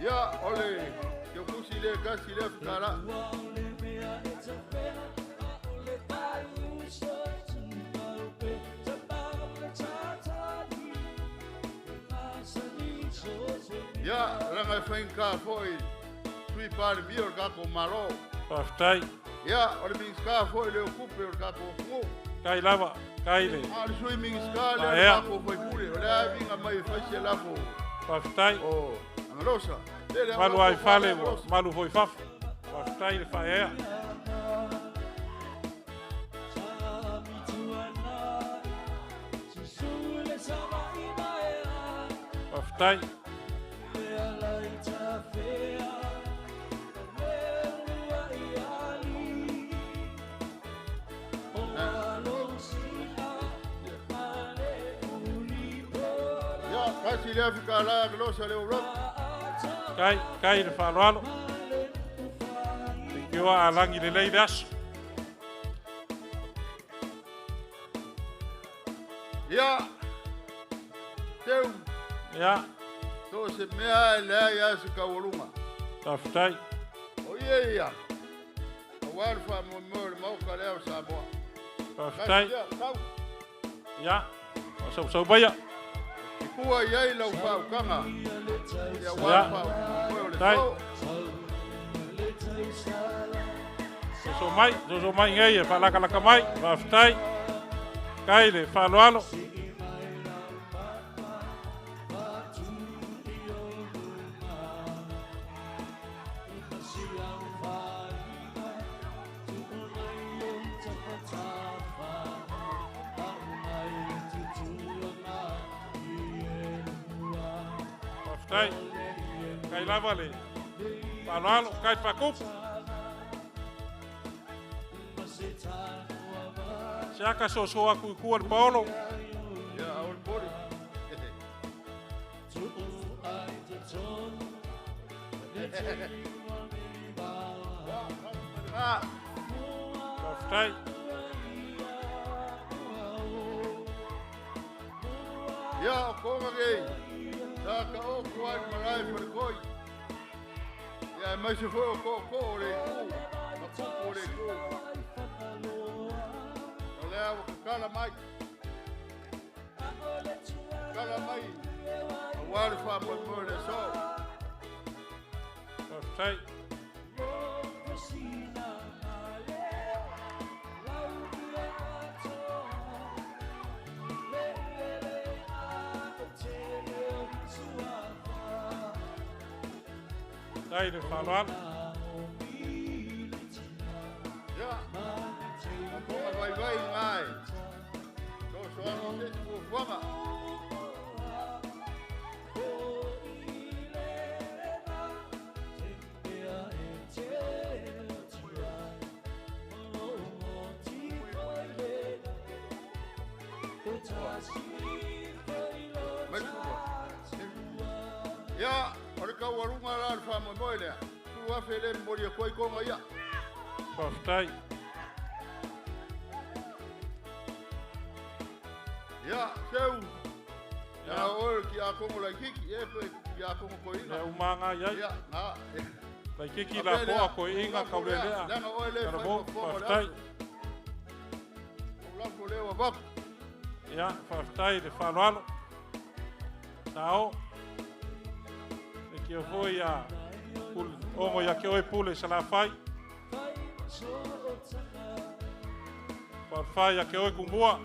Ia, o le kefusi le kasi le Afrika la. Ia, laga e faigata foi Sui Palemia o le tatou Malo. Faafetai. Ia, o le Minisita foi le o Tupe o le tatou atunuu. Tai lava, tai le. A o le Sui Minisita lea o le Maea. tatou faipule, o le aviga mai e fai se lafo. Faafetai. O Agalosa. Tele Malu ua ai fale, tofa le ua Agalosa. malu foi fafo. Faafetai le faaea. Faafetai. Ia, kasi le Afrika la Agalosa le Europe. Tai, tai le faaaloalo. Teikioa a lagi lelei le aso. Ia, teu. Ia. So se mea e leai a se kaualuga. Faafetai. O ia ia. Aua le faamoemoe o le Maota lea o Samoa. Faafetai. Kasi ia, tau. Ia, sausausau maia. I pua i ai lau faautaga. Ia ua Ia. le faamoemoe o le Tai. so. Soso mai, soso mai nei e faalakalaka mai. Faafetai. Tai le faaaloalo. Faafetai. Kai lava le faaaloalo, kai faakupu. Siaka soso aku i kua le paolo. Ia, au le poli. Faafetai. Ia, o konga kei. Sa ka o ko ai malai pa le koi. Ia, mai se foi o ko ko o le ku. Ma kupu o le ku. O lea ua kakala mai. Kakala mai. Aua le faamoemoe le aso. Faafetai. Tai le faaaloalo. Ia, o konga vaivai ngai. Sosoaga o se fuafuaga. Mai kupa. Ia, o le kaualuga la le faamoemoe lea. 10,000 le momoli e koi konga ia. Faafetai. Ia, seu. Ia, oe ki a kongo lai kiki, e pe ki a kongo koinga. Ia umanga iai. Ia, ngā. Lai kiki la poa koinga kaulelea. Leaga oe le Kalabo, fai ma fofoga o le faafetai. aso. O lafo lea ua vaku. Ia, faafetai le faaaloalo. Sao. E kia foi ia pule, ongo ia ke oe pule salafai. Faafetai ia ke oe kumua.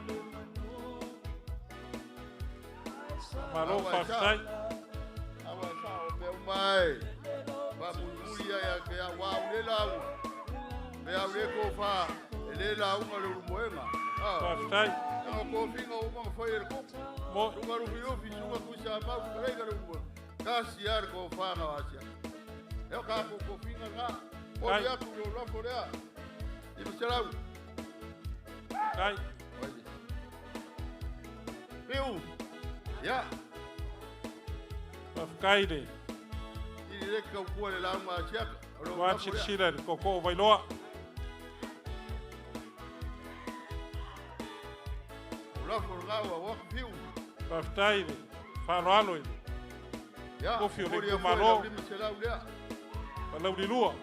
Malo, Awa e sa. faafetai. Awa e sa o mea uma e. Fa mulimuli ia ia ke au au le lau. Me au le ko fa, e le lauga le ulumoega. Ah. Faafetai. Anga kofiga o uma fai e le kupu. Mo. Suga lufilufi, suga kuisa mau, kaleiga le ulumoega. Kasi a le kofaga o asia. E o ka ko kofiga ngā. O Kai. le atu le ulafo lea. I maselau. Kai. Piu. Ia. Faafetai le. I le kau kua le lauga a siaka. O le Ua ulafo lea. silasila i le koko o Vailoa. Ulafo le ngau a waka piu. Faafetai le faaaloalo i le Ia, kofi o le moli a itumalo. foi lau 500 lea. Falaulilua.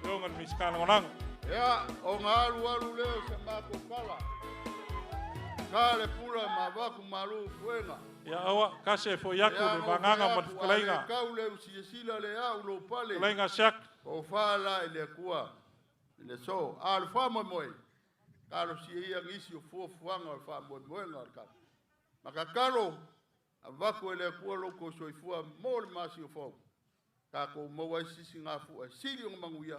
E oga le Minisita Lagolago. Ia, o ngā alu alu lea o se mātou kala. Ka le pula ma vaku malu fuenga. Ia aua, kase e foi aku Ia, le o vaganga ma le foi aku, fetalaiga. a le kau le usiasila le au lo pale. Fetalaiga siak. O whala i le kua, i le so. A le wha moe. Ka lo si ia ngisi o fuafuaga o le faamoemoega o le kalo. Ma ka kalo, a vaku e le kua lo ko soifua mo le masi o fau. Ka ko maua ai sisi ngā fua, sili o ngā manguia,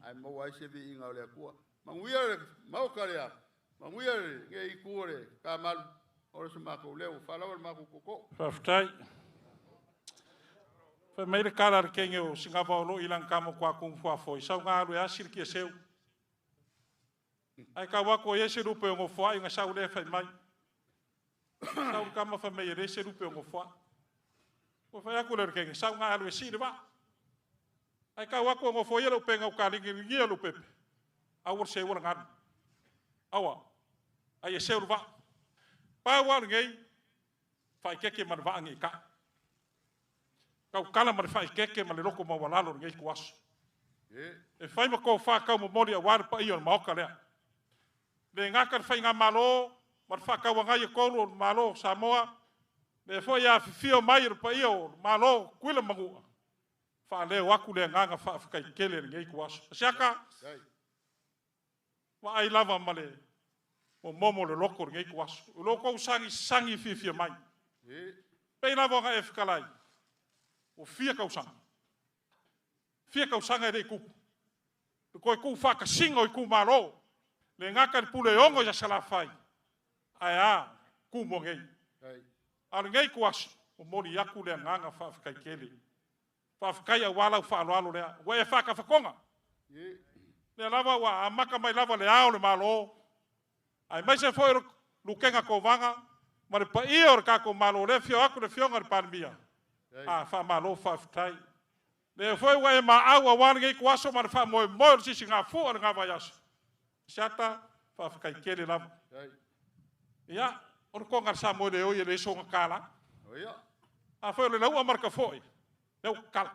ai maua ai se viiga o le Atua. Manguia le maoka lea, manguia le nge i kua le ka malu, o le se mākou leo, whalawa le mākou koko. Faafetai. Fai mai le kala le kenge o singava o lo ilang kamo kwa kung fuafo. I sau ngā alu e asi le kia seu. Ai ka wako e se lupe o ngō i ngā sau le fai mai. Sau le kama fai mai e le se lupe o ngō fua. Ko fai aku le kenge, sau ngā alu e si le wa. Ai ka wako o ngō fua i le upenga o ka lingi lingi alu pepe. Aua se ua nganu. Aua. Ai e seu le wa. Pā wā ngei, whai keke ma le waangi i ka. Kau kala ma le whai keke ma le loko ma walalo ngei ku aso. E whai ma kō whākau mo mori a wāre pa i o le maoka lea. Le ngaka le whai ngā malo, ma le whākau ngai e kolu o le malo Samoa, le foi a whiwhio mai le pa i o le malo kuila mangua. Wha leo aku le nganga whaawhakai kele le ngei ku aso. Siaka, wa ai lava ma le o momo le loko le ngei ku aso. O loko sangi sangi whiwhio mai. Pei lava ngā e whakalai. O fia kausanga. Fia kausanga e rei kupu. Le koe ku whakasinga o i ku malo. Le ngaka le pule ongo ia salafai. Ai a, ku mo ngei. A le ngei ku aso. Momoli aku le agaga faafetai tele. Faafetai auā lau faaaloalo lea ua e faatafakoga. Lea lava ua amata mai lava le ao o le Malo, aemaise foi o le Lutena Kovana ma le paia o le tatou Malo, lea e afio atu le Afioga i le Palemia. A, faamalo faafetai. Lea foi ua e maau auā lenei ituaso ma le faamoemoe o le sisigafua o lena vaiaso. Asiata, faafetai tele lava. Ia, o le toga a le Samoa e le oi e leai sona $1. Afai o le lau'a ma le tafo'e, lea ua tatala.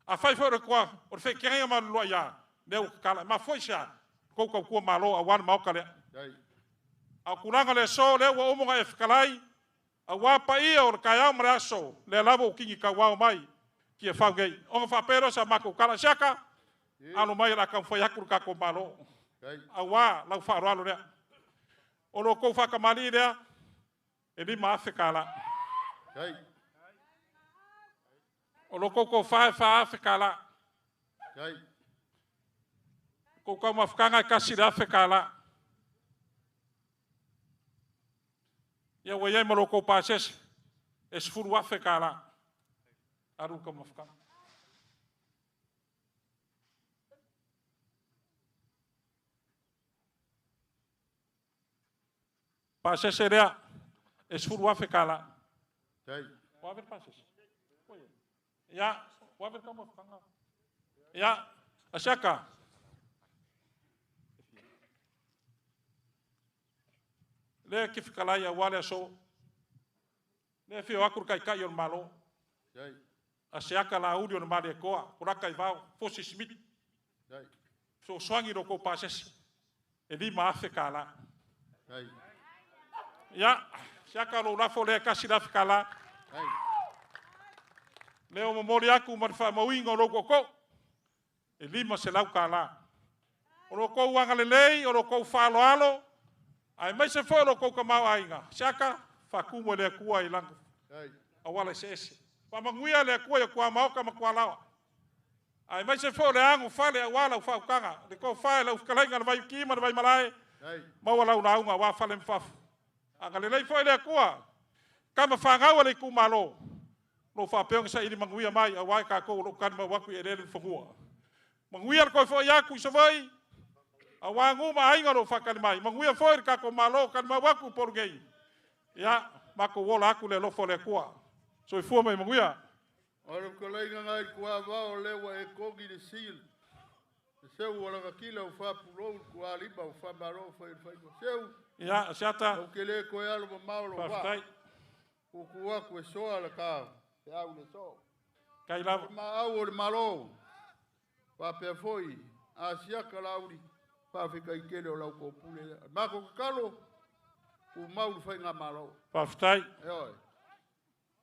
Afai foi o le toa, o le feekeaiga ma le luaiā, lea ua tatala. E mafua i se a? Tou tautua Malo auā le Maota lea. A o tulaga o le aso, lea ua uma ona e fetalai, auā paia o le taeao ma le aso, lea lava ua tini tauao mai Tiafau nei. Ona faapea lea o sa matou tala, Siaka, alo mai o le a taumafai atu le tatou Malo, auā lau faaaloalo lea. O lo outou faatamalii lea, e $5,000. O lo outou tofa e $4,000. Kou taumafataga e $1,000. Ia ua i ai ma lo outou pasese e $10,000. Alu le taumafataga. Pasese lea e $10,000. Ua ave le pasese? Ia, ua ave le taumafataga. Ia, Asiaka. Lea e te fetalai auā le aso. Lea e afio atu le Taitai o le Malo. Asiaka Laauli o le Malietoa, Polata Aivao, Fosi Simiti. Fesoasoani i lo outou pasese e $5,000. Ia, siaka lou lafo lea e $1,000. Lea ua momoli atu ma le faamauina o lou tootoo e $500. O lo outou agalelei, o lo outou faaaloalo, aemaise foi o lo outou tamaoaiga, siaka, faatumu e le Atua i lana auala eseese. Faamanuia le Atua i tuamaota ma tualaoa, aemaise foi o le anofale aua lau faautaga, le tofa i lau fetalaiga le Vaiuti ma le Vaimalae, maua lau lauga aua fale ma fafo. Agalelei foi le Atua, tama fanau a le itumalo, lo o faapea ona saili manuia mai, aua i tatou o lo o talimau atu i eleele ma fanua. Manuia le toe foi atu i Savaii, aua nuu ma aiga o lo o faatali mai. Manuia foi le tatou Malo o talimau atu i Upolu nei. Ia, matou ola atu le alofa o le Atua. Soifua ma ia manuia. O le fetalaiga nai le tuavao lea ua e kogi le sil, le seu o lagatila o faapulou le tualima o faamalo fai o le faiva. Seu, Ia, Asiata. Ou te le toe alo mamao lou vaa. Faafetai. Tuutuu atu e soa le ta feau le soo. Kai lava. O le maau o le Malo, faapea foi Asiaka Laauli, faafetai tele o lau topule lea. Matou tatalo, tumau le faigamalo. Faafetai. Ioe.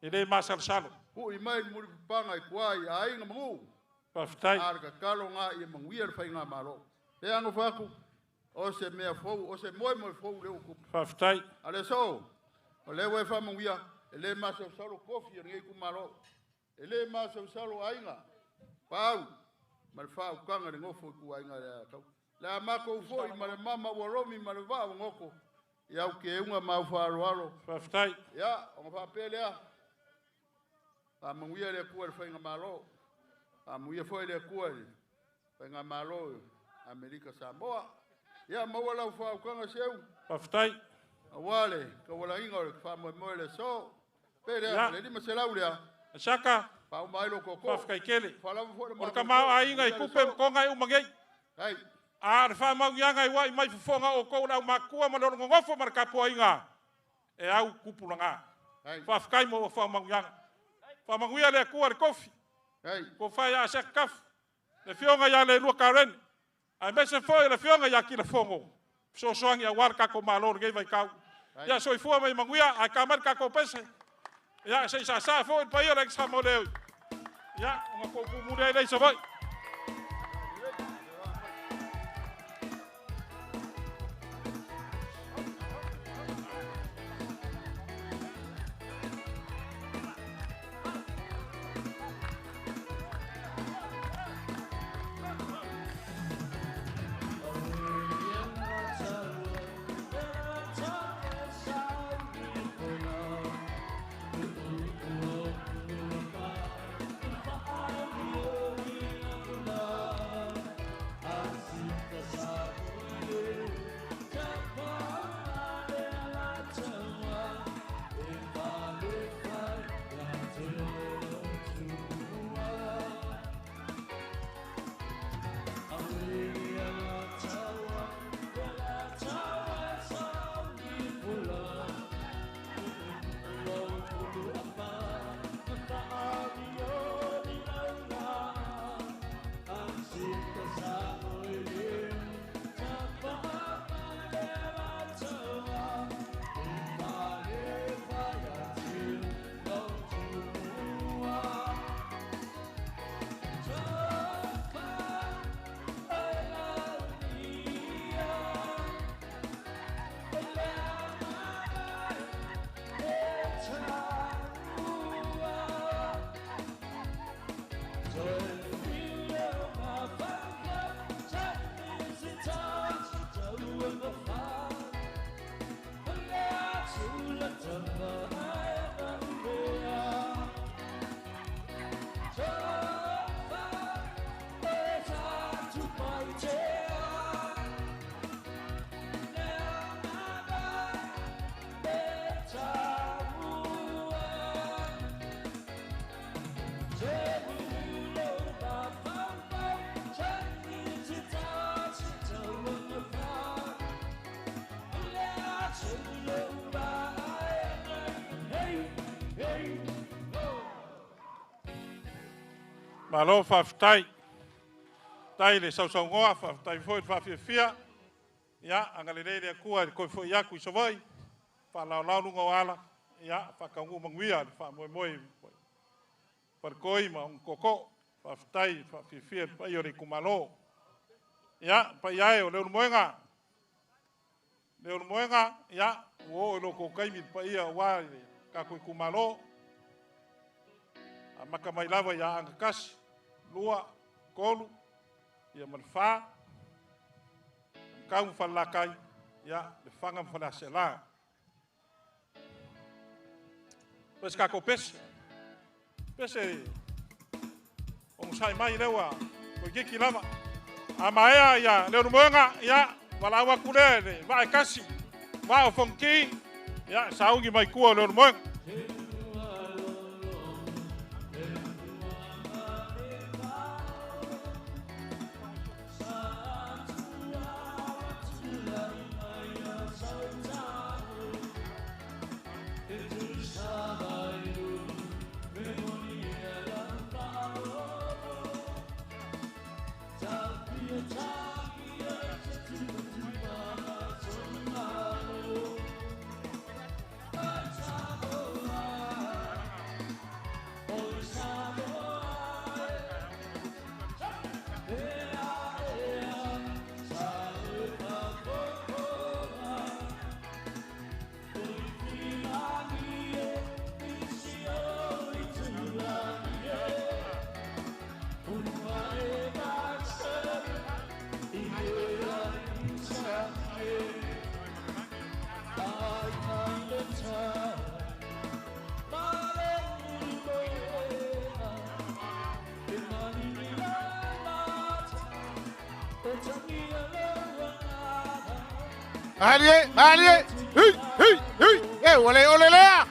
E le masalosalo. Hui mai le mulipapaga i tua i aiga ma nuu. Faafetai. A o le tatalo lena ia manuia le faigamalo. E alofa atu, o se mea fou, o se moemoe fou lea ua tupu. Faafetai. A le soo, o lea ua e faamanuia, e le masalosalo kofi o lenei itumalo. E le masalosalo aiga, pau, ma le faautaga i le nofo i tuaiga le atau. Le a matou foi ma le mama ua romi ma le vaa ua goto, i au keuga ma au faaaloalo. Faafetai. Ia, ona faapea lea, faamanuia le Atua i le faigamalo, faamanuia foi le Atua i le faigamalo Amerika Samoa. Ia, maua lau faautaga seu. Faafetai. Aua le taualaina o le faamoemoe le aso. Pe lea, le 500 lea. Saka. Faauma ai lo koko. Faafetai tele. Faalava foi le O le tamaoaiga i tupe ma toga e uma nei. Ai. A o le faamauiaga e uai mai fofoga o outou le aumatua ma le ologogofo ma le tapuaiga e au tupulaga. Faafetai mo faamauiaga. Faamanuia le Atua i le tofi. Tofa ia Asiata Tafu, le afioga ia Leilua Karen, aemaise foi le afioga ia Kilafogo, fesoasoani aua le tatou Malo i lenei vaitau. Ia soifua ma ia manuia, ae ta mai le tatou pese. Ia se i saasaa foi le paia o le Aiga Samoeleoi. Ia, ona tou pumuli ai lea i Savaii. Malo faafetai. Tai le sausaunoa, faafetai foi le faafiafia. Ia, agalelei le Atua i le toe foi atu i Savaii, faalaolao luga o ala, ia, faataunuu manuia le faamoemoe i faletoi ma ona tootoo. Faafetai le faafiafia i le paia o le itumalo. Ia, paia e o Leulumoega, Leulumoega, ia, ua oo i lo outou taimi le paia aua le tatou itumalo. Amata mai lava ia Aana 1, 2, 3, ia ma le 4, Matau ma Falelatai, ia, Lefaga ma Faleaseela. Fai se tatou pese. Pese onosai mai lea ua toeitiiti lava. A maea ia Leulumoega, ia, valaau atu lea i le vaa e tasi, vaa o Fonoti, ia, sauni mai tua o Leulumoega. Malie, malie, hei, hei, hei, e ua le ole lea.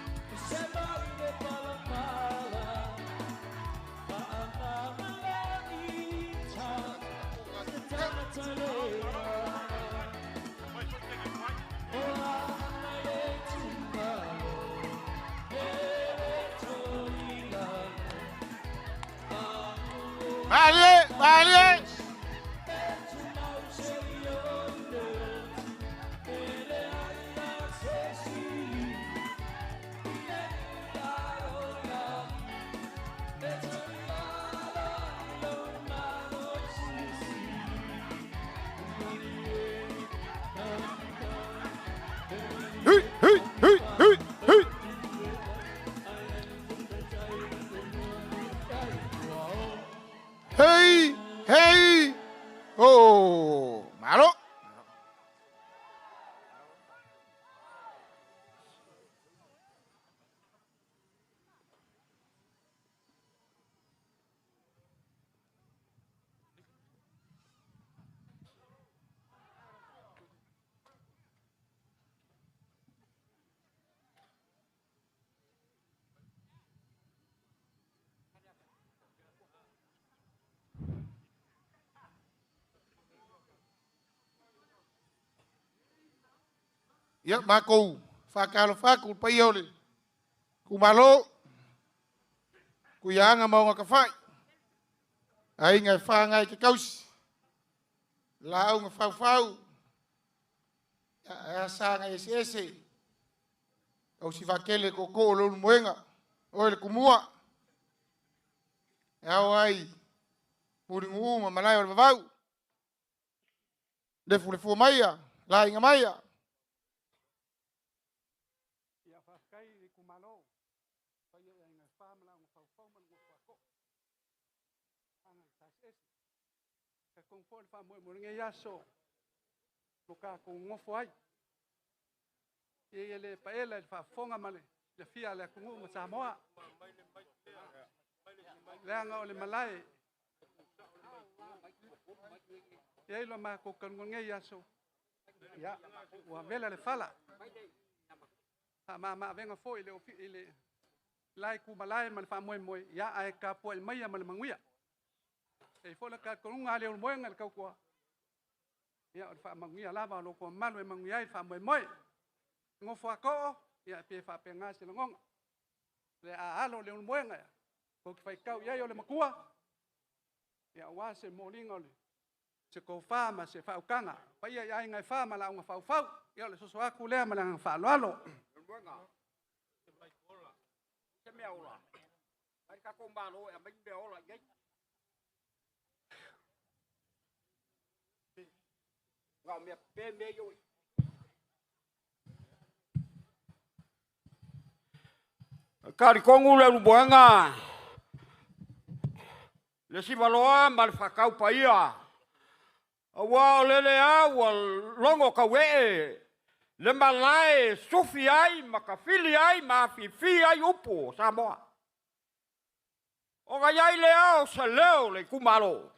Malie, malie. Hei, hei, hei, hei, hei. Hei, hei. Oh, malo. Ia, makou whakalofa atu le paia o le itumalo, kuiaga ma ona tafai, aiga e whangai ke kausi, laau na faufau, ia, e asa ngai ese ese, kausi whakele koko o Leulumoega, oe le kumua, e ao ai mulingu ma malae o le vavau, lefu le maia, lainga maia. Ia faafetai i le itumalo, paia i aiga e fa ma laau na faufau ma le nofo a koo. Aga i taeseese. Talitonu foi le faamoemoe o lenei aso, lo tatou nofo ai. Ia ia le paela i le faafofoga ma le silafia a le atunuu ma Samoa. Leaga o le malae. Ia i lo matou taluga lenei aso, ia, ua vela le fala. Faamama-avega foi i le ofi, i le lae kumalae ma le faamoemoe, ia, ae tapuai maia ma le manuia. E i foi le talitonuga a Leulumoega i le tautua, ia, o le faamanuia lava o lo outou mamalu e manuia ai le faamoemoe. Nofo a too, ia, pe faapena se lagona. Le a alo Leulumoega, tou te faitau i ai o le matua, Ia aua se moliga o le se tofa ma se faautaga paia i aiga e fa ma lauga faufau. Ia o le soso atu lea ma le agaga faaaloalo. Talitonu le ulumoega le sivaloa ma le faatau paia, aua o lele lava ua logo tauee le malae e sufi ai ma tafili ai ma afifi ai upu o Samoa. Ona i ai lea o se leo o le itumalo,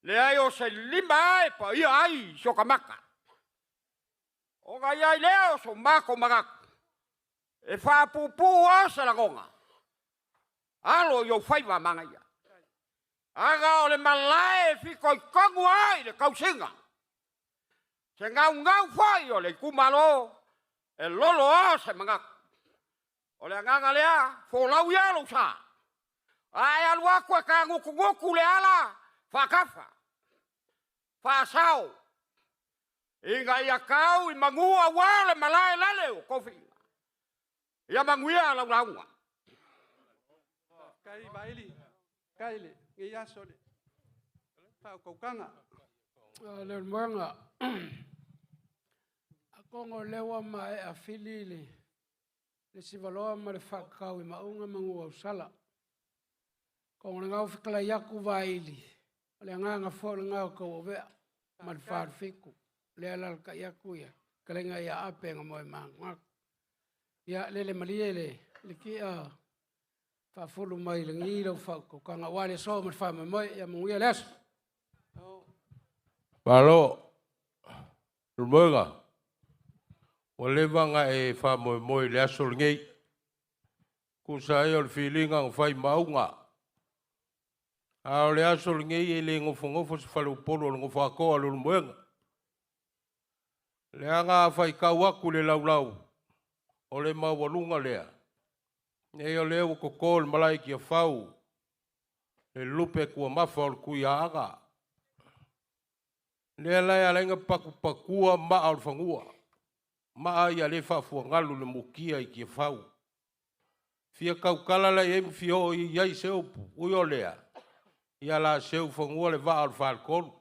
leai o se lima lava e paia ai si ota mata, ona i ai lea o so matou manatu, e faapuupuu lava se lagona, alo i ou faiva manaia, leaga o le malae e fitoitonu ai le tausiga, se naunau foi o le itumalo e lolo lava se manatu. O le agaga lea, folau ia lou sa, a e alu atu e ta gutugutu le ala, faatafa, faasao, ina ia tau i manu aua le malae lele ua tofiina. Ia manuia lau lauga. Faafetai Vaili, faafetai i lenei aso i le faautautaga. Leulumoega, atonu o lea ua maea fili le sivaloa ma le faakakau i Maauga ma Nuuausala. O le gau fetalai atu Vaili, o le agaga foi lena o Tauauvea ma le Falefitu. Lea e alaalatai atu le fetalaiga ia Ape Gamoemagatu. Ia lele malie le ti'a faafulu mai lagi lau faautautaga aua le aso ma le faamoemoe. Ia manuia le aso. Malo, Leulumoega, ua leva ona e faamoemoe i le aso lenei. Tusa ai o le filiga na fai i Maauga. A o le aso lenei e le nofonofo se faleupolu o le nofoatoa o Leulumoega. Leaga a faitau atu i le laulau, o le maualuga lea, nei o lea ua toto le malae i Tiafau, le lupe tuamafa o le Tuiaana. Lea la e ala ai ona patupatua maa o le fanua, maa ia le faafuagalu le mutia i Tiafau. Fia tautala la i ai ma fia oo i ai se upu, ui o lea, ia la seu fanua le vaa o le faletolu.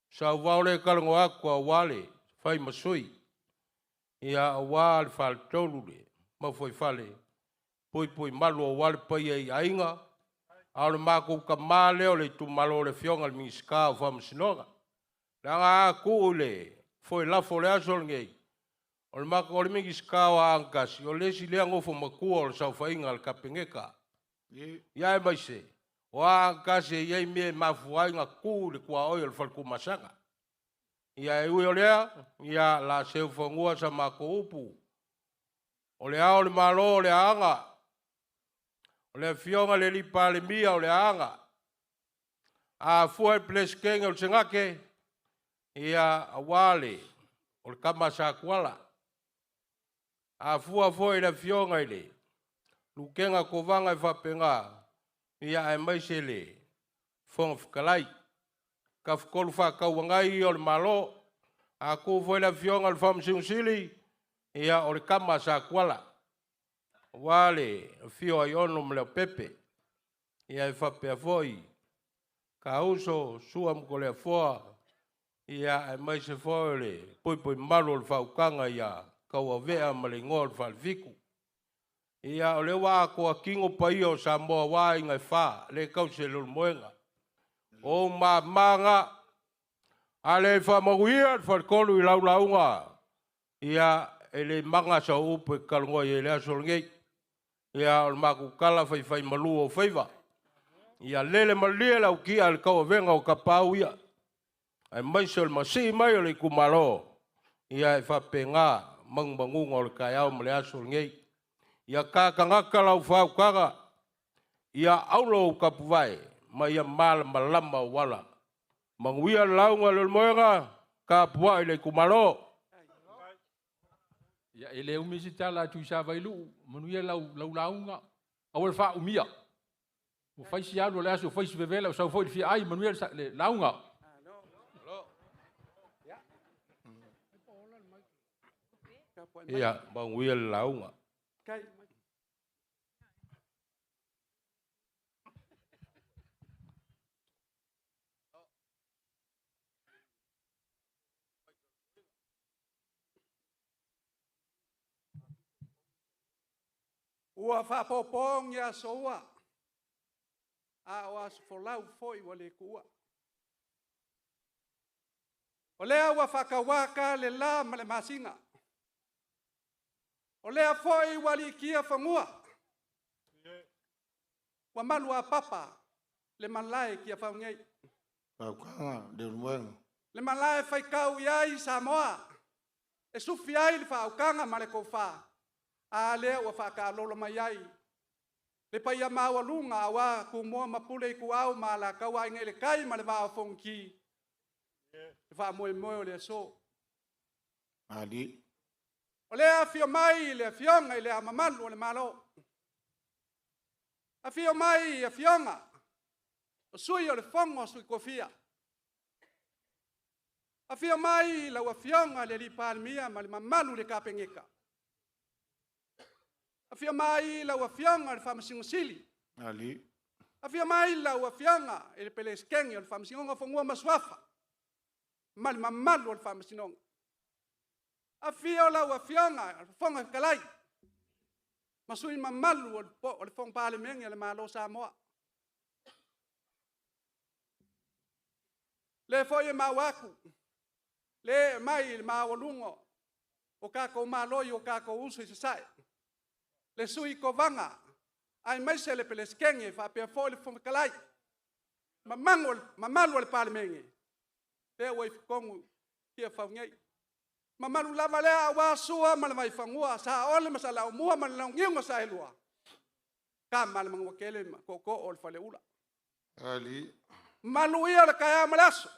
Sauvao lea e talanoa atu aua le fai ma sui, ia aua le faletolu le maufaifale, puipui malu aua le paia i aiga, a o le matou tama lea o le itumalo o le Afioga i le Minisita o Faamasinoga. Leaga a tuu i le foelafo o le aso lenei, o le matou o le Minisita o Aana Tasi, o le isi lea nofo matua o le saofaiga a le Kapeneta. Ia aemaise, o Aana Tasi e i ai mea e mafua ai ona tu i le tuaoi o le Faletumasaga. Ia e ui o lea, ia la seu fanua sa matou upu, o le ao o le Malo o le Aana, o le Afioga i le alii Palemia o le Aana, a fua i le Peresetene o le Senate, ia aua le, o le tama a Satuala. A fua foi i le Afioga i le Lutena Kovana e faapena, ia aemaise le Fofoga Fetalai. Tafatolu Faatauagai ia o le Malo. A tu foi le Afioga i le Faamasino Sili, ia o le tama a Satuala, aua le afio o Aiono ma Leaupepe. Ia e faapea foi Kauso, Sua ma Toleafoa, ia aemaise foi o le puipui malu o le faautaga ia Tauavea ma le igoa o le Falefitu. Ia o lea ua atoa tino paia o Samoa aua aiga e fa, le tausi e Leulumoega. O ou mama na, a le faamanuia le faletolu i lau lauga, ia e le maga sau upu e talanoa i ai i le aso lenei. Ia o le matou tala faifaimalu o faiva. Ia lele malie lau tia i le tauavega o tapaau ia, aemaise o le masii mai o le itumalo, ia e faapena manumanuga o le taeao ma le aso lenei. Ia ta tagata lau faautaga, ia auro ou tapuvae, ma ia malamalama ou ala. Manuia le lauga a Leulumoega, tapuai le itumalo. Ia, e le umi se tala a Tuisavailuu, manuia lau lauga, aua le faaumia. Ua fai si alu o le aso, ua fai si vevela, ua sau foi le fia ai, manuia le lauga. Ia, manuia le lauga. Ua faapopogi aso ua, a o aso folau foi ua le tuua. O lea ua faatauata le la ma le masina. O lea foi ua aliitia fanua. Ua malu a papa le malae i Tiafau nei. Fautuaga Leulumoega. Le malae faitau i ai Samoa, e sufi ai le faautaga ma le tofa, a lea ua faataalolo mai ai le paia maualuga aua Tumua ma Pule, Ituau ma Alataua, Aiga i le Tai ma le Vaa o Fonoti, le faamoemoe o le aso. Ali. O lea afio mai le Afioga i le Ao Mamalu o le Malo, afio mai Afioga o Sui o le Fono a Sui Tofia, afio mai lau Afioga i le Palemia ma le mamalu i le Kapeneta, afio mai lau Afioga i le Faamasino Sili, Ali. afio mai lau Afioga i le Peresetene o le Faamasinoga o Fanua ma Suafa ma le mamalu o le Faamasinoga. Afio lau Afioga i le Fofoga Fetalai ma sui mamalu o le Fono Palemene o le Malo o Samoa. Lea foi e maua atu le ee mai i le maualuga o tatou Malo i o tatou uso i Sasae, le sui Kovana aemaise le Peresetene faapea foi le Fofoga Fetalai, mamalu o le Palemene, lea ua i totonu i Tiafau nei. Mamalu lava lea aua Sua ma le Vaifanua, Saole ma Saleaaumua ma le Launiu na Saelua, Tama a le Manuatele ma Tootoo o le Faleula. Ali. Malu ia o le taeao ma le aso.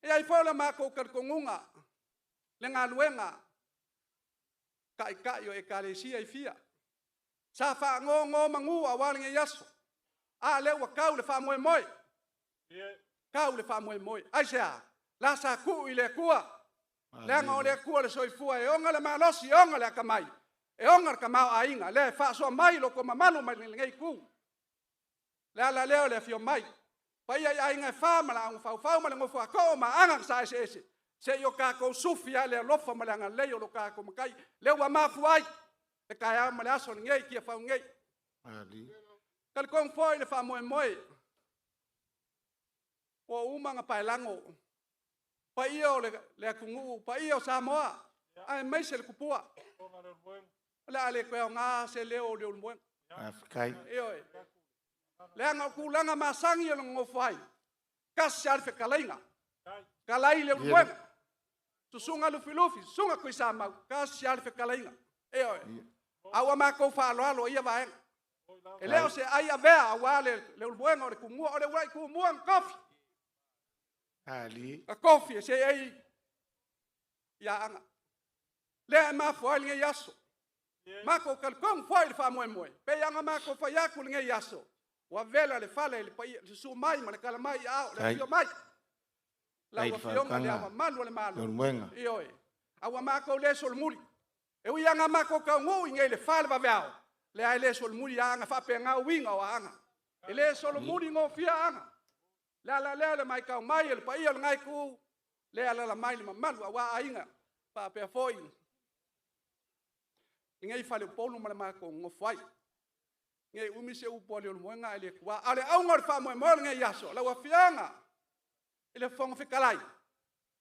E i ai foi le matou talitonuga, le galuega taitai o ekalesia e fia, sa faanonomanu aua lenei aso, a lea ua tau le faamoemoe, tau le faamoemoe. Aisea? La sa tuu i le Atua, leaga o le Atua le soifua e ona le malosi, e ona le atamai, e ona le tamaoaiga, lea e faasoa mai lo outou mamalu mai lenei itu. Le ala lea o le afio mai, paia i aiga e fa ma le Augafaufau ma le nofo a too ma aga na sa eseese, se i o tatou sufi lava le alofa ma le agalelei o lo tatou Matai, lea ua mafua ai le taeao ma le aso lenei i Tiafau nei. Talitonu foi le faamoemoe ua uma ona paelago paia o le atunuu, paia o Samoa, aemaise le tupua. O le a le toe aoga se leo o Leulumoega. Faafetai. Ioe. Leaga o tulaga masani o le nonofo ai, tasi lava le fetalaiga, talai Leulumoega, susuga Lufilufi, susuga Tuisamau, tasi lava le fetalaiga. Ioe. A ua matou faaaloalo i ia vaega. E le o se ai avea aua le Leulumoega o le Tumua, o le uluai Tumua na tofi. Ali. Na tofi e se ai i Aana. Lea e mafua ai lenei aso. Matou talitonu foi i le faamoemoe, pei ona matou fai atu lenei aso, ua vela le fale i le paia, le susu mai ma le tala mai i aao, le afio mai. Lau Afioga i le Ao Mamalu o le Malo. Ioe. A ua matou le solomuli. E ui lava ina matou taunuu i inei i le 4 le vaveao, lea e le solomuli Aana, faapena uiga o Aana. E le solomuli gofie Aana. Le ala lea o le matau mai e le paia o lena itu, lea e alaala mai le mamalu aua aiga, faapea foi lenei faleupolu ma le matou nonofo ai. Ne i umi se upu a Leulumoega ae le tuua. A o le auga o le faamoemoe o lenei aso, lau Afioga i le Fofoga Fetalai,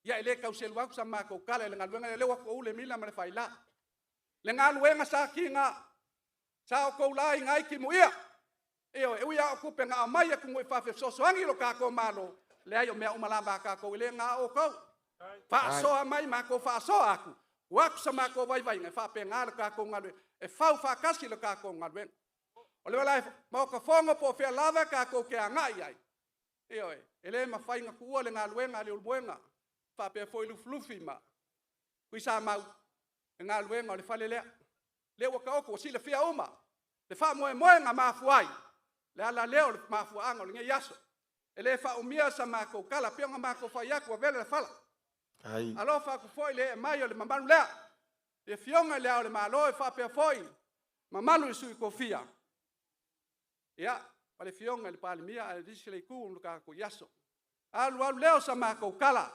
ia e le tau selu atu sa matou tala i le galuega lea, lea ua tou le mila ma le faila. Le galuega sa tiga, sa outou laina ai timuia. Ioe, e ui lava o tupe na aumai i atunuu i fafo e fesoasoani i lo tatou Malo, leai o mea uma lava a tatou, e le na o outou. Faasoa mai, matou faasoa atu, tuu atu sa matou vaivaiga, e faapena le tatou galuega, e fau faatasi le tatou galuega. O le ala Maota Fono po o fea lava tatou te agai i ai, ioe, e le mafai ona tuua le galuega a Leulumoega faapea foi Lufilufi ma Tuisamau, le galuega o le fale lea. Lea ua taoto ua silafia uma le faamoemoe na mafua ai Le ala lea o le mafuaaga o lenei aso. E le faaumia sa matou tala pei ona matou fai atu ua vela le fala. Ai. Alofa atu foi le ee mai o le mamalu lea. Le Afioga i Le Ao o le Malo e faapea foi mamalu i sui tofia. Ia, ma le Afioga i le Palemia ae nisi le itu o le tatou aso. Alu alu lea o sa matou tala.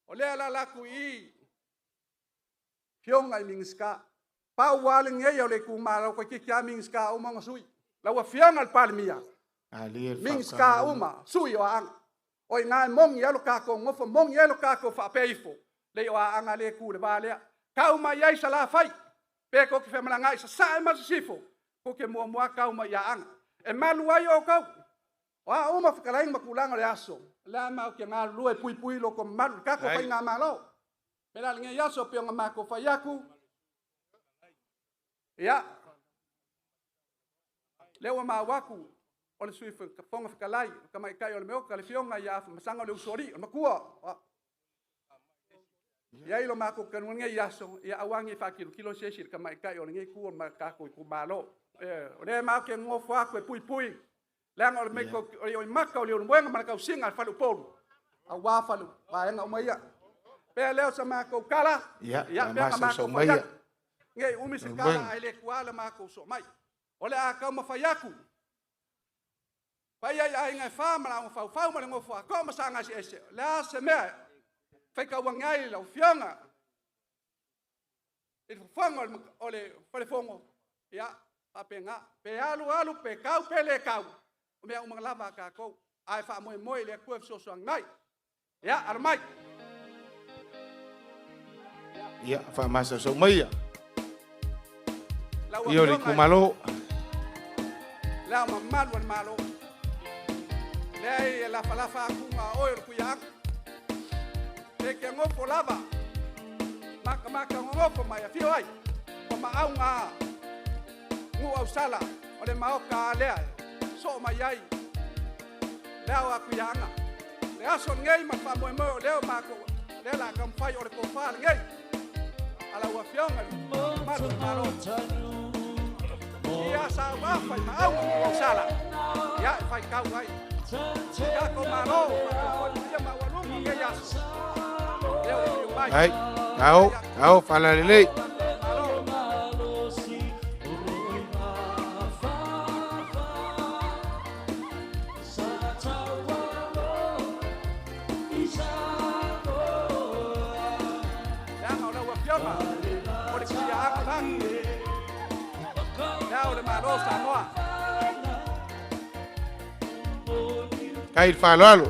O lea e alaala atu i i afioga i Minisita. Pau lava lenei o le itumalo toeitiiti lava Minisita uma ona sui. Lau Afioga i le Palemia, Minisita uma, sui o Aana. O i ina e moni ai lo tatou nofo, moni ai lo tatou faapea ifo, leai o Aana lea e tu i le va lea. Tau mai ai Salafai, pe tou te femalagaai i sasae ma sisifo, tou te muamua tau mai i Aana. E malu ai outou. O a uma fetalaiga ma tulaga o le aso, o lea matou te galulue e puipui lo outou mamalu, le tatou faigamalo. O le mea la lenei aso pei ona matou fai atu, ia, lea ua maua atu o le Sui Fofoga Fetalai, o le tamaitai o le Maota, le Afioga ia Afamasaga o le usoalii, o le matua. E i ai lo matou talitonuga i lenei aso, ia aua ne i faatilotilo se isi i le tamaitai o lenei itu o le tatou itumalo. O lea matou te nonofo atu e puipui, leaga o le mata o Leulumoega ma le tausiga a le faleupolu, aua vaega uma ia. Pea lea o sa matou tala, Ia, ia, pea na matou fai atu. Nei umi se tala, ae le tuua le matou soo mai. O le a taumafai atu. Paia i aiga e fa ma laoga faufau ma le nofo a toa ma saga eseese. O le a se mea faitauage ai lau Afioga i le fofoga o le falefono, ia, faapena. Pe alu alu, pe tau pe le tau, o mea uma lava a tatou. Ae faamoemoe i le Atua e fesoasoani mai. Ia, alo mai. Ia, faamasausau mai ia. Ia o le itumalo. Le ao mamalu o le Malo. Leai e lafalafa atu ga oe o le kuiaaga. Pe ke ngofo lava. Maka maka ngofo mai afio ai. O maauga ngu au sala o le maoka alea. So mai ai. Le ao a kuiaaga. Le aso ngei ma faamoemoe o leo mako. Le la kamfai o le kofa le ngei. Ala ua fionga malu malo. Ia sa wafa i maauga ngu au sala. Ia e fai kau ai. Ia ko malo, ia maualuga ngei aso. Leo o mai. Ai, ao, ao, faalalelei. Leaga o lau afioga, o le kuiaaga la. Lea o le Malo Samoa. Kai le faaaloalo.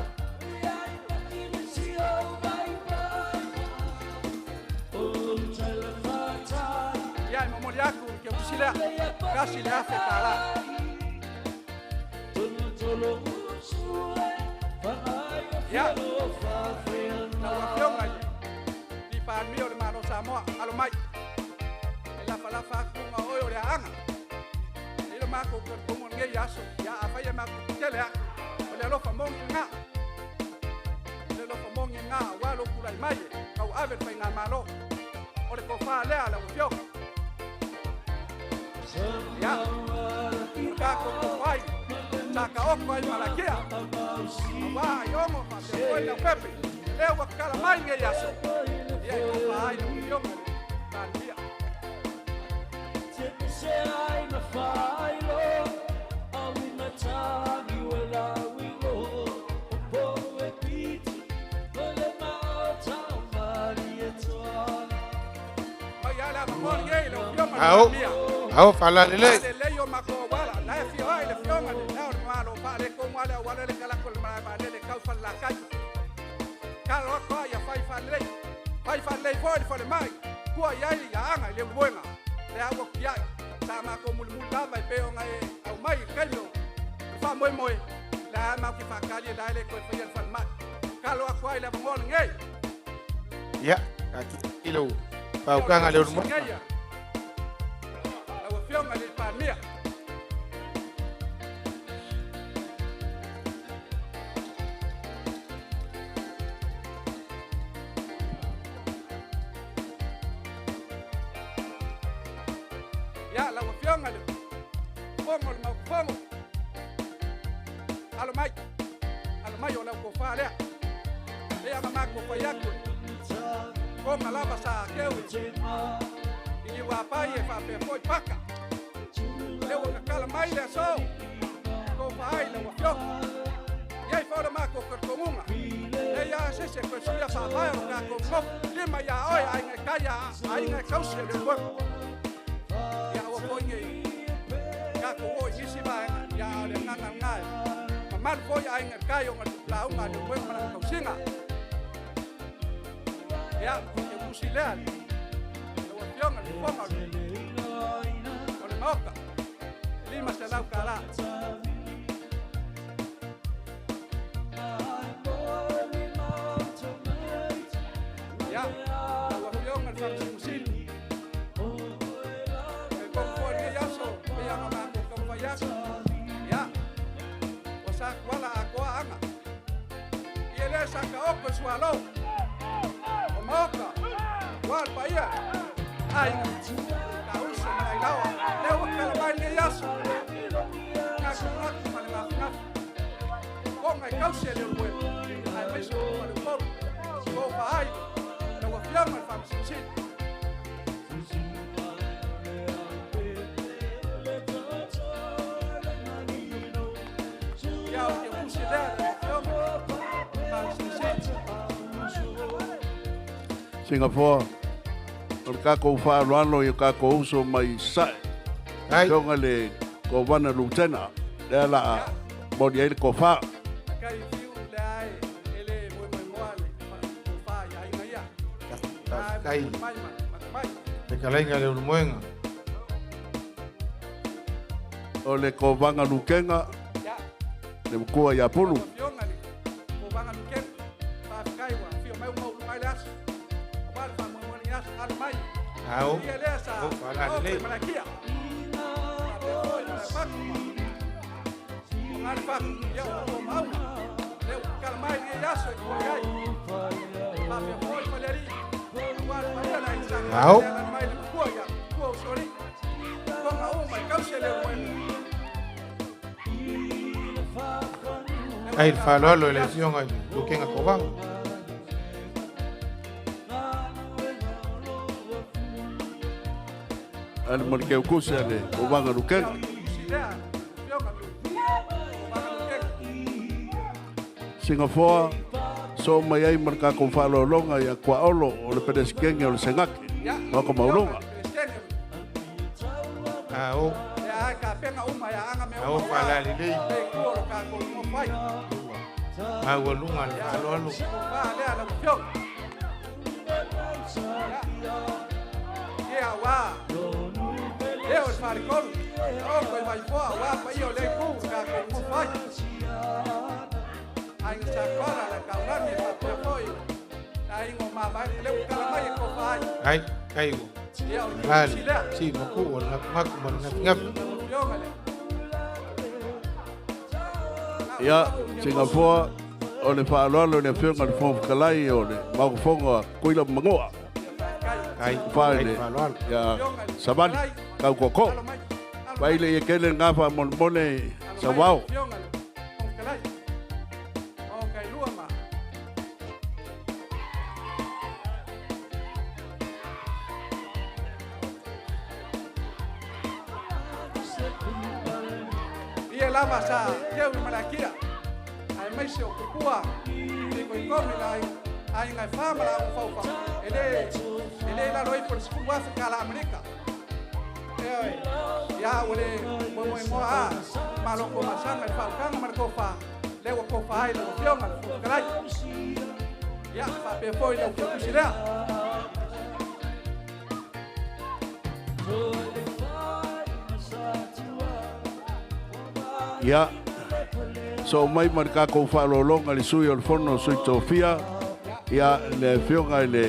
Ia e momoli atu ke usi lea. Kasi le afe tala. Ia. Lau afioga i le Palemia o le Malo Samoa, alo mai. E lafalafa atu ga oe o le aaga. E le matou talitonuga o lenei aso, ia afai e matou tele atu. O le alofa moni lena. O le alofa moni lena, aua lou tulai mai e tauave le faigamalo. O le tofa lea lau afioga. Ia, o tatou tofai, sa taoto ai Malakia. Aua ai ono faapea foi Leaupepe. Lea ua tatala mai lenei aso. Ia e tofa ai lau afioga i le Palemia. Mai ala avanoa lenei lau afioga i le Ao, Palemia. ao, faalalelei. Lelei o matou auala, la e afio ai le afioga i le Ao o le Malo, faaletonu lava le auala le talatu o le malae vaalele tau Falelatai. Talo atu ai ia fai faalelei. Fai faalelei foi le falemai, tua i ai ia Aana i Leulumoega. Le au atu iai, sa matou mulimuli lava e pei ona e aumai i le taimi o le faamoemoe, le a matou te faatali e la e le toe faia le falemai. Talo atu ai le avanoa lenei. Ia, i lau faukaga le Ulumoega. Lau Afioga i le Palemia. Ia, lau afioga le fofoga o le Maotafono. Alo mai, alo mai o lau tofa lea. E aga matou fai atu. Konga lava sa keu i liuapai e faapea foi paka. Lea ua tatala mai le aso. Tofa ai lau afioga. Iai foi le matou talitonuga. E ia se se koe suia faavae o lo tatou nofo. Lima ia oe aiga e kai aiga e kausi e le moe. Ia ua foi nei tatou o i nisi vaega. Ia o le agaga lena e mamalu foi aiga e kai ona lauga a le moe ma lana tausiga. Ia, e tusi lea lau afioga le fofoga o le Maota. $500 tala. Ia, lau afioga le Faamasino. E komu foi lenei aso, pei ona matou taumafai atu. Ia, ua sa tuala atoa aga. Ia lea sa taoto i sualo. O Maota, ua le paia, aiga, Tauso ma Lailaoa. Lea ua tatala mai lenei aso. Gatunatu ma le gafugafu. Koga e kausi e le uluele, aemaise o le Faleupolu. Tofa ai, lau afioga le Faamasino. Ia o te usi lea lau afioga le Faamasino. Singapore, o le kākou whaaloalo i o kākou uso mai sae. Ai. Tonga le Kovana Lutena, lea la a moli ai le kofa. Kai fiu le ai, ele moe moe moa le kofa i aiga ia. Kai. Mai, mai, mai. Le kalainga le ulumoenga. O le Kovanga Lukenga, le mkua ia Pulu. Fionga le Kovanga Lukenga. Whawhikai wa, whio mai umau lungai le aso. Wale wha moe moe ni aso, alo mai. Ao. Ia lea sa, Ao, whala o, lelei. malakia. Wha pea foi, malapaku. O ngā le whaku, ia o maunga. Leo, kala mai ni aso i kua ai. Wha pea foi, whaleari. Wale whaia la i sa. Ao. Lea mai le kua ia, kua usori. Konga o mai kausi le moe. Ai, le whaaloalo i le afioga i le Lukenga Kovanga. Ale mo le keukusi a le Kovanga Lukenga. Singapore, so mai ai ma le kākou whaaloaloga ia kua olo o le pedesikenge o le Sengake. Wako maulunga. Ao. Ia ka penga uma ia anga me Ao, uma. whala lelei. Le kua o kākou mo whai. Au lunga le whaaloalo. Wha lea lau fio. Ia wā. Leo le wharekolu. O koe vai foa, wā pa i o le ku kākou mo whai. Ainga sa kuala la kaulani e whapea foi. Ainga o mā vai, leo kala mai e ko whai. Ai, kai o. Ia o le Lali. kusi lea. Si, maku o le ngaku ma le ngafi ngafi. Fionga le. Ia, Singapore, o le whaaloalo le afioga le Fofoga Fetalai o le Maokafono a Kuila Mangoa. Ai, Whae ai le, whaaloalo. ia Savali, kau koko. Vai le ia kele ngā wha molemole sa wao. Fionga le. Fofoga Fetalai. O kai lua ma. Ia lava sa teu i malakia. Ai mai se o kukua. Te koi komi la ai. Ai ngai wha mala au whau whau. E le lalo i por sikuru Afrika la Amerika. E oi. Ia ule moe moe moa a. Maloko masanga i whau kanga mara kofa. Lewa kofa ai lewa fionga le fukalai. Ia whapea foi leo kia kusi lea. Ia, so mai ma le kākou whaaloaloga le sui o le fono sui tofia, ia le afioga i le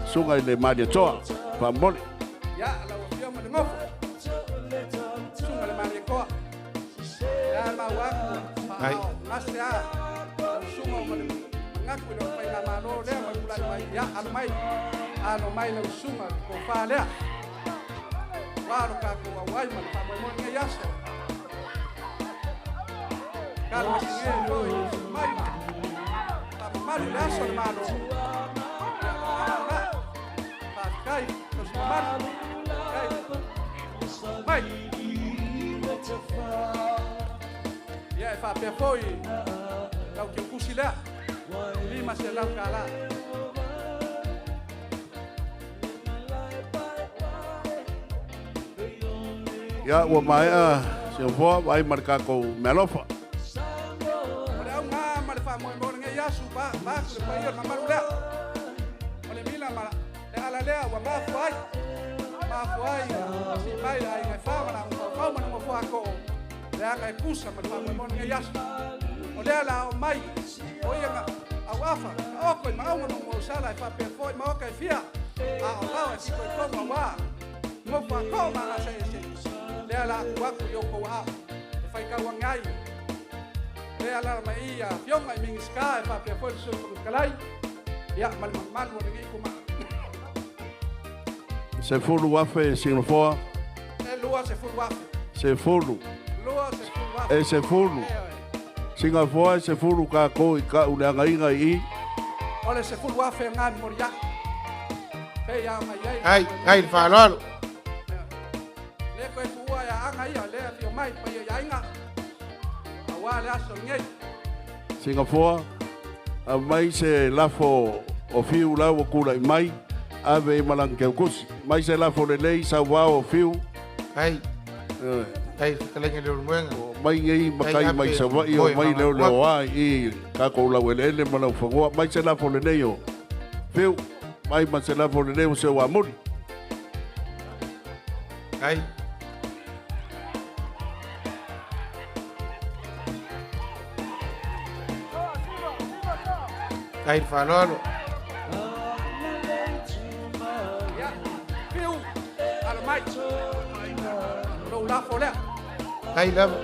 suga i le Malietoa, whamole. Ia lau afioga le ngofo. Sunga le Malietoa. Ia mau aku. Ai. Ngase a. Lau sunga o le ngaku i le whai ngā malo lea mai kulai mai. Ia alo mai. Alo mai lau sunga ko wha lea. Auā lo kākou auai ma le faamoemoe lenei aso. Kalo masige foi mai ma faamamalu le aso le Malo. Faafetai tausi mamalu. Mai. Ia e faapea foi lau keukusi lea. 500 kālā. Ia, ua maea Singapoa, vai ma le kākou mealofa. O le auga ma le faamoemoe lenei aso ba ba ku le paia o le mamalu lea. O le mila ma le ala lea ua mafua ai. Mafua ai si mai le aiga e fā ma la ufaufau ma le nofo a koo. Leaga e kusa ma le faamoemoe lenei aso. O lea la o mai o ia nga au afa ka oko i maauga ma mausala e faapea foi ma oka e fia. A o lao e fito i tonu auā. Nofo a koo ma gasa ese. Lea la aku aku i o kou ao. E whaikau ai. Lea la mai ia fionga i Mingisika e faapea foi le sui Fofoga Ia ma le mamalu o lenei kuma. 10,000 Singapoa. E 20,000. 10. 20,000. E 10. Singapoa e 10 kākou i ka uleagaiga i i. O le 10,000 ngā mori aku. Pei a mai ai. Ai, ai le faaaloalo. Le koe tuua ia anga ia, le fio mai pa ia iainga. Auā le aso lenei. Singapoa, a mai se lafo o fiu lau o kula i mai, ave i malang keukusi. Mai se lafo lelei sau wao o fiu. Ai, ai fetalaiga le Ulumoega. Mai ngei makai mai sa wai o mai leo leo a i kākou lau eleele ma lau fangoa. Mai se lafo lelei o fiu, mai ma se lafo lelei o se wā muli. Ai. Ai le faaaloalo. Ia, fiu, ala mai. Lou lafo lea. Ai lava.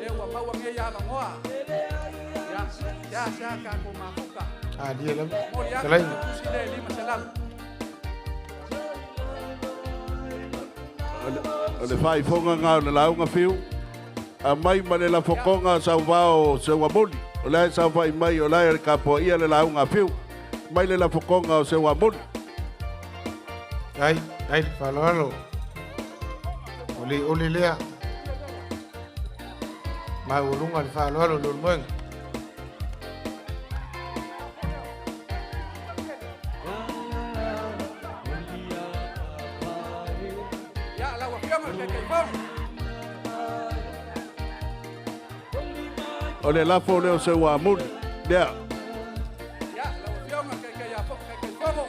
Lea ua maua ngei avangoa. Ia, ia sea kākou mafuka. A lia lava. Moli aku Fetalaiga. kusi le 500. O le whaifonga ngā o le launga fiu. A mai ma le lafokonga sau vao se ua muli. O le sau whai mai o le kapoa ia le launga fiu. Mai le lafokonga o se ua muli. Ai, ai le faaaloalo. O le ole lea. Maualuga le faaaloalo le Ulumoega. Ia, lau afioga le Taitaifono. O le lafo leo se ua muli. Lea. Ia, lau afioga le Taitaifono.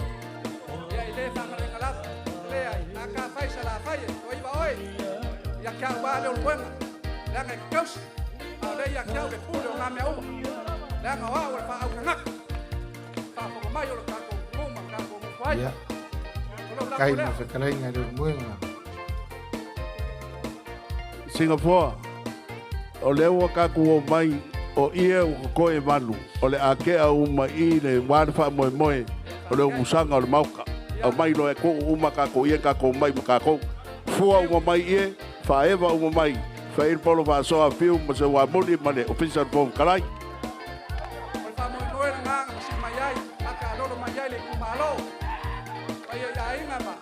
Ia, i le faagalega lava. Lea, a ka fai sa la fai e, o iwa oe. Ia kia ua le Ulumoega. Leaga e kakausi. A o lea ia kia au le pule o ngā mea uma. Leaga o au o le faaukangaka. Faafofoga mai o le kākou nguma, kākou ngofo ai. Ia. O lou lafo Kai lea. ma fetalaiga le Ulumoega. Singapoa, o lea ua kākou o mai o ia o koe malu. O le akea uma i le wā wha moe moe o le umusanga o le mauka. O mai loe ko uma kākou ia kākou mai ma kākou. Fua uma mai ie, whaewa uma mai. Whae polo whasoa fiu ma se wā muli ma le ofisa o kalai. O le faamoemoe lagaga ma si mai ai, akaalolo mai ai le itumalo. Paia ia aiga ma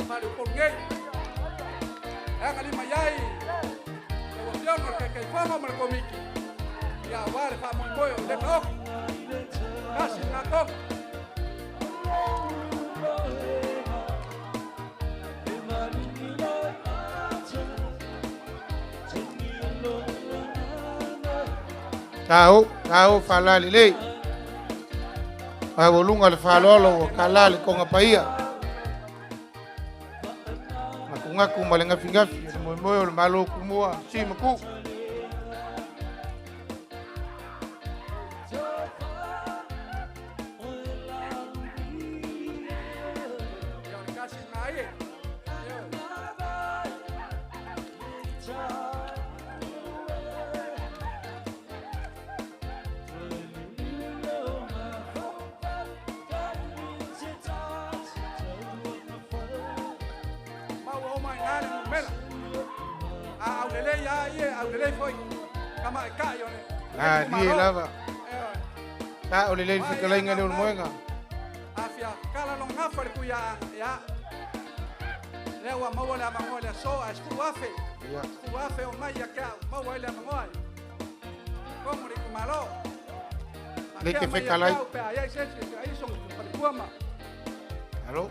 faleupolu nei. Leaga lima iai lau afioga o le Taitaifono ma le komiti. Ia auā le faamoemoe o le kaoko. Kasi le gatoga. Tau, tau faalā lelei. Maualuga le faaaloalo ua kalā le koga paia. Gakugaku ma le gafigafi o le moemoe o le Malo kumua si ma ku. Ia o le kasi lena ai e. numela. A aulelei a ie, aulelei foi. Kama e kai o le. A lie lava. Sa o le lei fetalaiga le Leulumoega. Afia kala long ngafa le kuia ya. Lea ua maua le avangoa le aso a 10,000. Ia. 10,000 o mai ia ke au maua ai le avangoa. Komo le kumalo. Le ke fetalai. Pe ai se se ai song palikua ma. Alo.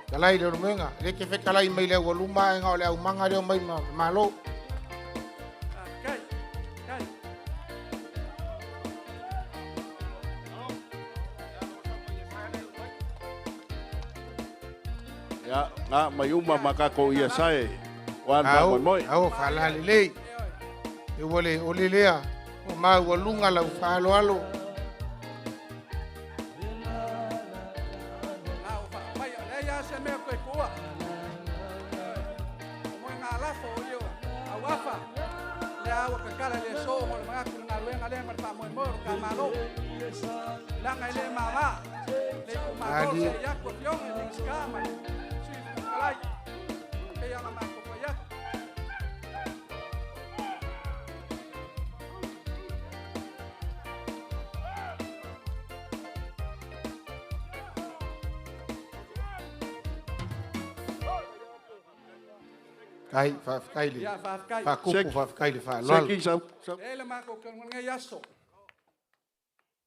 Talai le Leulumoega. Le ke fetalai mai le ua luma e ngā o le au manga leo mai ma malo. Kai. Kai. Ia, ngā mai uma ma kākou ia sae. Wan Au, moi moi. au whalalelei. E ua le ole lea. O mau ua lunga lau whaaloalo. Mai le ia se mea koe kua. Mo ngā lafo o ia au afa. Le au ka kala le so mo le magaku le ngaluenga le ma pa mo mo ka malo. Langa le mama. Le ku malo Ali. se ia ko fionga le ska ma. Si kalai. Ke ia ma ko pa ia. Kai, whaafkai le. Ia, faafetai. Whakupu, whaafkai le whaaloalo. Seki sau. E le mako ke ngai aso.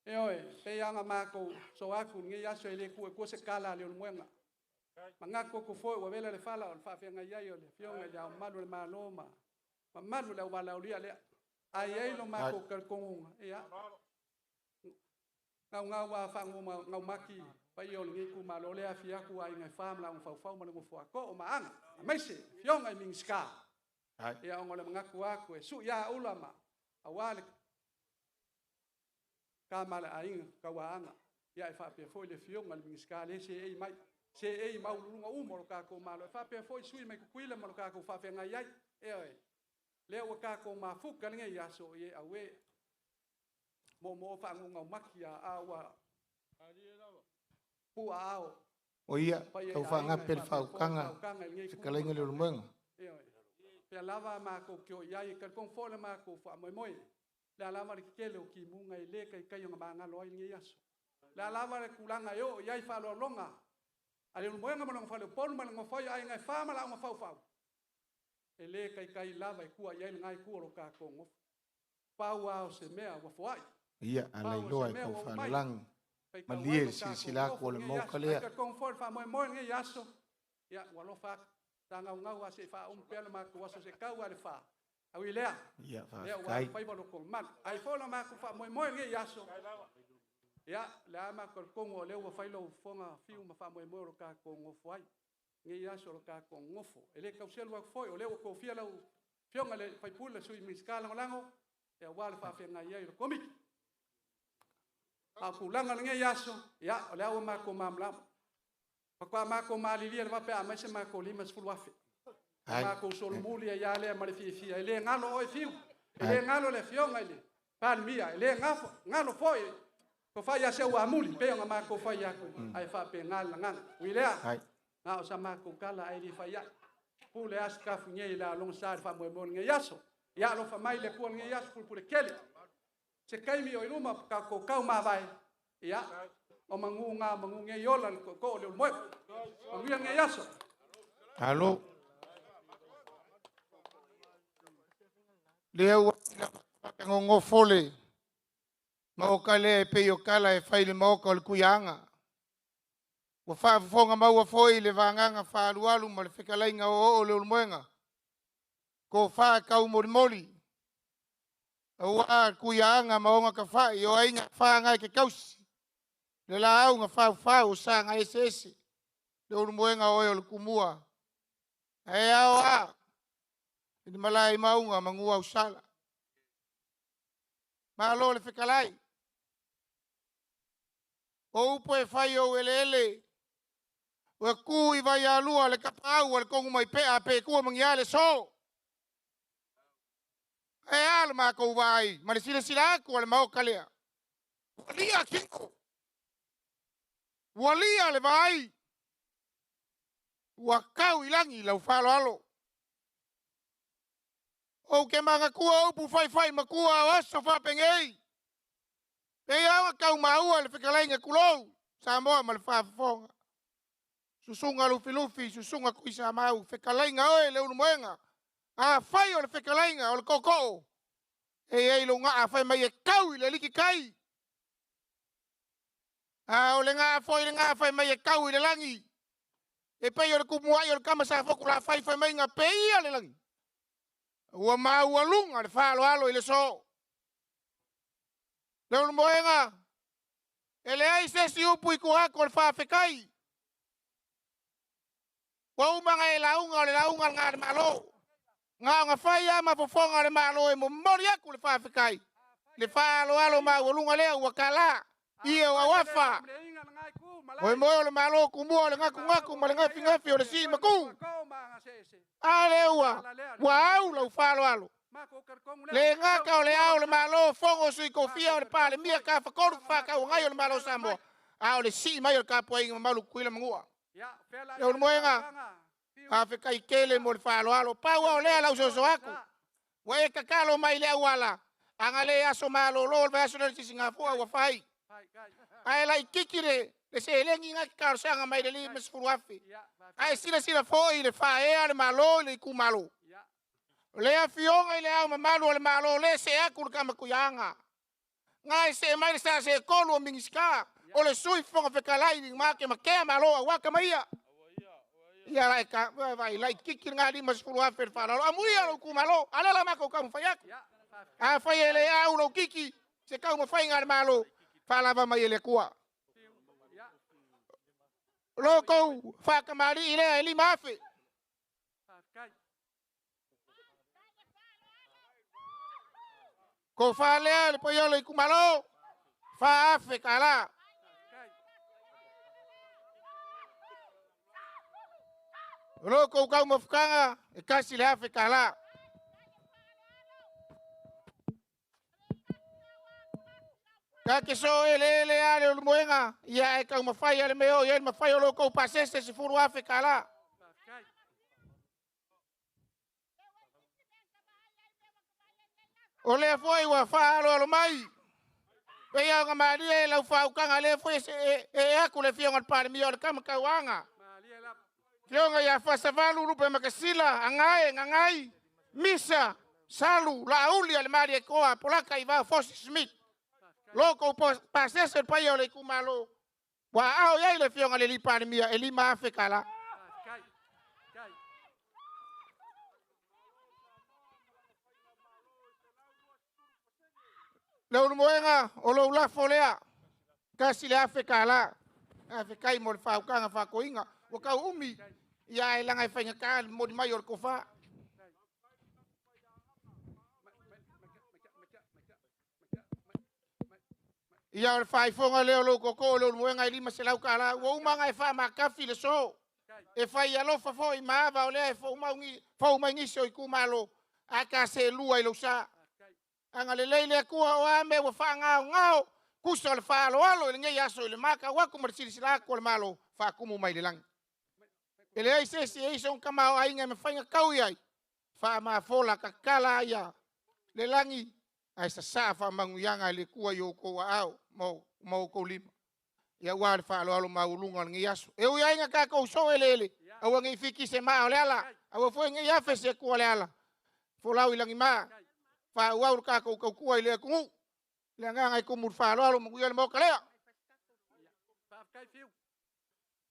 E oe, pe anga mako so aku ngai aso e le ku e ku se kala le olmuenga. Mangako ku foi wa vela le fala o le faafeagai ai o le fionga le au malu le malo ma. Ma malu le au valaulia lea. Ai ai lo mako ka kongunga. Ia. Ngau ngau wa whangu ma ngau maki. Pai o le ngai ku malo le afi aku ai ngai wham la ung faufau ma le ngofo ako o maanga. Amaise, fionga i mingiska. Ai. Ia ongo le mangaku aku e su ia ula ma. Awa le ka mala ainga, ka waanga. Ia e whaapea foi le fionga le mingiska le se ei mai. Se ei mau lulunga umo lo kākou malo. E whaapea foi sui mai kukuila ma lo kākou whaapea ngai ai. E oe. Lea ua kākou mafuka le ngai aso i e awe. Mo mo whaangu ngau maki a awa. Pua ao. O ia, Pai e tau aiga whaangape e le whaapea foi whaukanga, whaukanga i le ngai fetalaiga le Leulumoega. E oe. Pea lava mākou ki o iai, ka kong fo le mākou wha moi moi. Le lava le kele o ki munga i le kai kai o ngā mangalo ai ngai aso. Le lava le kulanga e o iai whaaloalonga. A le moenga ma longa whale polu ma longa whai ai ngai wha ma la unga whau whau. E le kai kai lava e kua iai ngai kua lo kā kongo. Pau ao se mea ua foai. Ia, a Pau o lailoa se e mea kau ua umai. whaalalangi. Kai kau Malie ai le lo kā silasila kongo aku o le ngai mauka aso. lea. Ai ka kong fo le wha moe moe ngai aso. Ia, ua lofa aku. Tā ngau ngau a se wha umpea le mākou aso se kau a le wha. Au i lea. Ia, Lea ua whaafkai. whaiwa lo kong malu. Ai fo la mākou wha moe moe ngai aso. Ia, le a mākou le kongo o lea ua whailo fonga fiu ma wha moe moe o lo kā kongo fuai. Ngai aso lo kā kongo fo. E le kauselu aku foi, o lea ua kofia lau fionga le whaipula sui minsika lango lango. Ia wā le whaafea ngai ai lo komiki. A kulanga le ngai aso, ia, o lea ua mākou mamlama. Pakua mākou malilia le wape a mai se mākou 50,000. Ai. Mākou solomuli e ia lea ma le fiafia. E le ngalo oe fiu. E le ngalo le fionga i le palmia. E le ngafo, ngalo foi. Ko whai a se ua muli, pe o ngā mākou whai aku. Ai whape ngā la nganga. Ui lea. Ai. Ngā o sa mākou kala ai li whai ai. Pule aso kafu ngei la long sa wha moe moe ngei aso. Ia alofa mai le kua ngei aso pule kele. Se kaimi o iluma ka ko kau mawai. Ia. O mangu ngā mangu ngei ola ko ko le moe. O ngei ngei aso. Alo. Lea ua ngongofole. Maoka lea e pei o kala e whai le maoka o le kuianga. Ua whaafofonga maua foi le vānganga whaalualu ma le whekalainga o o le ulumoenga. Ko whaa kau morimori. Aua kuianga maonga ka whai o ainga whaangai ke kausi. Le la au ngā whau whau o sa ngā ese ese. Le ulumoenga oe o le kumua. E ao a. I le malae maunga mangua usala. Malo le whekalai. O upo e whai o ele ele. O e ku i vai alua le kapau o le kongu mai pea pe kua mangia le so. E ala mākou vai, ma le sila sila aku o le maoka lea. Ua lia kiko. Ua lia le vai. Ua kau i langi lau whalo alo. Ou ke magatua upu faifai makua o aso faapegei. Pei aoga kau maua le fetalaiga tulou Samoa ma le faafofoga. Susuga Lufilufi, susuga Tuisamau, fetalaiga oe Leulumoega. Afai o le fetalaiga o le tootoo, e i ai lou gaa fai mai e tau i le alii tai. A o le gaa foi le gaa fai mai e tau i le lagi. E pei o le tumuai o le tama sa Fotulafai fai mai na peia le lagi. Ua maualuga le faaaloalo i le so. Leulumoega, e leai se isi upu i tua atu o le faafetai. Ua uma ona e lauga o le lauga lena a le Malo. Na ona fai lava ma fofoga o le Malo e momoli atu le faafetai. Le faaaloalo maualuga lea ua tala ia o auafa. Moemoe o le Malo tumua o le gatunatu ma le gafigafi o le sii matu. A lea ua au lau faaaloalo. Le gata o le ao o le Malo, fono o sui tofia o le Palemia, tafatolu fefaatauagai o le Malo o Samoa, a o le sii mai o le tapuaiga mamalu Tutuila ma Manua. Leulumoega, faafetai tele mo le faaaloalo. Pau lava o lea lau soso atu. Ua e tatalo mai i le auala, ana le aso malolo o le vaiaso lea o le Sisigafua ua fai. Ae laitiiti le seleni na e te talosaga mai i le 50,000. Ae silasila foi i le faaea o le Malo i le itumalo. O le afioga i le Ao Mamalu o le Malo lea e see atu le Tamatuiaga. Na e see mai le sa setolu o Minisita, o le Sui Fofoga Fetalai i te matea malo aua tama ia. Ia la e ta, vai laitiiti lena 50,000 le faaaloalo. Amuia lou itumalo, a lea la matou taumafai atu. Afai e le au lou kiki, se taumafaiga a le Malo, faalava mai e le Atua. Lo tou faatamalii lea e 5,000. Tofa lea le paia o le itumalo, 4,000 tala. O lo tou taumafataga e 1,000 tala. Ta te so eleele a le ulumoega, ia e taumafai a le mea o i ai le mafai o lo tou pasese 10,000 tala. O lea foi ua faaaloalo mai, pei ona malie e lau faautaga lea foi e atu le afioga i le Palemia o le tama tauaga. Afioga ia Fasavalu Lupe Makasila, Agae, Gagai, Misa, Salu, Laauli a le Malietoa, Polata Ivao Fosi Smith. Lo tou pasese le paia o le itumalo, ua aao i ai le afioga i le Palemia e 5,000 tala. Leulumoega o lou lafo lea, 1,000 tala. Faafetai mo le faautaga faatoiga. Ua tau umi, ia ae laga e faigata le momoli mai o le tofa. Ia o le faaifoga lea o lou tootoo o Leulumoega e 500 tala. Ua uma ona e faamatafi le so. E fai alofa foi ma ava o lea e fou mai nisi o itumalo, ae ta selua i lou sa. Agalelei le Atua o a mea ua faagaogao, tusa o le faaaloalo i lenei aso i le matau atu ma le silasila atu o le Malo faatumu mai le lagi. E leai se isi e i sona tamaoaiga e mafai ona tau i ai, faamafola tatala ia le lagi, ae sasaa faamanuiaga e le Atua i outou aao ma outou lima. Ia ua le faaaloalo maualuga o lenei aso. E ui ai na tatou soo eleele, aua nei fiki se maa o le ala, aua foi nei afe se atua o le ala. Folau i lagima, faaauau le tatou tautua i le atunuu. Le agaga e tumu i le faaaloalo, manuia le Maota lea. Faafetai Fiu.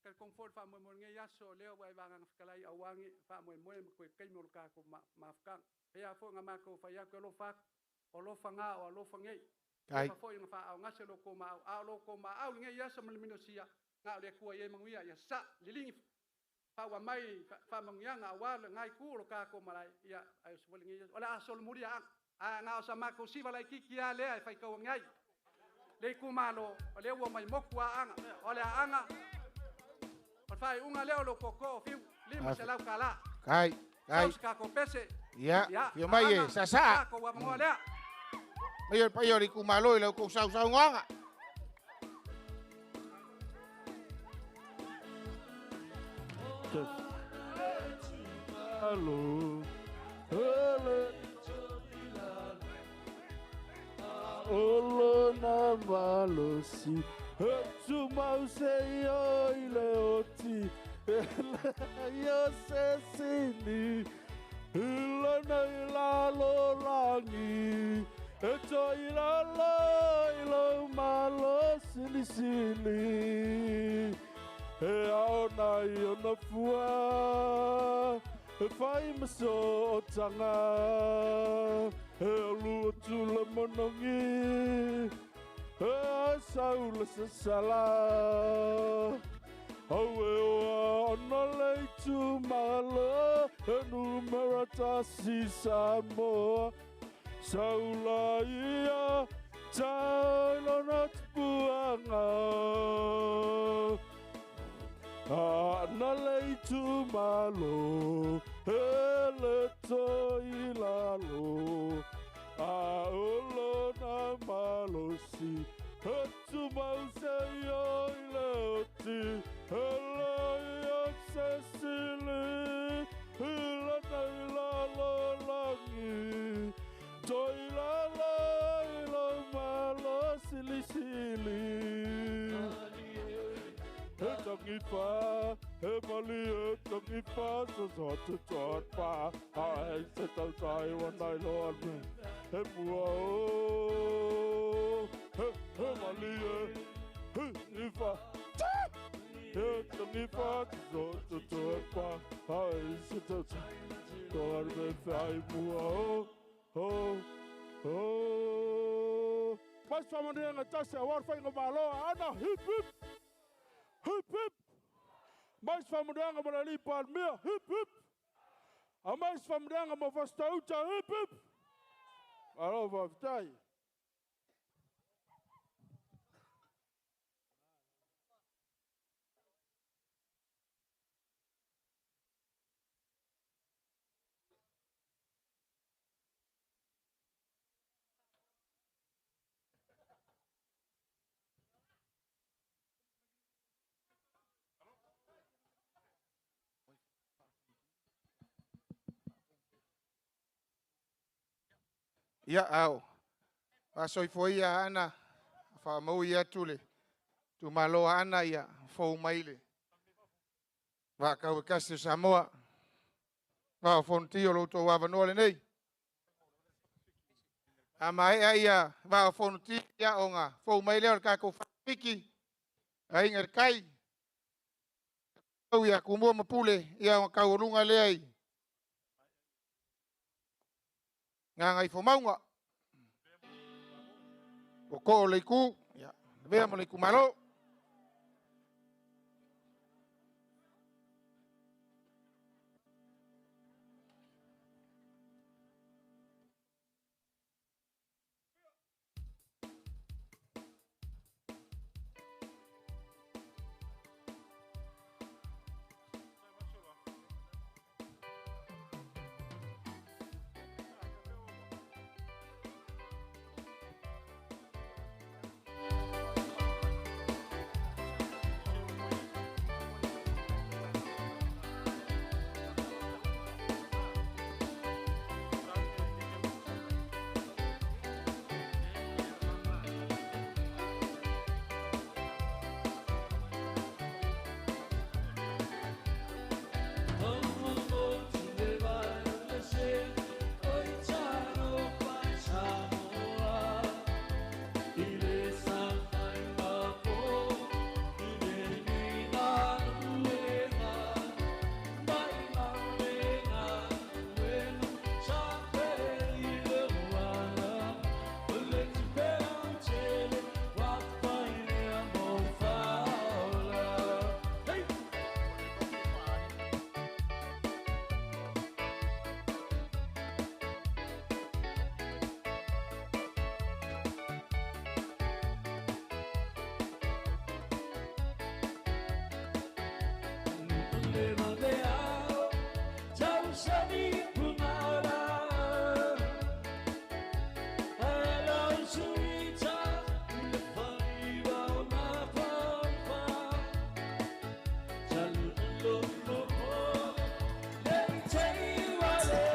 Talitonu foi le faamoemoe o lenei aso, lea ua e vagaga fetalai aua ne faamoemoe ma toe taimi o le tatou mafutaga. Pei lava foi ona matou fai atu e alofa atu, o alofa na o alofa nei. Leva foi ona faaaogase lo outou maau, a o lo outou maau i lenei aso ma le minosia, na o le Atua e i ai manuia, ia sa liligi faaua mai faamanuiaga aua lena itu o lo tatou malae, ia ae osi foi lenei aso. O le a solomuli aaga, ae na o sa matou siva laitiiti lava lea e faitau ane ai le itumalo, o lea ua mai motu aaga, o le aaga, o le faaiuga lea o lo tootoo o Fiu, 500 tala. Kai, kai. Sau se tatou pese. Ia, fia mai e saasaa. Tatou avanoa lea. Mai o le paia o le itumalo i lau tou sausaunoaga. Alo, alo. o lona malosi e tumau seia i le oti e leai o se sili i lenei lalolagi e toilalo i lou malosilisili e aona i ona fua e fai ma sootaga e alu atu le monogi e asau le sasala Aue oa ona le itumalo e numera tasi Samoa Saula ia tau lona tupuaga Aana le itumalo e le toi lalo A o lona malosi e tumau seia i le oti E leai o se sili i lenei lalolagi Toi lalo i lou malosilisili E tangifa, e malie tangifa, sa sa te toat pa, ai se tautai wa nai loa me, e mua o, he, he malie, he ifa, e tangifa, sa te toat pa, ai se tautai, toa me whai mua o, o, o. Mai se whamanuiaga tasi aua le faiga malo a Aana, hip hip! Hip hip! Mai se faamanuiaga mo le alii Palemia, hip hip! Aumai se faamanuiaga mo Fasitoo-uta, hip hip! Malo faafetai. Ia ao faasoifua ia Aana faamaui atu le itumalo Aana ia fou mai le vaatau e tasi o Samoa. Vaa o Fonoti o lo outou avanoa lenei. A maea ia Vaa o Fonoti ia ona fou mai lea o le tatou faalupiki, Aiga i le Tai, ia Tumua ma Pule, ia ona taualuga lea i Gagaifomauga. Ua too le itu, ia, lavea ma le itumalo.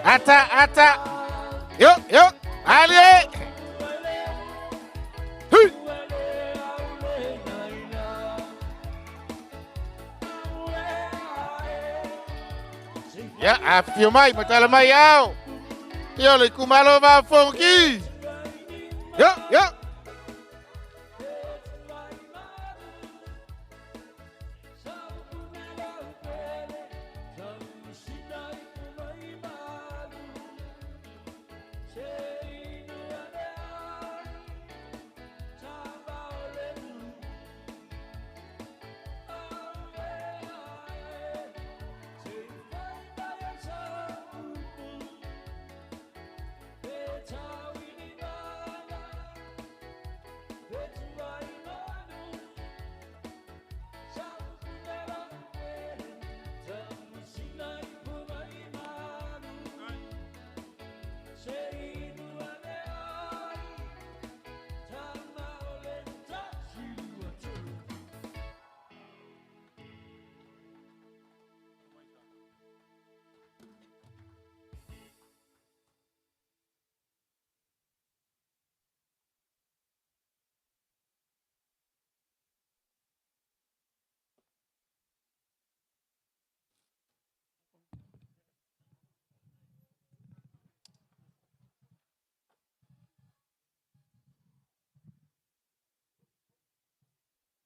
Ata, ata. Yo, yo. Allez. Ia, afifio mai ma tala mai ao. Ia, o le itumalo Vaa o Fonoti. Ia, ia.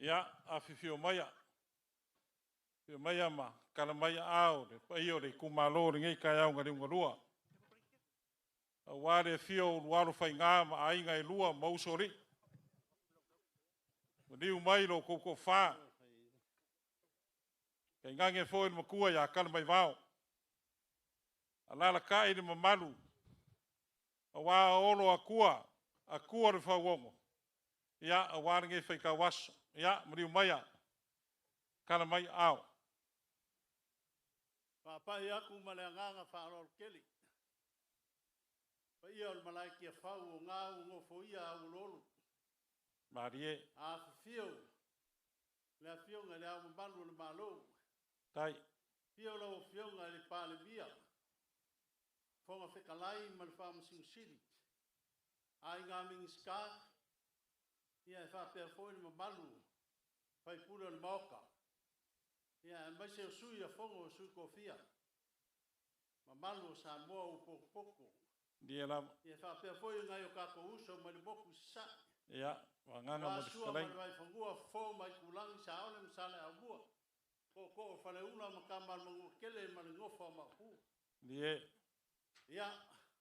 Ia, afifio maia, afifio maia ma tala mai aao le paia o le itumalo o lenei taeao na liugalua. Aua le afio o Ulualo Faiga ma aiga e lua ma usoalii. Maliu mai lo outou toafa, tainane foi le matua ia Talamaivao. Alaalatai le mamalu aua Olo o Atua, Atua o le Fauono, ia, aua lenei faitau aso. Ia, maliu maia, tala mai aao. Faapai atu ma le agaga faaaloalo tele. Paia o le malae i Tiafau o na ua nofoia auoloolo. Malie. Afifio le Afioga i Le Ao Mamalu o le Malo. Tai. Afio lau Afioga i le Palemia, Fofoga Fetalai ma le Faamasino Sili, Aiga Minisita, ia e faapea foi le mamalu o sui usufono o le Maota, ia aemaise o Sui o Fono a Sui Tofia, mamalu o Samoa ua potopoto. Ia lava. Ia faapea foi nai o tatou uso mai le motu i Sasae. Ia, Vagana ma le Aua Sua ma Fetalaiga. le Vaifanua, Fofo ma Aitulagi, Saole ma Saleaaumua, Tootoo o Faleula ma Tama a le Manuatele ma le Nofo a Maopu. Ie. Ia,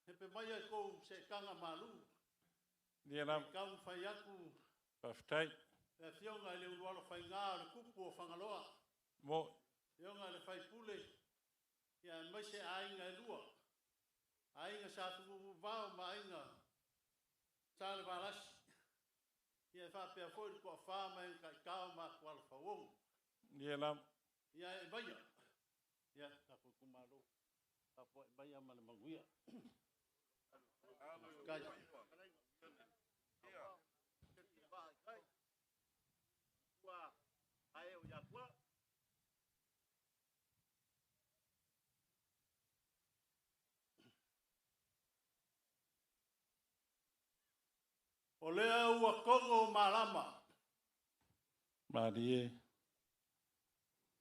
pepe maia i tou seetaga malu. Ia lava. Se i taumafai atu. Faafetai. Le Afioga i le Ulualofaiga o le Tupu o Fagaloa. Mo. Afioga i le Faipule, ia aemaise aiga e lua. Aiga Sa Tunuuvao ma Aiga Salevalasi. Ia e faapea foi le Toafa ma e na taitao ma Atualefauono. Ia lava. Ia e maia. Ia, tatou itumalo, tapuai maia ma le manuia. Faafetai. O lea ua togo malama. Malie.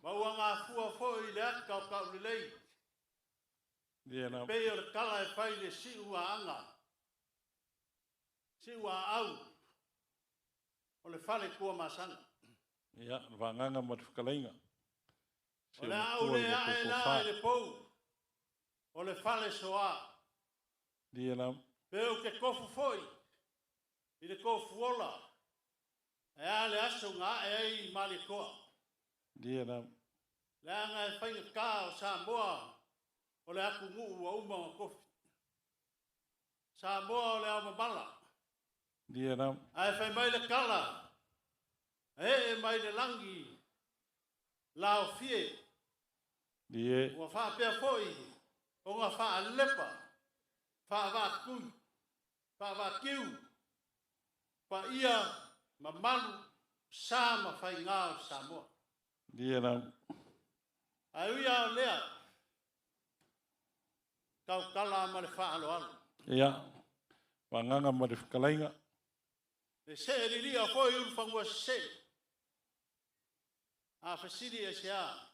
Ma ua gafua foi le ata o taulelei. Ia E lava. pei o le tala e fai i le siu aaga, siu aau o le fale Tuamasaga. Ia, le Vagana ma le Fetalaiga. O le a ou le ae la i le pou o le fale soa. Ia lava. Pe ou te tofu foi i le tofuola, e a le aso na ae ai i Malietoa. Ia lava. Leaga e faigata o Samoa o le atunuu ua uma ona tofi. Samoa o le ao mamala. Ia lava. Ae fai mai le tala, ee mai le lagi laofie. Ie. Ua faapea foi ona faalepa, faavaatui, faavaatiu, paia, mamalu, sa ma faiga o Samoa. Ia lava. Ae ui lava o lea, tautala ma le faaaloalo. Ia, Vagana ma le Fetalaiga. E see lilia foi ulufanua sesee. A fesili e se a?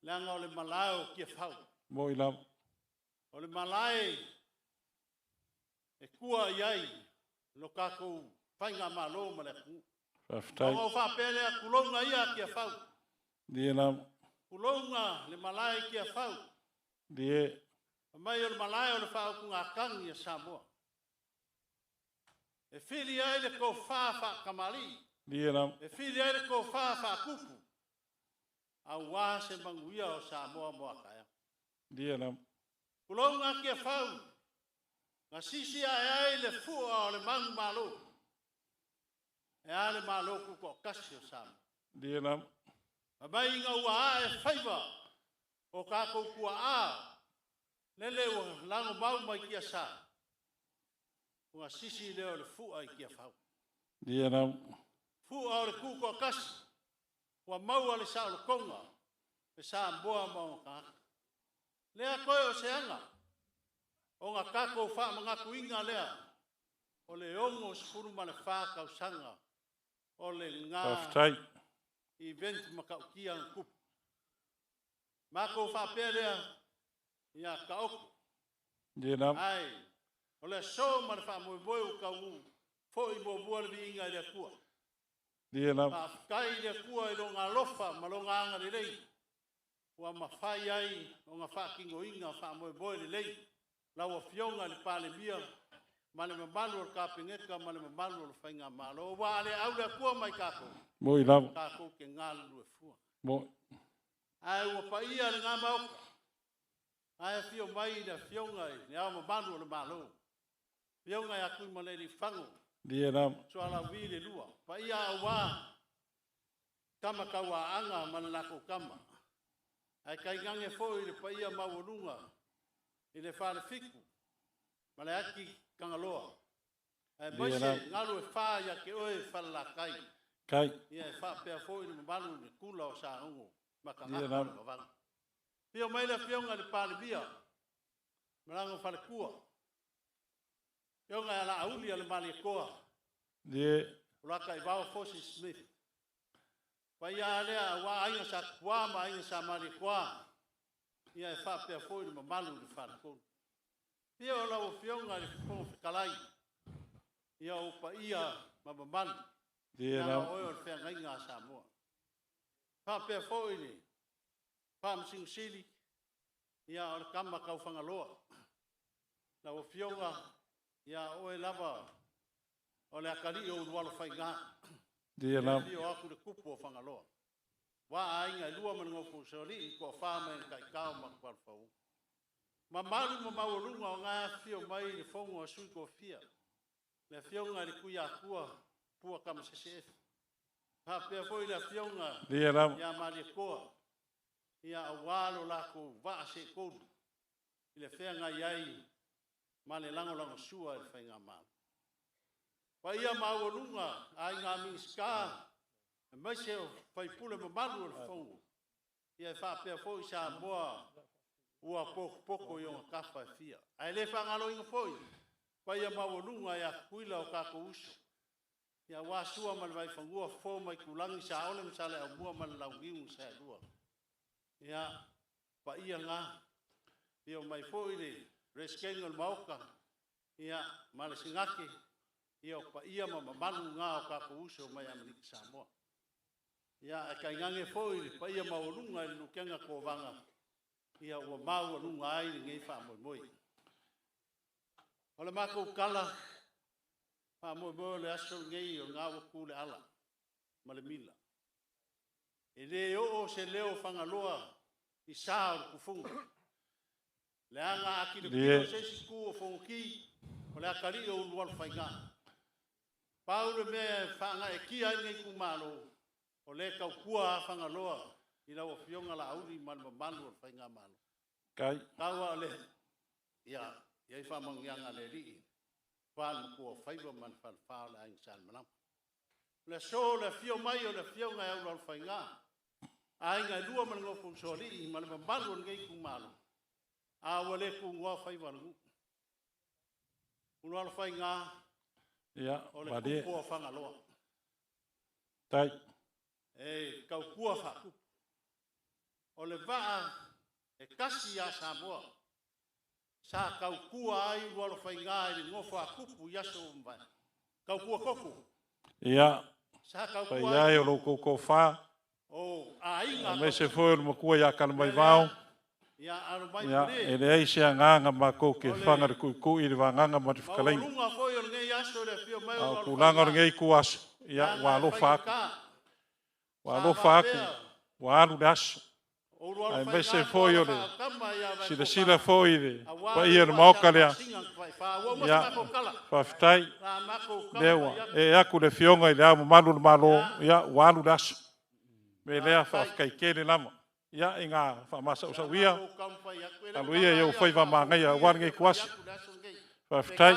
Leaga o le malae o Tiafau. Mo'i lava. O le malae e tua i ai lo tatou faigamalo ma le atunuu. Faafetai. Ona ou faapea lea, tulouna ia Tiafau. Ie lava. Tulouna le malae i Tiafau. Ie. Fai mai o le malae o le faautugatagi a Samoa. E fili ai le tofa faatamalii. Ie lava. E fili ai le tofa faatupu. Aua se manuia o Samoa mo a taeao. Ie lava. Tulouna Tiafau, na sisi ae ai le fua o le manumalo. E a le malo tutoatasi o Samoa. Ie lava. Fai mai ina ua ae faiva o tatou tuaa, lele ua lagomau mai tiasa, ua sisi lea o le fua i Tiafau. Ie lava. Fua o le tutoatasi, ua maua le saolotoga, e Samoa ma ona tagata. Lea toe o se aga, ona tatou faamanatuina lea, o le 64 tausaga o le gā Faafetai. event matautia na tupu. Matou faapea lea, ia taoto. Ie lava. Ae, o le aso ma le faamoemoe ua taunuu foi muamua le viiga i le Atua. Ie lava. Faafetai i le Atua i lona alofa ma lona agalelei, ua mafai ai ona faatinoina faamoemoe lelei lau Afioga i le Palemia ma le mamalu o le Kapeneta ma le mamalu o le Faigamalo. Ua le au le Atua mai tatou, Mo'i lava. tatou te galulue fua. Mo'i. Ae ua paia le Maota, ae afio mai le Afioga i le Ao Mamalu o le Malo, Afioga ia Tuimalealiifano, Ie lava. Sualauvi le lua, paia aua tama tauaaaga ma le latou tama. Ae tainane foi le paia maualuga i le Falefitu ma le Ati Tagaloa. Aemaise Ie lava. galu e fa ia te oe Falelatai. Kai. Ia e faapea foi le mamalu i le kula o Saogo ma Ie tagata o lava. le vavau. Afio mai le Afioga i le Palemia, Malaga Faletua. Afioga ia Laauli a le Malietoa. Ie. O Lakaivao Fosi Smith. Paia lea aua aiga sa Tupua ma aiga sa Malietoa. Ia e faapea foi le mamalu i le Faletolu. Afio o lau Afioga i le Fofoga Fetalai, ia o paia ma mamalu. Ie Leaga lava. oe o le feagaiga a Samoa. Faapea foi le Faamasino Sili, ia o le tama tau Fagaloa. Lau Afioga, ia oe lava o le atalii o Ulualofaiga. Ie lava. Afio atu le tupu o Fagaloa. Wa aiga e lua ma le nofo usoalii, toafa ma e taitao ma Tualofau. Mamalu ma maualuga o ngā afio mai le fongo a sui tofia. Le afioga i le Tuiatua, Pua Kama CCF. Faapea foi le afioga Ie lava. ia Malietoa, ia aua lo latou vaa seetolu i le feagai ai ma le lagolagosua i le faigamalo. Paia maualuga aiga Minisita, aemaise o faipule mamalu o le Fono, ia e faapea foi Samoa ua potopoto i ona tafa e fia. Ae le faagaloina foi paia maualuga ia Tutuila o tatou uso. Ia aua Sua ma le Vaifanua, Fofo ma Aitulagi, Saole ma Saleaaumua ma le Launiu na Saelua. Ia, paia ngā, ia mai foi le Resikeni o le Maota, ia, ma le Senate, ia o paia ma mamalu ngā o tatou uso mai Amerika Samoa. Ia, e tainane foi le paia maualuga i le Lutena Kovana, ia ua maualuga ai lenei faamoemoe. O le matou tala, faamoemoe o le aso lenei o ngā ua tu le ala ma le mila. E le oo se leo Fagaloa i sa o le tufuga. Le aga a tilotilo Ie. se isi tu o Fonoti, o le atalii o Ulualofaiga. Pau le mea e faagaeetia ai lenei itumalo, o le tautua a Fagaloa i lau Afioga Laauli ma le mamalu o le faigamalo. Kai. Taua o le, ia, ia i faamanuiaga a le Alii, fa le matua o faiva ma le falefa o le aiga Sa Alimalama. O le aso o le afio mai o le Afioga ia Ulualofaiga, aiga e lua ma le nofo usoalii ma le mamalu o lenei itumalo, a ua le tunoa faiva o le nuu. Ulualofaiga, Ia, o le malie. tupu o Fagaloa. Tai. E tautua faatupu. O le vaa e kasi ia Samoa. Sa taukua ai Ulualofaiga i le nofo a tupu i aso ua mavae. Taukua koko. Ia, Sa taukua paia ai e o lo outou tofa, o aiga aemaise foi o le matua ia Kalamaivao. Ia, alo mai Ia, pule. e leai se agaga matou te faga le tuitui i le vagaga ma le fetalaiga. Maualuga foi o lenei aso le afio mai o A o Ulualofaiga. tulaga o lenei ituaso, ia, ua alofa atu. Ua alofa atu, ua alu le aso. Aemaise foi o le silasila foi i le paia o le Maota lea. Ia, faafetai. Lea ua ee atu le Afioga i Le Ao Mamalu o le Malo, ia, ua alu le aso. O le mea lea, faafetai tele lava. Ia, ina faamasaosau ia, alu ia i ou faiva manaia aua lenei ituaso. Faafetai.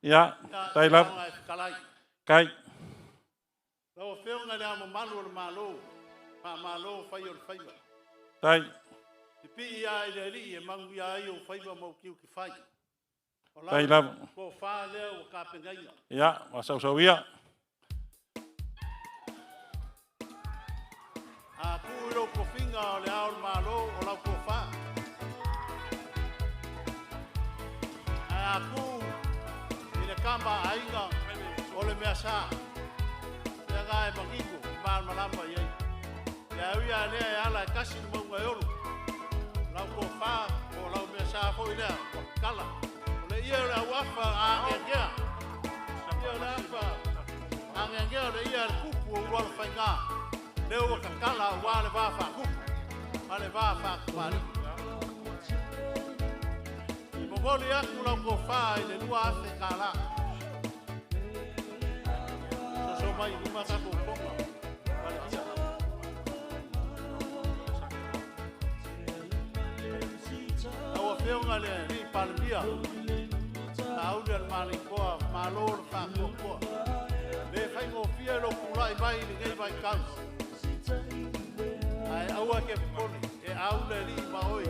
Ia, faafetai lava. Faafetai. Lau Afioga i le Ao Mamalu o le Malo, faamalo fai o le faiva. Faafetai. Pipii lava i le Alii e manuia ai ou faiva ma ou tiute fai. O lau Faafetai lava. tofa lea ua tapenaina. Ia, masaosau ia. A tuu i lou tofiga o le Ao o le Malo o lau tofa. Ae a tuu i le kama a aiga o le mea sa. Lea na e manino, malamalama i ai. Ia au ia lea e ala e kasi le mauga e olo. Lau tofa po o lau mea sa foi lea, ua kala. O le ia o le auafa a ageagea. Ia o le afa ageagea o le ia le kupu o Ulualofaiga. Lea ua kakala aua le va faakupu ma le va faakumali. E momoli atu lau tofa i le 2,000 kālā. Soso mai i luma tatou toga. Palemia. Lau Afioga i le Alii Palemia, Sauli o le Maleikoa, malo le faatoatoa. Le faigofie lou tulai mai i lenei vaitau. Ae aua ke popole, e au le alii ma oe.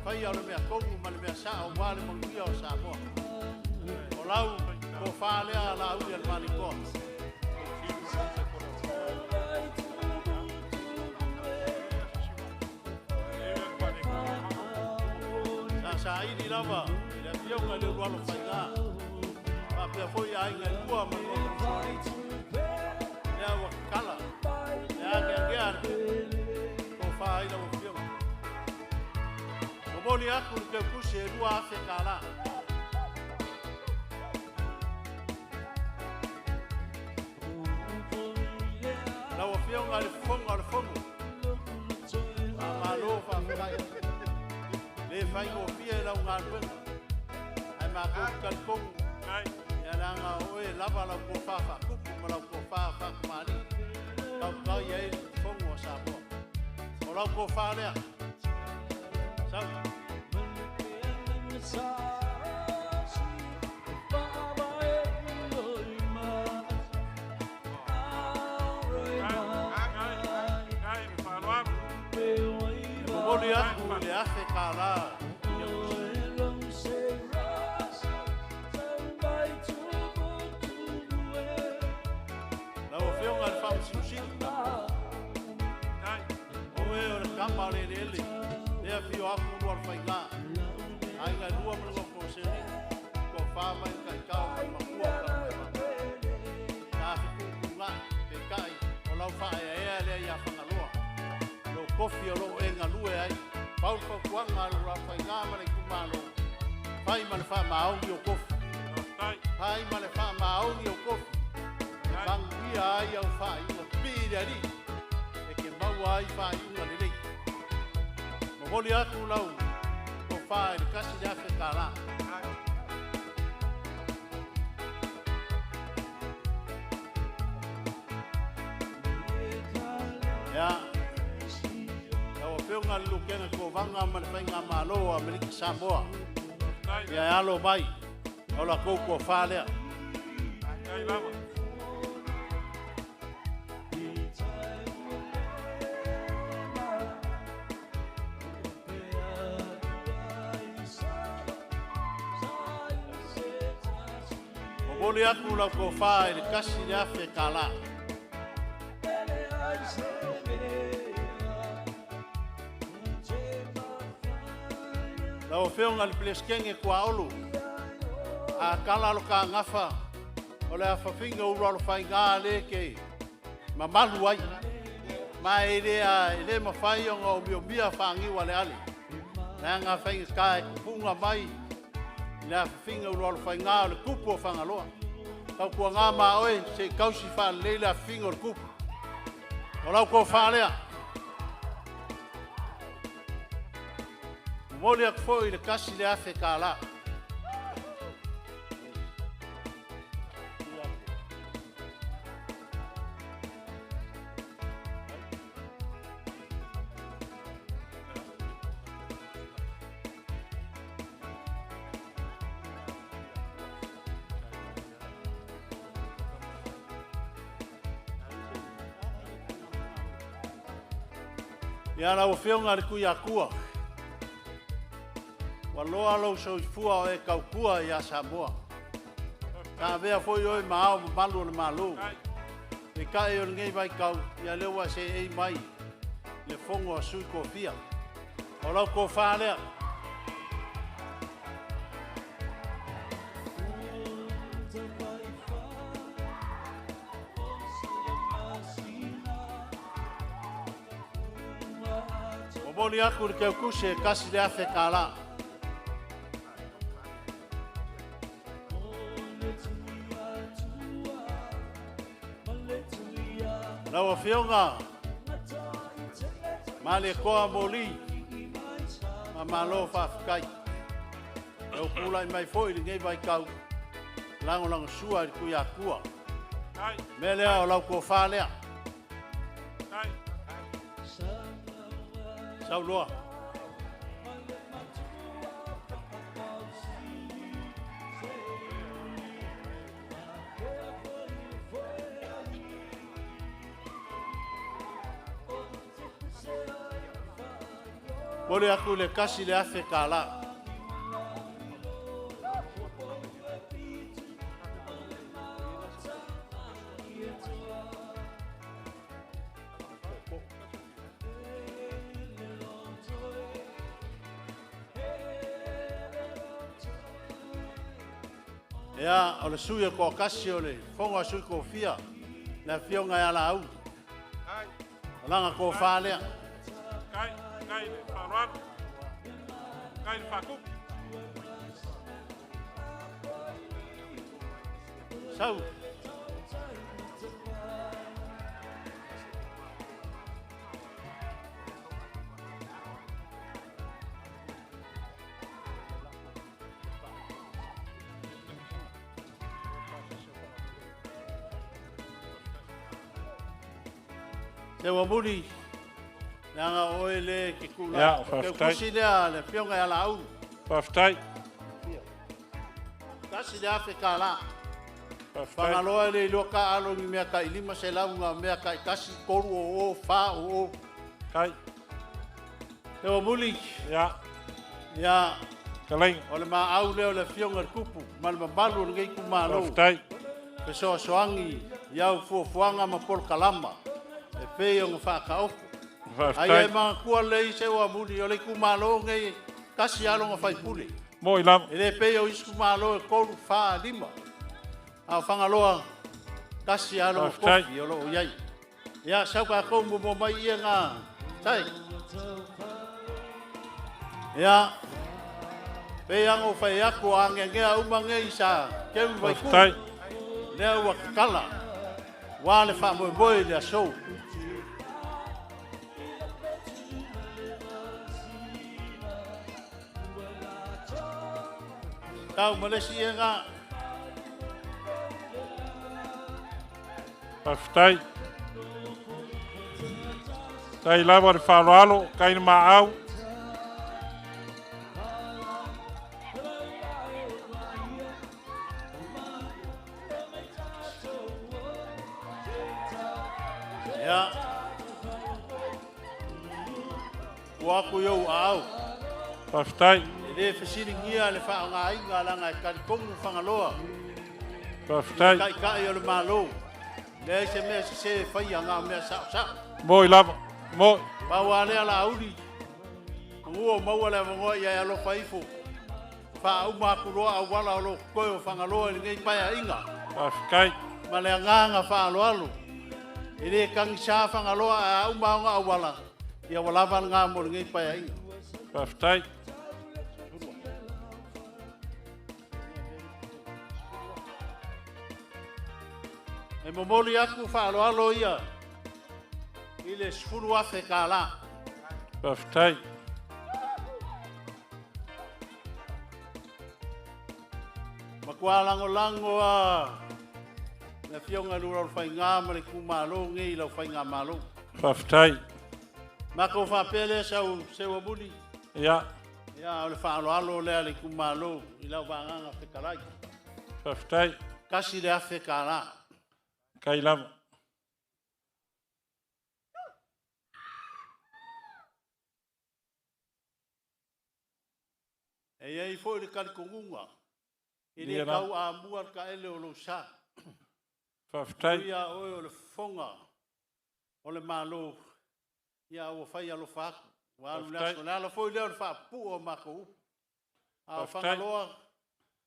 Faia o le mea tonu ma le mea sao aua le manuia o Samoa. O lau tofa lea Laauli a le Maleikoa. Sa saili lava i le afioga i le Ulualofaiga. Faapea foi aiga e lua ma le nofo. Lea ua kala, le ageagea le tofa ai lau afioga. Momoli atu le teutusi e 2,000 kālā. Lau afioga i le Fofoga o le Fono, faamalo faafetai. Le faigofie lau galuega, ae matou te talitonu, ia leaga o oe lava lau tofa faakupu ma lau tofa faakamali'i. Tautai ai le Fono a Samoa. O lau tofa lea. Sau. E momoli atu i le 1,000 kālā. Lau Afioga i le Faamasino Sili, o oe o le kama o le eleele, lea afio atu Ulualofaiga. Aiga e lua ma le nofo o Seuli, tofa mai le taitao ma le matua o Kalamaivao. Sa fetuutuunai, peitai, o lau faaeaea lea ia Fagaloa. Lou kofi o loo e galue ai. Pau le fautuaga a le Ulualofaiga ma le itumalo, fai ma le faamaoni o kofi. Fai ma le faamaoni o kofi. E manuia ai au faaiuga pipii i le Alii, e ke maua ai faaiuga lelei. Momoli atu lau tofa i le 1,000 kālā. Ia, lau Afioga i le Lukena Kovaga ma le Faigamalo o Amerika Samoa, ia e alo mai, o la kou tofa lea. Momoli atu lau tofa i le 1,000 kālā. Lau Afioga i le Peresetene Tuaolo, a tala lo ka gafa o le afafiga o ulualofaiga le ke mamalu ai. Ma e le a e le mafai ona omiomia fagiu aleale. Leaga faigata e tupuga mai i le afafiga ulualofaiga o le tupu o Fagaloa. Tautuaga ma oe se i tausi faalelei le afafiga o le tupu. O lau tofa lea. Momoli atu foi i le $1,000. Ia lau Afioga i le Tuiatua, ua loa lou soifua o e tautua ia Samoa. Sa avea foi oe ma ao mamalu o le Malo. Peitai o lenei vaitau, ia lea ua seei mai le fono a Sui Tofia. O lau tofa lea. Momoli atu i le keukusi e $1,000. Lau Afioga Malietoa Moli, ma malo faafetai. Lau pulai mai foi i lenei vaitau, lagolagosua i le Tuiatua. Mea lea o lau tofa lea. Sauloa. Momoli atu le $1,000. Ia, o le sui o toatasi o le fono a Sui Tofia, le Afioga ia Lauli. O lana tofa lea. Kai, kai le faaaloalo. Kai le faatupu. Sau. Te ua muli, leaga oe le ke kula. Ia, Ke faafetai. kusi lea le Afioga ia Lauli. Faafetai. $1,000. Faafetai. Fagaloa e le iloa ka alo ni mea tai 500 nga mea tai 1, 3, 0, 4, 0. Kai. Te ua muli. Ia. Ia. Kalai. O le maau lea o le Afioga i le Tupu, ma le mamalu o lenei itumalo. Faafetai. Fesoasoani i au fuafuaga ma polokalama e pei ona faataoto. Faafetai. Ai e manatua lelei se ua muli o le itumalo nei tasi lava lona faipule. Moi lava. E le pei o isi itumalo e 3, 4, 5. A o Fagaloa tasi lava lona Faafetai. kofi o lo o i ai. Ia, sau tatou muamua mai ia ngā tai. Ia, pei anga o whai aku a angeangea uma ngei sa keu i waiku. Faafetai. Lea ua kakala, wā le whaamoemoe le aso. Tau malesi ia ngā. Faafetai. Tai lava le faaaloalo, kai le maau. Ia. Ua aku i ou aau. Faafetai. E le fesilingia le faaaogaina laga e talitonu Fagaloa. Faafetai. Taitai o le Malo. Leai se mea sese e faia ngā mea saosao. Moi lava. Moi. Pau a lea Lauli. Manu o maua le avanoa ia e alofa ifo. Faauma atu loa auala o lo o totoe o Fagaloa i lenei paeaiga. Faafetai. Ma le agaga faaaloalo. E le tagisa Fagaloa ae a uma ona auala, ia ua lava lena mo lenei paeaiga. Faafetai. E momoli atu faaaloalo ia i le $10,000. Faafetai. Matua lagolago a le Afioga i le Ulualofaiga ma le itumalo nei i lau faigamalo. Faafetai. Matou faapea lea sau Seuamuli. Ia. Ia, o le faaaloalo lea a le itumalo i lau Vagaga Fetalai. Faafetai. $1,000. Kai lava. E i ai foi le talitonuga, e le tau amua le taele o lou sa. Faafetai. Ia oe o le fofoga o le Malo, ia ua fai alofa atu. Ua alu le aso. Le ala foi lea o le faapupuu o matou upu. A o Fagaloa,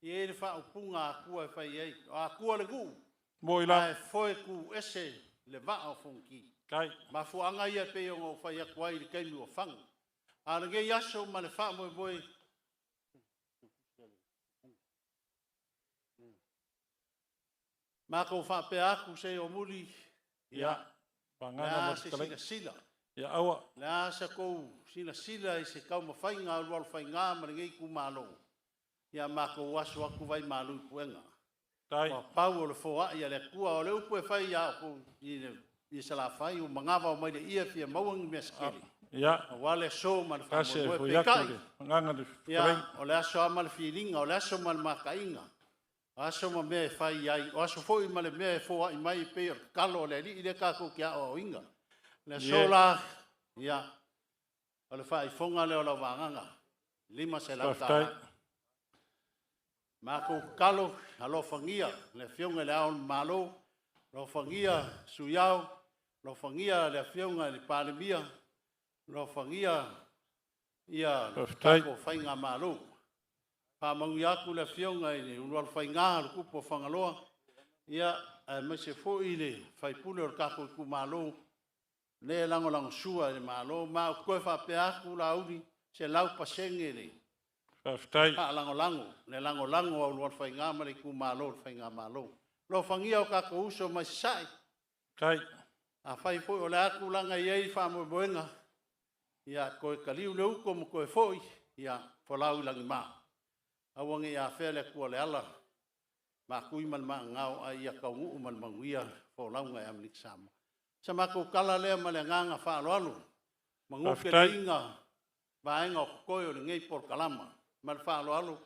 e i ai le faaupuga a Atua e fai ai. O Atua le nuu, ae foe tu ese le vaa o Fonoti. Kai. Mafuaaga ia e pei ona ou fai atu ai i le taimi ua fano. A o lenei aso ma le faamoemoe, matou faapea atu Seiomuli, ia, le a se silasila, ia, aua. Le a sa tou silasila i se taumafaiga a Ulualofaiga ma lenei itumalo, ia matou aso atu vai malu i puega. Tai. Ua pau o le foai a le Atua, o le upu e fai ia outou i Salafai, ua manava mai le ia fia maua ni mea se tele. Ia. Aua le aso ma le Tasi e faamoemoe. foi atu Peitai, le agaga le ia, fetalaiga. o le aso lava ma le filiga, o le aso ma le mataiga, o aso ma mea e fai ai, o aso foi ma le mea e foai mai e pei o le tatalo a le Alii lea tatou te aoaoina. Le aso la, ia, o le faaifoga lea o lau vagaga, $500. Faafetai. Matou tatalo, alofagia le Afioga i le Ao o le Malo, alofagia Sui Ao, alofagia le Afioga i le Palemia, alofagia ia le Faafetai. tatou faigamalo. Faamanuia atu le Afioga i le Ulualofaiga, le Tupu o Fagaloa, ia, aemaise foi le faipule o le tatou itumalo, le lagolagosua i le Malo. Ma ou te toe faapea atu Laauli, 100% le Faafetai. faalagolago, le lagolago a Ulualofaiga ma le itumalo i le faigamalo. Alofagia o tatou uso mai Sasae. Tai. Afai foi o le a tulaga i ai faamoemoega, ia toe taliu le uto ma toe foi, ia folau i lagima. Aua ne i afea le Atua o le ala, makui ma le maagao, a ia taunuu ma le manuia folauga e Amerika Samoa. Sa matou tala lea ma le agaga faaaloalo, manu Faafetai. keleiga, vaega o totoe o lenei polokalama. Ma le faaaloalo,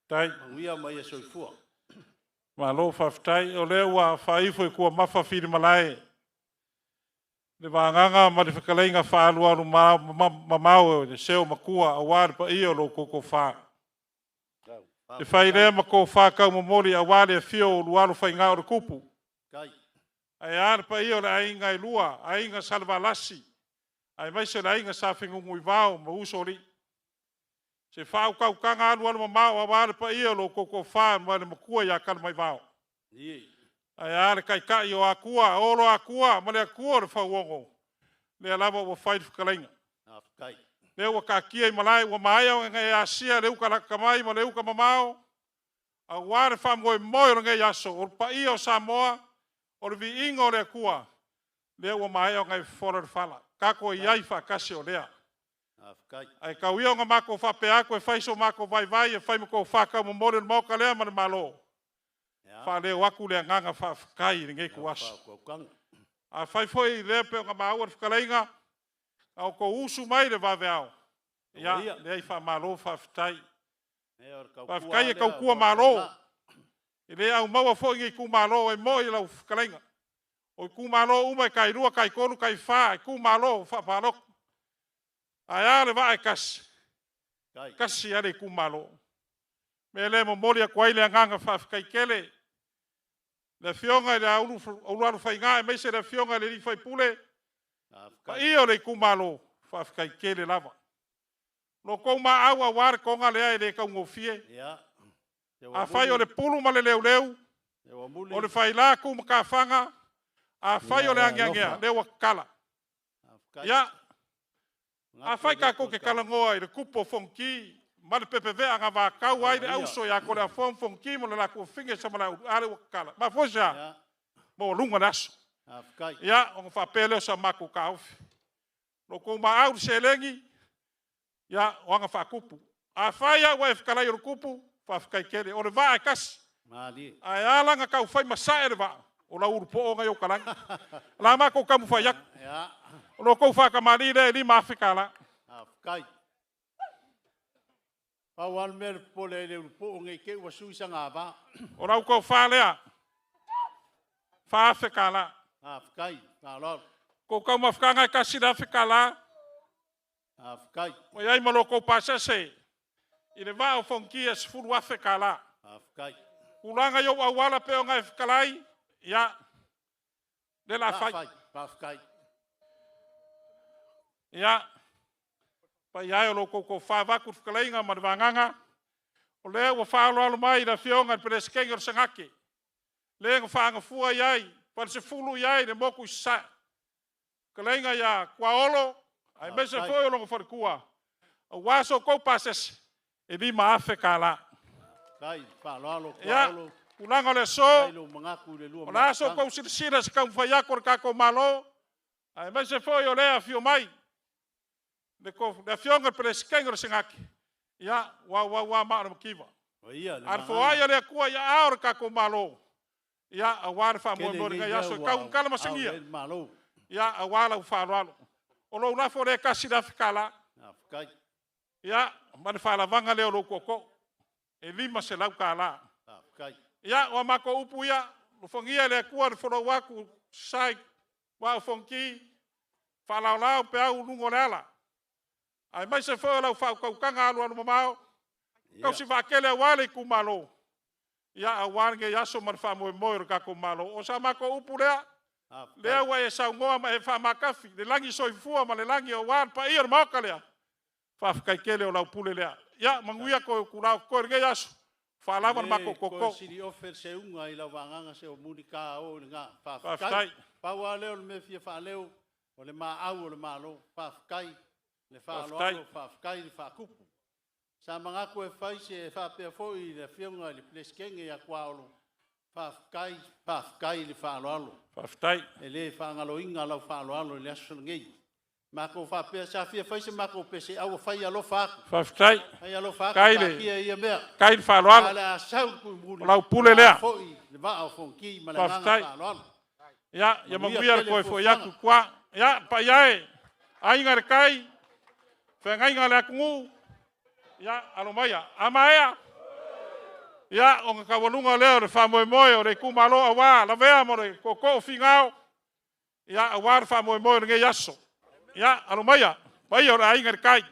Tai. manuia ma ia soifua. Malo faafetai. O lea ua faaifo i kuamafa filimalae le vagaga ma le fetalaiga faaalualu mamao e le seo matua aua le paia o lo outou tofa. E fai lea ma tofa taumomoli aua le afio o Ulualofaiga o le Tupu. Kai. Ae a le paia o le aiga e lua, aiga Salevalasi, aemaise le aiga Sa Fenunuivao ma Usoalii. Se faautautaga alualu mamao aua le paia o lo outou tofa mai le matua ia Talamaivao. Ae a le taitai o Atua, Olo Atua ma le Atua o le Fauono, lea lava ua fai le fetalaiga. Faafetai. Lea ua taatia i malae ua maea ona e asia le uta lata mai ma le uta mamao, aua le faamoemoe o lenei aso, o le paia o Samoa, o le viiga o le Atua, lea ua maea ona e fofola le fala. Tatou i ai faatasi o lea. Faafetai. Ae tau ia ona matou faapea atu e fai so matou vaivai, e fai ma tofa taumomoli o le Maota lea ma le Malo, faaleo atu le agaga faafetai i lenei ituaso. Afai foi lea pei ona maua le fetalaiga, a outou usu mai le vaveao, ia, leai, faamalo faafetai. Faafetai e tautua Malo. E le aumaua foi ni itumalo e moi lau fetalaiga. O itumalo uma e tai 2, tai 3, tai 4, itumalo faapalota. Ae a le vaa e tasi? Tasi lava le itumalo. O le mea lea e momoli atu ai le agaga faafetai tele. Le Afioga i le Ulualofaiga aemaise le Afioga i le sui usufono, paia o le itumalo, faafetai tele lava. Lo kou maau auā le toga lea e lē taugofie. Afai o le pulu ma le leuleu, o le failā tu matafaga, afai o le ageagea, lea ua tatala. Ia, afai tatou te talanoa i le tupu o Fonoti ma le pepevea na vatau ai le auso ia Toleafoa ma Fonoti ma le latou afine Samalaeulu, a lea ua tatala. Mafua i se a? Maualuga le aso. Ia, ona faapea lea o sa matou taofi. Lo outou maau i le seleni, ia, o aga faatupu. Afai lava ua e fetalai o le tupu, faafetai tele. O le vaa e tasi. Ae ala ona taufai masae le vaa, o lau ulupoo na i ou talagi. O la matou taumafai atu. O lo outou faatamalii lea e $5,000. Faafetai. Pau lava le mea e popole ai i le ulupuu ne i te i ua sui sana ava. O lau tofa lea, $4,000. Faafetai, faaaloalo. Kou taumafataga e $1,000. Faafetai. Ua i ai ma lo outou pasese i le vaa o Fonoti e $10,000. Faafetai. Tulaga i ou auala pe ona e fetalai, ia, le la fai. Faafetai. Ia, paia e o lo outou tofa vaeatu le fetalaiga ma le vagaga, o lea ua faaaloalo mai le Afioga i le Peresetene o le Senate, le na faagafua i ai, falesefulu i ai le motu i Sasae. Fetalaiga ia Tuaolo, aemaise foi o lona faletua, aua so outou pasese, e $5,000. Faafetai, faaaloalo Ia, Tuaolo. tulaga o le aso, Faafetai lou manatu i le lua o le a so outou silasila i se taumafai atu o le tatou Malo, aemaise foi o lea e afio mai le Afioga i le Peresetene o le Senate, ia, ua auau lava maa o le mativa. Ia, le A le foai a le Atua i aao o le tatou Malo, ia, aua le faamoemoe o lenei aso e tau i tala masegia, ia, aua lau faaaloalo. O lou lafo lea e $1,000. Faafetai. Ia, ma le faalavaga lea o lou tootoo, e $500. Faafetai. Ia, o a matou upu ia, alofagia e le Atua le folau atu, Sasae, Vaa o Fonoti, faalaolao peau i luga o le ala, aemaise foi o lau faautautaga alualumamao, tausi vaatele aua le itumalo, ia, aua lenei aso ma le faamoemoe o le tatou Malo. O sa matou upu lea, lea ua e saunoa ma e faamatafi le lagi soifua ma le lagi aua le paia o le Maota lea, faafetai tele o lau pule lea. Ia, manuia toe itula o totoe o lenei aso, faalava le matou Le toe tootoo. sili ofe le seuga i lau vagaga se o mulita o i lena. Faafetai. Faafetai. Pau lava lea o le mea e fia faaleo, o le maau o le Malo. Faafetai le Faafetai. faaaloalo, faafetai le faatupu. Sa manatu e fai se faapea foi i le Afioga i le Peresetene ia Tuaolo, faafetai, faafetai le faaaloalo. Faafetai. E le faagaloina lau faaaloalo i le aso lenei. Matou faapea sa fia fai se matou peseau ua fai alofa atu. Faafetai. Fai alofa atu Faafetai taatia ia mea. Faafetai le faaaloalo. A o le a sau le tuimuli. O lau pule lea. Foi le vaa o Fonoti ma le agaga Faafetai. faaaloalo. Ia, ia manuia le tele toe foi fuafuaga. atu i tua. Ia, paia e, aiga i le tai, feagaiga a le atunuu, ia, alo maia. A maea, ia, ona taualuga lea o le faamoemoe o le itumalo aua lavea ma le tootoo Finao, ia, aua le faamoemoe o lenei aso. Ia, alo maia, paia o le aiga i le tai.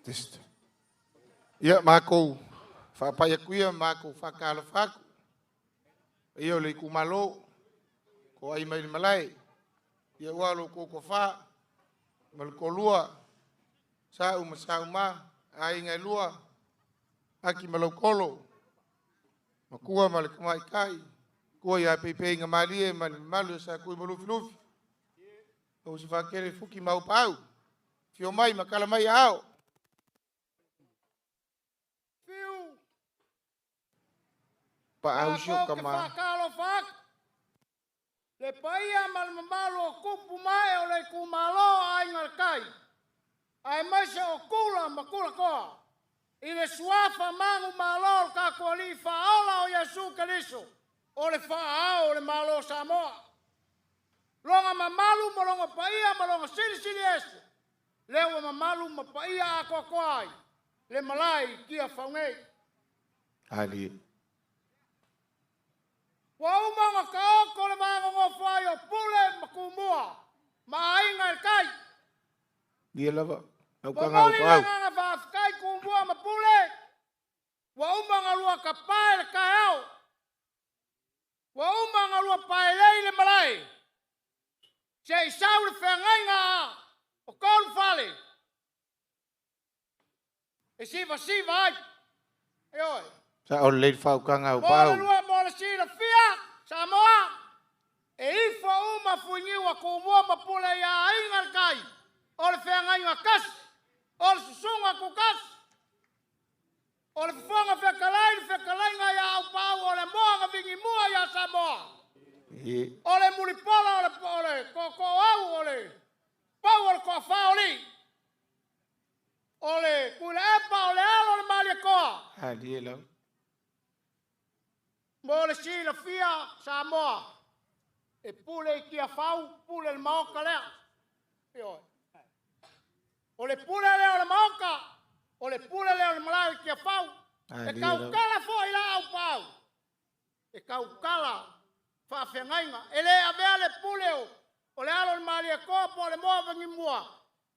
Test. Ia makou faapai aku ia makou faatalofa atu. Ia o le itumalo ko ai mai le malae. Ia ua lo kou tofa ma le toalua Sa'u ma Sa'uma, aiga e lua, Aki ma Lautolo, matua ma le tamaitai, tua ia peipeiga malie ma le mamalu e sa tui ma Lufilufi. O se faatele fuki ma aupaau, fio mai ma kala mai ao. Fiu. Paau si o kama. Faatalofa atu. Le paia ma le mamalu o kupu mae o le itumalo Aiga i le Tai. Aemaise o Kula ma Kula Koa. I le suafa magu malo o le tatou Alii Faaola o Iesu Keriso, o le faaao o le Malo o Samoa. Loga mamalu ma loga paia ma loga silisili ese, lea ua mamalu ma paia atoatoa ai le malae i Tiafau nei. Ali. Ua uma ona taoto le vaegogofo ai o Pule ma Tumua ma Aiga i le Tai. Ia lava, au kanga Momoli au le pau. agaga faafetai Tumua ma Pule, ua uma ona lua tapae le taeao. Ua uma ona lua paelei le malae. Se i sau le feagaiga o tolu fale. E sivasiva ai. E oe. Sa o le faukanga au Mo le pau. lua mo le silafia, Samoa, e ifo uma fuiniu a Tumua ma Pule ia Aiga i le Tai, o le feagaiga tasi, o le susuga tutasi, o le fofoga fetalai, le fetalaiga ia Aupaau, o le moa na vigimua ia Samoa. O le mulipola, o le tootooau, o le pau o le toafa o alii. O le Tuilaepa, o le alo o le Malietoa. Ali e lau. Mo le silafia Samoa, e pule i Tiafau, pule le maoka lea. Ioe. O le pule lea o le maoka, o le pule lea o le malae i Tiafau. E Ali e lau. tautala foi la Aupaau. E tautala faafeagaiga. E le avea le pule o le alo o le Malietoa po o le moa vagimua,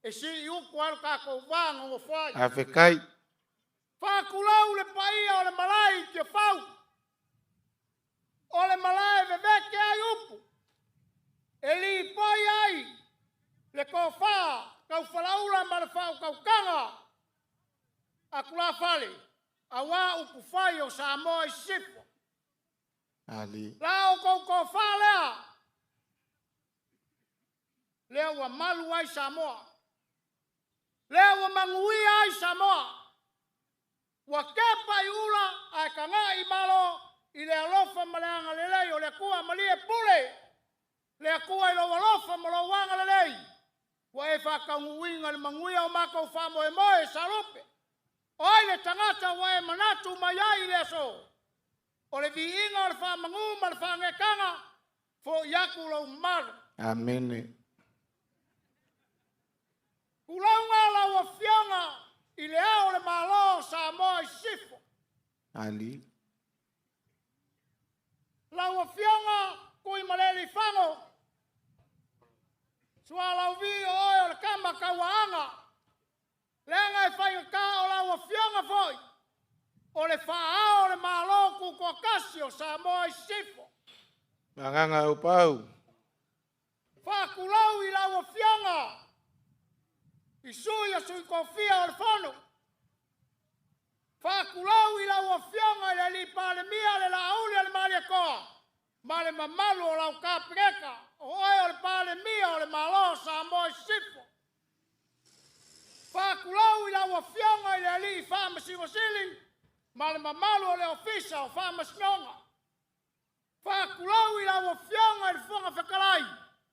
e sii utu ai lo tatou va gogofo ai. Afekai. Faatulau le paia o le malae i Tiafau. O le malae veveke ai upu. E lipoi ai le tofa taufalaula ma le faautautaga a tulafale, auā upu fai o Samoa i sisifo. Ali. La o kou tofa lea, lea ua malu ai Samoa. Lea ua manuia ai Samoa. Ua kepa i ula ae kaga'i i malo i le alofa ma le agalelei o le Atua malie pule. Le Atua i lou alofa ma lou agalelei. Ua e faataunuuina le manuia o matou faamoemoe Salupe. O ai le tagata ua e manatu mai ai i le aso. O le viiga o le faamagū ma le faagekaga, fo'i atu lou mamalu. Amene. Tulauga lau afioga I le ao o le Malo o Samoa i Sisifo. Ali. Lau Afioga Tuimalealiifano, Sualauvi o oe o le kama kauaaga, leaga e faigata o lau Afioga foi, o le faaao o le Malo Tutoatasi o Samoa i Sisifo. Agaga au pau. Faakulau i lau Afioga i sui o sui kofia o le fono. Faakulau i lau Afioga i le Alii Palemia le Laauli o le Malietoa ma le mamalu o lau Kapeneta, o oe o le Palemia o le Malo o Samoa i Sisifo. Faakulau i lau Afioga i le Alii Faamasino Sili ma le mamalu o le Ofisa o Faamasinoga. Faakulau i lau Afioga i le Fofoga Fetalai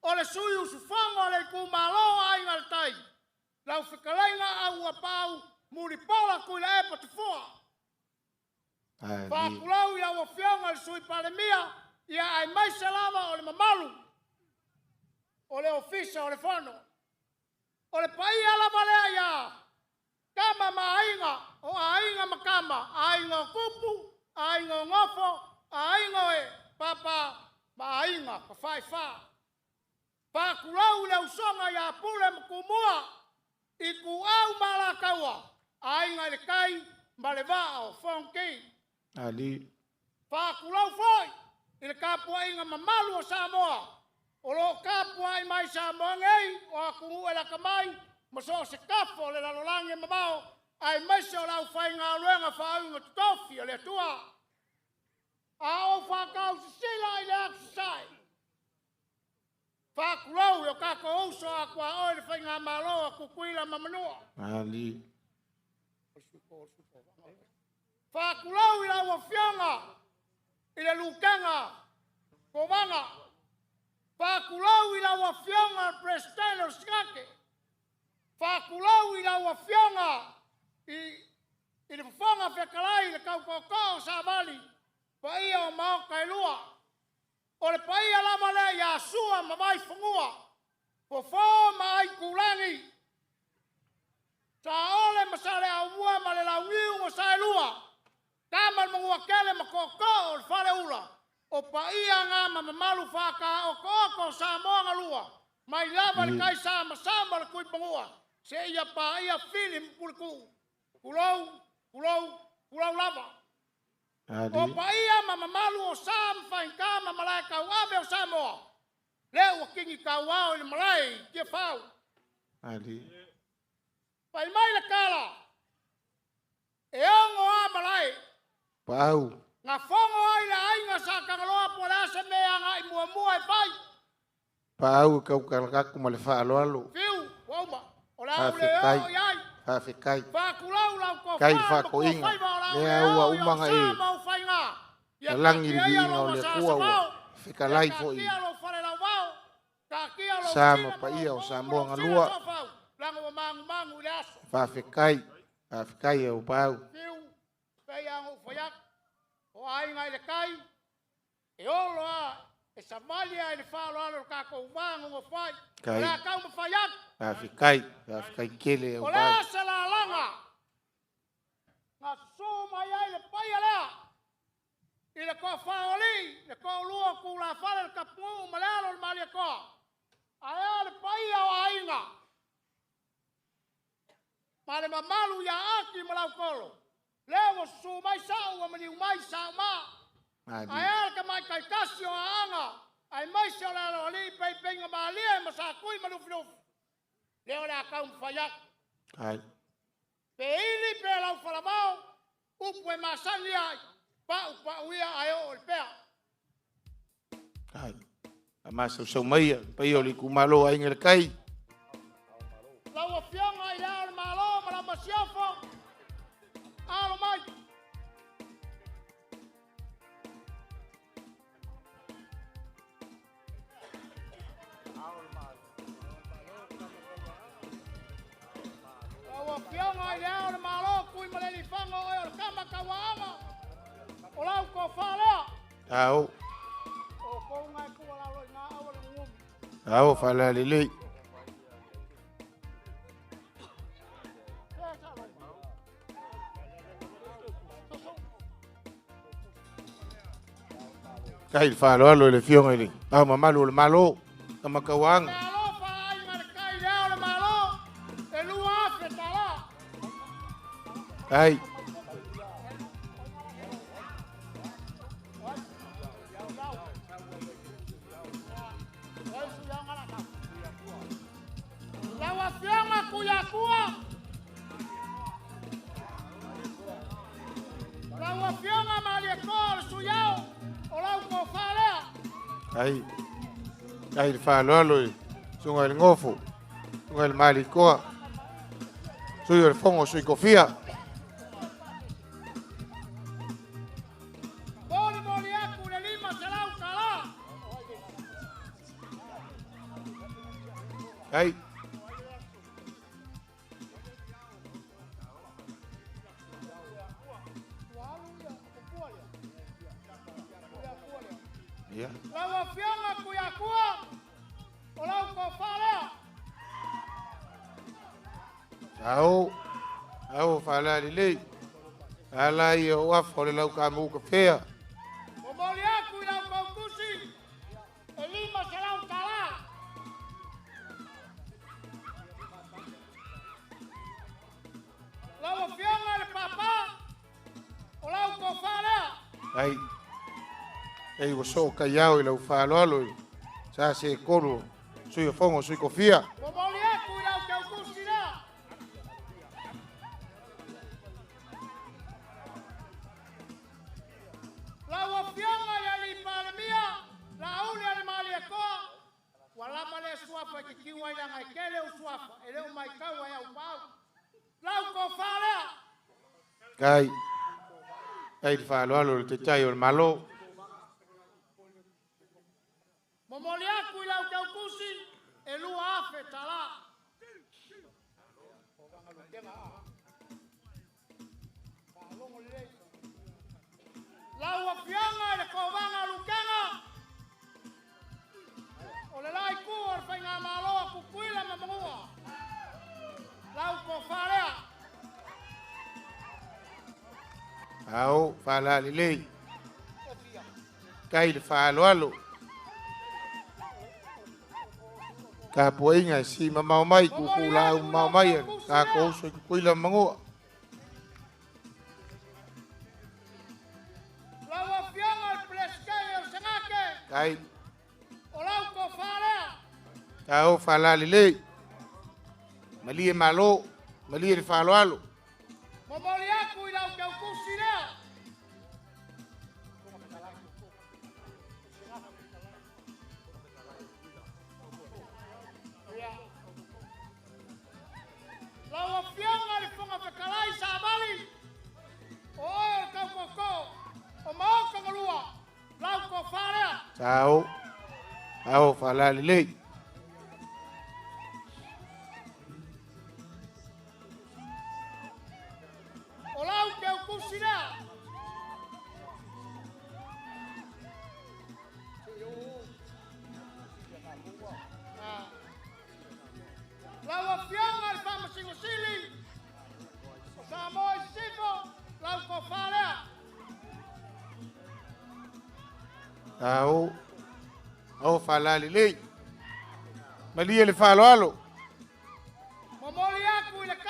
o le sui usufono o le itumalo Aiga i le Tai, lau fetalaiga Auuapaau Mulipola Tuilaepa Tafua. Faakulau i lau Afioga i le Sui Palemia, ia aemaise lava o le mamalu o le Ofisa o le Fono. O le paia lava lea ia Tama ma Aiga, o Aiga ma Tama, Aiga o Tupu, Aiga o Nofo, Aiga o e Papa ma Aiga Tafaifa. Faakulau i le usoga ia Pule ma Tumua, Ituau ma Alataua, Aiga i le Tai ma le Vaa o Fonoti. Ali. Faakulau foi i le tapuaiga mamalu o Samoa, o lo o tapuai mai Samoa nei, o atunuu e lata mai, ma so o se tafa o le lalolagi e mamao, aemaise o le aufaigaluega faauiga totofi a le Atua. A ou faatausisila i le atu sasae, faakulou i o tatou uso a tuaoi le faigamalo a Tutuila ma Manua. Ali. Faakulou i lau Afioga i le Lutena Kovana. Faakulou i lau Afioga i le Peresetene o le Senate. Faakulou i lau Afioga i le Fofoga Fetalai i le tautootoo o Savali, paia o Maota e lua. O le paia lava lea ia Sua ma Vaifanua, Fofo ma Aitulagi, Saole ma Saleaaumua ma le Launiu na Saelua, Tama le Manuatele ma Tootoo o le Faleula, o paia na ma mamalu faataotooto o Samoa na lua, mai lava le taisamasama o le Tuimanua, seia paia Fili ma Puletuu. Tulou, tulou, tulou lava. O paia ma mamalu o sa ma faigata ma malae tauave o Samoa, lea ua kini tauao i le malae i Tiafau. Ali. Fai mai le tala, e ono a malae. Pau. Na fono ai le aiga sa Tagaloa po o le a se mea agai muamua e fai. Pau e kaukalakaku ma le faaloalo. Fiu, ua uma. O le a ou le oo i ai. Faafetai. Faakulau lau tofa Kai ma tua faakoiga. faiva o le a ou Lea le ua oo i uma ou na sa e ma ou faiga. Ia lalagi le taatia ia viiga lou o le asa Atua ua savao. fetalai Ia foi. taatia lou falelauvao. Taatia lou Sa sila ma ma lou paia o pau ma Samoa lou sila galua. sofau. Leaga ua magumagu i le aso. Faafetai. Faafetai e au pau. Fiu, pei lava ona ou fai atu. O aiga i le tai, e olo a, e savali a i le faaaloalo o le tatou va nonofo ai. O le a taumafai atu. Faafetai. Faafetai tele e au O le pau. a se lalaga na susu mai ai le paia lea i le toafa o alii, le toalua o tulafale, le tapunuu ma le alo o le Malietoa. Ae a le paia o aiga ma le mamalu ia Aki ma Lautolo, lea ua susu mai sau ua maliu mai Sauma. Ae a le tamaitai tasi o Aana, aemaise o le aloalii peipeiga malie ma Satui ma Lufilufi, lea o le a taumafai atu. Ai. Pe ili pe laufalavao, upu e masani ai, pau pau ia ae oo i le pea. Ai. A masausau mai ia, paia o le itumalo Aiga i le Tai. Lau Afioga i le Ao o le Malo ma lau Masiofo, alo mai. Lau Afioga i le Ao o le Malo, Tuimalealiifano oe o le Kama Tauaaga, o lau tofa lea. Ao. O kouga e tua lalo i ngā aua le ngumi. Ao, faalalelei. Kai le faaaloalo i le Afioga i le Ao Mamalu o le Malo, Tamatauaga. Ai. Lau Afioga Tuiatua, lau Afioga Malietoa o le Suiao, o lau tofa lea. Ai. Ai le faaaloalo i le Susuga i le Gofo, Susuga i le Malikoa, Sui o le Fono o Sui Tofia. Molimoli atu le $500. Ai. Ia. Lau Afioga Tuiatua, o lau tofa lea. Ao, ao faalalelei. Ala ia o afa o le lau kamu ka fea. Momoli atu i lau tautusi, e $500. Lau Afioga i le Papa, o lau tofa lea. Ai, ai ua soo kaiao i lau faaaloalo i sa se kolu, sui o fongo, sui kofia. Momoli atu i lau tautusi lea. Lau Afioga i le Alii Palemia, Laauli a le Malietoa, ua lava le suafa i te tiu ai laga e tele o suafa, e le o maitau ai au pau. Lau tofa lea. Kai, kai le faaaloalo i le taitai o le Malo. Momoli atu i lau tautusi, e $2,000. Lau Afioga i le Kovaga Lukega, o le lai tu o le Faigamalo a Tutuila ma Manua. Lau tofa lea. Ao, faalalelei. Kai le faaaloalo. Tapuaiga e si mamao mai, kuku lau mamao mai, tākou uso i Tutuila ma Manua. Lau Afioga i le Peresetene o le Senate, Kai. o lau tofa lea. Tao faalalelei. Malie malo, malie le faaaloalo. Momoli atu i lau tautusi lea. Lau Afioga i le Fofoga Fetalai Savali, o oe o le taukoko, o Maota Galua, lau tofa lea. Tao, tao faalalelei. O lau tautusi lea. Lau Afioga i le Faamasino Sili, o Samoa i Sisifo, lau tofa lea. Tao, ao faalalelei. Malie le faaaloalo. Momoli atu i le $1,000.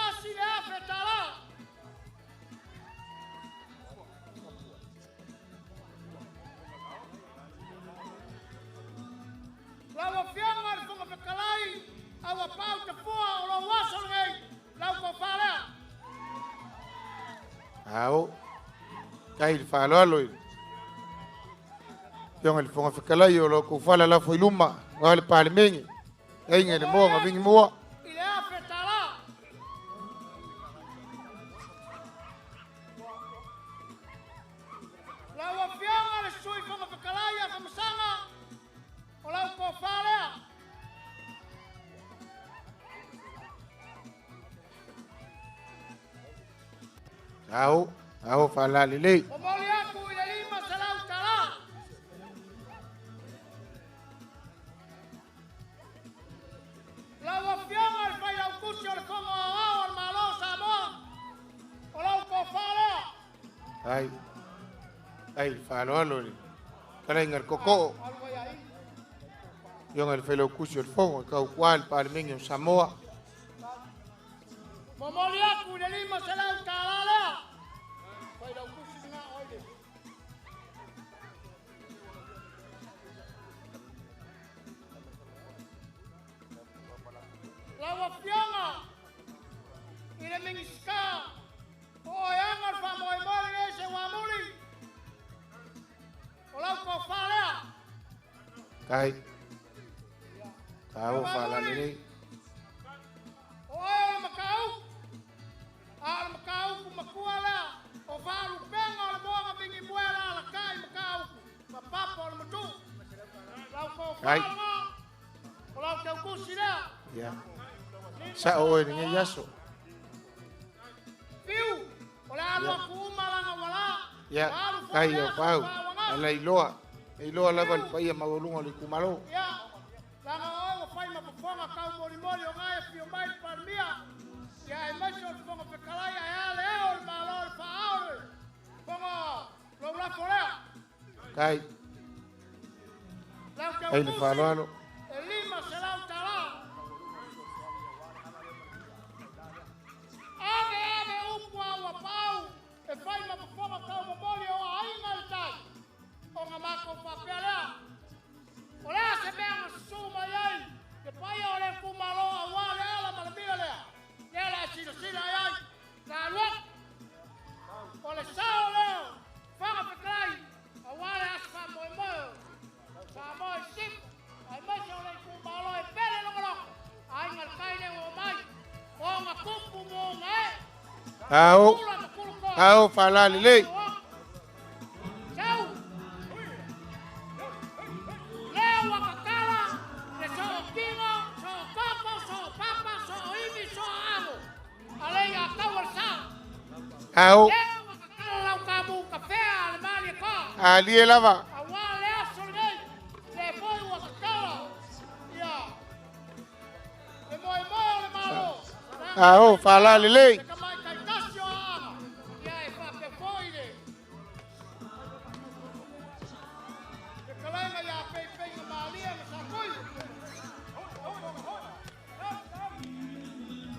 Lau Afioga i le Fofoga Fetalai, aua pau te fua o lou aso lenei, lau tofa lea. Ao, kai le faaaloalo i le Afioga i le Fofoga Fetalai o lo kufala la foi luma, wa le Palemene, ainga le moa vingi mua. I le $1,000. Lau Afioga i le Sui Fofoga Fetalai a Famasaga, o lau tofa lea. Ao, ao faalalelei. Momoli atu i le $500. Lau Afioga i le Failautusi o le Fono Aoao o le Malo o Samoa, o lau tofa lea. Ai, ai le faaaloalo i le Kalaiga le Kokoo, Afioga i le Failautusi o le Fono e tautua le Palemene o Samoa. Momoli atu i le $500 lea. Failautusi lena oi le. Lau Afioga i le Minisita o oeaga o le faamoemoe lenei Seuamuli, o lau tofa lea. Tai. Tao faalalelei. O oe o le mataupu, a o le mataupu matua lea, o faalupega o le moaga vinimue la alatai mataupu, ma papa o le matu. Lau tofa Ai. lena, o lau tautusi lea. Ia. Sao oe lenei aso. Fiu, o le alu atu uma laga ualā. Ia, tai o pau. Ala iloa. E iloa lava le paia maualuga o le itumalo. Ia, laga oe ua fai ma fofoga taumolimoli o gae afio mai le Palemia. Ia aemaise o le Fofoga Fetalai ae a le ao o le Malo o le faaao le fofoga lou lafo lea. Tai. Lau Tai le tautusi, faaaloalo. e $500. Ave ave upu a ua pau e fai ma fofoga taumomoli o aiga le tai. O nga matou faapea lea. O lea se mea na susu mai ai le paia o le itumalo auā le ala ma le mila lea. Lea la e silasila ai ai. La alu atu. O le sao lea o Fofoga Fetalai auā le aso faamoemoe o Samoa i Sisifo aemaise o le itumalo e pele logologo. Aiga le tai le ua omai. O ona tupu ma ona ee. Ao. Ao faalalelei. Sau. Lea ua tatala le sootino, sookoko, soopapa, sooivi, sooago. Ale ia tau o le sa. Ao. Lea ua tatala lau kamu kafea a le mali e koa. Alie lava. Auā le aso lenei, le foi ua tatala. Ia, le moemoe o le Malo. Ao faalalelei. Le tamaitaitasi o Aaga. Ia e faapea foi le fetalaiga ia Peipeiga Malia ma Sakui.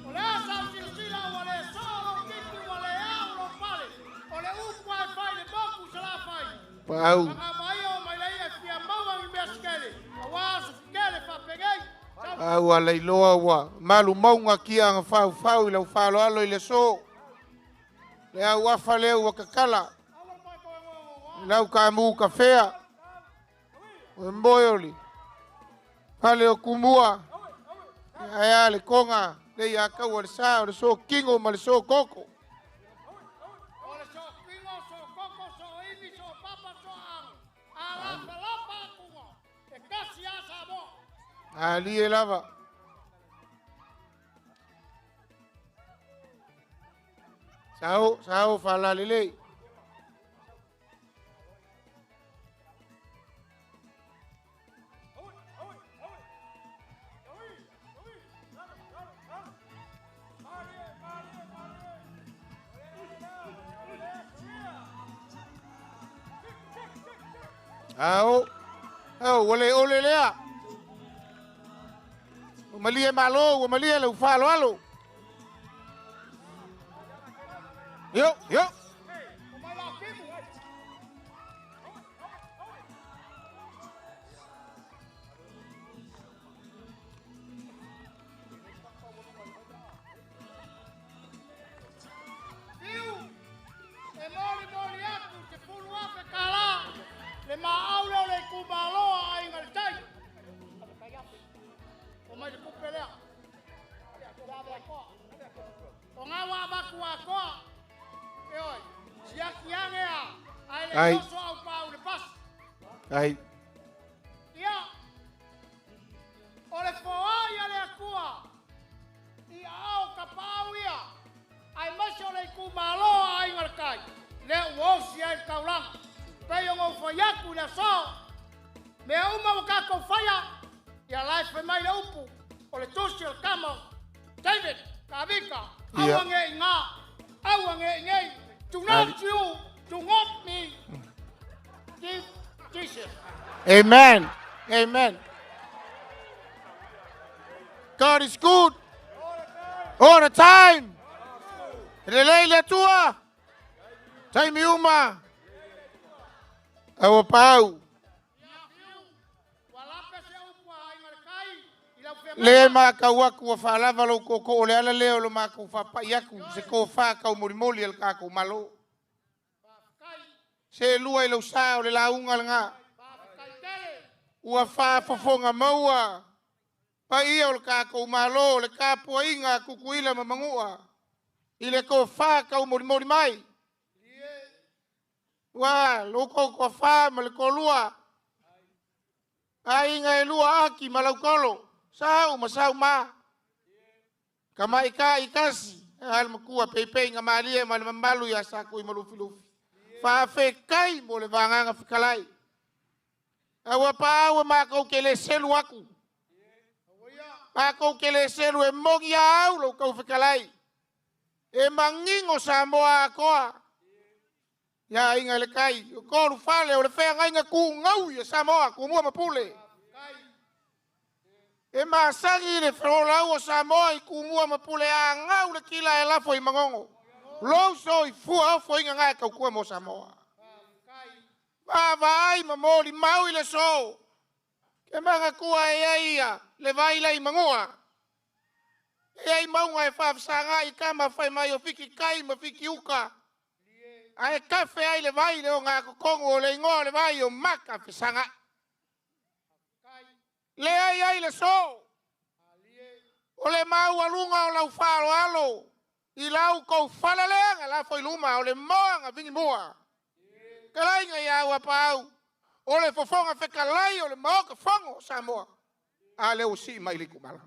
O le asa o silasila ua le soo lou titi ua le ao lou pale. O le upu ae fai le moku Salafai. Pau. Agamaia o mai laia e fia maua i mea sekele. Auā aso sekele faapenei. Au ala iloa ua malu maunga kia anga faufau i lau faaaloalo i le aso. Le au afa lea ua kakala. I lau kamu kafea. O e moe o le fale o kumua. Ae a le konga le ia kaua le sa o le so kingo ma le so koko. O le sookingo, sookoko, sooivi, soopapa, sooago. Alapalapa atuga. E kasi a Samoa. Alie lava. Sao, sao faalalelei. Ao, ao, ua le ole lea. Ua malie malo, ua malie lau faaaloalo. Yo, yo. Fiu, e molimoli atu te $10,000 le maau lea o le itumalo a aiga le tai. O mai le tupe lea. O ngā wā avatu atoa. E oi, siaki ane a, ae le Ai. oso au pau le pasi. Ai. Ia, o le foai a le Atua, i ao ka pau ia, ai maise o le itumalo a aiga le tai, lea ua osi ai le taulaga. Pei o ngou fai atu i le aso, mea uma ua tatou faia, ia la e fai mai le upu, o le tusi o le tama, David, Kavika, Ia. aua nge i ngā, aua nge i ngei, do not Ali. you, do not me, give Jesus. Amen. Amen. God is good all the time. E lelei le Atua. Taimi uma. Aua pau. Le makau aku ua faalava lou tootoo o le ala lea o lo matou faapai aku se tofa taumolimoli a le tatou Malo. Seelua i lau sa o le lauga lena. Ua faafofoga maua paia o le tatou Malo le tapuaiga a Tutuila ma Manua i le tofa taumolimoli mai. Ua lo outou toafa ma le toalua, aiga e lua Aki ma Lautolo, Sau ma Sauma, tamaitai tasi, a le matua peipei na malie ma le mamalu ia Satui ma Lufilufi. Faafetai mo le vagaga fetalai. Aua paau e matou te le selu atu. Matou te le selu e moni a au lo outou fetalai. E manino Samoa atoa. Ia aiga i le tai, o tolu fale o le feagaiga tugaui e Samoa, Tumua ma Pule. E masani le folau o Samoa i Tumua ma Pule a gau le tila e lafo i Manono. Lou soifua ofoina na e tautua mo Samoa. Vaavaai ma molimau i le aso. Ke manatua e ai ia le vai lai manua. E ai mauga e faafesagai i tama fai mai o Fiti tai ma Fiti uka. Ae kafe ai le vai le ogatotonu o le igoa o le vai o maka fesagai. Leai ai le so. O le maualuga o lau faaaloalo i lau tou faleleaga lafo i luma o le moaga vigimua. Talaiga ia Auapaau o le fofoga fetalai o le Maota Fono o Samoa. A lea ua sii mai le itumalo.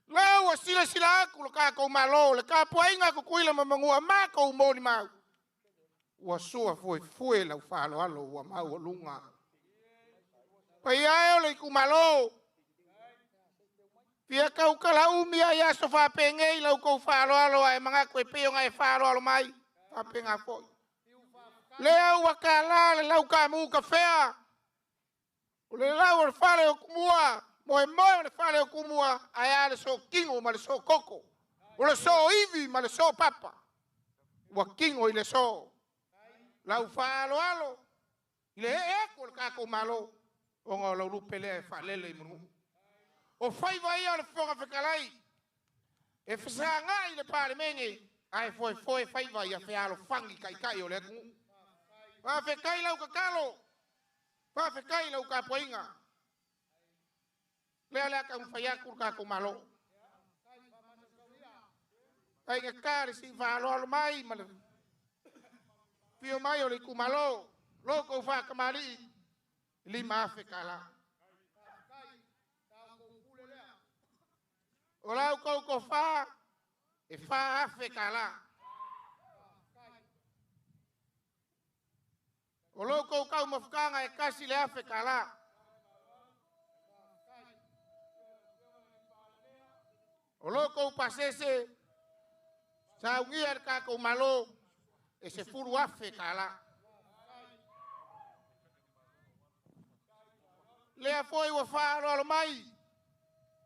Lea ua silasila atu le tatou Malo, le tapuaiga a Tutuila ma Manua, matou molimau. Ua sua fuefue lau faaaloalo ua maualuga. Paia e o le itumalo, fia tautala umi ai aso faapenei lau tou faaaloalo ae manatu e pei ona e faaaloalo mai, faapena foi. Lea ua tala le laukamu kafea, o le lau o le fale o Tumua, moemoe o le fale o Tumua, ae a le sootino ma le sootoko, o le sooivi ma le soopapa, ua tino i le so. Lau faaaloalo i le ee atu o le tatou Malo, ona o lau lupe lea e faalele i manu. O faiva ia o le Fofoga Fetalai, e fesagai le Palemene, ae foefoe faiva ia fealofani taitai o le atunuu. Faafetai lau tatalo, faafetai lau tapuaiga. Lea o le a taumafai atu le tatou Malo. Faigata le sii faaaloalo mai ma le fio mai o le itumalo, lo tou faatamalii, $5,000 tala. O lau tou tofa, e $4,000 tala. O lo tou taumafataga e $1,000 tala. O lo tou pasese, saunia le tatou Malo, e $10,000 tala. Lea foi ua faaaloalo mai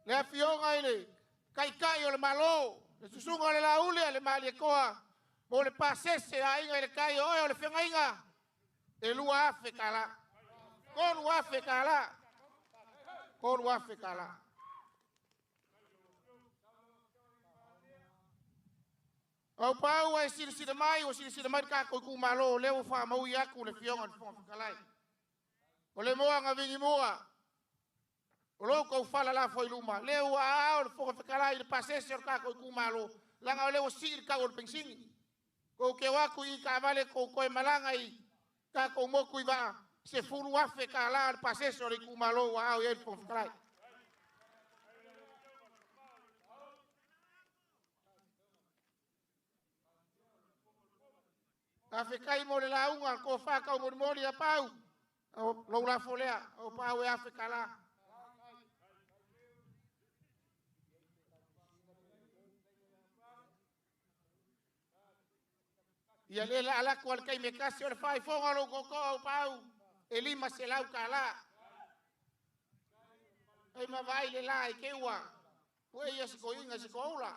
le afioga i le taitai o le Malo, le susuga o le Lauli a le Malietoa, mo le pasese aiga i le tai o oe o le feagaiga, e $2,000 tala. $3,000 tala. $3,000 tala. Au pau ai silasila mai, ua silasila mai le tatou itumalo, lea ua faamaui atu le afioga i le Fofoga Fetalai. O le moaga vigimua, o lo tou fala lafo i luma, lea ua aao le Fofoga Fetalai i le pasese o le tatou itumalo, leaga o lea ua sii le tau o le penisini. Kou te o atu i taavale kou toe malaga i tatou motu i vaa, $10,000 tala le pasese o le itumalo ua aao i ai le Fofoga Fetalai. Faafetai mo le lauga, tofa taumolimoli a Pau, lou lafo lea, o Pau e afe tala. Ia le la alatu al taimi e tasi o le faifoga o lou tootoo au Pau, E 500 tālā. Ai ma vai le la i ke ua. Ua ia si ko inga si ko ula.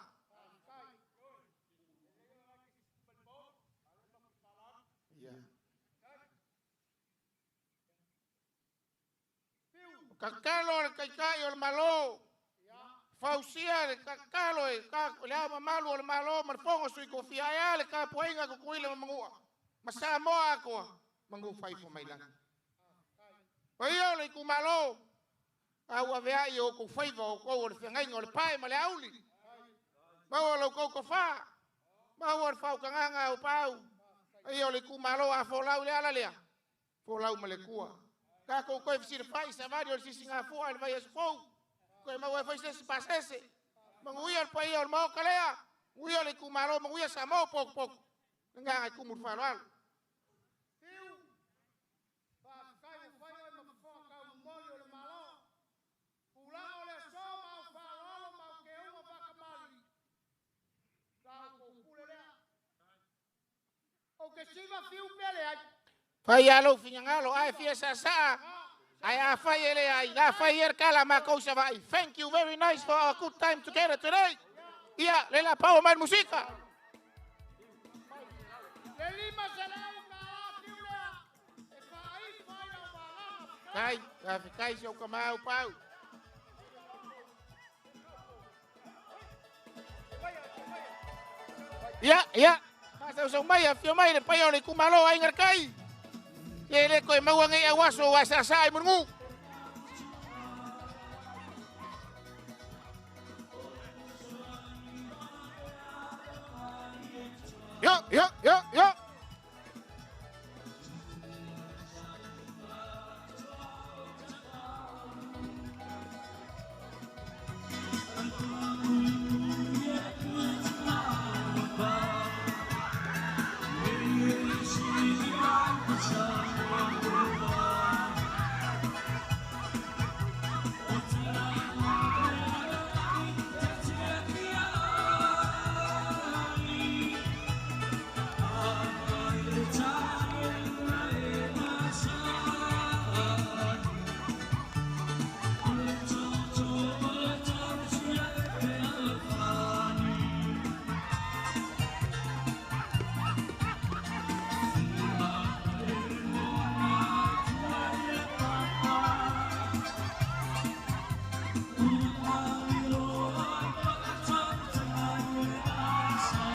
Kakalo le kaikai o le malo. Fausia le kakalo e ka le au mamalu o le malo ma le fogo sui kofia ai a le kapuaiga kukuila ma Manua. Ma Samoa atoa, manu faifo mai lagi. Paia o le itumalo, a ua aveai o outou faiva o outou o le feagaiga o le pae ma le auli. Maua lo outou tofā, maua le faautagaga o paau. Paia o le itumalo a folau i le ala lea, folau ma le Atua. Tatou toe fesilafai savali o le sisigafua i le vaiaso fou. Toe maua ai foi se isi pasese. Manuia le paia o le Maota lea, manuia le itumalo, manuia Samoa potopoto. Le agaga e tumu i le faaaloalo. Faafetai ua fai oe ma fofoga taumomoli o le Malo. Tulaga o le aso ma au faaaloalo ma au keuga faatamalii, la outou pule lea. Ou te siva fiu pe leai. Fai lava lou finagalo, a e fia saasaa, ae afai e leai, la fai ia le tala a matou i Savaii. Thank you very nice for our good time together today. Ia, le la paua mai le musika. Le $500 fiu lea e faaifo ai lau vagaga. Kai, faafetai si ou tama au pau. Ia, ia, faasausau mai, afio mai le paia o le itumalo Aiga i le Tai. Ia e le toe maua nei auaso ua e saasaa i Mulimu. Yo, yo, yo, yo.